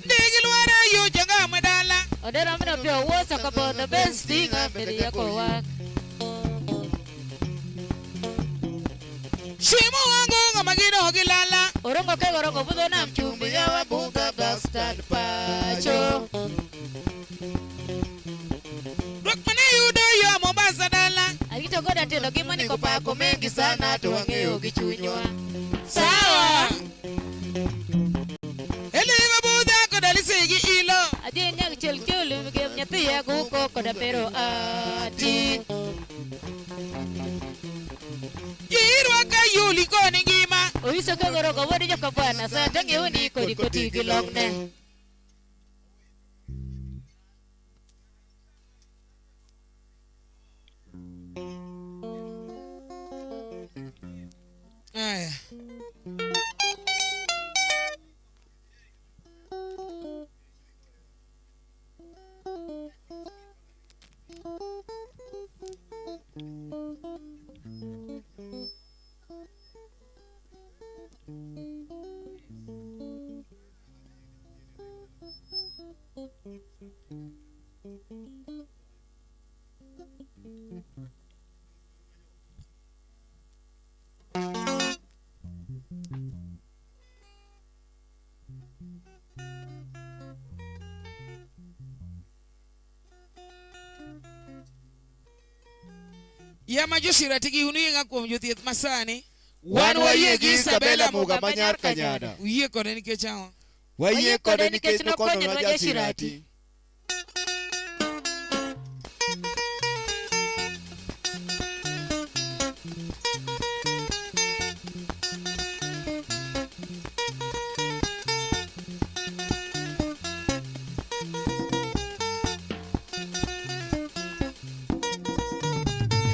Ndigi lwara yo jangama dala. Odera mino pio wuoso kabondo bestinga mbele yako wak. Shimo wangu ngoma gino gilala. Orongo kegorongo budho nam chumbi yawa bunga bastard pacho. Dwok mane yudo yo Mombasa dala. Arito goda tielo gi moniko pako mengi sana to wang'eyo gi chunywa. Sawa. Eliva budha koda lisigi ilo. Adhi nyag chiel chiel migem nyathi yaguko koda pero ati. Jirwaka yuli koni ngima. Oiso kegorogo wuod jokabwana sa tang'eyo ni kodi koti gi longne. Aya. Yama josira tigi unuyinga kuom jothieth masani. Wan wayie gi Isabella Muga manyar Kanyada. Uyie kode nikech ang'o? Wayie kode nikech nokonyowa Jasirati.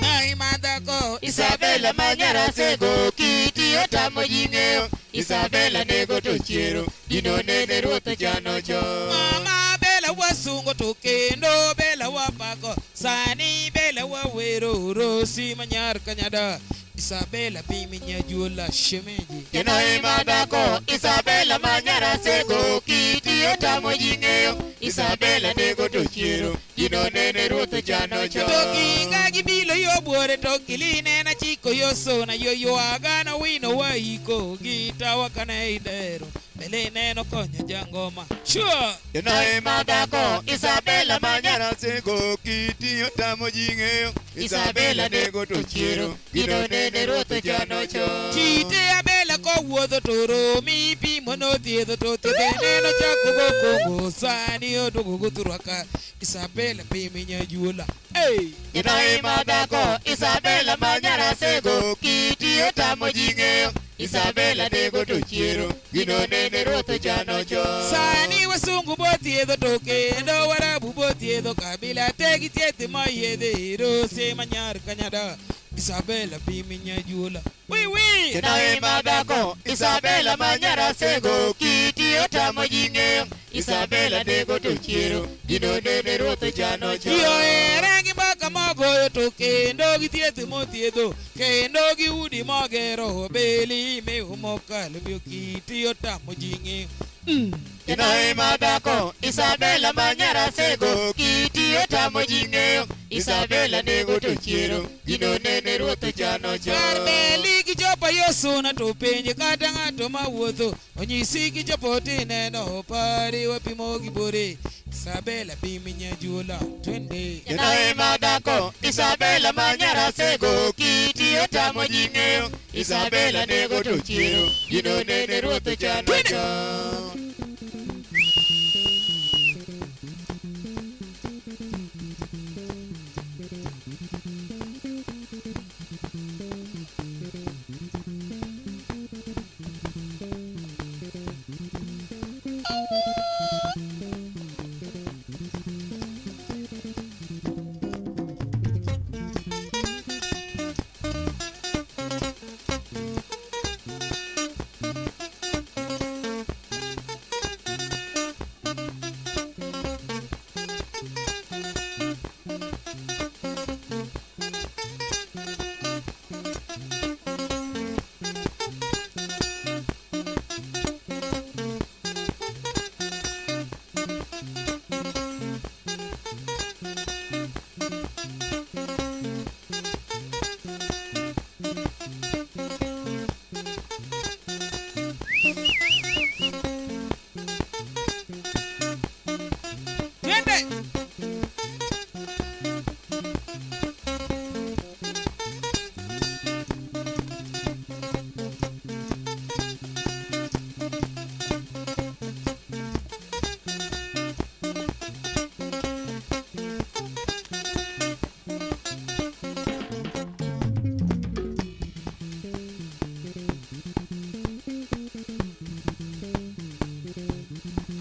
Nai madhako Isabella manyara sego kiti otamo ji ng'eyo. Isabella nego to chiero dino nene ruoth chano cho. Mama bela wasungo to kendo bela wapako sani bela wawero rosi manyar Kanyada. Isabella pimi nyajuola shemeji. Jeno madhako Isabella manyara sego kiti otamo ji ng'eyo. Isabella nego to chiero dino nene ruoth chano cho. To kinga gibilo yo buore to kiline na chiko yo sona yo yoaga na wino waiko gitawa kana idero. Bele neno konyo jangoma. Sure. Janae madhako Isabella manyara sego kiti otamo ji ng'eyo Isabella nego to chiero gino nene ruoth chano chon. Kite Abela kowuotho to romi pimo nothiedho to thiedhe neno chako go Kongo sani oduogo go thurwa ka Isabella pimi nyajuola. Hey! Janae madhako Isabella manyara sego kiti otamo ji ng'eyo Isabella nego to chiero gino nene ruoth chano chon. Sani wasungu bothiedho to kendo warabu bothiedho kabila te gi thieth moyiedhe rose manyar kanyada Isabella pimi nyajuola. Wi wi! Janae madhako Isabella manyara sego kiti otamo ji ng'eyo Isabella nego to chiero gino nene ruoth chano chon. Johera gi mbaka mogoyo to kendo gi thieth mothiedho kendo gi udi mogero beli mewo mokalo miyo kiti otamo ji ng'eyo. Janae madhako Isabella manyara sego kiti otamo ji ng'eyo Isabella nego to chiero gino nene ruoth chano Kar chon. beli gichopo yosuna to penje kata ng'ato mawuotho onyisi gichopo tineno pari wapimo gi bore Isabella pimi nyajuola twende. Janae madhako Isabella manyara sego kiti otamo ji ng'eyo Isabella nego to chiero gino nene ruoth chano chon. Twende.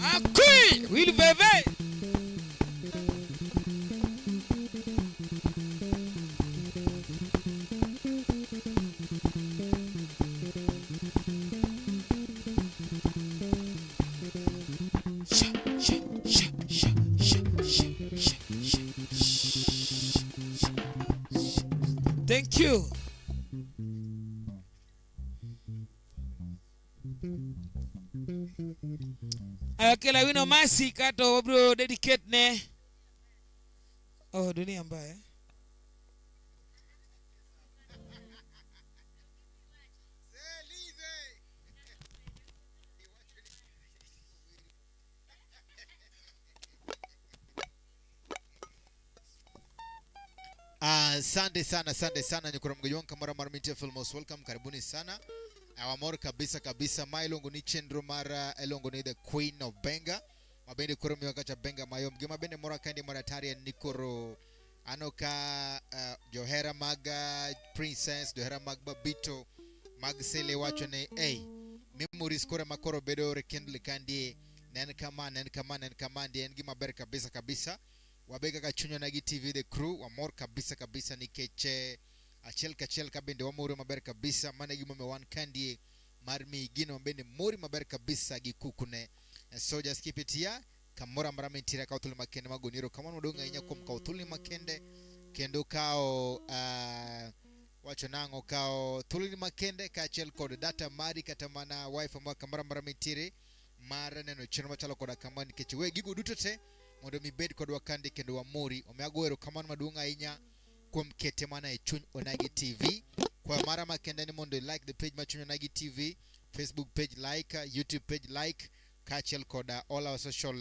Akui! Will Veve! Sha, sha, sha, sha, sha, sha, sha, sha, sha, sha. Thank you. Akela wino masi kato wabro dedicate ne. Oh, dunia mbaya. Asante sana, asante sana nyukuru mgejwan kamara mar Media Filmos welcome, karibuni sana. Awamor kabisa kabisa ma iluongo ni chenro mar iluongo ni The Queen of Benga. Mabende koro miwa kacha Benga mayom. Gima bende mora kandi mar atari en ni koro ano ka johera mag Princess, johera mag Babito, mag Sele wacho ni hey, memories koro ma koro bedo rekindle kandi ne en kama, ne en kama, ne en kama, ndi en gima ber kabisa kabisa. Wabe kaka chuny Onagi TV The Crew wamor kabisa kabisa nikech achiel kachiel ka bende wamoro maber kabisa. Mano e gimomiyo wan kandie mar miyi gino ma bende mori maber kabisa gi kukune. So just keep it here kamoro amora mintiere. Kawo thuolo makende mag goni erokamano maduong' ahinya kuom kawo thuoloni makende kendo kawo wacho nang'o kawo thuoloni makende kaachiel kod data mari kata mana wifi mar kamoro amora mintiere mar neno chenro machalo koda kama nikech we gigo duto te mondo mi bed kodwa kandi kendo wamori. Omiyo ago erokamano maduong' ahinya kuom kete mana e chuny Onagi TV. Kwayo mara makende ni mondo i like the page mar chuny Onagi TV, Facebook page like, YouTube page like, kaachiel kod all our social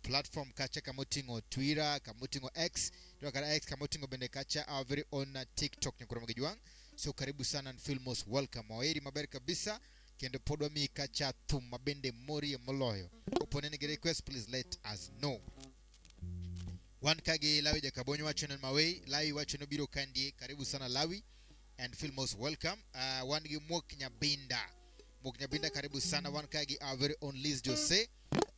platform kacha kamoting'o Twitter, kamoting'o X, to kata X kamoting'o bende kacha our very own TikTok nyakoro Jwang. So karibu sana and feel most welcome. Waheri maber kabisa kendo pod wamiyi kacha thum mabende morie moloyo. Kopo ne nigi request please let us know. Wan ka gi Lawi Jakabonyo wacho ni Mawei, Lawi wacho ni obiro kandie, karibu sana Lawi and feel most welcome. Wan gi Mwok Nyabinda. Mwok Nyabinda karibu sana. Wan ka gi our very own Liz Jose.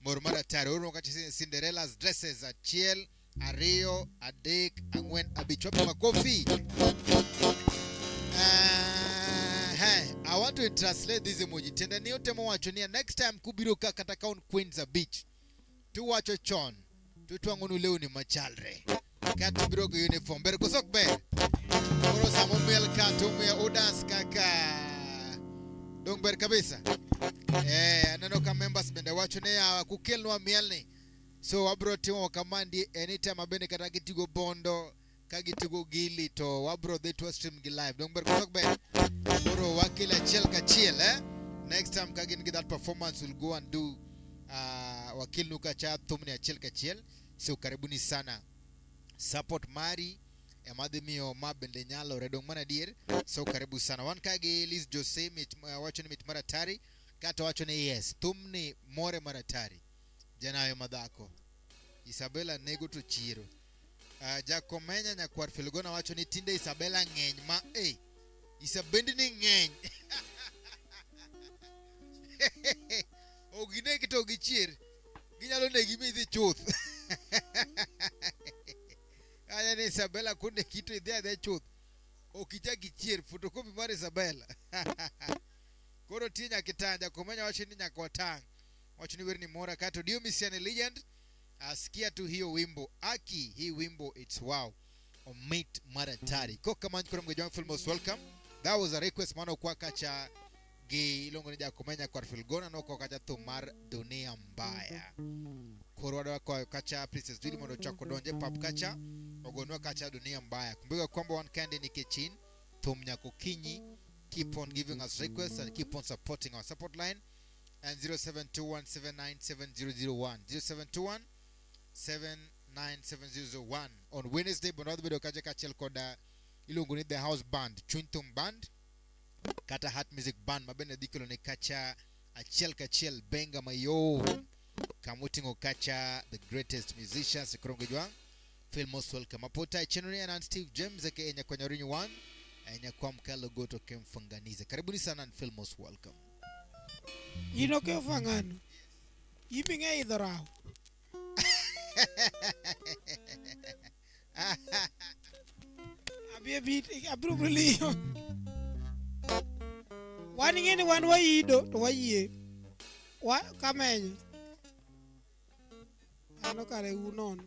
Mor mar atari. Oro kacha Cinderella's dresses achiel, ariyo, adek, ang'wen, abich. Wapi makofi? Hey, I want to translate this emoji. Tiende ni otemo wacho niya next time kubiro ka kata ka un Queens abich tuwacho chon tutwang'onu lewni machalre kata ubiro gi uniform ber koso ok ber? Koro sama umiel ka to umiyo udance kaka dong ber kabisa. Aneno ka members bende wacho ni yawa kukelnwa mielni so wabro timo kamandi anytime mabende kata gitigo bondo ka gitugo gili to wabro dhi to stream gi live dong ber koso ok ber? Koro wakele achiel kachiel Next time ka gin gi that performance we'll go and do wakilnu kacha thumni achiel kachiel. So karibuni sana, support mari ema dhi miyo ma bende nyalore dong mana adier. So karibu sana. Wan ka gi Liz Jose mit, wacho ni mit mar atari kata wacho ni yes thumni more mar atari janayo madhako Isabella nego to chiero. Jakomenya nyakwar Filgona wacho ni tinde Isabella ng'eny ma Isabendi ni ng'eny. Ok ginegi to gichier. Ginyalo negi midhi chuth. Aya ni Isabella konegi to idhi adhiya chuth. Ok ichak ichier photocopy mar Isabella. Koro tie nyaka itang'. Jakomenya wacho ni nyaka watang'. Wacho ni werni mora kato Dio Misiani legend. Asikia tu hiyo wimbo. Aki hii wimbo it's wow. Omit maratari. Koka man koro mgejwang feel most welcome. That was a request mano kwa kacha gi iluongo ni Jakomenya kwar Filgona noko kacha thum mar Dunia Mbaya. Koro wadwa kwayo kacha Princess Julie mondo ochak odonje pap kacha ogonwa kacha Dunia Mbaya. Kumbuka kwamba wan kende nikech in thum nyaka okinyi. Keep on giving us requests and keep on supporting our support line and 0721797001 0721797001 on Wednesday mondo wadhi bedo kacha kaachiel kod iluongo ni The House Band, Chuny Thum Band kata Heart Music Band mabende dhi kelo ne kacha achiel kachiel benga mayom kamoting'o kacha the greatest musicians Korongo Jwang. Feel most welcome. Apota chenro ni an Steve James aka Nyakwanyarinyu 1 Nyakwam Kalo Goto Kemfanganize. Karibuni sana and feel most welcome. In ok ofang'ano. In be ing'e idho rawo. Abi abi abiro biro liyo. Wan ing'e ni wan waido to wayie. Wa kamenyo. Ano kare unono.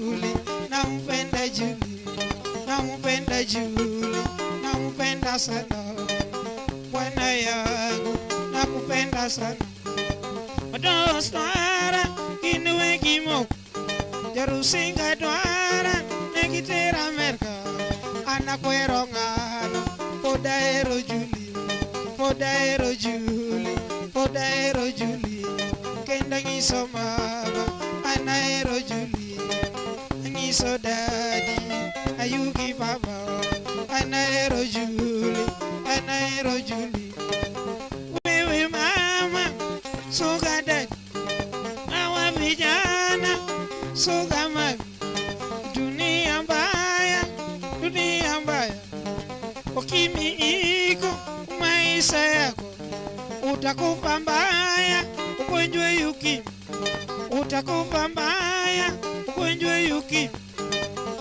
Juli, nampenda Juli, nampenda Juli, nampenda sana bwana yangu, nakupenda sana. Odos dwara gin wegi moko, Jarusinga dwara ne gitera Amerka. An akwero ng'ano, pod ahero Juli, pod ahero Juli, pod ahero Juli. Kendo anyiso mama, an ahero Juli. Anyiso dadi, ayugi baba, an ahero Juli, an ahero Juli. Wewe mama, suga dadi, hawa vijana, suga mami. Dunia mbaya, dunia mbaya, ukimwi iko maisha yako, utakufa mbaya, ugonjwa ukimwi, utakufa mbaya, ugonjwa ukimwi.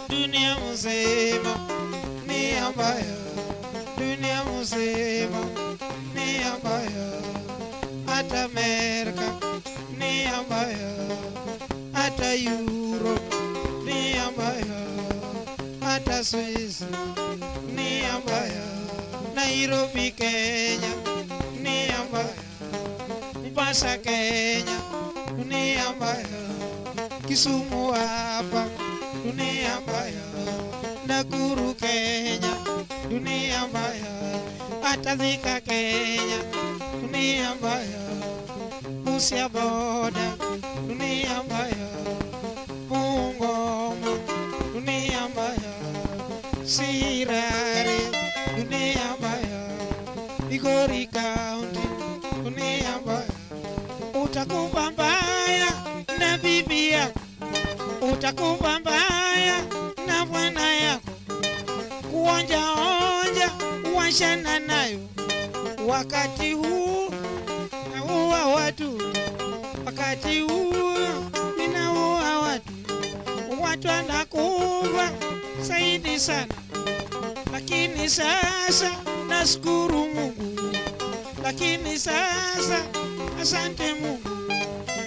Dunia mzima ni mbaya, dunia mzima ni mbaya, hata Amerika ni mbaya, hata Europe ni mbaya, hata Swiss ni mbaya, Nairobi Kenya ni mbaya, Mombasa Kenya dunia mbaya, Kisumu hapa dunia mbaya, Nakuru Kenya dunia mbaya, hata Thika Kenya dunia mbaya, Busia boda dunia mbaya, Bungoma dunia mbaya, Sirare dunia mbaya, Migori County dunia mbaya. Utakufa mbaya na bibi yako, utakufa mbaya na bwana yako, kuonja onja washana nayo. Wakati huu naua watu, wakati huu ninaua watu, watu wanakufa zaidi sana. Lakini sasa nashukuru Mungu, lakini sasa asante Mungu,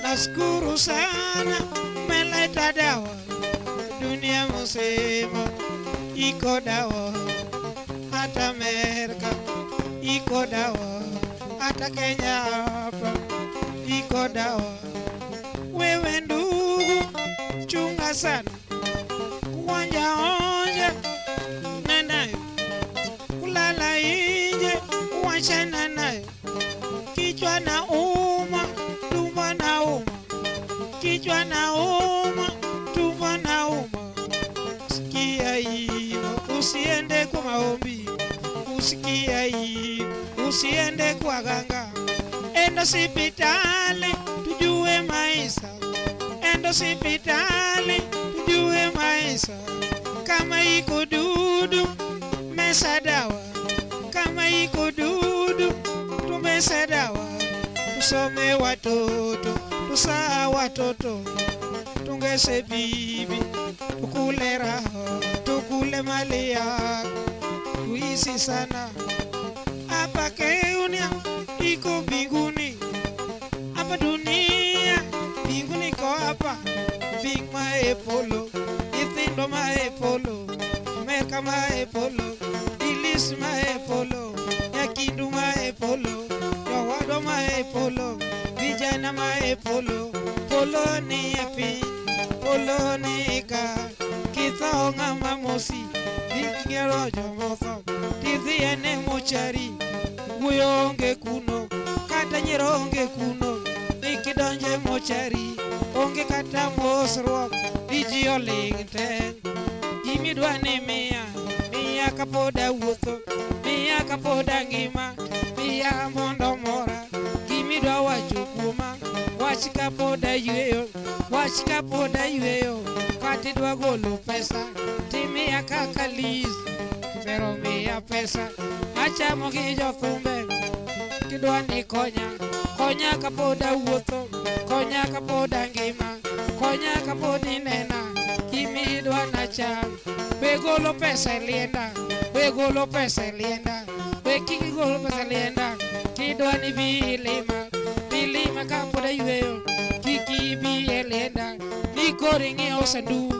nashukuru sana, umeleta dawa dunia mzima iko dawa, hata Amerika iko dawa, hata Kenya hapa iko dawa. Wewe ndugu, chunga sana kuonja onja nenayo, kulala nje wachana nayo, kichwa na uma, tumbo na uma, kichwa na uma, tumbo na uma. Sikia hivyo, usiende kwa maombi, usikia hivyo, usiende kwa ganga, enda hospitali tujue maisha, enda hospitali tujue maisha. Kama iko dudu mesa dawa, kama iko dudu tumesa dawa. Tusome watoto, tusaa watoto, tungese bibi, tukule raha, tukule mali yako, tuishi sana. Hapa Kenya iko mbinguni, hapa dunia mbinguni iko hapa. Bing ma e polo, nyithindo ma e polo, Amerka ma e polo, Ilis ma e polo, Nyakindu ma e polo, Jowadwa ma e polo, vijana ma e polo. Polo ni e piny, polo ni ka, kitho ng'ama mosi, dhi nyiero jomotho, tidhi ene mochari, wuoyo onge kuno, kata nyiero onge kuno, ni kidonje mochari, onge kata mosruok, di ji oling' te. Gimidwa ni miya, miya kapod awuotho, miya kapod angima, miya mondo mora. Gimidwa wacho kuoma, wach kapod ayweyo, wach kapod ayweyo. Kata idwa golo pesa, timiya kaka Liz, bero miya pesa, achamo gi jothumbe. Kidwa ni konya, konya kapod awuotho, konya kapod angima, konya kapod inena, gimidwa nacham. We golo pesa e lienda, we golo pesa e lienda, we kik igol pesa e lienda. Kidwa ni bi ilima, bi ilima kapod ayweyo, kik ibi e lienda. Ni koro ing'iewo sanduk,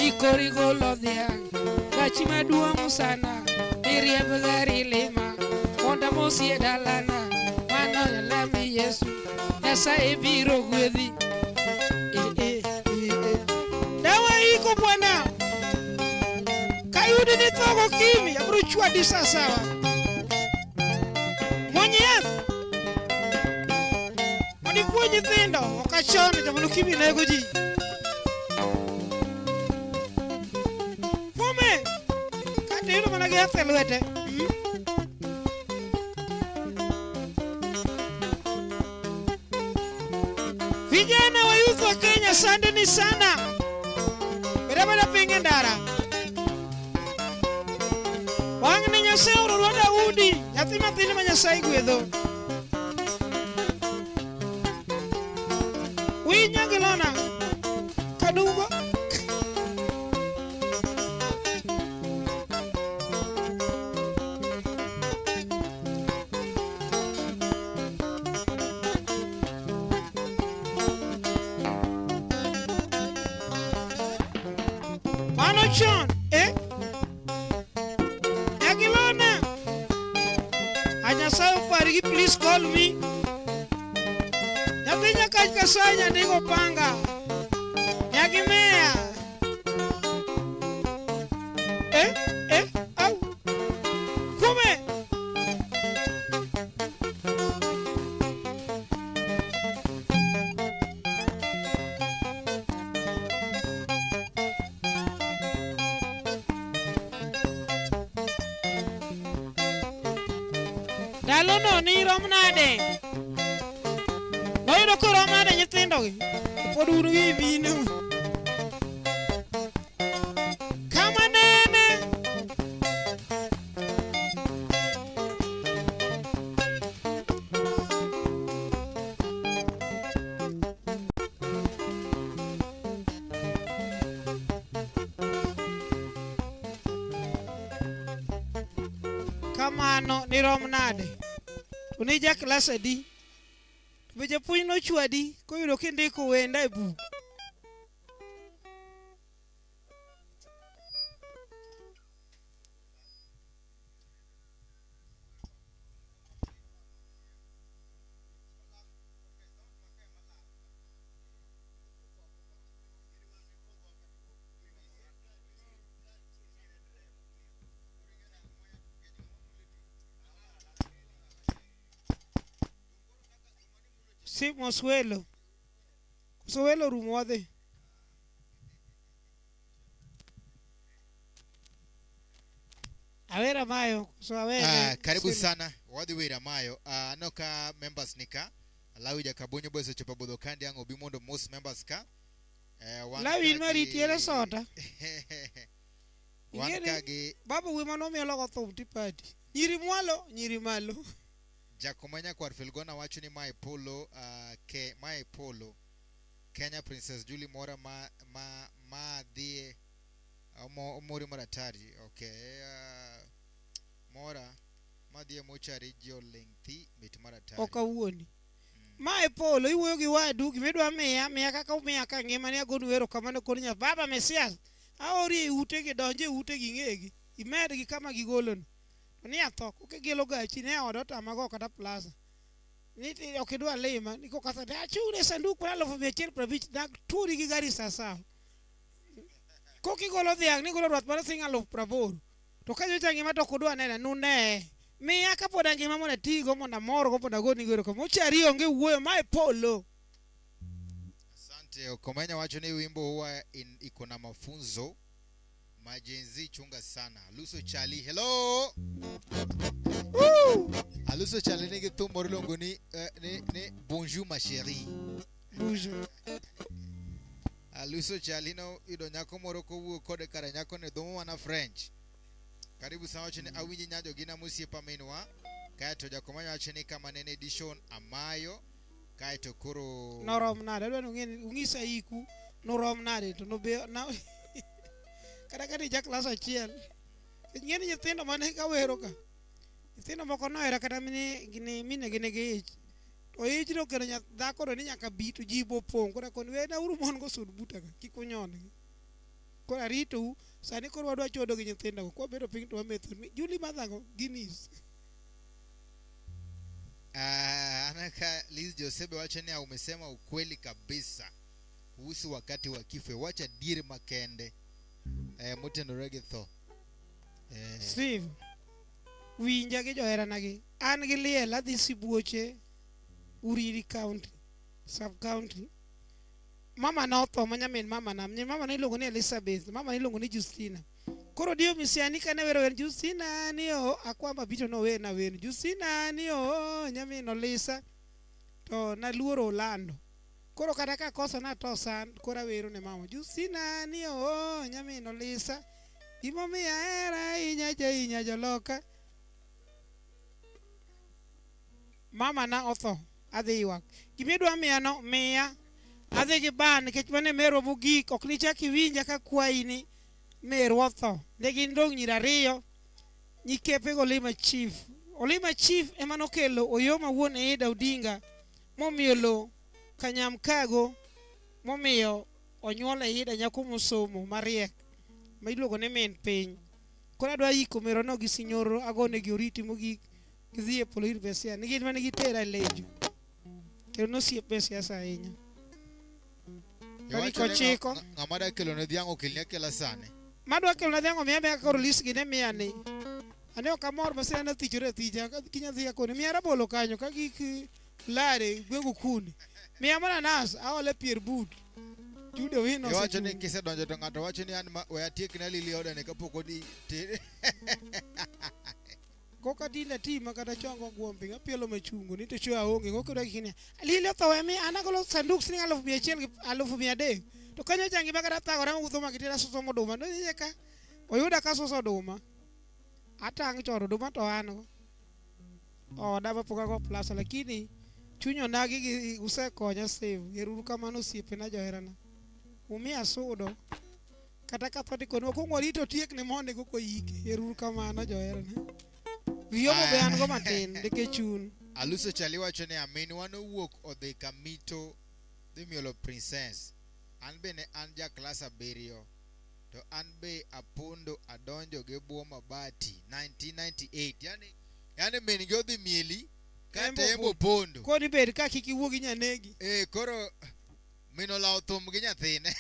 Nikori golo dhiang' gachi maduong' sana niriemb gari lima mondo amosi e dalana mano lami Yesu Nyasaye biro gwedhi. Eh, eh, eh, eh. Dawa iko bwana. Kayudi ni tho gokimi, abiro chwadi sawasawa. Muony yath. Mondo ipuonj nyithindo, ok achon joma okimi nego ji. Kuome! Kata iyudo mana gi yath e lwete. Vijana wa youth wa Kenya, asanteni sana. Beda beda piny e ndara. Wang' ni Nyasaye oororwa Daudi, nyathi mathin ma Nyasaye gwedho. Winya gi lona kadungo. Mano chon, eh? Nyagilona. A Nyasaye opargi, please call me. Nyathi nyakach Kasai nyandigo panga. Nyagimea. Eh, eh, au. Kume. Ndalono nirom nade? Noyudo korom nade nyithindogi? Pod un gi mine. Kama nene. Kamano nirom nade? To ni ja klas adi? To be japuonj nochwadi koyudo kindiko wenda e buk? Si moswelo. Koso welo orumo wadhi. Awera mayo koso awene. Karibu Sino. sana wadhi wera mayo. Aneno ka members ni ka Lawi Jakabonyo be osechopo budho kandi ang' obi mondo mos members ka. Wan Lawi in ka mariti gi- ere sota. Wan Ing'eni ka gi Baba wuoyi mane omielo go thum tipadi. Nyiri mwalo, nyiri malo. Jakom nyakwar Filgona wacho ni mae polo, ke mae polo. Kenya Princess Julie Mora ma ma ma dhie omori mar atari. Okay. Mora ma dhie mochari ji oling' thi mit mar atari. Ok awuondi. Mae polo iwuoyo gi wadu gimidwa miya miya kaka umiya ka ngima ni agonu erokamano kod nya baba Mesias aori e utegi donj e utegi ing'egi imedgi kama gigolono. To ni atho kokigilo gachi ne oda otama go kata plaza. Ni ti ok idwa lima ni kokasa to achune sanduk mar 150,000 dak turi gi gari sawasawa. Kokigolo dhiang' nigolo rwath mar siling 80,000. To ka nyocha ngima to ok udwa nena nuneye. Miya kapod angima mondo atigo mondo amorgo mondo agoni erokamano. Mochari onge wuoyo mae polo. Asante. Okomenya wacho ni wimbo huwa iko na mafunzo. Majenzi chunga sana. Aluso Chali, hello. Woo! Aluso Chali nigi thum moro iluongo ni, ni Bonjour ma chérie. Bonjour. Aluso Chali no yudo nyako moro kowuok kode kare nyako ne dhomo mana French. Karibu sana wacho ni awinji nyajo gina mosiepa minwa. Kaeto Jakomanya wacho ni kama nene edition amayo. Kaeto koro Norom nade adwa ni ung'e ung'isa iku norom nade to nobe na kata ka ja klas achiel. Ing'e ni nyithindo mane kawero ka. Nyithindo moko nohera kata mine gini mine gi nigi ich. To ich no kelo dhako no ni nyaka bi to ji bopong'. Koro akoni wena uru mon go sud buta ka kik unyon gi. Koro aritou, sani koro wadwa chodo gi nyithindogo. Kwabedo piny to wametho. Juli madhango Guinness. Ah, anaka Liz Josebe wacho ni umesema ukweli kabisa kuhusu wakati wa kifo. Wacha dier makende motenore gi tho. Steve, winja gi joheranagi. An gi liel adhi Sibuoche, Uriri County, sub county. Mama na otho ma nyamin mama na. Mama na iluongo ni Elizabeth, mama na iluongo ni Justina. Koro Dio Misiani kane wero wer Justina ni o akwamba bito no wer na wer Justina ni o nyamin Olisa to naluoro Olando. Koro kata ka koso na to san koro awero ne mama Justina ni o nyamin Olisa gimomiyo ahera ahinya jahinya joloka. Mama na otho adhi ywak. Gimidwa miya no miya. Adhi gi ban nikech mano e merwa mogik ok nichak iwinja ka kwayi ni merwa otho. Ne gin dong' nyiri ariyo nyikepe go Olima Chief. Olima Chief ema nokelo Oyoma wuon Ida Odinga momiyo lo Kanyamkago momiyo onyuol Ida nyako mosomo mariek ma iluongo ni min piny. Koro adwa yiko merono gi sinyoro agonegi oriti mogik gidhi e polo ir Mesia. Ni gin mane gitera e lejo. Kendo nosiep Mesiasa ahinya. Tarik Iwacho ni ochiko. ng'ama da kelo ne dhiang' okelni akela sani. Madwa kelo na dhiang' omiya miya koro list gi ne miya ni. Ane ok amor masira na thichore athicha kiny adhi akoni miya rabolo kanyo ka gik lare gweng' kuni. Miya mananas aole pier but. Jude Owino Iwacho ni osechung'. kisedonjo to ng'ato wacho ni an we atiek na Lili odane kapok odhi ter. Koka tinde atima kata chongo gwombi apielo machungo ni to chwe aonge go koro kinia. Lili otho we mi an agolo sanduk siling 1,100 gi 300,000. To kanyo changi ma kata thagora mawuotho ma gitera suso oduma. No iye ka oyuda ka suso oduma. Atang' chon oduma to an go. Oda ma pok ago plasta lakini chuny onagi gi usekonya save. Ero kamano osiepena joherana. Umiya sudo. Kata ka tho dikoni wakwong warito otiekne mondi koka oyike. Ero kamano joherana. Riyomo be an go matin nikech un. Aluso Chali wacho ni minwa nowuok odhi Kamito dhi mielo Princess. An be ne an ja klas 7 to an be apondo adonjo gi bwo mabati 1998. Yani min gi odhi mieli kata embo opondo. Kodi bed ka kik iwuo gi nyanegi. Koro min olawo thum gi nyathine.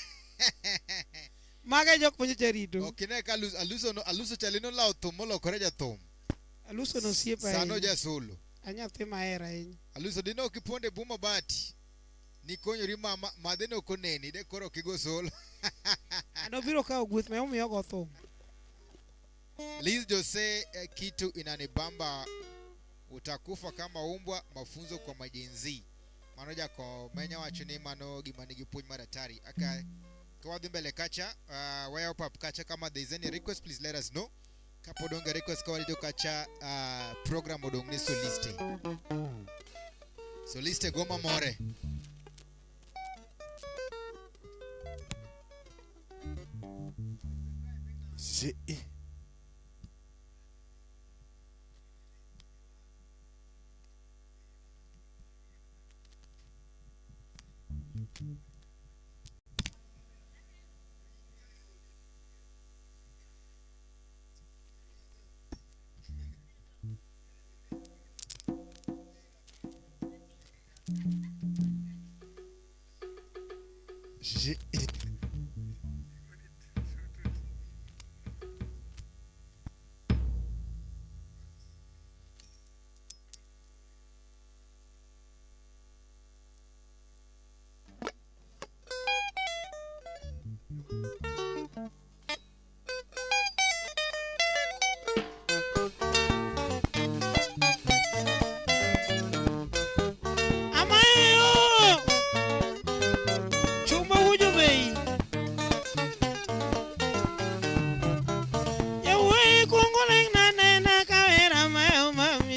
Mago e jok manyocha rito. Ok ine ka Aluso Chali nolawo thum molokore jathum. Aluso nosiepa Sano ahinya. jasolo. Anyathi mahero ahinya. Aluso dine ok iponde bwo mabati. Nikonyori mama madhe ne ok oneni de koro ok igo solo. An obiro kawo gweth ma omiyo ogo thum. Liz Jose kitu inanibamba utakufa kama umbwa mafunzo kwa majenzi. Mano jakomenya wacho ni mano gima nigi puonj mar hatari. Aka ka wadhi mbele kacha, waya pap kacha kama there is any request please let us know. Kapod onge request ka warito kacha, program odong' ne Soliste. Soliste goma more. Si. J.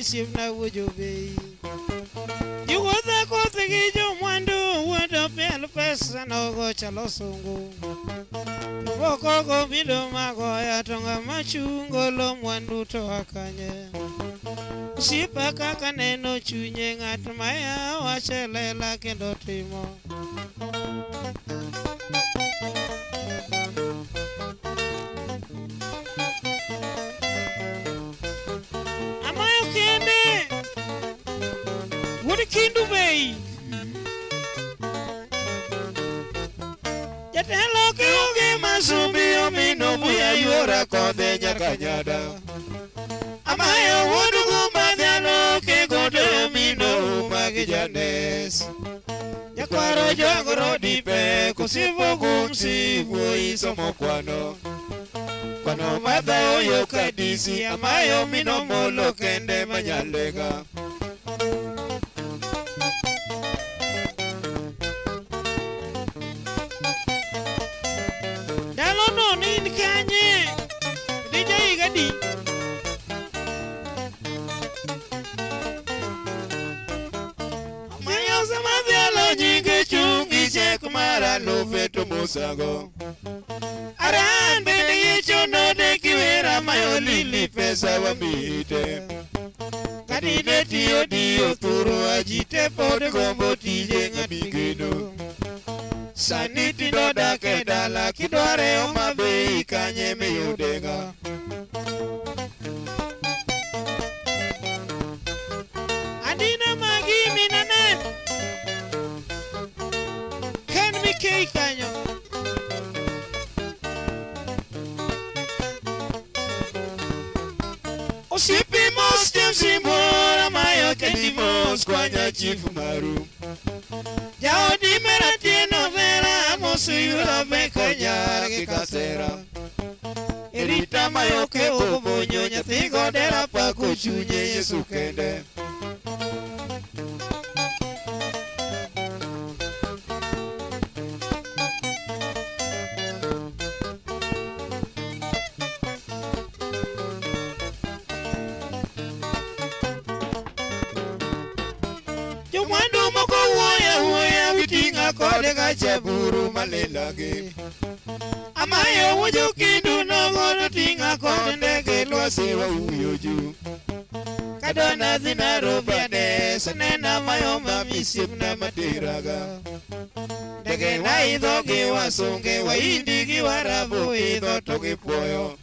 Sibna wujobe Juwuotho koth gi jomwandu wuondo piel pesa nogo chalo sungu Moko go bido magoya to ng'ama chungo lo mwandu to akanye Osiepa kaka neno chunye ng'at maya wacho lela kendo timo. Kindu Bay. Jatelo kiugi masumbi omino buya yuora kodhe nyaka nyada. Amayo wuod gumba dhano kegodo omino magi janes. Nyakwaro jogoro dipe kusivo gumsi wuoyi somo kwano. Kwano madhao yo kadisi amayo mino molo kende manyalega. Ndalono ne in kanye? Ne ja higa adi? Amayo sama dhialo nyinge chung' gi chek mar alufe to musago. Aran bende yicho node kiwera mayo lili pesa wamite. Kadine tiyo diyo thuru ajite pod gombo tije ng'amigeno. Sani tindo dak e dala kidware Homa Bay kanye miyudega. Andina magi minanen. Ken Mikei kanyo. Osiepe mos James Imbora mayo kendi mos kwanya chief maru. Jaodi mera tieno vera mos yura beka nyar gi kasera. Erita mayo ke obonyo nyathi godera pako chunye Yesu kende. Jomwandu moko wuoyo awuoya giting'a kode gacha buru malilagi. Amayo wuoyo kindu nogono ting'a kod ndege lwasi wauyo ju. Kadona dhi Nairobi ades nena mayo mami siepna materaga. Ndege naidho gi wasunge waindi gi warabu idho to gipuoyo.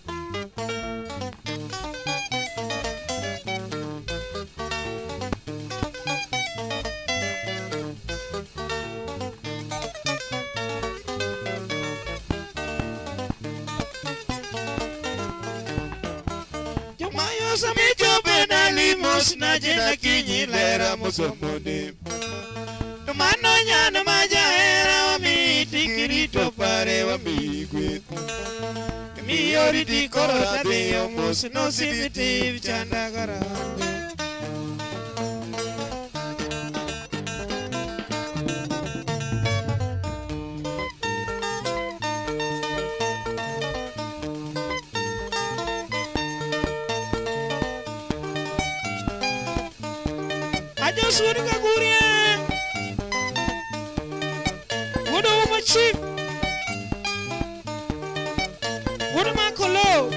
Jomayo samichope dali mos na jena kinyi lera mosomonde. To mano nyano ma jahera wamiyi tikirito pare wamiyi gweth. Miyo riti koro tadhiyo mos nosibiti chanda garambe. Ajo suod Kaguria. Wuod Ouma Chief. Wuod Makolo.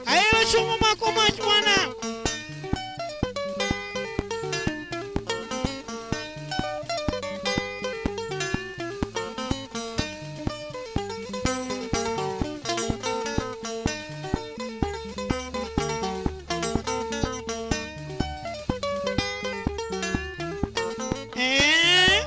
Ahero somo mako mach bwana. Eh?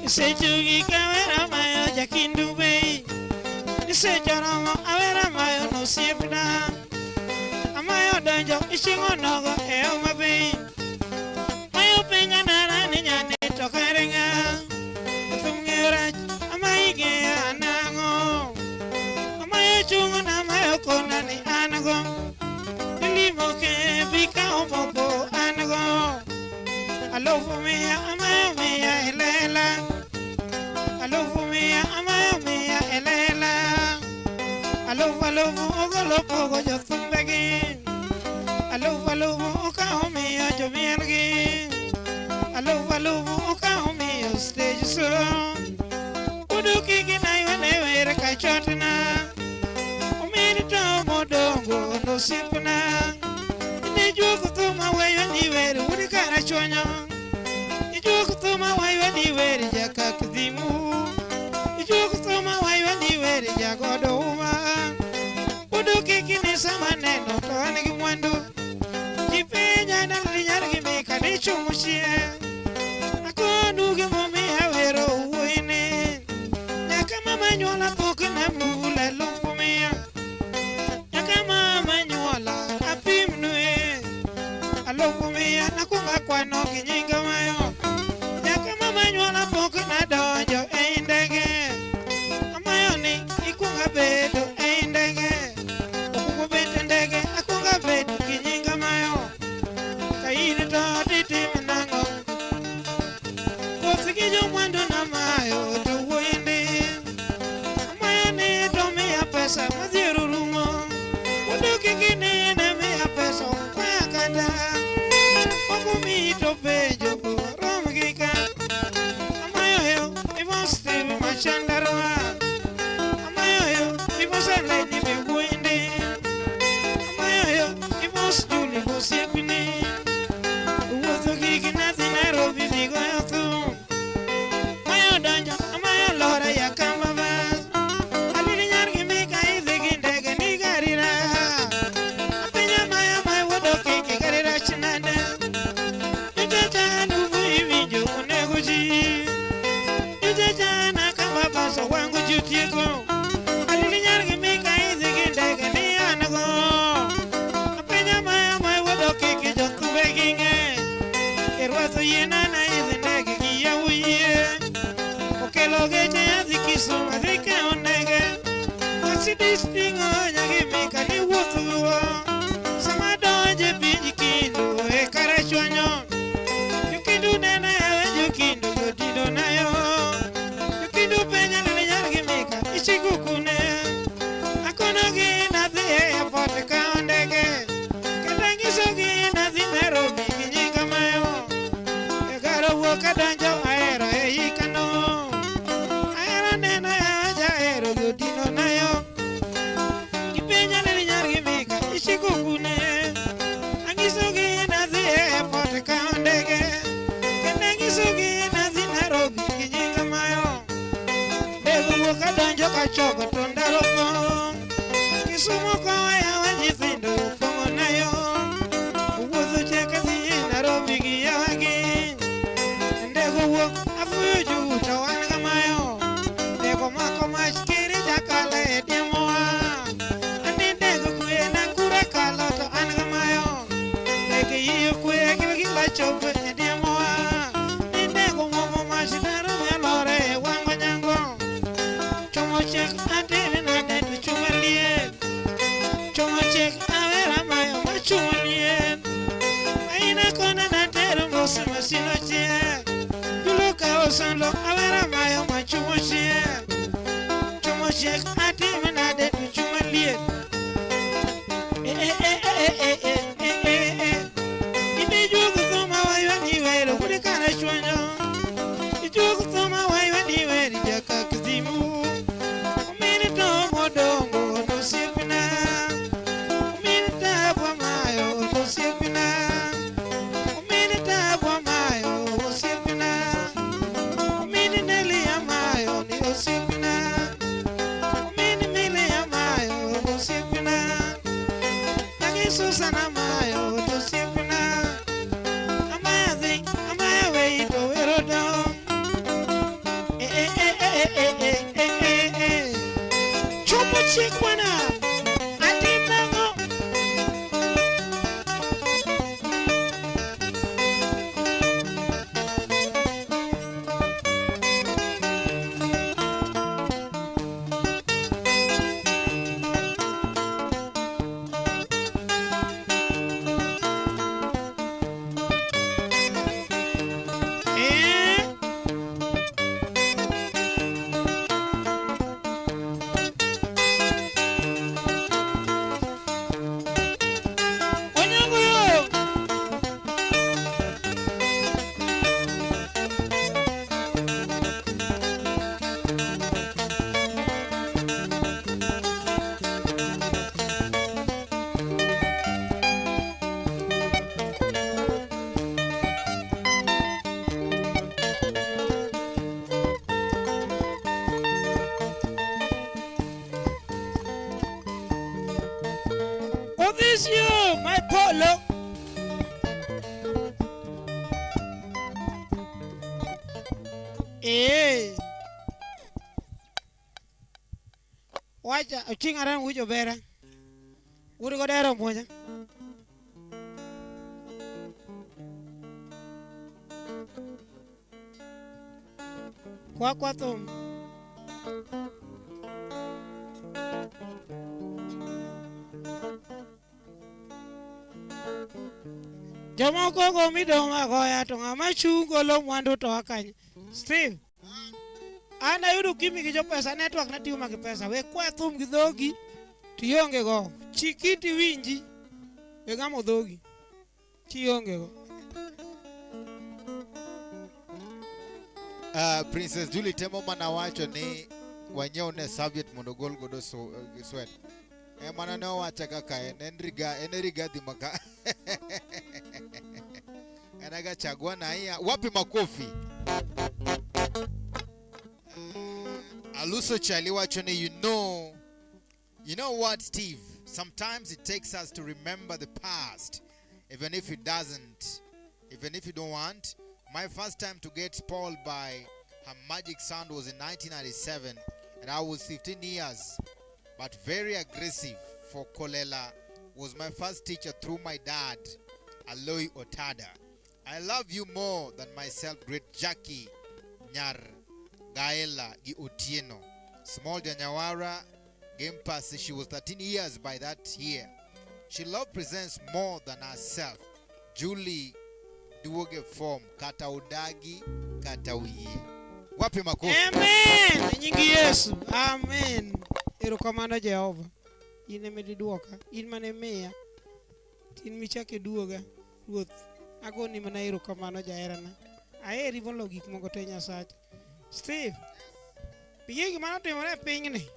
Sechugi kamera mayo jakindu bei. Nisechoromo awera mayo nosiepna. Amayo donjo iching'o nogo e Homa Bay. Mayo penja nara ni nyane to kare ng'a. Thum ng'eyo rach amayi ng'eya nang'o. Amayo chungo na amayo kona ni an go. Nilimo ke bika omoko an go. Alufu mia amayo mia ilela. Alufu mia amayo mia ilela. Alufu alufu ogolo pogo jothumbegi. Alufu alufu okawo miyo jomielgi. Alufu alufu okawo miyo stage so. Uduki gi naiwa ne wer kachotna. Omiri to modongo nosiepna. Ne juok thum aweyo ni wer udi karachuonyo. Ijuok thum aweyo ni wer jakak dhimu. Ijuok thum aweyo ni wer jagodo uma. Uduki kinisa maneno to an gi mwandu. Ji penja nalili nyar gi mika ni chung' chien. Akonu gimomiyo awero wuoyini. Nyaka mama nyuola pok namula alufu mia. Nyaka mama nyuola apimnue. Alufu mia nakuongo akwano gi nyinga mayo. Nyaka mama nyuola pok nadonjo ei ndege. Amayo ni ikuongo abedo ei ndege. Okuongo bet e ndege akuongo abedo gi nyinga mayo. Ka in to ditime nang'o? Koth gi jomwandu namayo to wuoyi ndi. Amayo ni to miya pesa madhier orumo. Uduki gini ne miya pesa okwaya kata. Okomiyi to penjo rom gi ka. Amayo yo imos Steve Machandarua. Amayo yo imos Eleni be wuoyi ndi. Amayo yo imos Julie osiepni. Wuotho gi nadhi Nairobi dhi goyo thum. Amayo donjo, amayo lora ya kamba bas. Alili nyar gi mika idhi gi ndege ni gari raha. Apenja maya maya wuod okiki gari rach nade. Jochacha nuvu iwinjo onego ji. Jochacha na kamba bas owango ji otieko. Alili nyar gi mika idhi gi ndege ni an go. Apenja maya maya wuod okiki jothumbe gi ng'e. Irwatho yiena na idhi ndege gi yawo yie. Okelo geche adhi Kisumu adhi kawo ndege. Mercedes ting'o nyagi mika ni wuoth go. Sama donjo e piny Kindu e Karachuonyo. Jokindu nena yawe jokindu jotindo nayo. Jokindu penja ni nyar gi mika ichiko kune. Akonogi nadhi e airport kawo ndege. Kendo anyisogi nadhi Nairobi gi nyinga mayo. E garo wuok adonjo ahero ei kano. Ahero neno yawa jahero jotino nayo. Gipenja ni nyar gi mika ichiko kune. Anyisogi nadhi e airport kawo ndege. Kendo anyisogi nadhi Nairobi gi nyinga mayo. Ndege wuok adonjo kachoko to ndaro pong'. Kisumu kowa yawa nyithindo opong'o nayo. Wuotho chek adhi Nairobi gi yawa gi. Ndege owuok afuyo juu to wan gamayo. Ndege omako mach kiri jakalo e diemowa. Ani ndege kwe nakura kalo to an gamayo. Ndege iyo kwe gilgila chopo e diemowa. Ni ndege omoko mach Nairobi olore e wang' onyango. Chomo chek atime nade to chuma liet. Chomo chek awera mayo machuma liet. Aina kona natero mos masino chiek. Julo kawo sando awera mayo machumo chiek. Chomo chek atime nade to chuma liet. Eh eh eh eh eh eh eh eh eh. Ine juogo thuma waywa ni wero kuri karachuonyo. Ijuogo thuma waywa ni weri jaka kizimu. Omini to modongo nosiepna. Omini tabwa mayo nosiepna. Omini tabwa mayo osiepna. Omini neli amayo ni osiepna. Omini mile Ochiek bwana. Atim nang'o? Eh? Onyango yo. Odhis yo, my polo. Eh. Wacha, oching' aran winjo bera. Uri godero mwonya. Kwa kwa thum. Jomoko go midong' agoya to ng'ama chung' golo mwandu to akany. Steve, an ayudo kimi gi jopesa network natiyo ma gi pesa. We kwa thum gi dhogi tionge go. Chiki tiwinji. We gamo dhogi. Tionge go. Princess Julie temo mana wacho ni wanyiew ne serviette mondo ogol godo sweat. Emana ne owacha kaka en riga en rigadhi maka. En agachagua na iya wapi makofi? Aluso Chali wacho ni you know what Steve, sometimes it takes us to remember the past even if it doesn't, even if you don't want. My first time to get spoiled by her magic sound was in 1997 and I was 15 years, but very aggressive for Kolela was my first teacher through my dad, Aloy Otada. I love you more than myself, great Jackie Nyar Gaela gi Otieno. Small Janyawara game pass, she was 13 years by that year. She loved presents more than herself. Julie duoge form kata udagi kata uyie. Wapi makofi? Amen. E nying Yesu. Amen. Erokamano Jehova. In ema iduoka. In mane miya. In michako iduoga. Ruoth. Agoni mana erokamano jaherana. Aheri moloyo gik moko te Nyasacha. Steve. Ing'e gima notimore e pinyni?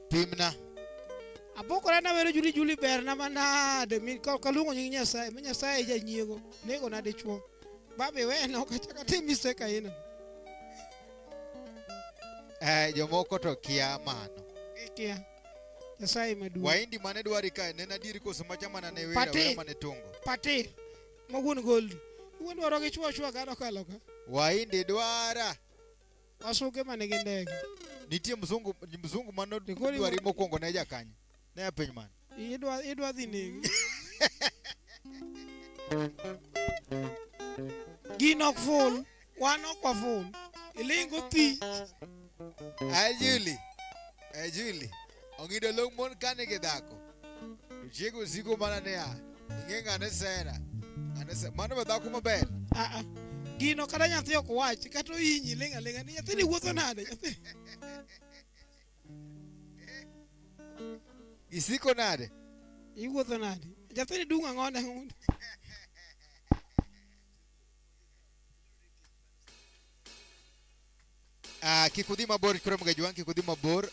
Pimna. Abukora nawero Juli Juli berna manade mi kaluongo nying Nyasaye, ma Nyasaye janyiego, nego na dichuo. Baba iwena ok achak atim mistake aina. Jomoko to kia mano. Gikia. Nyasaye maduong'. Waindi mane dwari kae ne en adieri koso macha mana ne wera Pati. wera mane tungo. Pati. Ma wuon Goldi. Wuon dwaro gi chwo chwo kado kalo ka. Waindi dwara. Wasuke mane gi ndege. Nitie mzungu mzungu mano Tikori dwari mokwongo ne jakanye. Ne a piny mane. Idwa dhi negi. Gino ok ful. Wan ok waful. Ilingo thi. Ai Julie. Ai Julie. Ong'ido long mon ka nigi dhako. To chiego osiko mana niya, ing'e ng'ane sera. Ng'ane sera. Mano be dhako maber. Ah ah. Gino kata nyathi ok wach, kata ohinyi ling' aling'a ni nyathini wuotho nade? Nyathi. Isiko nade? Iwuotho nade? Nyathini dung' ang'o ne? Kik udhi mabor koro mga jwang' kik udhi mabor.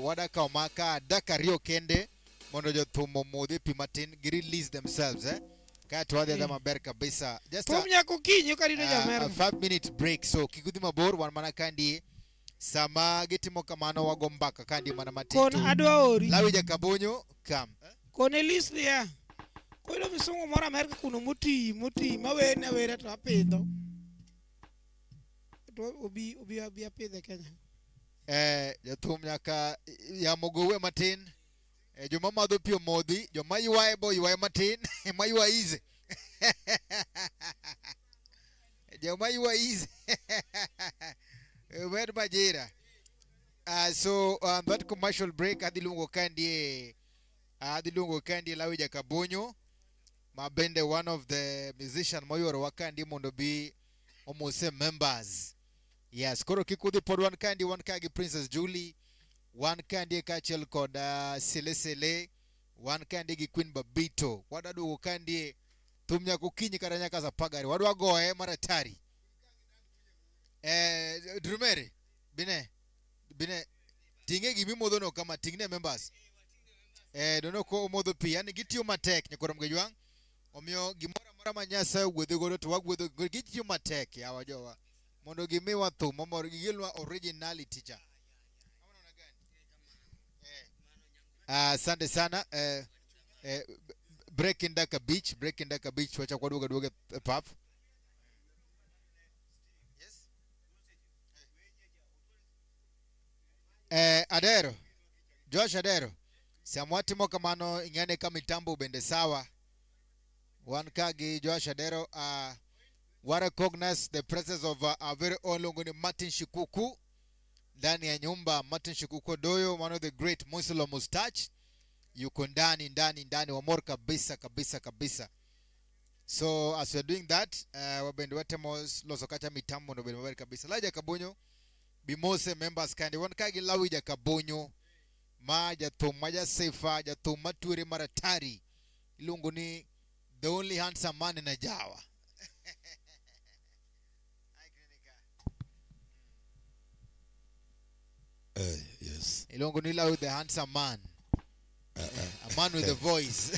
Wadakawo maka dakika ariyo kende mondo jothum omodhe pi matin gi release themselves Kaeto wadhi adha maber kabisa. Just Thum nyaka okinyi karito jamera. a 5 minute break so kik udhi mabor wan mana kandi sama gitimo kamano wago mbaka kandi mana matin. Kon adwa ori. Lawi Jakabonyo kam. Kon Elis niya. Koyudo misungu moro Amerka kuno moti moti mawene awera to apidho. To obi obi abi apidhe Kenya. Jathum nyaka yamo gowe matin. Joma madho pi omodhi, joma ywaye bo ywaye matin, ma ywa ize. Joma ywa ize. Med majira. So that commercial break adhi luongo kandie Lawi Jakabonyo ma bende one of the musician moyuorowa kandi mondo bi omose members. Yes, koro kik udhi pod wan kandi, wan ka gi Princess Julie, wan kandi kaachiel kod Sele Sele, wan kandi gi Queen Babito. Wadwa duogo kandi thum nyaka okinyi kata nyaka saa 12. Wadwa goye maratari. Drumere, bine ting'e gimimodho no kama, ting'ne members. Dono ko omodho pi, yani gitiyo matek nyakoro mgejwang'. Omiyo gimoro amora ma Nyasaye ogwedho godo to wagwedho gitiyo matek yawa jowa. Mondo gimiwa thum momor gikelnwa originality cha. Asante sana. Break in dakika beach wacha kwa duoga duoga pap. Yes. Adero. Josh Adero. Samwatimo kamano ing'ane ka mitambo bende sawa. Wan ka gi Josh Adero, wa recognize the presence of our very own Longoni Martin Shikuku ndani ya nyumba. Martin Shikuku Doyo, one of the great Muslim mustache, yuko ndani ndani ndani, wamor kabisa kabisa kabisa. So as we are doing that, wabende watemo loso kacha mitambo ndo bende maber kabisa. Laja Kabonyo bimose members kandi wan ka gi Lawi Jakabonyo ma jathum ma jasifa, jathum matwere maratari, iluongo ni the only handsome man in Ajawa. Yes. Iluongo ni Lawi the handsome man. A man with a voice.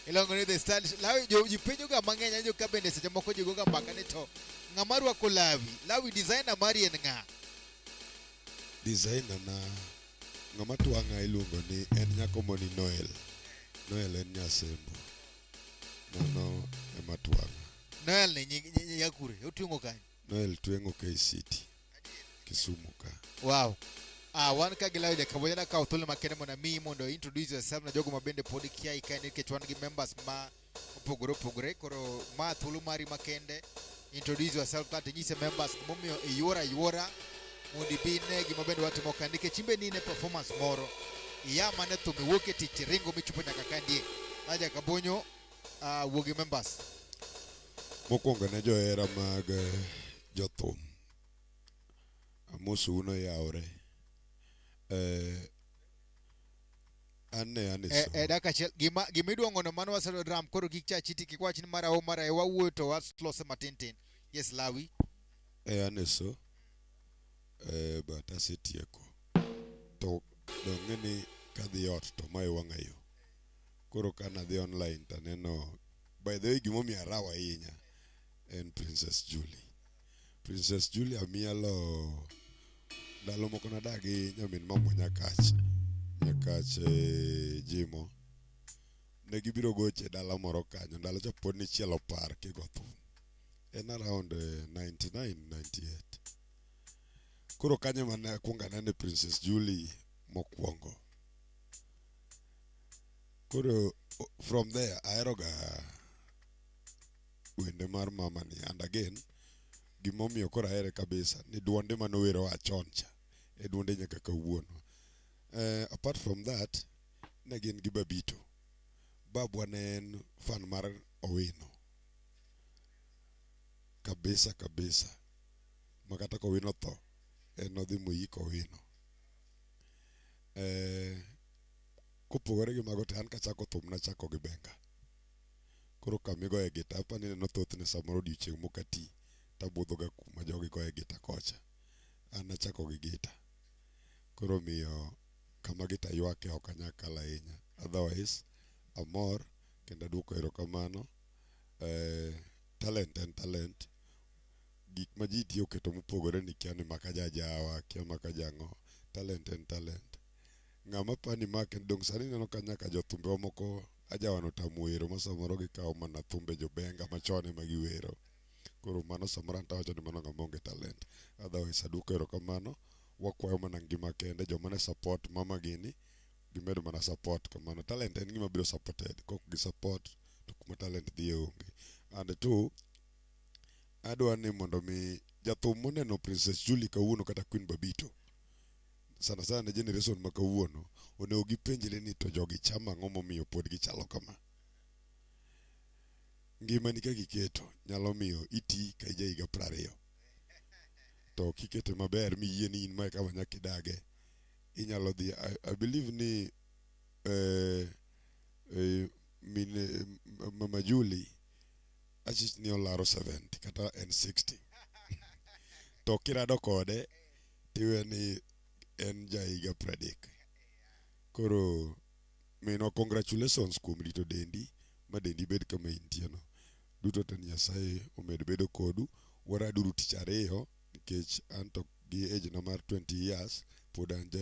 Iluongo ni the stylish. Lawi ji penjo ga mang'eny ajo ka bende seche moko ji goga mbaka ni to ng'ama rwako Lawi? Lawi designer mari en ng'a? Designer na ng'ama twang'a iluongo ni en nyako moni Noel. Noel en nyasembo. Mano ema twang'a. Noel ni nyakure, otweng'o kanye? Noel tweng'o KCT. Kisumu ka. Wow. Wan ka gi Lawi Jakabonyo na kawo thuolo makende mondo amiyi mondo introduce yourself na jogo ma bende pod kia ikae nikech wan gi members ma opogore opogore. Koro ma thuolo mari makende, introduce yourself kata inyise members gimomiyo iyuora ayuora mondo ibi ine gima bende watimo ka nikech imbe ni ine performance moro. Iya mane thum iwuok e tich ringo michopo nyaka ka ndie. Lawi Jakabonyo, wuo gi members. Mokwongo ne johera mag jothum. Amosou noyawre. An ne an e somo. Dakika achiel, gima iduong'o no mano wasedo drum, koro kik cha chiti, kik wach ni mara o mara e wawuoyo to walose matin tin. Yes, Lawi. An e so. But asetieko. To dong'e ni kadhi ot to mae wang'a yo. Koro ka nadhi online to aneno, by the way gimomiyo arawo ahinya en Princess Julie. Princess Julie amielo ndalo moko nadak gi nyamin mamwa Nyakach. Nyakach Jimo. Ne gibiro goche dala moro kanyo, ndalo cha pod nichielo par kigo thum. En around 99, 98. Koro kanyo ema ne akwongo anene Princess Julie mokwongo. Koro from there aheroga wende mar mama ni, and again gimomiyo koro ahere kabisa ni duonde manowero achon cha e duonde nyaka kawuono. Apart from that, ne gin gi Babito. Babwa ne en fan mar Owino kabisa kabisa, ma kata ka Owino tho en nodhi moyiko Owino. Kopogore gi mago to an kachako thum nachako gi benga. Koro kamigoye gita apa ni neno thothne samoro odiochieng' mok ati tabudho ga kuma jogi goye gita kocha. An nachako gi gita. Koro miyo kama gita ywake ok anyal kalo ahinya. Otherwise amor kendo aduoko erokamano. Talent en talent. Gik ma ji tiyo keto mopogore ni kia ni maka jajawa, kia maka jang'o. Talent en talent. Ng'ama pani make dong' sani ineno ka nyaka jothumbewa moko ajawa notamo wero ma samoro gikawo mana thumbe jobenga machon ema giwero. Koro mano samoro an tawacho ni mano ng'ama onge talent. Otherwise aduoko erokamano, wakwayo mana ngima kende, joma ne support mama gini, gimed mana support kamano. Talent en gima biro supported, kok gi support to kuma talent dhiye onge. And two, adwa ni mondo mi jathum moneno Princess Julie kawuono kata Queen Babito, sana sana ne generation ma kawuono, onego gipenjre ni to jogi chamo ang'o momiyo pod gichalo kama. Ngimani ka giketo nyalo miyo iti ka ija higa 20. To kikete maber miyie ni in mae kama nyaka idage, inyalo dhi I believe ni mine Mama Julie achich ni olaro 70 kata en 60. To kirado kode tiwe ni en ja higa 30. Koro minwa congratulations kuom rito dendi ma dendi bed kama intie no. Duto te ni Nyasaye omed bedo kodu. Waraduru tich ariyo nikech an to gi age na mar 20 years pod an ja,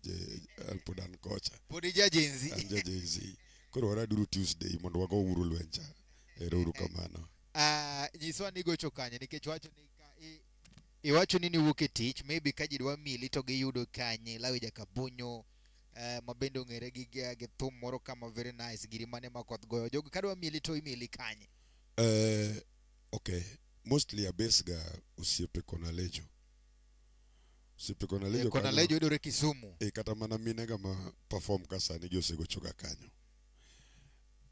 ja an pod an kocha. Pod ija Gen Z. An ja Gen Z. Koro waraduru Tuesday mondo wago uru lweny cha. Ero uru kamano. Nyiswa ni gocho kanye nikech wacho ni ka iwacho ni niwuok e tich, maybe ka ji dwa mili to giyudo kanye, Lawi Jakabunyo ma bende ong'ere gi thum moro kama very nice, giri mane ma koth goyo. Jogo ka dwa mieli to imieli kanye? Okay, mostly abes ga osiepe Konalejo. Osiepe Konalejo Konalejo yudore Kisumu. Kata mana mine ga ma perform ka sani gi osegocho ga kanyo.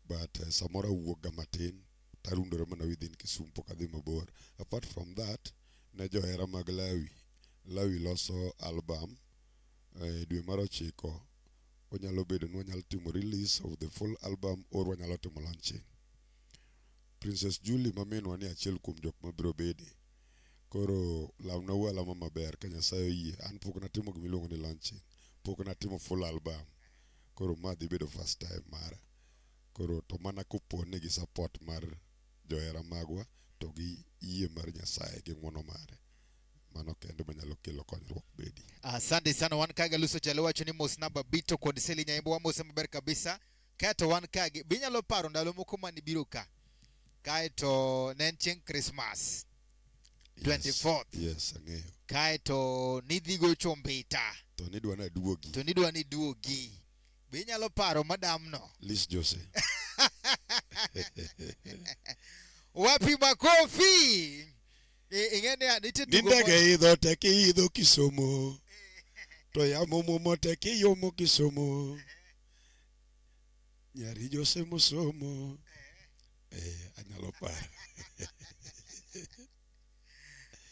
But samoro awuok ga matin tarundore mana within Kisumu pok adhi mabor. Apart from that, ne johera mag Lawi. Lawi loso album dwe mar 9 onyalo bedo ni wanyalo timo release of the full album or wanyalo timo launching. Princess Julie ma minwa ni achiel kuom jok mabiro bede. Koro lamna wu alama maber ka Nyasaye oyie. An pok natimo gima iluongo ni launching. Pok natimo full album. Koro ma dhi bedo first time mara. Koro to mana kopo ni gi support mar johera magwa to gi yie mar Nyasaye gi ng'uono mare. Mano kende manyalo kelo konyruok bedi. Asante sana wan kaga Luso Chalo wacho ni mos namba Bito kod Seli Nyaimbo wamose maber kabisa. Kaeto wan kagi binyalo paro ndalo moko mane ibiro ka. Kaeto ne en chieng' Christmas. 24th. Yes, ang'eyo. Kaeto nidhi gocho mbita. To nidwa ni aduogi. To nidwa ni iduogi. Be inyalo paro madam no? Liz Jose. Wapi makofi? Ing'e ni nitie Ni tugo ndege idho tek iidho Kisumu. To yamo muomo tek iyomo Kisumu. Nyari Jose mosomo. Anyalo paro.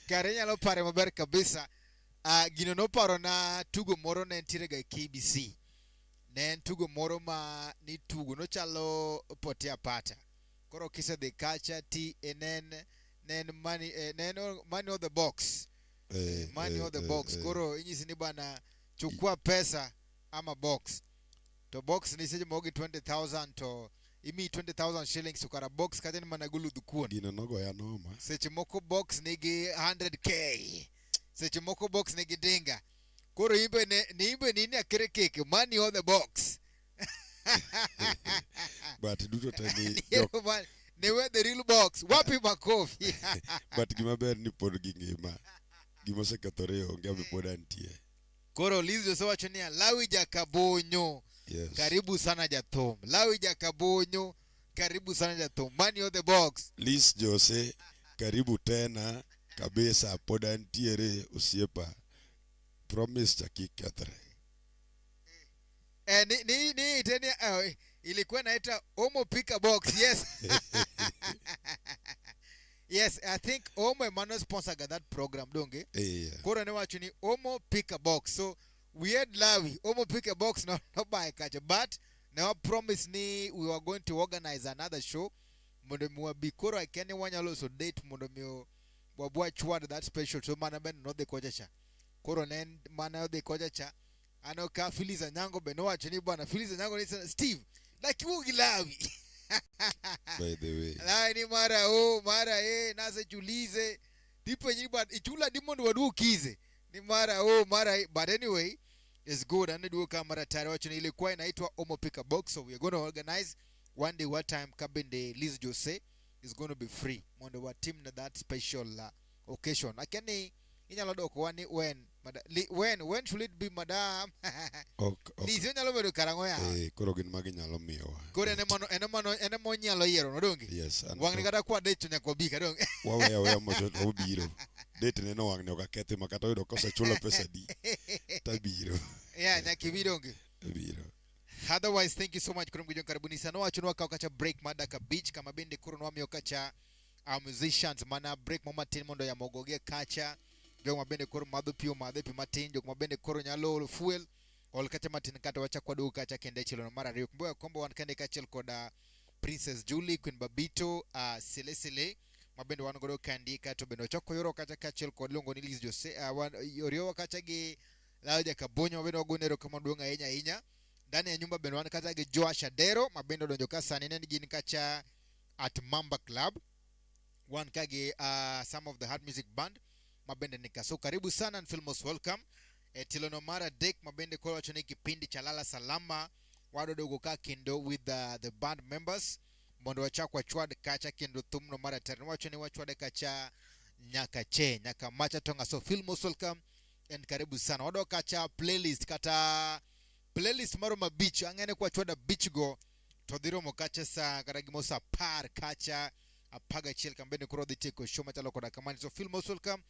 Kare inyalo pare maber kabisa. Gino noparo na tugo moro ne nitiere ga e KBC. Ne en tugo moro ma nitugo, nochalo potea pata. Koro kisedhi kacha ti ne en money, ne en money on the box. Money on the box. Koro inyisi ni bana chukua pesa ama box. To box ni seche moko gi 20,000 to imiyi 20,000 shillings to kara box kacha ni mana golo kuon. Gino nogoya noma. Seche moko box nigi 100k. Seche moko box nigi dinga. Koro imbe ne ni imbe ni ni akere keke money on the box. But duto te ni Ni man, ne we the real box. Wapi makofi. But gima ber ni pod gingima. Gima osekethore onge ami pod antie. Koro Liz Jose wacho niya, Lawi Jakabonyo. Yes. Karibu sana jathum. Lawi Jakabonyo, karibu sana jathum. Money on the box. Liz Jose, karibu tena kabisa pod antiere osiepa. Promise cha kik kethre. Ni tena ilikuwa inaitwa Omo Pick a Box. Yes. Yes, I think Omo Emmanuel sponsored that program, donge? Yeah. Koro ne wacho ni Omo Pick a Box. So we had Lawi, Omo Pick a Box no, no buy kacha, but now promise ni we were going to organize another show. Mondo mi wabi koro akeni wanyalo so date mondo mi wabwa chwad that special so mana ben no dhi kocha cha. Koro ne en mana odhi kocha cha. Ano ka Phyllis Anyango be nowacho ni bwana Phyllis Anyango ni Steve, lakiwuo gi Lawi. By the way. Lawi ni mara o, mara e, nasechulize. Tipenji ni bwana ichula di mondo waduokize. Ni mara o, mara e. But anyway, it's good. Ane duo kama mara tayari wacho ni ilikuwa inaitwa Omo Pick a Box. So we are going to organize one day, one time kabende Liz Jose is going to be free mondo watim na that special occasion. Akia ni inyalo dwokowa ni when when should it be, madam? Ok. Liz, onyalo bedo karang'o ya? Eh, koro gin ma ginyalo miyowa. Koro ene monyalo yiero no donge? Yes, an Wang'ni kata kwa date to nyaka wabi ka donge? Waweyo aweya mondo obiro. Date ne no wang'ni ok akethi ma kata oyudo kosechula pesa di tabiro. Yeah, nyaka ibi donge? Abiro. Otherwise, thank you so much. Koro mgijon karibuni sana. Wacho nwakawo kacha break mar dakika 5 kama bende koro nwamiyo kacha our musicians mana break mo matin mondo yamo ogogie kacha. Jok ma bende koro madho pi omadhe pi matin, jok ma bende koro nyalo olo fuel ol kacha matin kata wachak waduogo kacha kendo e chielo mar ariyo. Kumbuka kwamba wan kende kaachiel koda Princess Julie, Queen Babito, Sele Sele ma bende wan godo kandi kato bende wachako yoro kacha kaachiel kod iluongo ni Liz Jose, wan oriowa kacha gi Layo Jakabonyo ma bende wagone erokamano maduong' ahinya ahinya. Ndani ya nyumba bende wan kacha gi Joash Adero ma bende odonjo ka sani ne gin kacha at Mamba Club. Wan ka gi some of the Hard Music Band ma bende ni ka. So karibu sana and feel most welcome. E tilono mar adek ma bende koro wacho ni kipindi cha Lala Salama wadodogo ka kendo with the band members mondo wachak wachwad kacha kendo thumno mar atari. Wacho ni wachwade kacha nyaka che nyaka macha tonga. So feel most welcome and karibu sana. Wadok kacha playlist kata playlist maromo 5 ang'ene kwa chwada 5 go to dhi romo kacha sa kata gimo sa 10 kacha 11 kambende koro dhi tieko show machalo koda kamani. So feel most welcome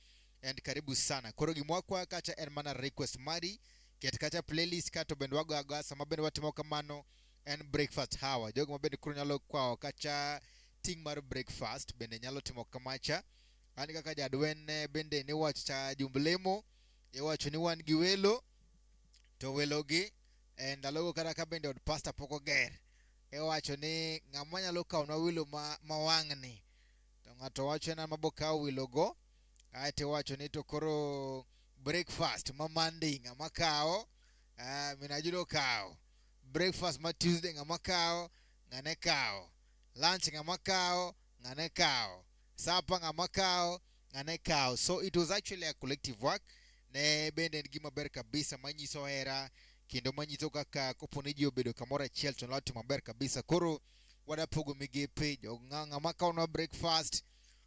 and karibu sana. Koro gimwakwa kacha en mana request mari ket kacha playlist kato bende wago agoa sama bende watimo kamano en breakfast hour. Jogo ma bende koro nyalo kwawo kacha ting' mar breakfast bende nyalo timo kamacha. An kaka jadwen bende niwacho cha jumblemo iwacho ni wan gi welo to welo gi e ndalogo kata ka bende od pastor pok oger iwacho ni ng'ama nyalo kawonwa welo ma wang'ni to ng'ato wacho ni an mabo kawo welo go aeto iwacho ni to koro breakfast ma Monday ng'ama kawo, Minajudo kawo breakfast ma Tuesday ng'ama kawo, ng'ane kawo lunch ng'ama kawo, ng'ane kawo supper ng'ama kawo, ng'ane kawo. So it was actually a collective work ne bende en gima ber kabisa manyiso hera kendo manyiso kaka kopo ni ji obedo kamoro achiel to nyalo timo maber kabisa. Koro wadapogo migepe ng'ama kawonwa breakfast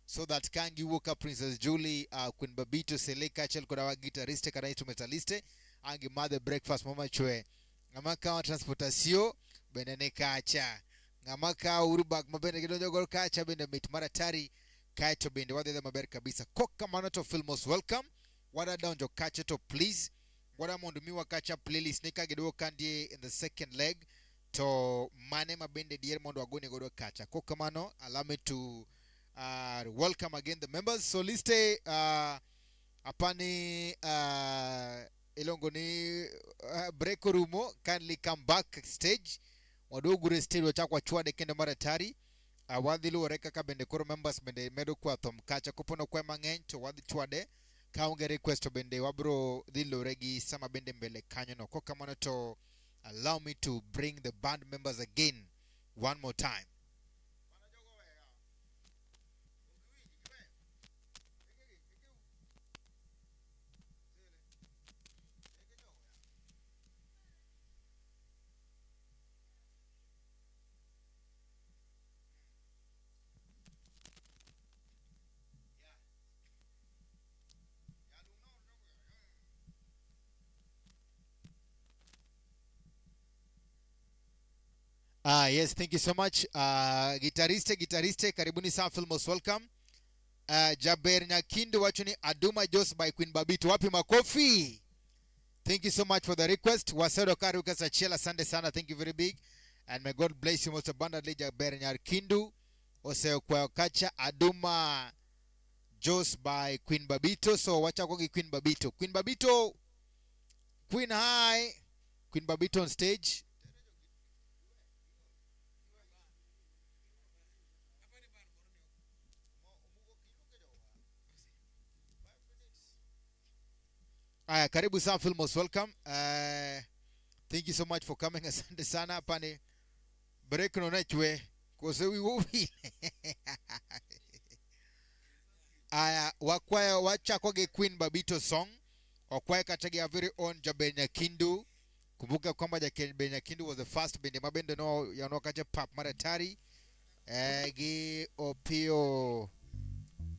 so that ka giwuok ka Princess Julie, Queen Babito, Sele kaachiel koda wa guitariste kata instrumentaliste ang' gimadhe breakfast momachwe. Ng'ama kawo transportation bende ni kacha. Ng'ama kawo urubak ma bende gidonjo go kacha bende mit mar atari kaeto bende wadhi maber kabisa. Kok kamano to feel most welcome. Wadadonjo kacha to please wada mondo miwa kacha playlist ni ka giduogo kandie in the second leg to mane ma bende dier mondo wagone godo kacha. Kok kamano allow me to welcome again the members. So liste apani iluongo ni break orumo, kindly come back stage waduogure stage wachak wachwade kendo mar atari. Wadhi luwore kaka bende koro members bende medo kwa thum kacha kopono kwe mang'eny to wadhi chwade kaonge request to bende wabro dhi luwore gi sama bende mbele kanyo no. Kok kamano to allow me to bring the band members again one more time. Yes, thank you so much. Guitariste, karibuni sana, feel most welcome. Jaber Nyakindo wacho ni Aduma Jos by Queen Babito. Wapi makofi? Thank you so much for the request. Wasedo ka request achiel, asante sana. Thank you very big. And may God bless you most abundantly. Jaber Nyakindu osekwayo kacha Aduma Jos by Queen Babito. So wachako gi Queen Babito. Queen Babito, Queen hi. Queen Babito on stage. Aya, karibu sana, feel most welcome. Thank you so much for coming. Asante sana pani break no nachwe kose wi wowi. Aya, wakwaya wachako gi Queen Babito song. Wakwaya kata gi our very own Jaber Nyakindu. Kumbuka kwamba Jaber Nyakindu was the first bende mabende no yano kacha pap maratari. Gi Opio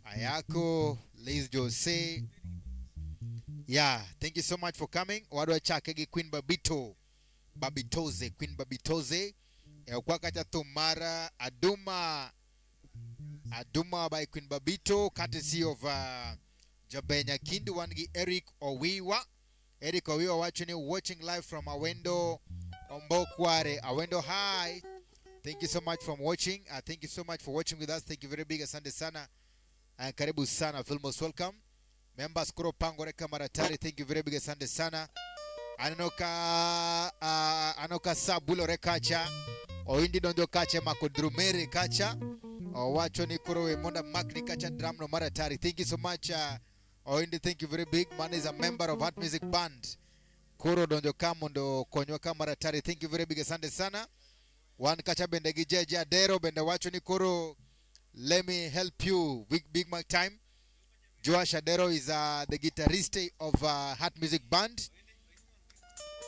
Ayako, Liz Jose. Yeah, thank you so much for coming. Wadwa chake gi Queen Babito. Babitoze, Queen Babitoze. Kwa kacha thum mar Aduma. Aduma by Queen Babito, courtesy of Jabenya Kindu wan gi Eric Owiwa. Eric Owiwa wacho ni watching live from Awendo Ombokware. Awendo, hi. Thank you so much for watching. Thank you so much for watching with us. Thank you very big. Asante sana. Karibu sana. Feel most welcome. Members koro pango reka maratari. Thank you very big. Asante sana. Aneno ka sabulo rekacha. Oindi donjo kacha mako drumere kacha. Owacho ni koro we monda makni kacha drum no maratari. Thank you so much. Oindi, thank you very big. Man is a member of Heart Music Band. Koro donjo ka mondo konywa ka maratari. Thank you very big. Asante sana. Wan kacha bende gi Jeje Adero bende wacho ni koro let me help you. Big, Big Mac time. Joash Adero is the guitarist of Heart Music Band.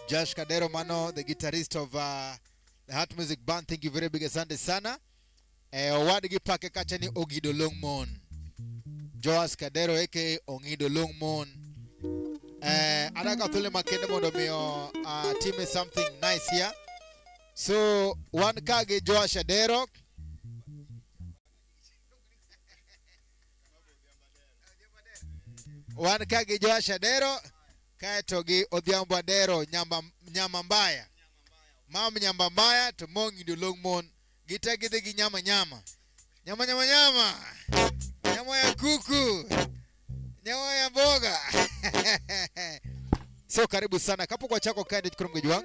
Josh Kadero Mano, the guitarist of the Heart Music Band. Thank you very big. Asante sana. Owadgi pake kacha ni Ogido Longmon. Joash Kadero aka Ongido Longmon. Adaka thule makende mondo miyo team is something nice here. So wan ka gi Joash Adero. Wan ka gi Joash Adero kaeto gi Odhiambo Adero nyama mbaya. Mam nyamba mbaya to Mongido Longmon. Gite gidhi gi nyama nyama. Nyama nyama nyama. Nyama ya kuku. Nyama ya mboga. So karibu sana. Kapok wachako kae koro Mgejwang'.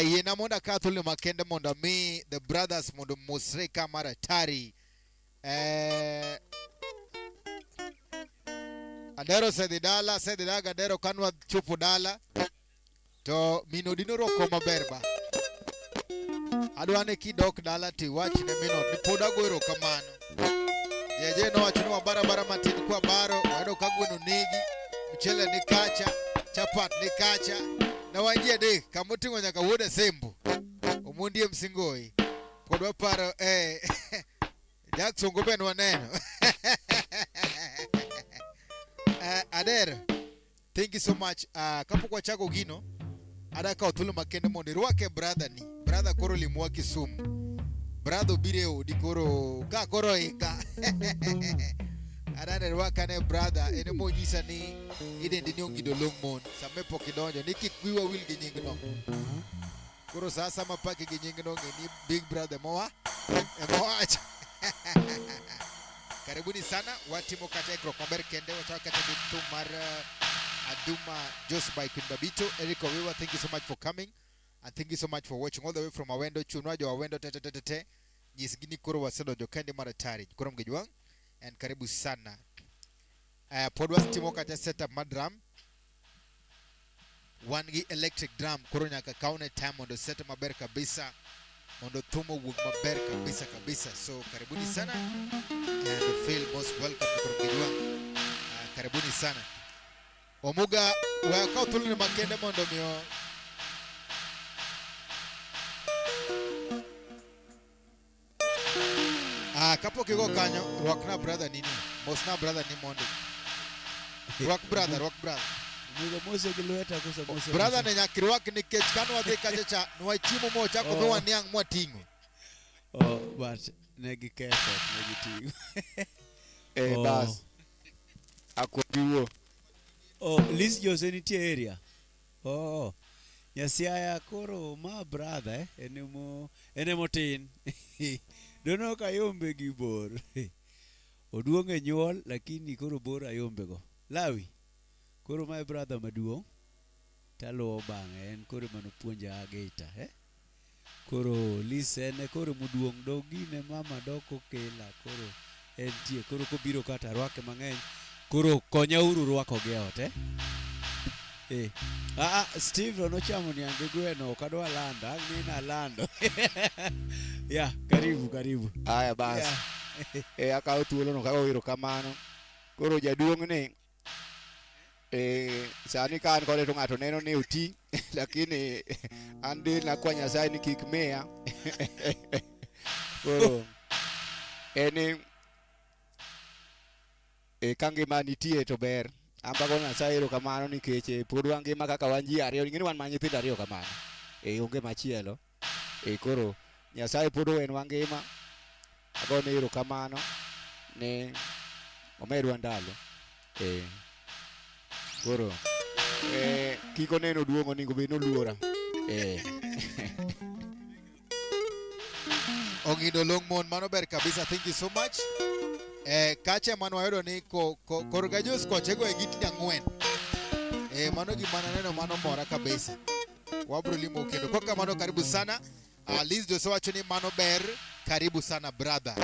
Yiena mondo akaw thuolo makende mondo ami the brothers mondo mosre ka maratari. Adero osedhi dala, asedhi dala Adero kanwa chopo dala. To min odi norwako maber ba. Adwa ni kidok dala to iwach ne min ot ni pod ago erokamano. Jeje nowacho ni wabara bara matin kwa baro, wayudo ka gweno negi, mchele ni kacha, chapat ni kacha. Na wan ji adek, kamoting'o nyaka wuod Asembo. Omondi e Msingoi. Pod waparo, Jackson go be nwaneno. Adero, thank you so much. Kapok wachako gino, adwa kawo thuolo makende mondo irwake brother ni. Brother koro limwa Kisumu. Brother obiro e odi koro ka koro ika. Adwa rwakane brother, en emonyisa ni idendi ni Ongido Longmon. Sama pok idonjo ni kik wiwa wil gi nyingno. Koro sa asaya mapaki gi nyingno ng'e ni big brother moa emowacho. Karibuni sana, watimo kacha ikruok maber kende, wachako kacha gi thum mar Aduma Jos by Queen Babito. Eric Owiwa, thank you so much for coming. And thank you so much for watching all the way from Awendo. Chunwa jo Awendo te te te te te. Nyisgi ni koro wasedonjo kende maratari. Koro Mgejwang', and karibu sana. Pod watimo kacha setup mar drum. Wan gi electric drum koro nyaka kawne time mondo set maber kabisa, mondo thum owuog maber kabisa kabisa. So karibuni sana and feel most welcome koro Mgejwang'. Karibuni sana. Omuga we akaw thuolo makende mondo miyo kapok igo kanyo, rwakna brother nini. Mosna brother ni mondo. Rwak brother, rwak brother. Omuga mose gi lweta koso mose. Brother ne nyaka irwak nikech kane wadhi kacha cha, nwachiemo mochako Oh. miwa niang' mwating'o. Oh, but ne giketho, ne giting'o. Oh. Bas. Akwayi wuo. Oh, Liz Jose nitie area. Oh. Nyasiaya koro ma brother en emotin. Dono ka yombe gi bor. Oduong' e nyuol lakini koro bor ayombe go. Lawi. Koro my brother maduong' taluwo bang'e en koro manopuonja geita Koro Liz en koro moduong' dog gine mama dok okela koro entie koro kobiro kata rwake mang'eny koro konya uru rwako gi e ot Steve to nochamo niang' gi gweno ok adwa lando ang' ni nalando. Yeah, karibu karibu. Aya bas. Yeah. Akawo thuolo no kago erokamano. Koro jaduong' ni sani ka an kode to ng'ato neno ni oti lakini an del nakwa Nyasaye ni kik miya. Koro en ni e, ka ngima nitie to ber. An be agono Nyasaye erokamano nikech eh, pod wangima kaka wan ji ariyo. Ing'e ni wan mana nyithindo ariyo kamano. E, onge machielo. E, koro Nyasaye pod owenwa ngima. Agone erokamano ni omedwa ndalo. E, koro e, kik oneno duong' onego bed noluora. E. Ongido long mon mano ber kabisa thank you so much. Eh, kacha mano wayudo ni ko, ko, korga Jos kochego e gitni ang'wen. Eh, mano gima naneno mano mora kabisa. Wabro limo kendo. Kwa kamano karibu sana. Liz Jose wacho ni mano ber. Karibu sana brother.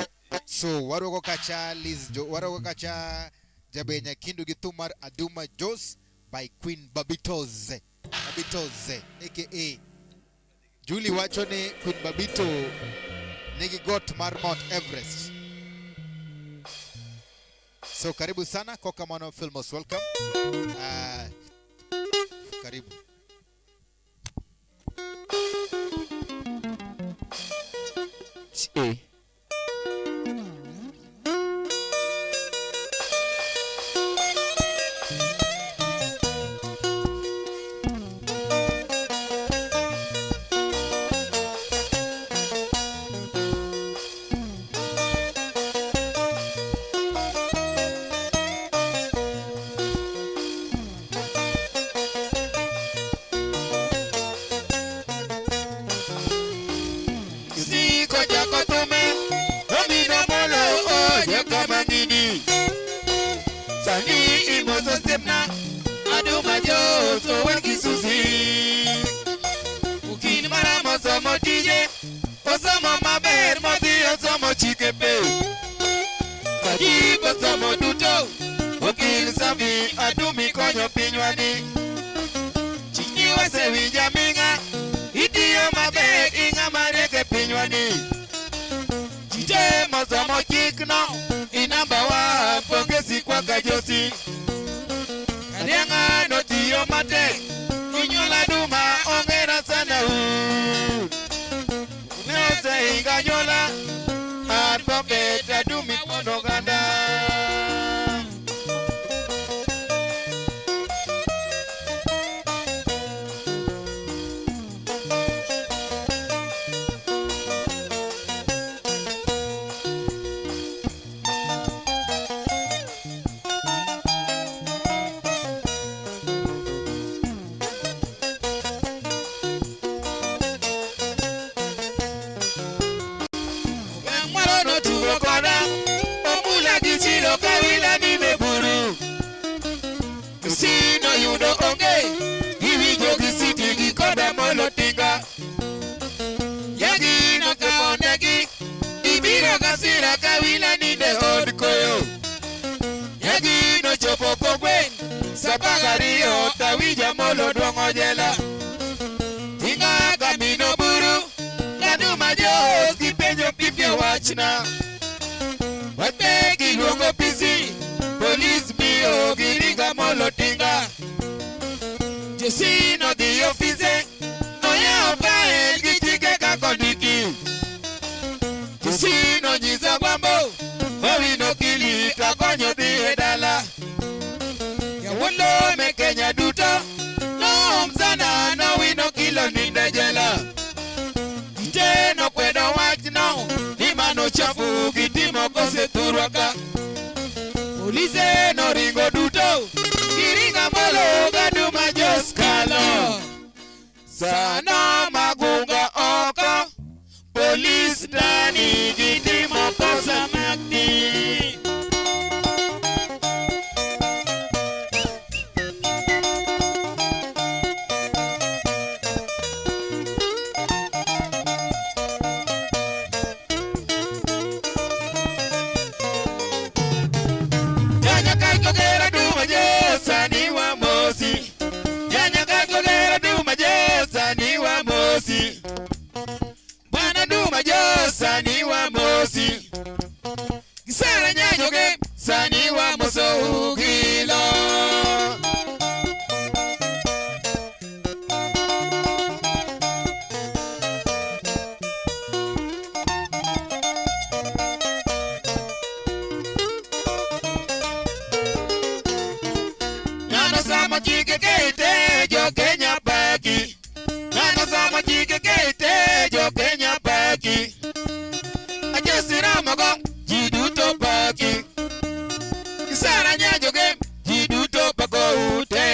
So warwako kacha Liz Jo, warwako kacha Jabenya Kindu gi thum mar Aduma Jos by Queen Babitoze. Babitoze aka Julie wacho ni Queen Babito nigi got mar Mount Everest. So karibu sana Kokamano feel most welcome. Karibu. Eh. Siko chako tume omino molo oje kama ngini sani imoso sepna aduma joso wekisusi ukin mara mosomo tije osomo maber modhi osomo chike pe kajibo somo duto okil safi adumi konyo pinywani chikni wasewinja ming'a itiyo maber gi ng'ama riek e pinywani jite mosomo chikno inamba wa pongezi kwa kajosi Kariang'a notiyo matek inyuola duma ongera sana u nosehinga nyuola advocate adumi kuon oganda Mwaro notugo koda Omula gi chilo kawila ni me buru Sino yudo onge Giwinjo gi siti gi koda molo tinga Yagi nokawo negi Ibiro kasira kawila ni de od koyo Yagi nochopo kogwen Sa apar gariyo tawinjo molo duong'o jela Tinga kamino buru Kaduma jos gipenjo pipio wachna Wate giluongo pisi Polis biyo giringa molo tinga Jesi nodhi ofise Noyawo fael gi chike kaka ondiki Jesi nonyiso Gwambo Owino kili takonyo dhi e dala Jawuondo me Kenya duto Noom sana nowino kilo ninde jela Jite nokwedo wachno ni mano chafu gitimo kose thurwa ka Polise noringo duto giringa malo gaduma jos kalo Sana magunga oko polis ndani gitimo kosa magdi Janya kakogera duma jesani wa mosi Janya kakogera duma jesani somo chike kete jo Kenya paki. Ng'ano somo chike kete jo Kenya paki. Ajesiramogo ji duto paki. Sara Nyanjoge ji duto pako ute.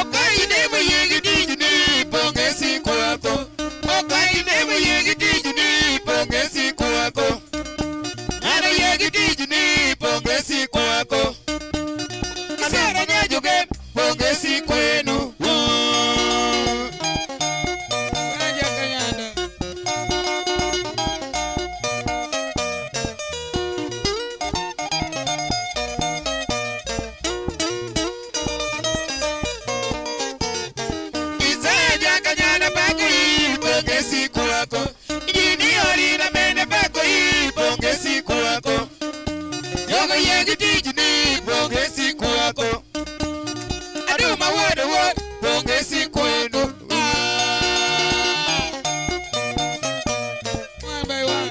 Okaine yegi tijni pongezi kwako. Okaine yegi tijni pongezi kwako. Ng'ano yegi tijni pongezi kwako. Sara Nyanjoge pongezi kwenu. Saja Kanyanda. Iseja Kanyanda pako hii pongezi kwako. Jini orina mene pako hii pongezi kwako. Jogo yegi tijni pongezi kwako. Aduma wuod wuod pongezi kwenu. One by one.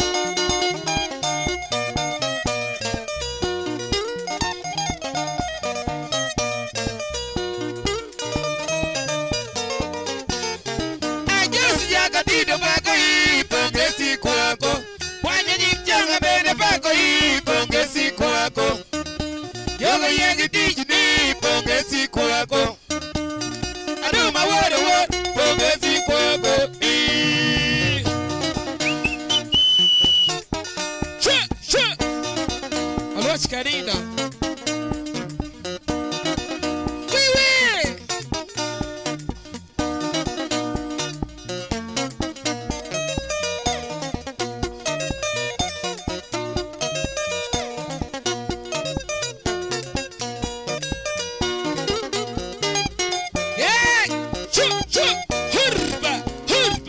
Ajusi jakatido pako hii pongezi kwako. Kwanye nying bende pako hii pongezi kwako. Jogo yegi tijni pongezi kwako. Aduma wuod wuod pongezi kwako. Che, che. Oluoch Kanindo. Wiwi. Yeah! Chu, chu. Hurba, hur.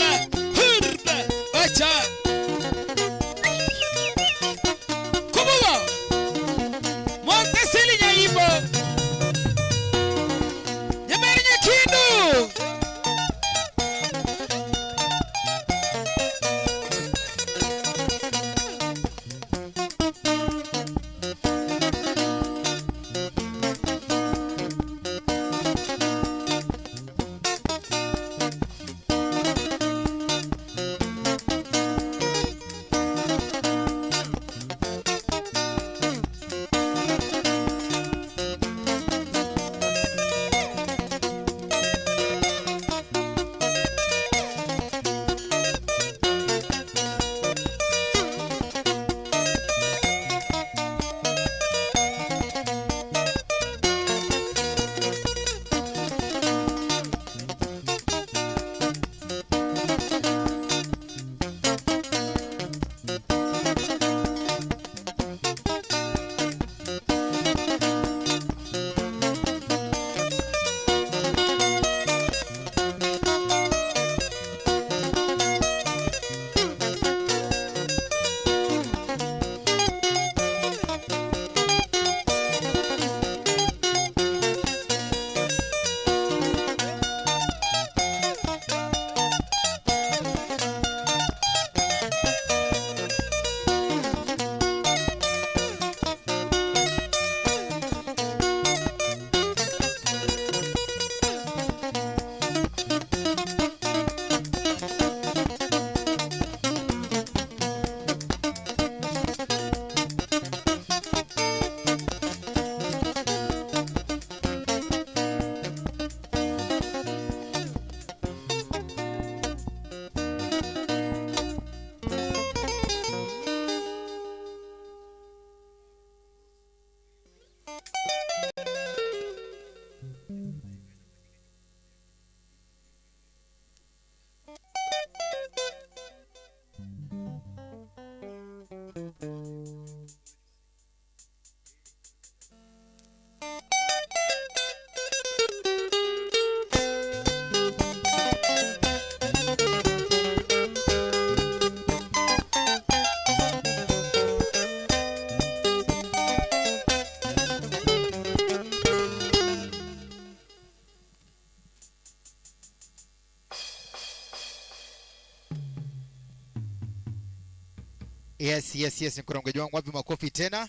Yes, yes, yes, Nkorongo wangu wapi makofi tena.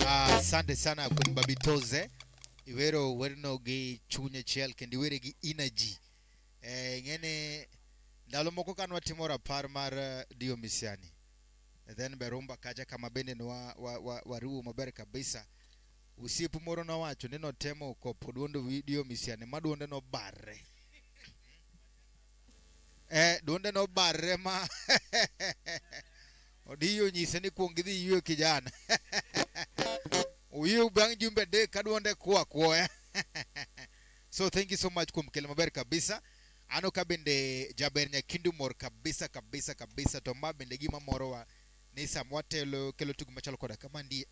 Asante sana kuom Babitoze. Iwero werno gi chuny achiel kendo iwere gi energy. Ing'eni ndalo moko kane watimo rapar mar Dio Misiani. Then Berumba kacha kama bende ne wariwo maber kabisa. Osiepu moro nowacho ni notemo kopo duond Dio Misiani ma duonde nobarre. Duonde nobarre ma Odiyo nyise ni kuong idhi iywe kijana. Uyie bang' jumbe adek ka duonde kuo akuoya. So thank you so much kuom kelo maber kabisa. Ano ka bende jaber Nyakindu mor kabisa kabisa kabisa, to ma bende gima morowa ni sama watelo kelo tugo machalo koda kama ndi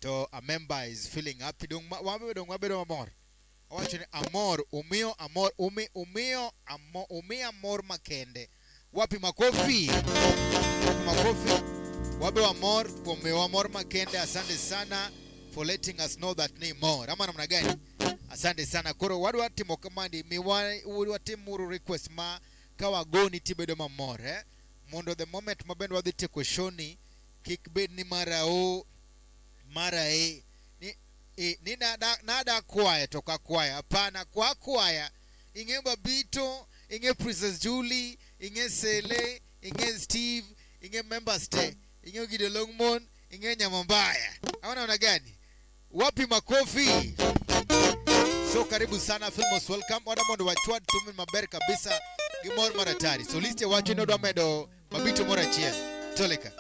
to a member is feeling happy. Dong wabedo wabedo mamor. Owacho ni amor, umiyo amor, umiyo amor, umiya mor makende. Wapi makofi? Wapi makofi? Wabe wamor kuom miyowa mor makende. Asante sana for letting us know that ni mor. Ama namna gani? Asante sana. Koro wadwa timo kamandi miwa watimuru request ma kawagoni tibedo mamor, eh? Mondo the moment ma bende wadhi tieko show ni kik bed ni mara o mara e ni, e, ni nada kwaya to ka kwaya. Hapana, kwa kwaya ing'e Babito, ing'e Princess Julie, ing'e Sele, ing'e Steve, ing'e members te, ing'e Gideon Longmon, ing'e Nyamambaya. Hawana namna gani? Wapi makofi? So karibu sana, feel most welcome. Wada mondo wachwad thum maber kabisa gi mor maratari. So list wacho ni odwa medo Babito moro achiel. Toleka.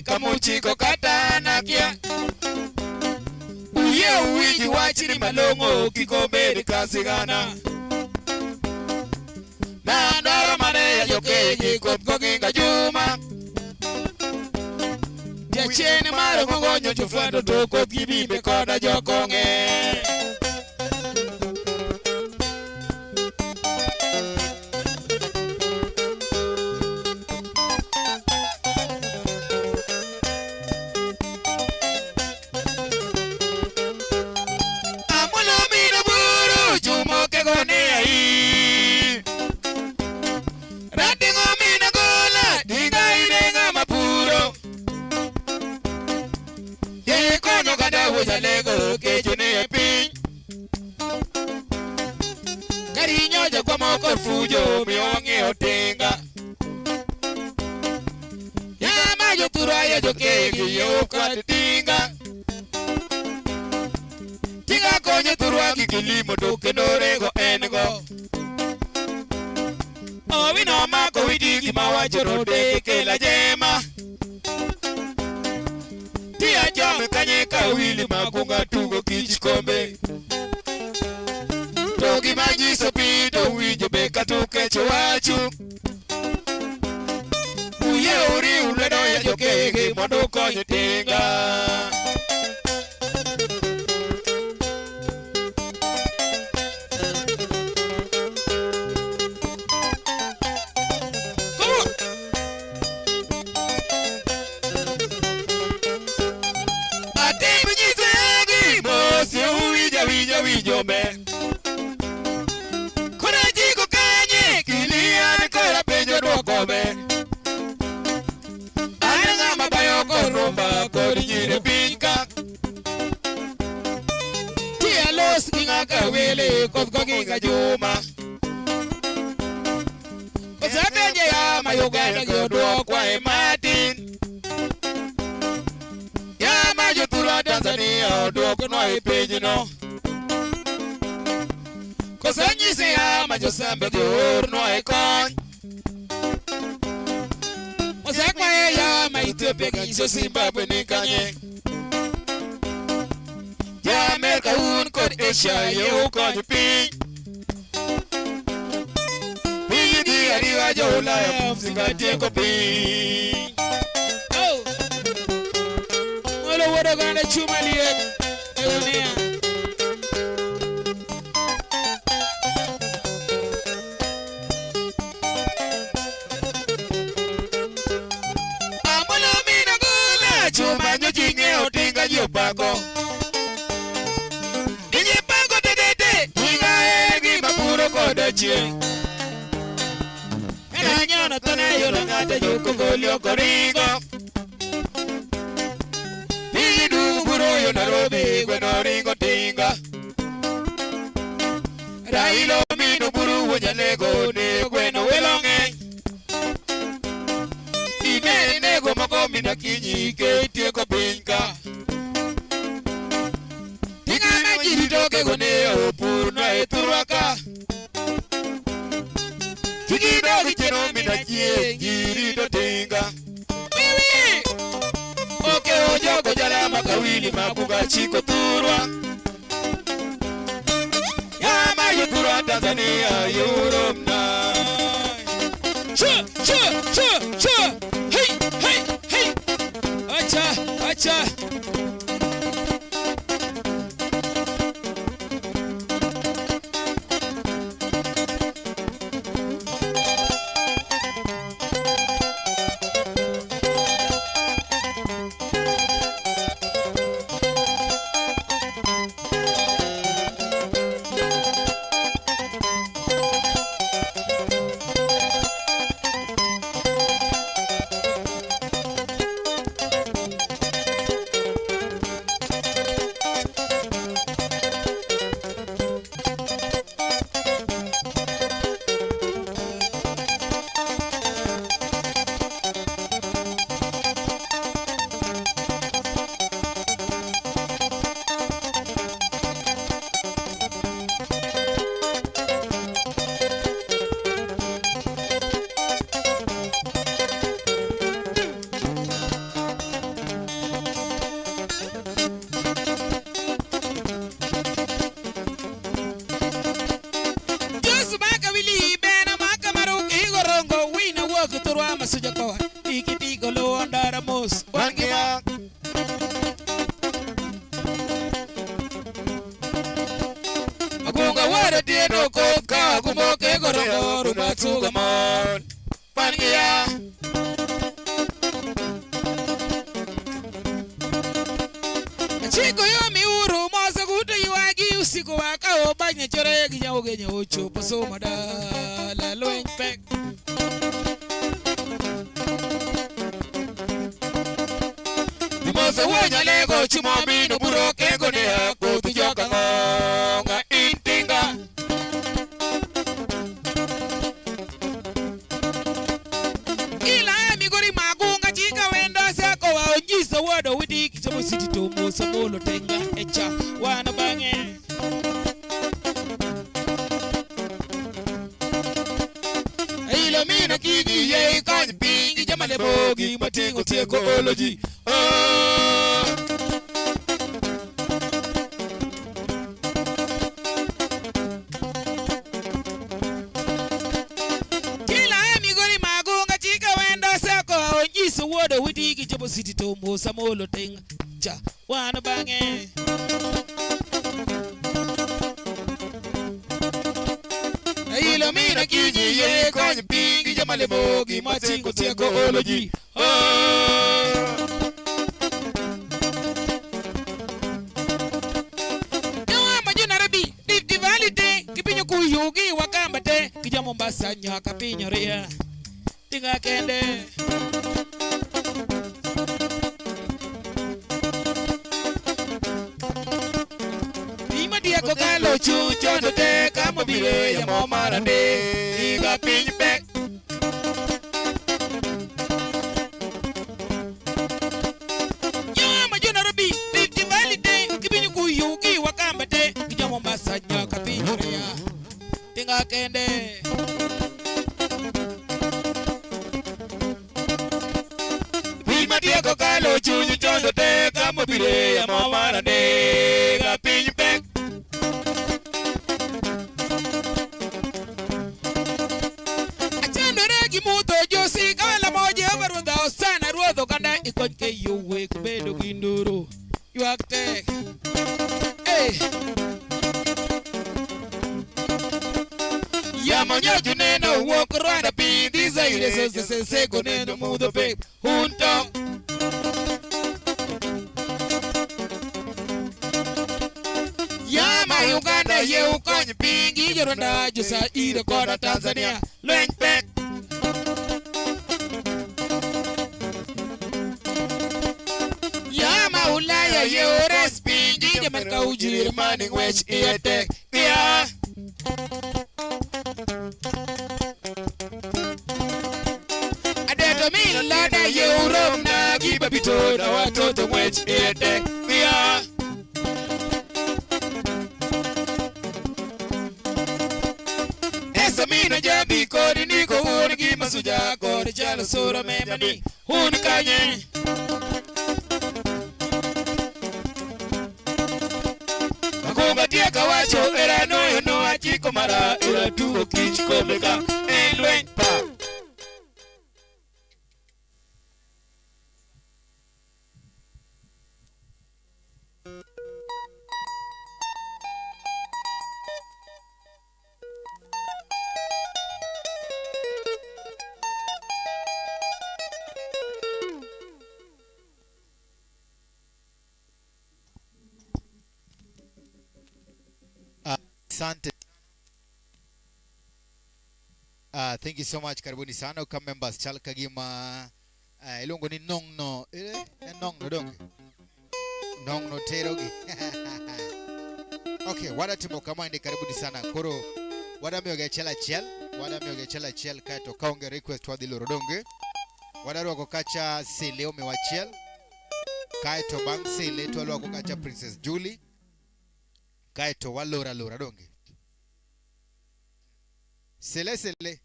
Kamuchiko kata nakia. Uye uwinji wachni malong'o kik obed ka sigana. Nadwaro mana ya jokeji koth goginga Juma. Jachien mar gogonyo chofwando to koth gibimbe koda jokong'e. Pek ma e yawa ma Ethiopia gi nyiso Zimbabwe ni kanye. Ja Amerka un kod Asia yie ukony piny. Piny dhi ariwa jo Ulaya msinga tieko piny. Oh! Mwelo wuod oganda chuma liet e gunia. Amolo mina gola chuma nyochi ng'eyo tinga ji opako. Inyi pango tetete tinga e gima puro koda chieng'. Kanyono to ne yolo ng'ate jokogoli ok oringo. Piny dunguro yo Nairobi gweno ringo tinga. Raila omino buru wuo jalego ne gweno welo ng'eny. Ine nego moko mina kinyi ke tieko piny ka. Tinga ma ji rito kego ne opurno e thurwa ka. Kik idog chien mina chieng' ji rito tinga. Wiwi! Oke ojogo jalama kawili mabuga chiko thurwa. Yama yuthurwa Tanzania Europe na. Chu chu chu chu. Hey hey hey. Acha acha. Josu maka wili bena maka maruki higorongo wina wuok thurwa masuja kowa tikitigo luwo ndara mos wangima Agunga wara tieno koth ka gumoke gorongo rumatsuga mon Pangia Achiko yo miuru mose kuto ywagi usiku wakawo banye chore gi nyaugenyo ochopo somo dala lweny pek. Mose wuonya lego chimo mino buro kego ne koth joka ng'onga in tinga. Ila migori magunga chika wendo sako wa onyiso wodo widi kichomo siti to moso molo tenga echa wana bang'e. Ilo mino kigi ye kony piny gi joma lebogi mating'o tieko olo ji. Oh. Kila e migori magunga chika wendo sako onyiso wuodo widi gichopo siti to mosa molo tenga cha wan bang'e. Ilo mino kinyi ye kony piny gi joma lebogi mating'o tieko olo ji. Oh. Jawa ma jo Nairobi, Rift Valley te, kipinyo kuyugi Wakamba te, gi jo Mombasa nyaka piny oria. Tinga kende. Piny matieko kalo chuny chondo te, kamobiro yamo marande, higa piny pek. Jawa ma jo Nairobi, Rift Valley te, kipinyo kuyugi Wakamba te, gi jo Mombasa nyaka piny oria. Tinga kende. Kokalo chuny chondo te kama bire ya mama nega piny pek. Achandore gi mudho josi kawela mo Jehova ruodha osana ruodh oganda ikony ke yo wek bedo gi nduru ywak tek. Hey. Yamo nyoju neno wuok Rwanda piny dhi Zaire seseseko neno mudho pek hunto. Yama Uganda yie ukony piny gi jo Rwanda jo Zaire koda Tanzania lweny pek. Yama Ulaya yie ures piny gi jo Amerka Ujerumani ng'wech iye tek. Yeah. Adeto mino lada ye urom na gi babito na watoto ng'wech iye tek. Yeah. Eso mino jabi kod niko un gi masuja kod chalo sura memani un kanye. Makunga tieka wacho era noyo no achiko mara era tuo kich komeka en lweny pa. Asante. Thank you so much. Karibuni sana kama members chal kagima iluongo ni nongno nongno donge nongno terogi. Okay, wadatimo kama ende karibuni sana koro wadamiyogi achiel achiel wadamiyogi achiel achiel kaeto kaonge request wadhi loro donge wadarwako kacha Sele omiwa achiel kaeto bang' Sele to walwako kacha Princess Julie kaeto walora lora donge Sele sele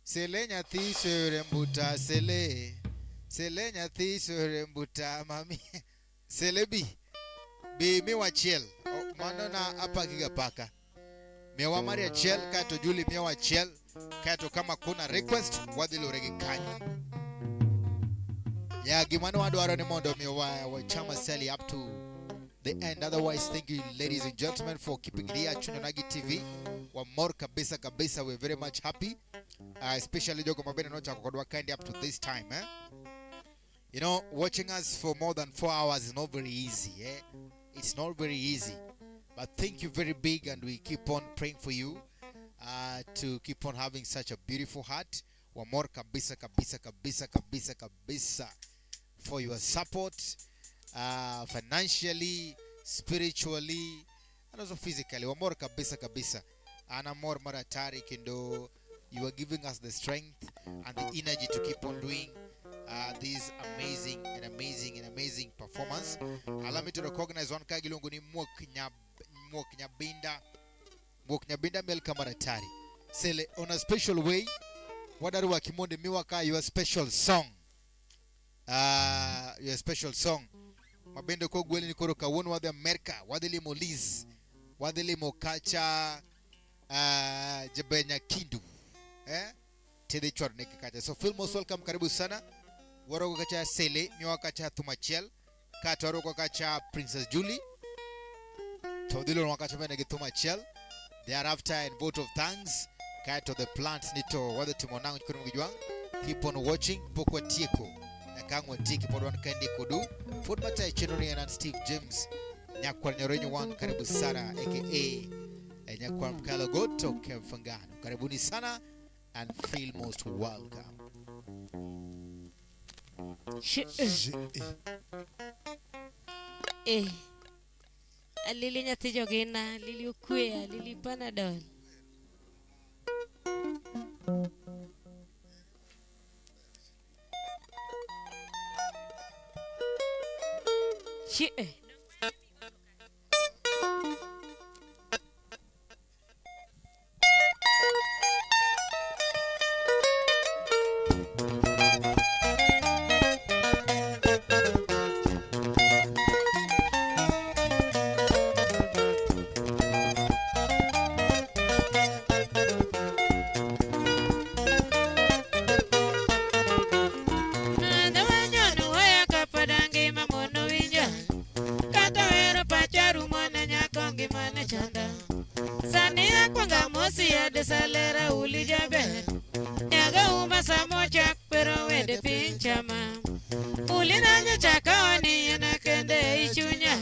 sele nyathi sore mbuta sele sele nyathi sore mbuta mami sele bi bi miwa achiel mano na apakiga paka miwa mari achiel kaeto Julie miwa achiel kaeto kama kuna request wadhi lore gi kanyo ya gimano wadwaro ni mondo miwa wachama seli up to the end. Otherwise, thank you ladies and gentlemen for keeping it here at Chuny Onagi TV. Wamor kabisa kabisa, we're very much happy, especially jogo mabende nochako kodwa kind up to this time, eh? You know, watching us for more than 4 hours is not very easy, eh? It's not very easy, but thank you very big, and we keep on praying for you to keep on having such a beautiful heart. Wamor kabisa kabisa kabisa kabisa kabisa for your support, financially, spiritually, and also physically. Wamor kabisa kabisa. Anamor maratari kendo, you are giving us the strength and the energy to keep on doing this amazing and amazing and amazing performance. Allow me to recognize one kagilongo ni Mwok Nyabinda. Mwok Nyabinda Melka Maratari. Sele, on a special way, wadaruwa kimonde miwaka your special song. Your special song. Mabendo ko gweli ni koro kawuono wadhi Amerika, wadhi limo Liz, wadhi limo kacha Jebenya Kindu. Eh? Tedhi chwar ne kacha. So feel most welcome, karibu sana. Waroko kacha Sele, miwa kacha Thumachiel, kato waroko kacha Princess Julie. Todhilo wakacha bende gi Thumachiel. Thereafter and vote of thanks kato the plants nito wadhi timo nang'o koro mgijwang. Keep on watching pok watieko. Nakang'o tiki pod wan kendi kodu. Pod matayo chenro ni en Steve James Nyakwar Nyorenyo wan, karibu sana aka Nyakwar Mkalo Goto Kemfangano. Karibuni sana and feel most welcome. Alili nyathi jogina, alili okwe, alili Panadol. Sani akwonga mosi ade salera uli jaber. Nyaga uma samo chak pero wende piny chama. Uli nanyo chaka oni en kende ei chunya.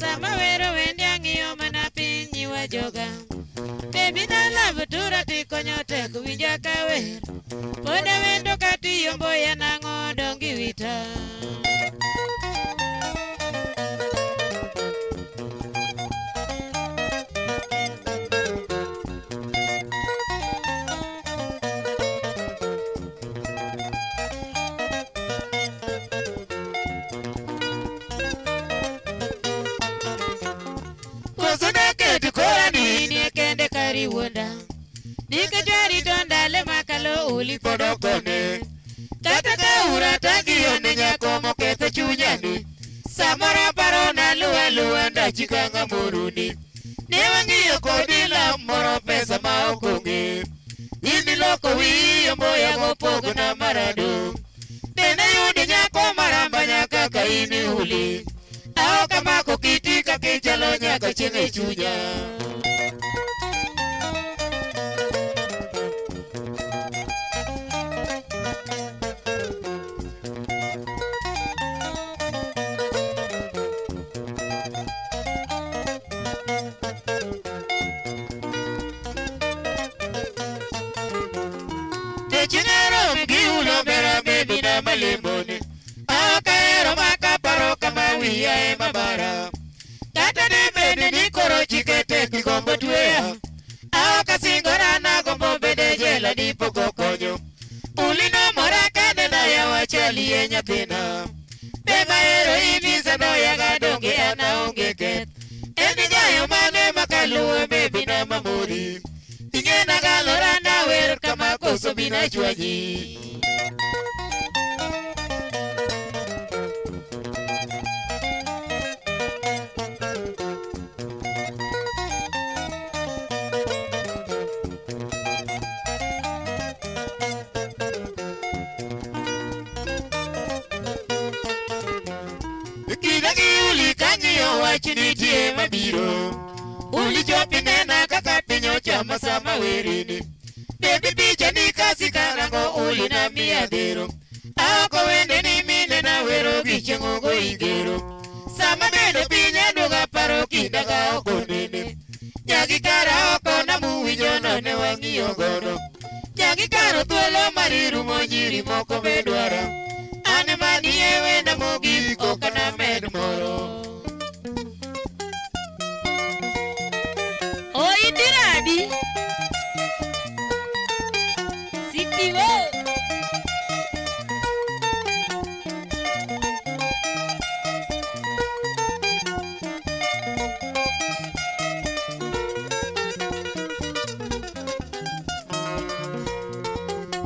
Sama wero wende ang'iyo mana piny nyiwa joga. Baby na love tura tikonyo tek winja ka wer. Pod awendo katiyombo ya nang'o dongi wita. Kende kari wuonda. Nikech warito ndalo makalo uli pod ok one. Kata ka urata giyone nyako moketho chunyani. Samoro aparo naluwa luwa ndachi ka ng'amoruni. Ne wang'iyo kodi lam moro pesa ma ok onge. In iloko wiyi omboya mopogona marado. Dene yudi nyako maramba nyaka ka in iuli. Aok amako kiti kaka ichalo nyaka chieng' e chunya. Malembone akahero makaparo kama wiya ema bara. Kata ne bed ni koro chike tek gombo tweya. Akasingora nagombo bede jela dipo kokonyo. Ulino mora kanena yawa chalie nyathina. Be mahero in sanoyaga donge an aonge keth. En jayo mane makaluwe bebi na mamori. Ing'ena galora nawer kama koso bina chwanyi. Wach nitie mabiro. Uli chopi nena kaka piny ochama sama werini. Baby picha ni kasi karango uli na miya dhero. Aoko wende ni mine na wero gi chieng' ogo ingero. Sama bedo piny aduogo aparo kinda ga ok onene. Nyagi kara oko namuwinjo no ne wang'iyo godo. Nyagi karo thuolo mari rumo nyiri moko be dwara. An manie wenda mogik ok anamed moro. Oidiradi. Sitiwo.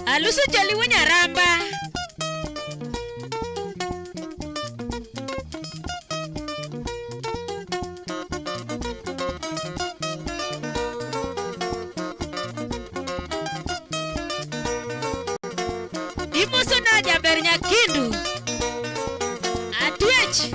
Alusu chaliwo nyaramba. Imoso na jaber nyakindu. Atwech.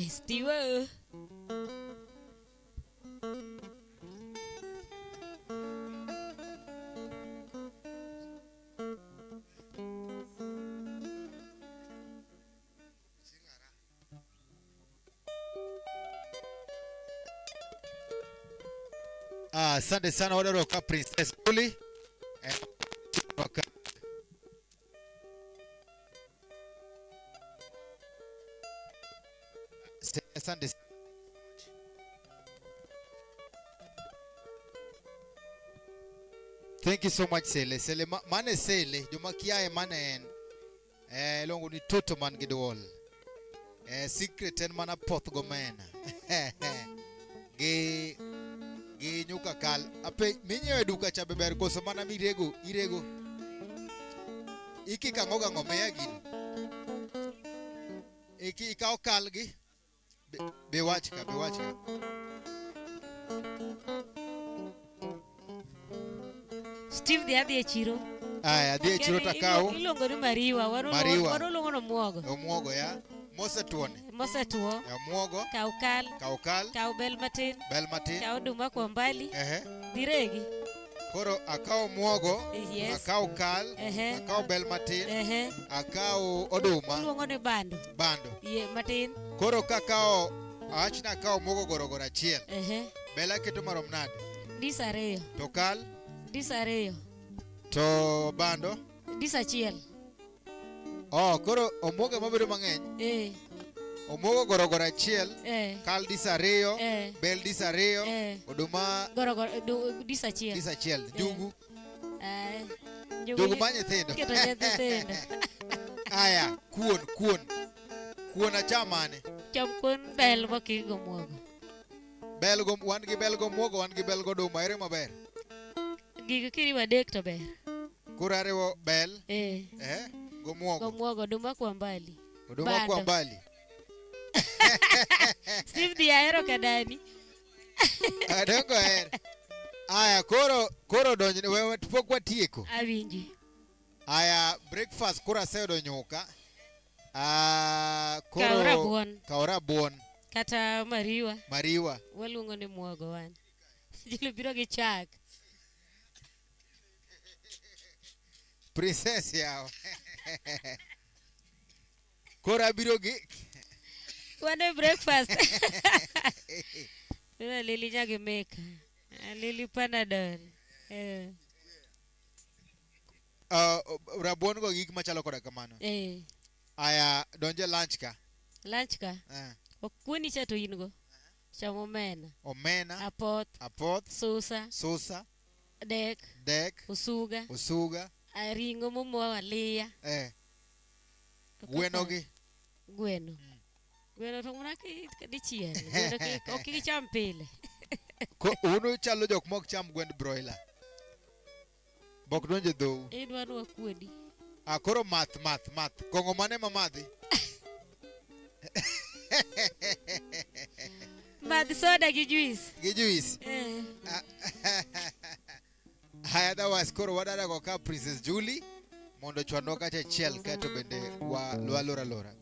Steve. Ah, asante sana wadada wa Princess Uli. Eh, Asante. Thank you so much Sele. Sele mane Sele, joma kiaye mane en. Eh, iluongo ni Toto man gi duol. Eh, secret en mana poth gomena. Gi gi nyuka kal. Ape minyiewe duka cha be ber koso mana mirego irego. Ikiko ang'o gang'o miya gino. Iki ikawo kal gi be wach ka, be wach ka. Steve dhi adhi e chiro. Aya, adhi e chiro Lakini takaw Iluongo ni mariwa, Mariwa. wan waluongo ni omuogo. Omuogo ya. Mosetuone. Mosetuo. Omuogo. Kaw kal. Kaw kal. Kaw bel matin. Bel matin. Kaw oduma kwa mbali. Ehe. Dhi regi. Koro akaw omuogo, Yes. akaw kal, Ehe. akaw bel matin, Ehe. akaw oduma. Iluongo ni bando. Bando. Ye matin. Koro kakawo, awach ni akawo omuogo gorogoro achiel. Ehe. Bel aketo marom nade? Dis ariyo. To kal? Dis ariyo. To bando? Dis achiel. Oh, koro omuogo ema bedo mang'eny? Eh. Omuogo gorogoro achiel, Eh. kal dis ariyo, Eh. bel dis ariyo, Eh. oduma Gorogoro dis achiel. dis achiel, njugu. Eh. Njugu ma nyithindo. Iketo ne nyithindo. Aya, kuon, kuon. Kuon acham mane? Cham kuon bel mokik go muogo. Bel go, wan gi bel go muogo, wan gi bel go oduma, ere maber? Gigo kiriwo adek to ber. Koro ariwo bel, Eh. eh, go muogo. Go muogo, oduma kwa mbali. Oduma kwa Bando. mbali. Steve dhi ahero kadani. Adongo her. Aya, koro donj, we pok watieko. Awinji. Aya, breakfast koro aseyudo nyuka. Ah, koro Kaw rabuon. Kaw rabuon. Kata mariwa. Mariwa. Waluongo ni muogo wan. Jilo biro gi chak. Princess yawa. Koro abiro gi Wan e breakfast. Nuna Lili nyagi meka. Lili Panadol. Eh. Rabuon go gik machalo koda kamano. Eh. Aya, donje lunch ka. Lunch ka. Eh. Ok kuoni cha to in go. Cham omena. Omena. Apoth. Apoth. Susa. Susa. Dek. Dek. Osuga. Osuga. Ring'o momo aliya. Eh. To Gweno kaka gi. Gweno. Gweno to mana dichiel. Gweno ok gicham pile. Ko unu chalo jok mok cham gwend broiler. Bok donjo e dhou. Idwa ni wakuodi. Ah, koro math, math, math. Kong'o mane ma madhi? Madh soda gi juice. Gi juice? Eh. Haya, otherwise koro wadarago ka Princess Julie mondo ochwanwa kacha achiel kaeto bende walor alora.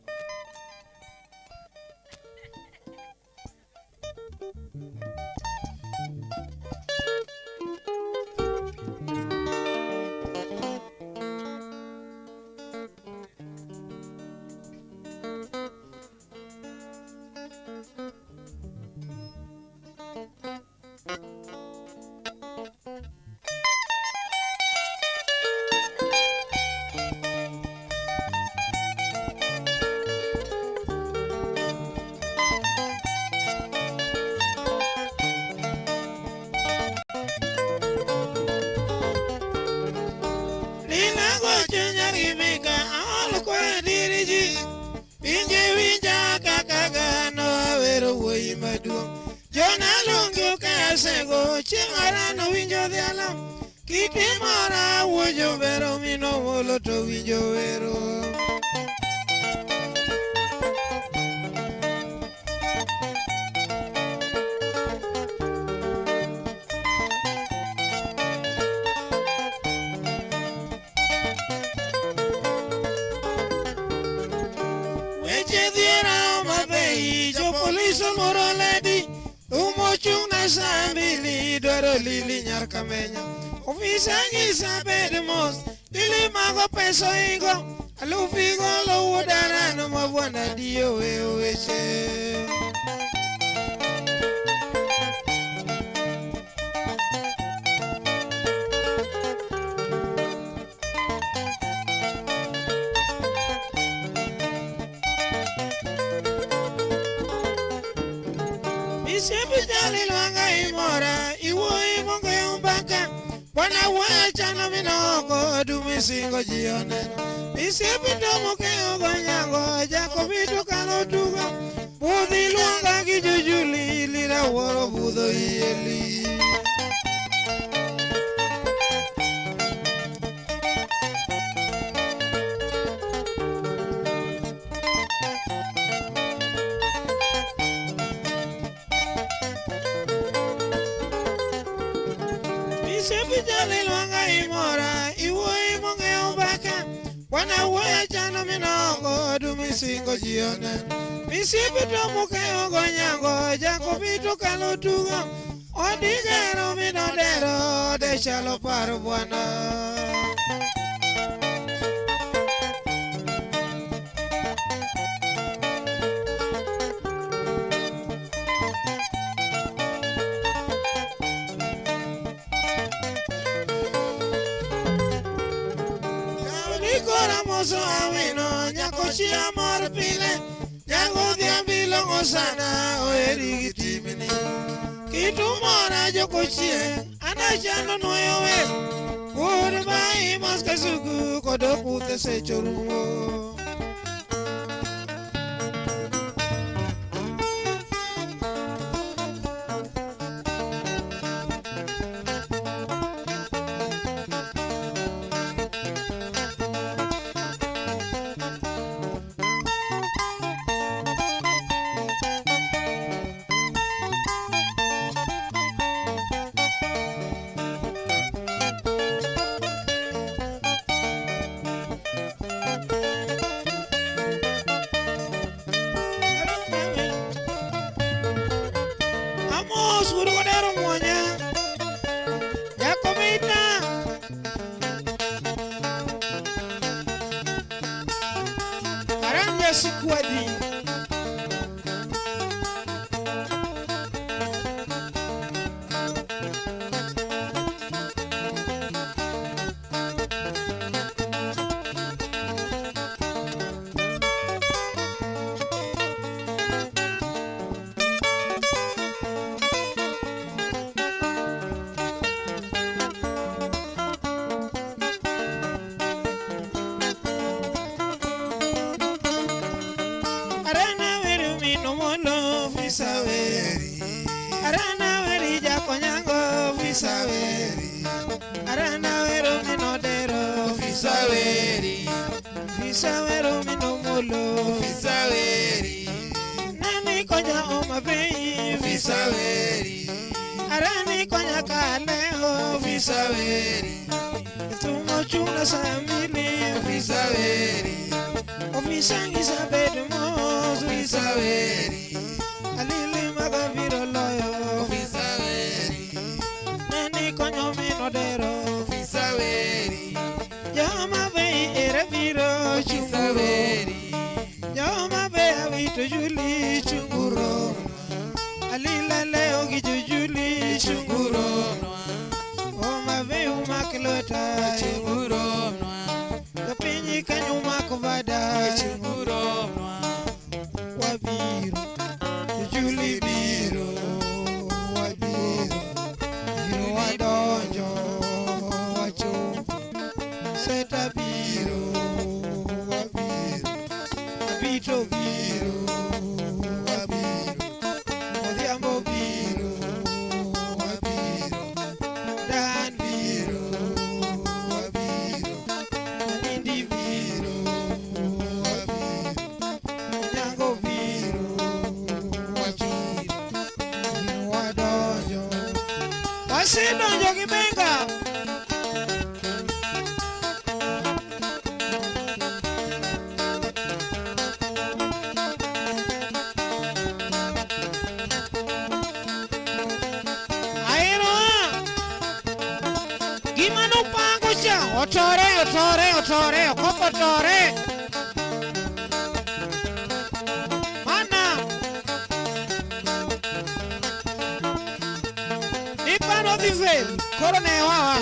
Asego chieng' arano winjo dhiala kitimora wuojo bero mino molo to winjo wero. Weche dhiera mabei Ofisa luoro ledi Umo chung' na saa mbili dwaro lili nyar kamenya Ofisa nyisa bed mos Lili mago pesa ingo Alufi golo wuodarano ma bwana dio weyo weche Misipitali lwanga imora iwuoyi mongeyo mbaka Bwana wacha no minoko dumisingo jioneno Misipito mokeyo gonyango Jakobito kalo tugo Budhi lwanga gi jojuli lira wuoro budho ieli Misipitali lwanga imora iwuoyi mongeyo mbaka Bwana wacha no minoko dumisingo jioneno Misipito mokeyo gonyango Jakobito kalo tugo Odigero minodero de chalo paro bwana Nikora moso awino nyako chia mor pile Nyango dhiambi long'o sana oheri gi timni Kitu mora joko chieng' anachando nuoyo wer Wuod mai mos kasuku kod okuthe seche orumo Amos wuod Odero Muonya Jakomita Karanja Sikwadi Arana weru mino molo fisaweri Arana weri jakonyango fisaweri Arana weru mino dero fisaweri Fisawero mino molo fisaweri Nani konya omabei fisaweri Arani konya kaleo fisaweri Tumo chuna samili fisaweri Ofisa ngisa bedo mos fisaweri Alili magaviro loyo fisaweri Nani konyo mino dero fisaweri Joma bei ere biro chunguro Joma bei awito juli chunguro Alila leo gi jujuli chunguro Oma bei umak lweta chunguro Jopiny kanyo umako bada chunguro Wabiro jujuli biro wabiro biro wadonjo wachopo Seta biro wabiro Abito biro wabiro Odhiambo biro wabiro Dan biro wabiro Anindi biro wabiro Onyango biro wabiro Biro wadonjo Wasedonjo gi benga Otore, otore, okoko otore. Mana. Ipano dhi fail, koro ne wawa.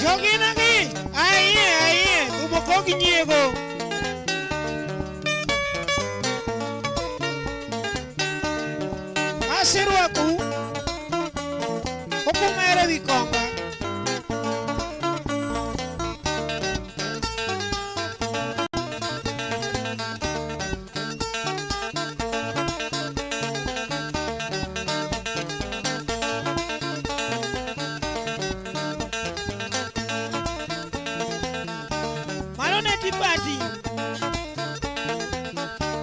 Joginagi, aiye, aiye, kumoko gi nyiego. Aserwakou, okumere wi konga. Mano ne tipati.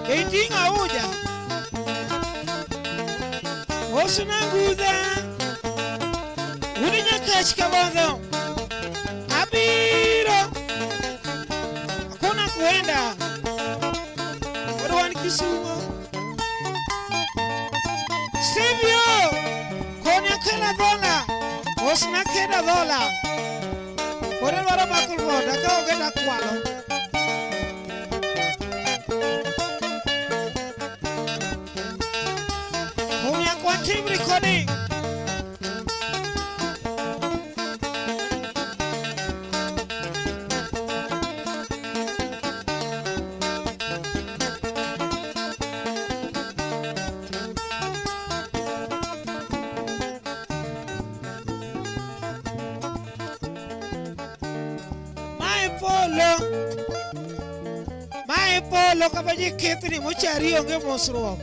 Be iting'o auja? Osuna ngudha. Udi nyakach kabodho. Abiro. Hakuna kuenda. Koro wan Kisumo. Sivyo. Konya kela dhola. Osna keda dhola. Koro dwaro mako boda ka onge takwalo. Konya kwa team recording. Mae polo. Mae polo kama ji kethni mochari onge mosruok.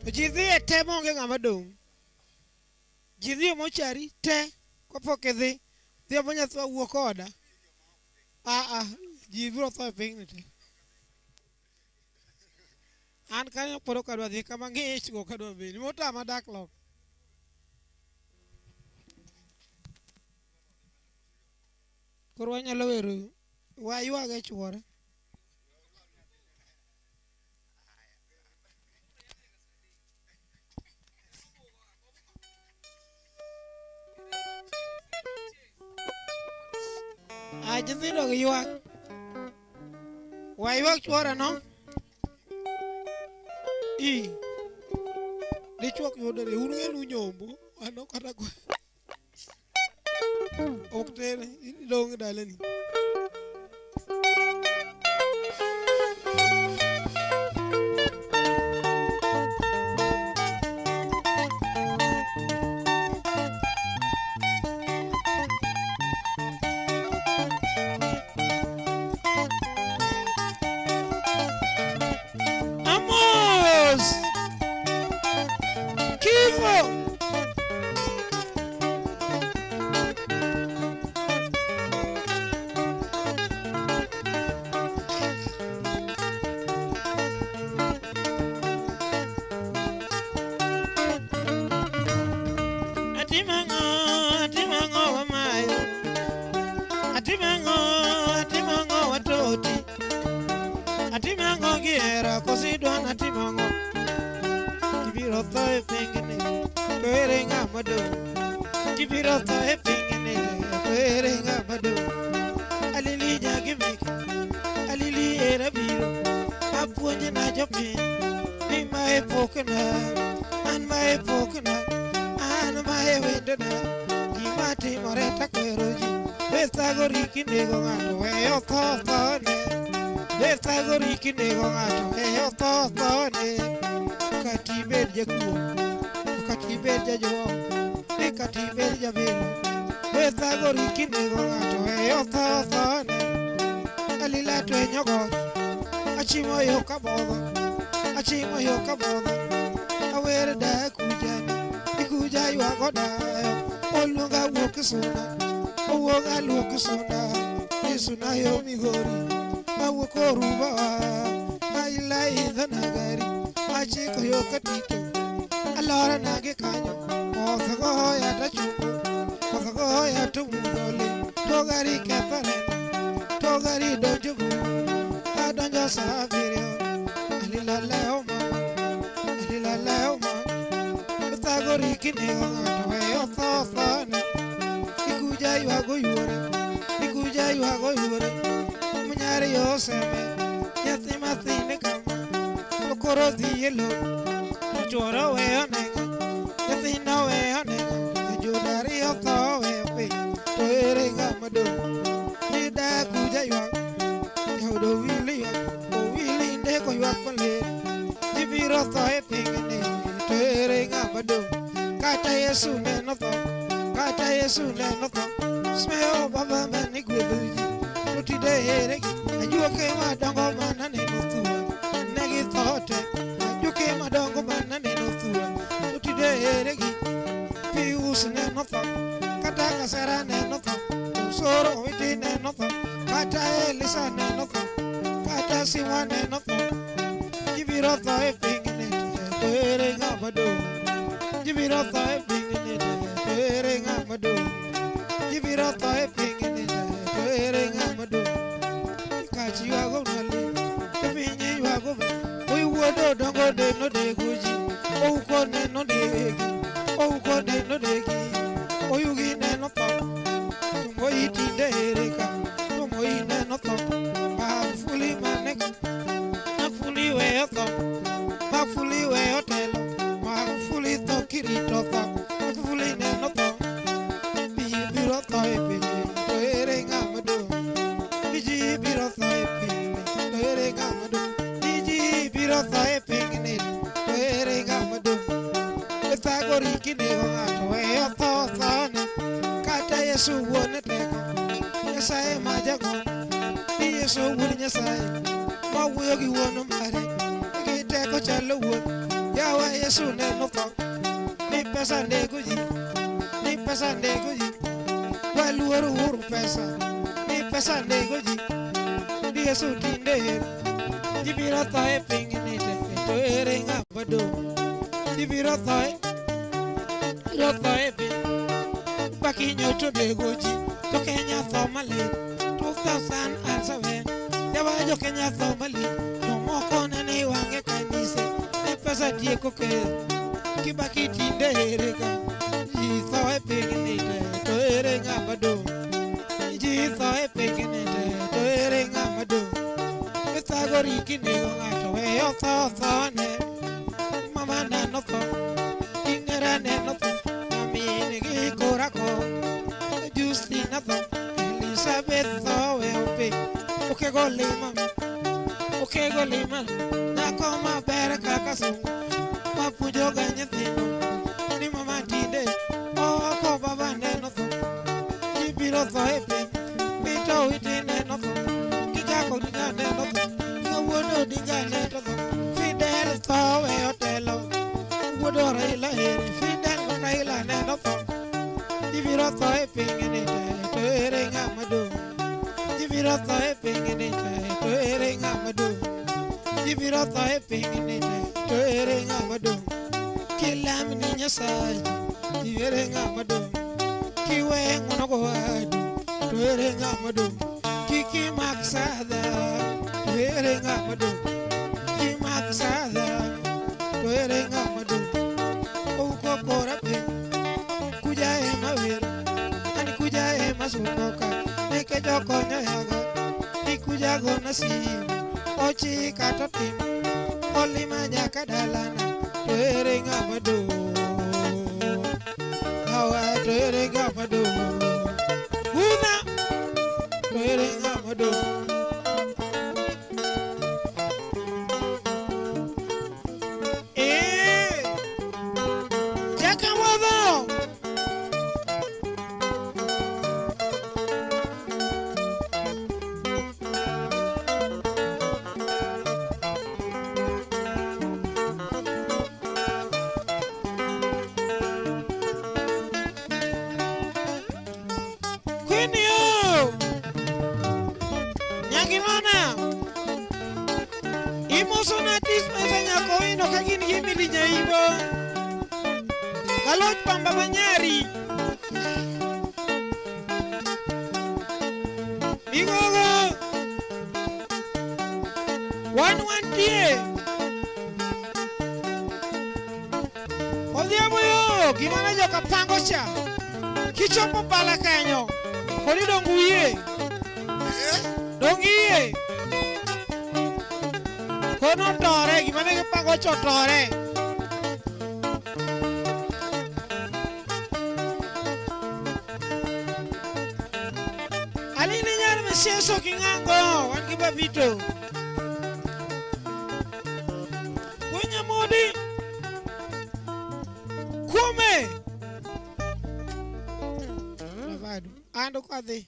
To ji dhi e te maonge ng'ama dong'. Ji dhi e mochari te kapok idhi. Dhi omo nyathiwa wuo koda. Ah ah, ji biro tho e pinyni te. An kanyo pod ok adwa dhi kama ng'ich go ok adwa bedo. Motama dak loka. Koro wanyalo wero waywag e chuora. Ah, nyithindo gi ywak. Waywag chuora no? I. Dichuo ok yudore, un ng'enu nyombo, an ok kata kwa. Ok tere, idong' dalani. Amos! Kivo! Atimango, atimango wamayo. Atimango, atimango watoti. Atimango gihera kosidwan atimango. Ibiro tho e pinyni, to ere ng'ama dong'? Ibiro tho e pinyni, to ere ng'ama dong'? Alili nyagi meka, alili era biro, apuonj na jopiny ni mae pokna, an mae pokna, an mae wendona. Gima timore takwero ji, we thagori kinego ng'ato, weyo tho thone. We thagori kinego ng'ato, weyo tho thone. Kata ibed jakuo, kata ibed jajuok, ni kata ibed jabilo, we thagori kinego ng'ato, weyo tho thone. Alila twenyo got, achimo yo kabodho, achimo yo kabodho, awer da kuja, ikuja ywago dayo, oluonga wuok suna, owuok aluok suna, isuna yo migori, awuok orubawa, aila idho nagari, achiko yo katito, alora nagi kanyo, koth goya tachungo, koth Goya to mudho to gari kethore to gari donjo buma adonjo sa abiriyo alila lewo mama alila lewo mama thagori kinego ng'ato weyo tho thone ikuja ywago yuore ikuja ywago yuore munyari yoseme nyathi mathine kama to koro dhi e lo to chuoro weyo nega nyathino weyo nega jojuda ariyo tho weyo piny to ere ng'ama dong' nida kuja ywak jaodo wili ywak owili ndeko ywak malit ji biro tho e pinyni to ere ng'ama dong' kata Yesu neno tho kata Yesu neno tho smeo baba mane gwedho ji to tinde ere gi ajuoke madongo mana neno thua ne githo te ajuoke madongo mana neno thua to tinde ere gi Pius neno tho kata Kasera neno tho Osoro Owiti neno tho kata Elisa neno tho kata Simwa neno tho ji biro tho e pinyni to ere ng'ama dong' ji biro tho e pinyni to ere ng'ama dong' ji biro tho e pinyni to ere ng'ama dong' kachi ywago nali to piny ywago be oi wuod odongo neno nego ji ouko neno negi ouko neno negi oyugi neno tho to Moi tinde ere ka to Moi neno tho Magufuli manega Magufuli weyo tho Magufuli weyo telo Magufuli tho kirito tho Magufuli neno tho ji biro tho e piny to ere ng'ama dong' ji biro tho e piny to ere ng'ama dong' ji biro tho e pinyni to ere ng'ama dong' ithagori kinego ng'ato weyo tho thone kata Yesu wuon teko Nyasaye ma jago ni Yesu wuon Nyasaye ma wuoyo gi wuon mare gi teko chalo wuon yawa Yesu neno tho ni pesa nego ji ni pesa nego ji waluoro uru pesa ni pesa nego ji ni Yesu tinde ere ji biro tho e pinyni te to ere ng'ama dong' ji biro tho e biro tho e piny Bakinyo to nego ji to Kenya tho malit 2007 yawa jo Kenya tho malit jomoko nene iwang'e kanise ni pesa tieko ker Kibaki tinde ere ka ji tho e pinyni te to ere ng'ama dong' ji tho e pinyni te to ere ng'ama dong' ithagori kinego ng'ato weyo tho thone mama neno tho ingera neno tho nyamin gi korako Justina tho Elizabeth tho weyo piny okego lima okego lima dhako maber kaka sungu mapuonjoga nyithindo ni mama tinde oko baba neno tho ji biro tho e piny Peter Owiti neno tho Kijako Odinga neno tho Wuod Odinga neno tho Fidel tho weyo telo wuod Raila ere Fidel Raila neno tho ji biro tho e pinyni te to ere ng'ama dong' ji biro tho e pinyni te to ere ng'ama dong' ji biro tho e pinyni te to ere ng'ama dong' kilam ni Nyasaye ji ere ng'ama dong' kiwe ng'wono go wadu to ere ng'ama dong' kik imak sadha to ere ng'ama dong' kimak sadha to ere ng'ama dong' ouko kora piny kuja ema wer an kuja ema sumoka nikech okonyo yaga ni kuja gona simu ochika to timo olima nyaka dalana to ere ng'ama dong' awa to ere ng'ama dong' una to ere ng'ama dong' Jaka Queen Nyagimana Imosona tis mesa nyakowino ka gin gi Emily Nyaimbo Galoch pamba manyari. Wan wantie. Odhiambo yo, gima ne joka pango cha. Kichopo pala kanyo, kodi dong uyie. Dong iyie. Kono tore, gima ne gipango cha otore. Alini nyar Mseso King'ango, wan gi Babito. Wunyamodi. Kuome. Ravado. Ando kadhi.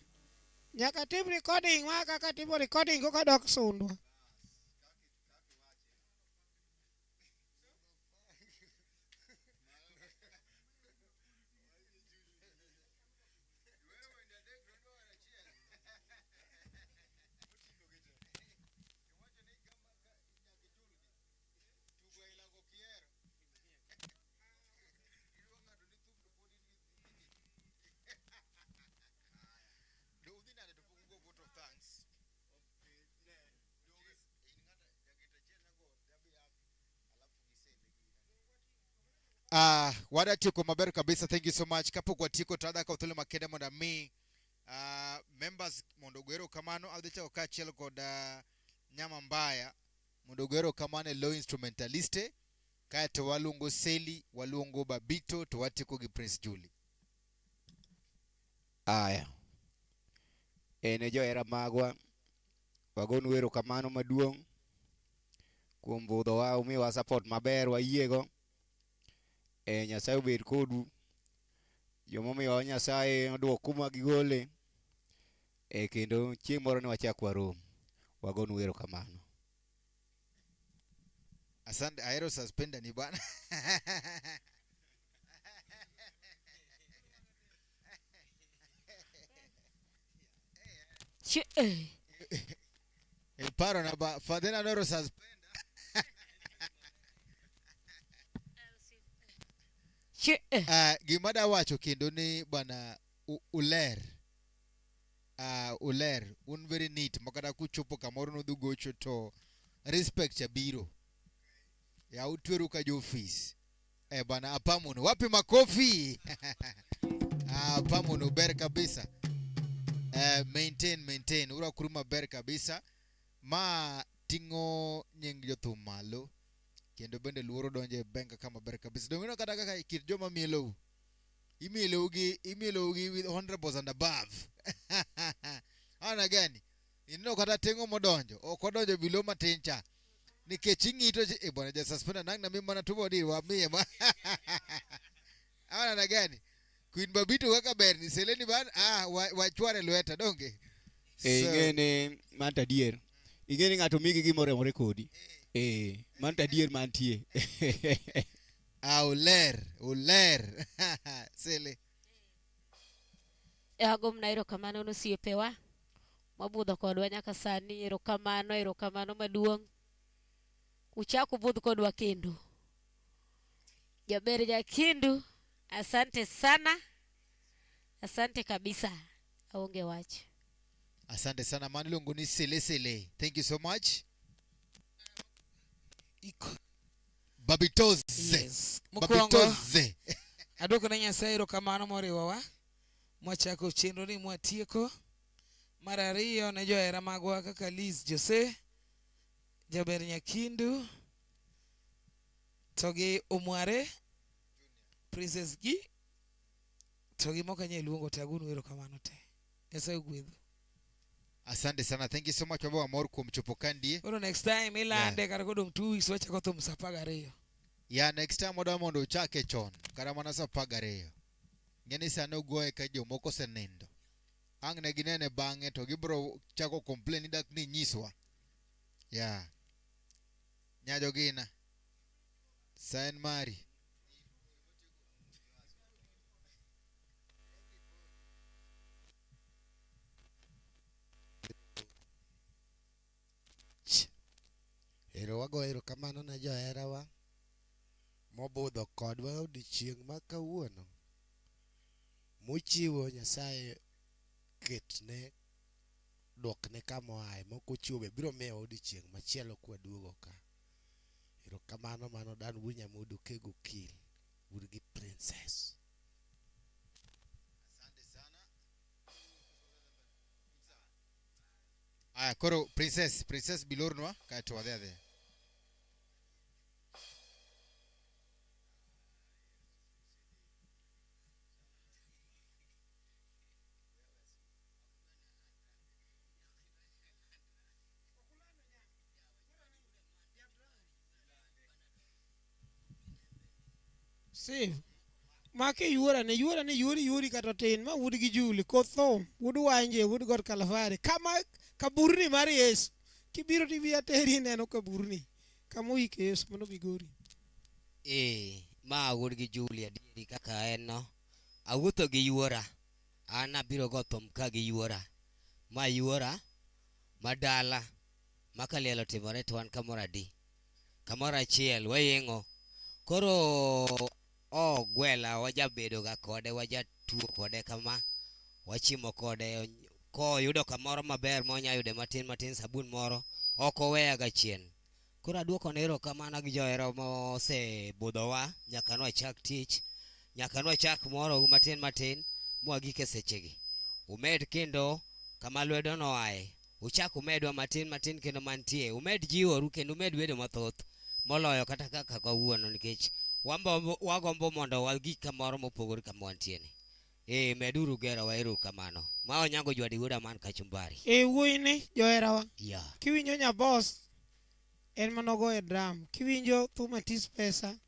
Nyaka tim recording ma kaka timo recording koka dok sundwa. Wadatieko maber kabisa, thank you so much. Kapok watieko to adwa kawo thuolo makende mondo ami members mondo ogo erokamano. Adhi chako kaachiel kod Nyama Mbaya mondo ogo erokamano e low instrumentaliste, kaeto waluongo Seli, waluongo Babito to watieko gi Prince Julie. Aya. Ne johera magwa, wagonu erokamano maduong' kuom budhowa, umiyowa support maber, wayiego. Nyasaye obed kodu. Jomomiyowa Nyasaye oduok kuma gigole. Kendo chieng' moro ne wachak warom. Wagonu erokamano. Asante, ahero suspender ni bana. Iparo na ba Fadhila noro suspender. Gima da wacho kendo ni bana uler. Uler, un very neat. Makata kuchopo kamoro nudhi gocho to respect cha biro. Ya utweru ka jo office. Bana apamono. Wapi makofi? Apamono ber kabisa. Maintain. Ura kuruma ber kabisa. Ma tingo nying jothum malo. Kendo bende luoro donje e benga kama ber kabisa. Donge kata kaka kit joma mielou. Imielou gi with honorables and above. Ana gani? Ineno kata tengo modonjo. Ok odonjo below matin cha. Nikech ing'ito e bwana ja suspender nang' na mi mana tubo dir wa miye ma. Ana gani? Queen Babito kaka ber ni seleni ban wachware lweta donge. Ing'e man to adier. Ing'e ni ng'ato migi gimoro remore kodi. Man to adier mantie. Uler. Sele. Agomna erokamano ne osiepewa mabudho kodwa nyaka sani. Erokamano maduong'. Uchak ubudh kodwa kendo. Jaber Jakindu, asante sana. Asante kabisa. Aonge wach. Asante sana mano iluongo ni Sele Sele. Thank you so much. Iko. Babitoze. Yes. Mokwongo, Babitoze. Adwoko ne Nyasaye erokamano moriwowa. Mwachako chenro ni mwatieko. Mar ariyo ne johera magwa kaka Liz Jose, Jaber Nyakindu, to gi Omware, Princess gi, to gi moko anyalo luongo te, agonu erokamano te. Nyasaye ogwedhu. Asante sana. Thank you so much baba amor kuom chopo kandie. Koro next time ilande kata kodong' 2 weeks wachako thum saa 12. Yeah, next time wadwa mondo uchake chon kata mana saa 12. Ng'eni sani ogoye ka jomoko osenindo. Ang' ne ginene bang'e to gibiro chako complain ni dak ni nyiswa. Yeah. Nyajo gina. Sign mari. Ero wago erokamano ne joherawa mobudho kodwa odiochieng' ma kawuono. Mochiwo Nyasaye ketne Dwokne kama oaye, moko ochiwo be biro miyowa odiochieng' machielo kwaduogo ka. Erokamano mano Dan Wuod Nyamudu Kego Okil, wuod gi Princess. Aya, koro Princess, Princess bilornwa kaeto wadhi adhiya. Save. Maki yuora ne yuora ne yuori yuori kata tin ma wuod gi Juli koth thum wuod Wanje wuod God Kalafari kama kaburni mar Yesu kibiro tibi ateri ineno kaburni kama oike Yesu mondo bigori. Ee, ma wuod gi Juli adieri kaka en no. Awuotho gi yuora. An abiro go thum ka gi yuora. Ma yuora, ma dala, ma ka liel otimore to wan kamoro adi? Kamoro achiel, wayeng'o. Koro ogwela, wajabedo ga kode, wajatuo kode kama, wachimo kode. Koyudo kamoro maber monya yude matin matin, sabun moro, ok oweya ga chien. Koro aduoko ne erokamano gi johera mosebudhowa nyaka nwachak tich, nyaka nwachak moro matin matin mwagik e sechegi. Umed kendo kama lwedo noaye, uchak umedwa matin matin kendo mantie, umed jiworu kendo umed bedo mathoth moloyo kata kaka kawuono, nikech wagombo mondo wagik kamoro mopogore kama wantie ni. Meduru gero wa, erokamano. Ma Onyango Jwadi wuoda man Kachumbari. Wuoyi ni joherawa. Yeah. Kiwinjo Nyabos en manogo e drum. Kiwinjo thum atis pesa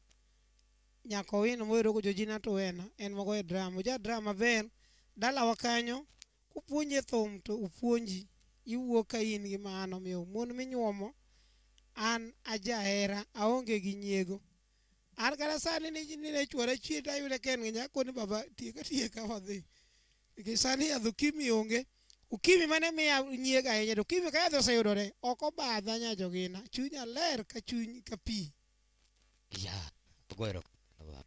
nyaka owino mowero go Georgina Tuwena en mogo e drum. Oja drum maber dalawa kanyo kupuonje thum to upuonji iwuok ka in gi maana. Omiyo mon minyuomo an ajahera aonge gi nyiego. An kata sani ni ne chwora chien to ayude ka en gi nyako ni baba tieka tieka wadhi. Nikech sani yath ukimi onge. Ukimi mane miya nyiego ahinya to ukimi ka yath oseyudore ok obadha nya jogina. Chunya ler ka chuny ka pi. Ya, ago erokamano.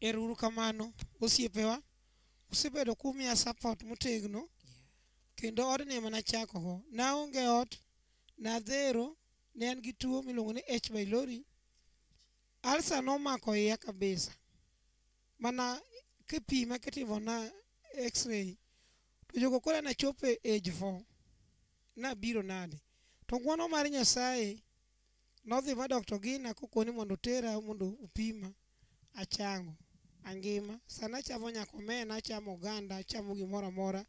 Ero uru kamano osiepewa. Usebedo kumiya support motegno. Kendo odni ema nachako go. Naonge ot, nadhero, ne an gi tuo miluongo ni H pylori. Ulcer nomako iya kabisa. Mana kipima kitimona x-ray to jogo koro nachopo e age 4 nabiro nade. To ng'uono mar Nyasaye nodhi ma Dr. Gina kokoni mondo otera mondo opima achango angima. Sani achamo nyaka omena, achamo oganda, achamo gimoro amora.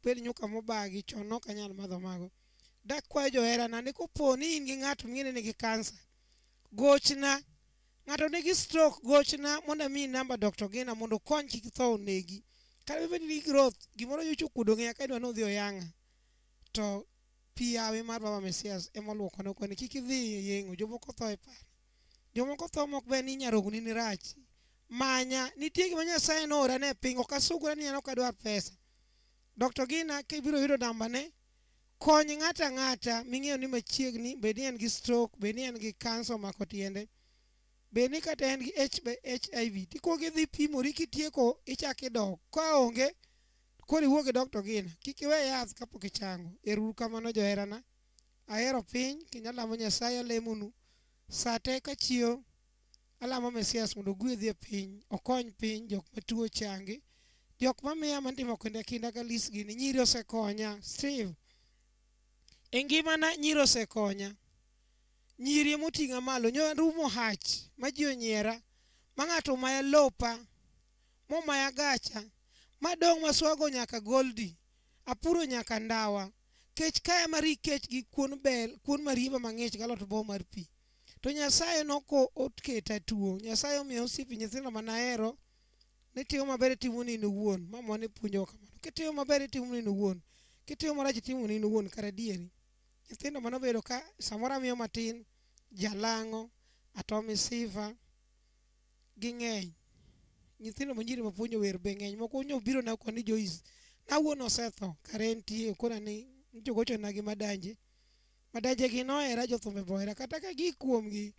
Bed nyuka mobagi, chon nok anyal madho mago. Dakwayo joherana ni kopo ni in gi ng'ato ming'e ni nigi kansa, gochna. Ng'ato nigi stroke, gochna mondo amiyi namba Dr. Gina mondo okony kik tho onegi. Kata bed ni growth, gimoro nyocha okuodo ng'eya ka idwa ni odhi oyang'a. To pi yawe mar Baba Mesias ema oluokone okone kik idhi e yeng'o, jomoko tho e pala. Jomoko tho mok ber ni nyarogni ni rach. Manya, nitie gima Nyasaye noora ne piny, ok asungra ni an ok adwar pesa. Dr. Gina kibiro yudo nambane, kony ng'ato ang'ata ming'eyo ni machiegni, bed ni en gi stroke, bed ni en gi kansa omako tiende, bed ni kata en gi HIV, tikuongo idhi pimori kitieko ichako idok. Ka onge, koro iwuo gi Dr. Gina. Kik iwe yath kapok ichango. Ero uru kamano joherana. Ahero piny kendo alamo Nyasaye alemonu. Sa te kachiewo alamo Mesias mondo ogwedhi e piny, okony piny, jok matuo ochangi. Jok mamiya matimo kinda kinda ka Liz gini, nyiri osekonya. Steve, e ngimana nyiri osekonya. Nyiri emoting'a malo, nyo rumo hach ma ji onyiera, ma ng'ato omaya lopa, momaya gacha, madong' maswago nyaka Goldi, apuro nyaka ndawa. Kech kaya mari kech gi kuon bel, kuon marieba mang'ich galot bo mar pi. To Nyasaye noko oketa tuo. Nyasaye omiya osiepe nyithindo manahero. Nitimo maber itimo ni in owuon. Mama ne puonjowa kamano. Kitimo maber itimo ni in owuon. Kitimo marach itimo ni in owuon kar adieri. Nyithindo manobedo ka samoro amiyo matin, jalang'o, atomi sifa, ging'eny. Nyithindo manyiri mapuonjo wer be ng'eny. Moko nyo biro na koni Joyce. Na wuon osetho, kare entie, okona ni njogochona gi Madanje. Madanje gi nohera, jothumbe bohera. Kata ka gik kuomgi,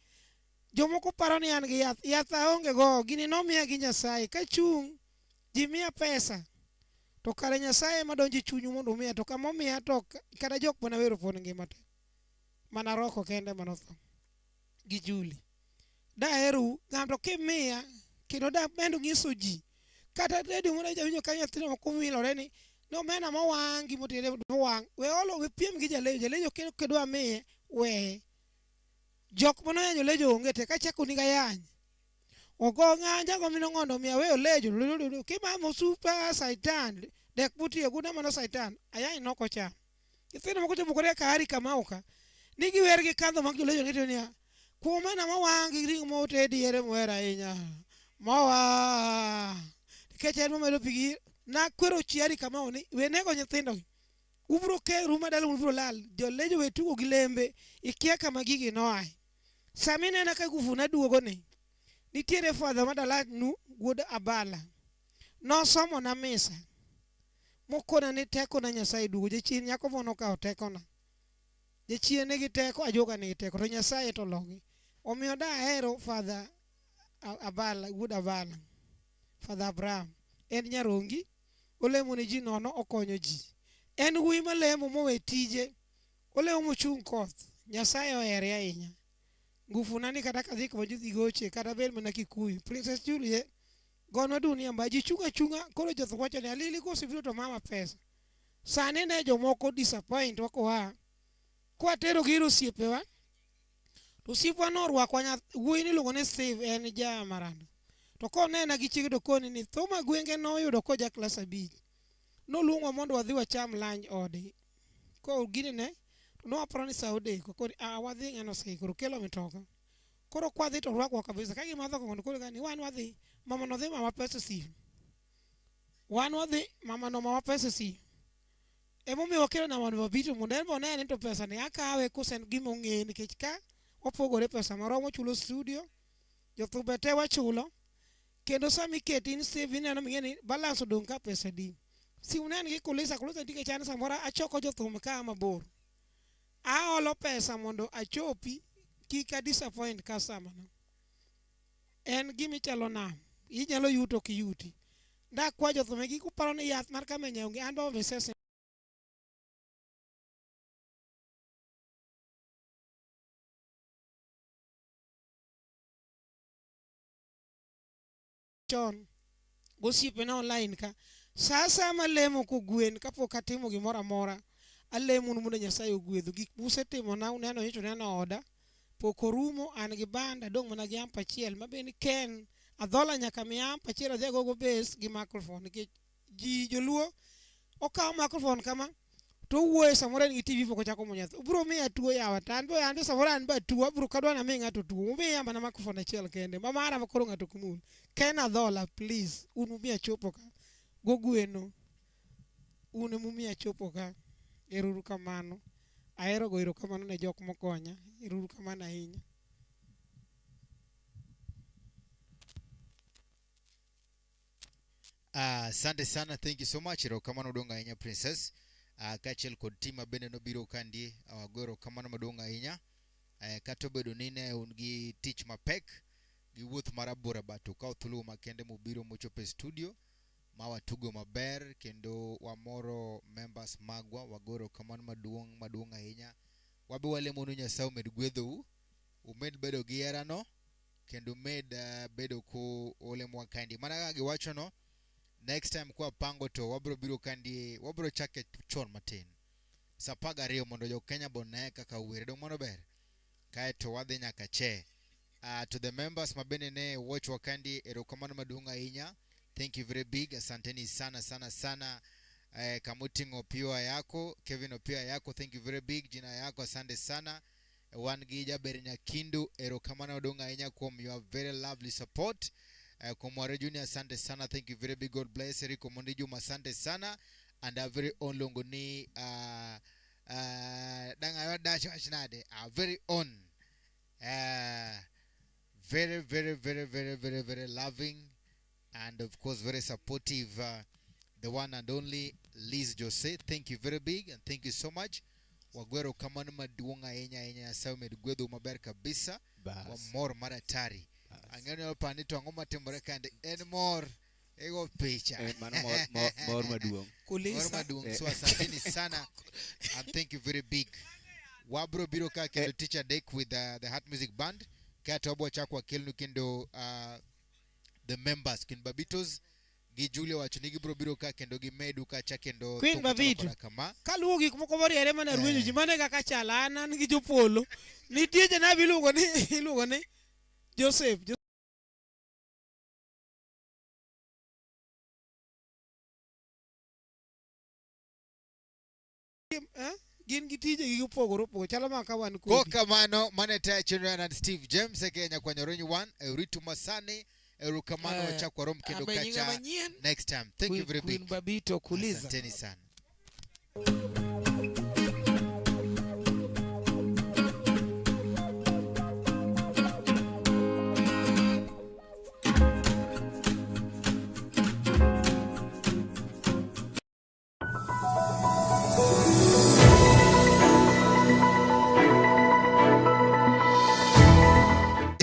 Jomoko paro ni an gi yath, yath aonge go, gini nomiya gi Nyasaye. Kachung' ji miya pesa to kare Nyasaye ema donjo e chunyu mondo umiya, to kama omiya to kata jok mane awero pod ngima te. Mana Roko kende manotho gi Juli. Daheru ng'ato kimiya kendo damedo nyiso ji kata redio moro jawinjo ka nyathino moko wilore ni omena mowang' gi motere mowang' we olo we piem gi jalejo jalejo kidwa miye weye. Jok mane oyanyo lejo onge te kachako niga yany. Ogo ng'anja go mino ng'ondo miya weyo lejo kimamo super saitan dek butiyo guna mano saitan ayany noko cham. Nyithindo moko chopo kore ka Hari Kamau ka ni giwer gi kandho mag jolejo ni niya kuom omena mowang' gi ring'o motedi ere mohero ahinya mowang' nikech en momedo pi gi nakwero chi Hari Kamau ni we nego nyithindo gi ubro keru ma dala ubro lal jolejo we tugo gi lembe ikia kama gigi noaye. Sama inena ka gufuna duogo ni nitiere fadha madalanu wuod Abala nosomo na misa mokona ni tekona Nyasaye duogo. Jachien nyako mo nokawo tekona. Jachien nigi teko, ajoga nigi teko, to Nyasaye to logi. Omiyo dahero Father Abala, wuod Abala, Father Abraham. En nyarongi, olemo ne ji nono, okonyo ji. En wuoyi malemo mowe tije, olemo mochung' koth. Nyasaye ohere ahinya. Ngufuna ni kata kadhi kuma jodhi goche, kata bed mana Kikuyu. Princess Julie, gonwa dunia mba, ji chung' achung'a, koro jothum wacho ni alili kosebiro to mama pesa. Sani ne jomoko disappoint wa koa, kwatero gi ir osiepewa, to osiepwa norwakwa wuoyi niluongo ni Steve, en ja Maranda. To konena gi chiege to koni ni Thuma gwenge noyudo koja klas 5. Noluongwa mondo wadhi wacham lunch ode. Ko gini ne, to nowaparo ni sa odeko, koni a wadhi ng'ano oseikore, okelo mitoka. Koro kwadhi to orwakwa kabisa, ka gimadho kong'o koro gani wan wadhi, mama nodhi mama pesa simu. Wan wadhi, mama no mama pesa simu. Emomiyo wakelo na wan wabito mondo en be one ni to pesa ni akawe kose en gima ong'eyo nikech ka wapogore pesa marom wachulo studio, jothumbe te wachulo, kendo sama iketi in save ineno ming'e ni balance odong' ka pesa adi. Simu ne en gi kulisa, kulisa nitie nikech an samoro achoko jothum ka mabor. Aolo pesa mondo achopi kik a disappoint customer na. En gima ichalo nam, inyalo yuto kiyuti. Ndakwa jothum gi kuparo ni yath mar kamenya onge, an baba misese chon gosiepena online ka. Sa asaya malemo kogwen kapok atimo gimoro amora, alemo mondo Nyasaye ogwedhu. Gik musetimona uneno nyocha uneno oda, pok orumo, an gi band, adong' mana gi amp achiel ma be ni ken adhola nyaka miya amp achiel adhi agogo bass gi microphone nikech ji joluo okawo microphone kama to owuoyo samoro en gi TV pok ochako muonyo yath. Ubiro miya tuo yawa to an be an be samoro an be atuo abiro kadwa nami ng'ato tuo. Umiya mana microphone achiel kende ma mara ma koro ng'ato ok mul. Ken adhola please un umiya chopo ka gogweno un emumiya chopo ka. Ero uru kamano. Ahero goyo erokamano ne jok mokonya. Ero uru kamano ahinya. Asante sana, thank you so much. Erokamano maduong' ahinya Princess. Kaachiel kod team ma bende nobiro kandi, wago erokamano maduong' ahinya. Kata obedo ni ne un gi tich mapek gi wuoth marabora, but ukawo thuolo makende mubiro mochopo e studio ma watugo maber kendo wamoro members magwa. Wago erokamano maduong' maduong' ahinya. Wabe walemonu Nyasaye omed gwedhou, umed bedo gi herano kendo umed bedo ku olemwa kandi. Mana kaka giwachono, next time kwa pango to wabro biro kandi, wabro chake chon matin sa 12 mondo jo Kenya bone kaka uwere. Dong' mano ber? Kaeto wadhi nyaka che. To the members ma bende ne watch wa kandi, erokamano maduong' ahinya. Thank you very big. Asanteni sana sana sana. Kamuting'o Opiyo yako, Kevin Opiyo yako, thank you very big. Jina yako, asante sana. Wan gi Jaber Nyakindu, erokamano maduong' ahinya kuom your very lovely support. Komware Junior, asante sana, thank you very big, God bless. Eric Omondi Juma, asante sana. And our very own Longoni, dang dash nade, our very own, very, very, very, very, very, very loving and of course very supportive, the one and only Liz Jose. Thank you very big and thank you so much. Wagwero kamano maduong' ahinya ahinya, Nyasaye omed gwedhou maber kabisa. Wamor mar atari. Ang'eyo ni opani to ang'o matimore kande en mor igo picha. Eh, mano mor- mor- mor maduong'. Mor maduong'. So asanteni sana and thank you very big. Wabro biro ka kendo tich adek with the Heart Music Band. Kato wabro chako wakelnu kendo the members Queen Babitos gi Julia wacho ni gibro biro ka kendo gimedu kacha kendo Queen thum machalo Babito. koda kama. Kaluwo gik moko moriere mana ruenyo ji mano e kaka chalo an an gi jopolo. Nitie janabi iluongo ni iluongo ni Joseph. Eh? Gin gi tijegi gipogore opogore chalo ma ka wan kodi. Kokamano mane taya chenro an Steve James aka Nyakwanyo One e Uritu Masani erokamano Eh, wachak warom kendo ambe nyinga kacha manyien. next time. Thank you Queen- very Queen big. Babito Kuliza. Asanteni sana.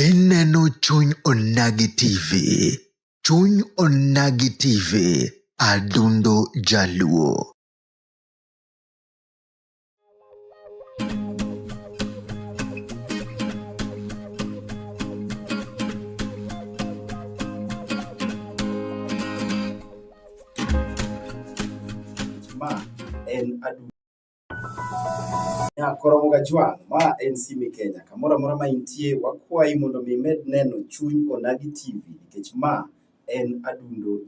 Ineno Chuny Onagi TV. Chuny Onagi TV. Adundo Jaluo. Ma en adu Nyakoromo Gajwang', ma en Simi Kenya. Kamoro amora ma intie, wakwayi mondo mi imed neno Chuny Onagi TV nikech ma en adundo.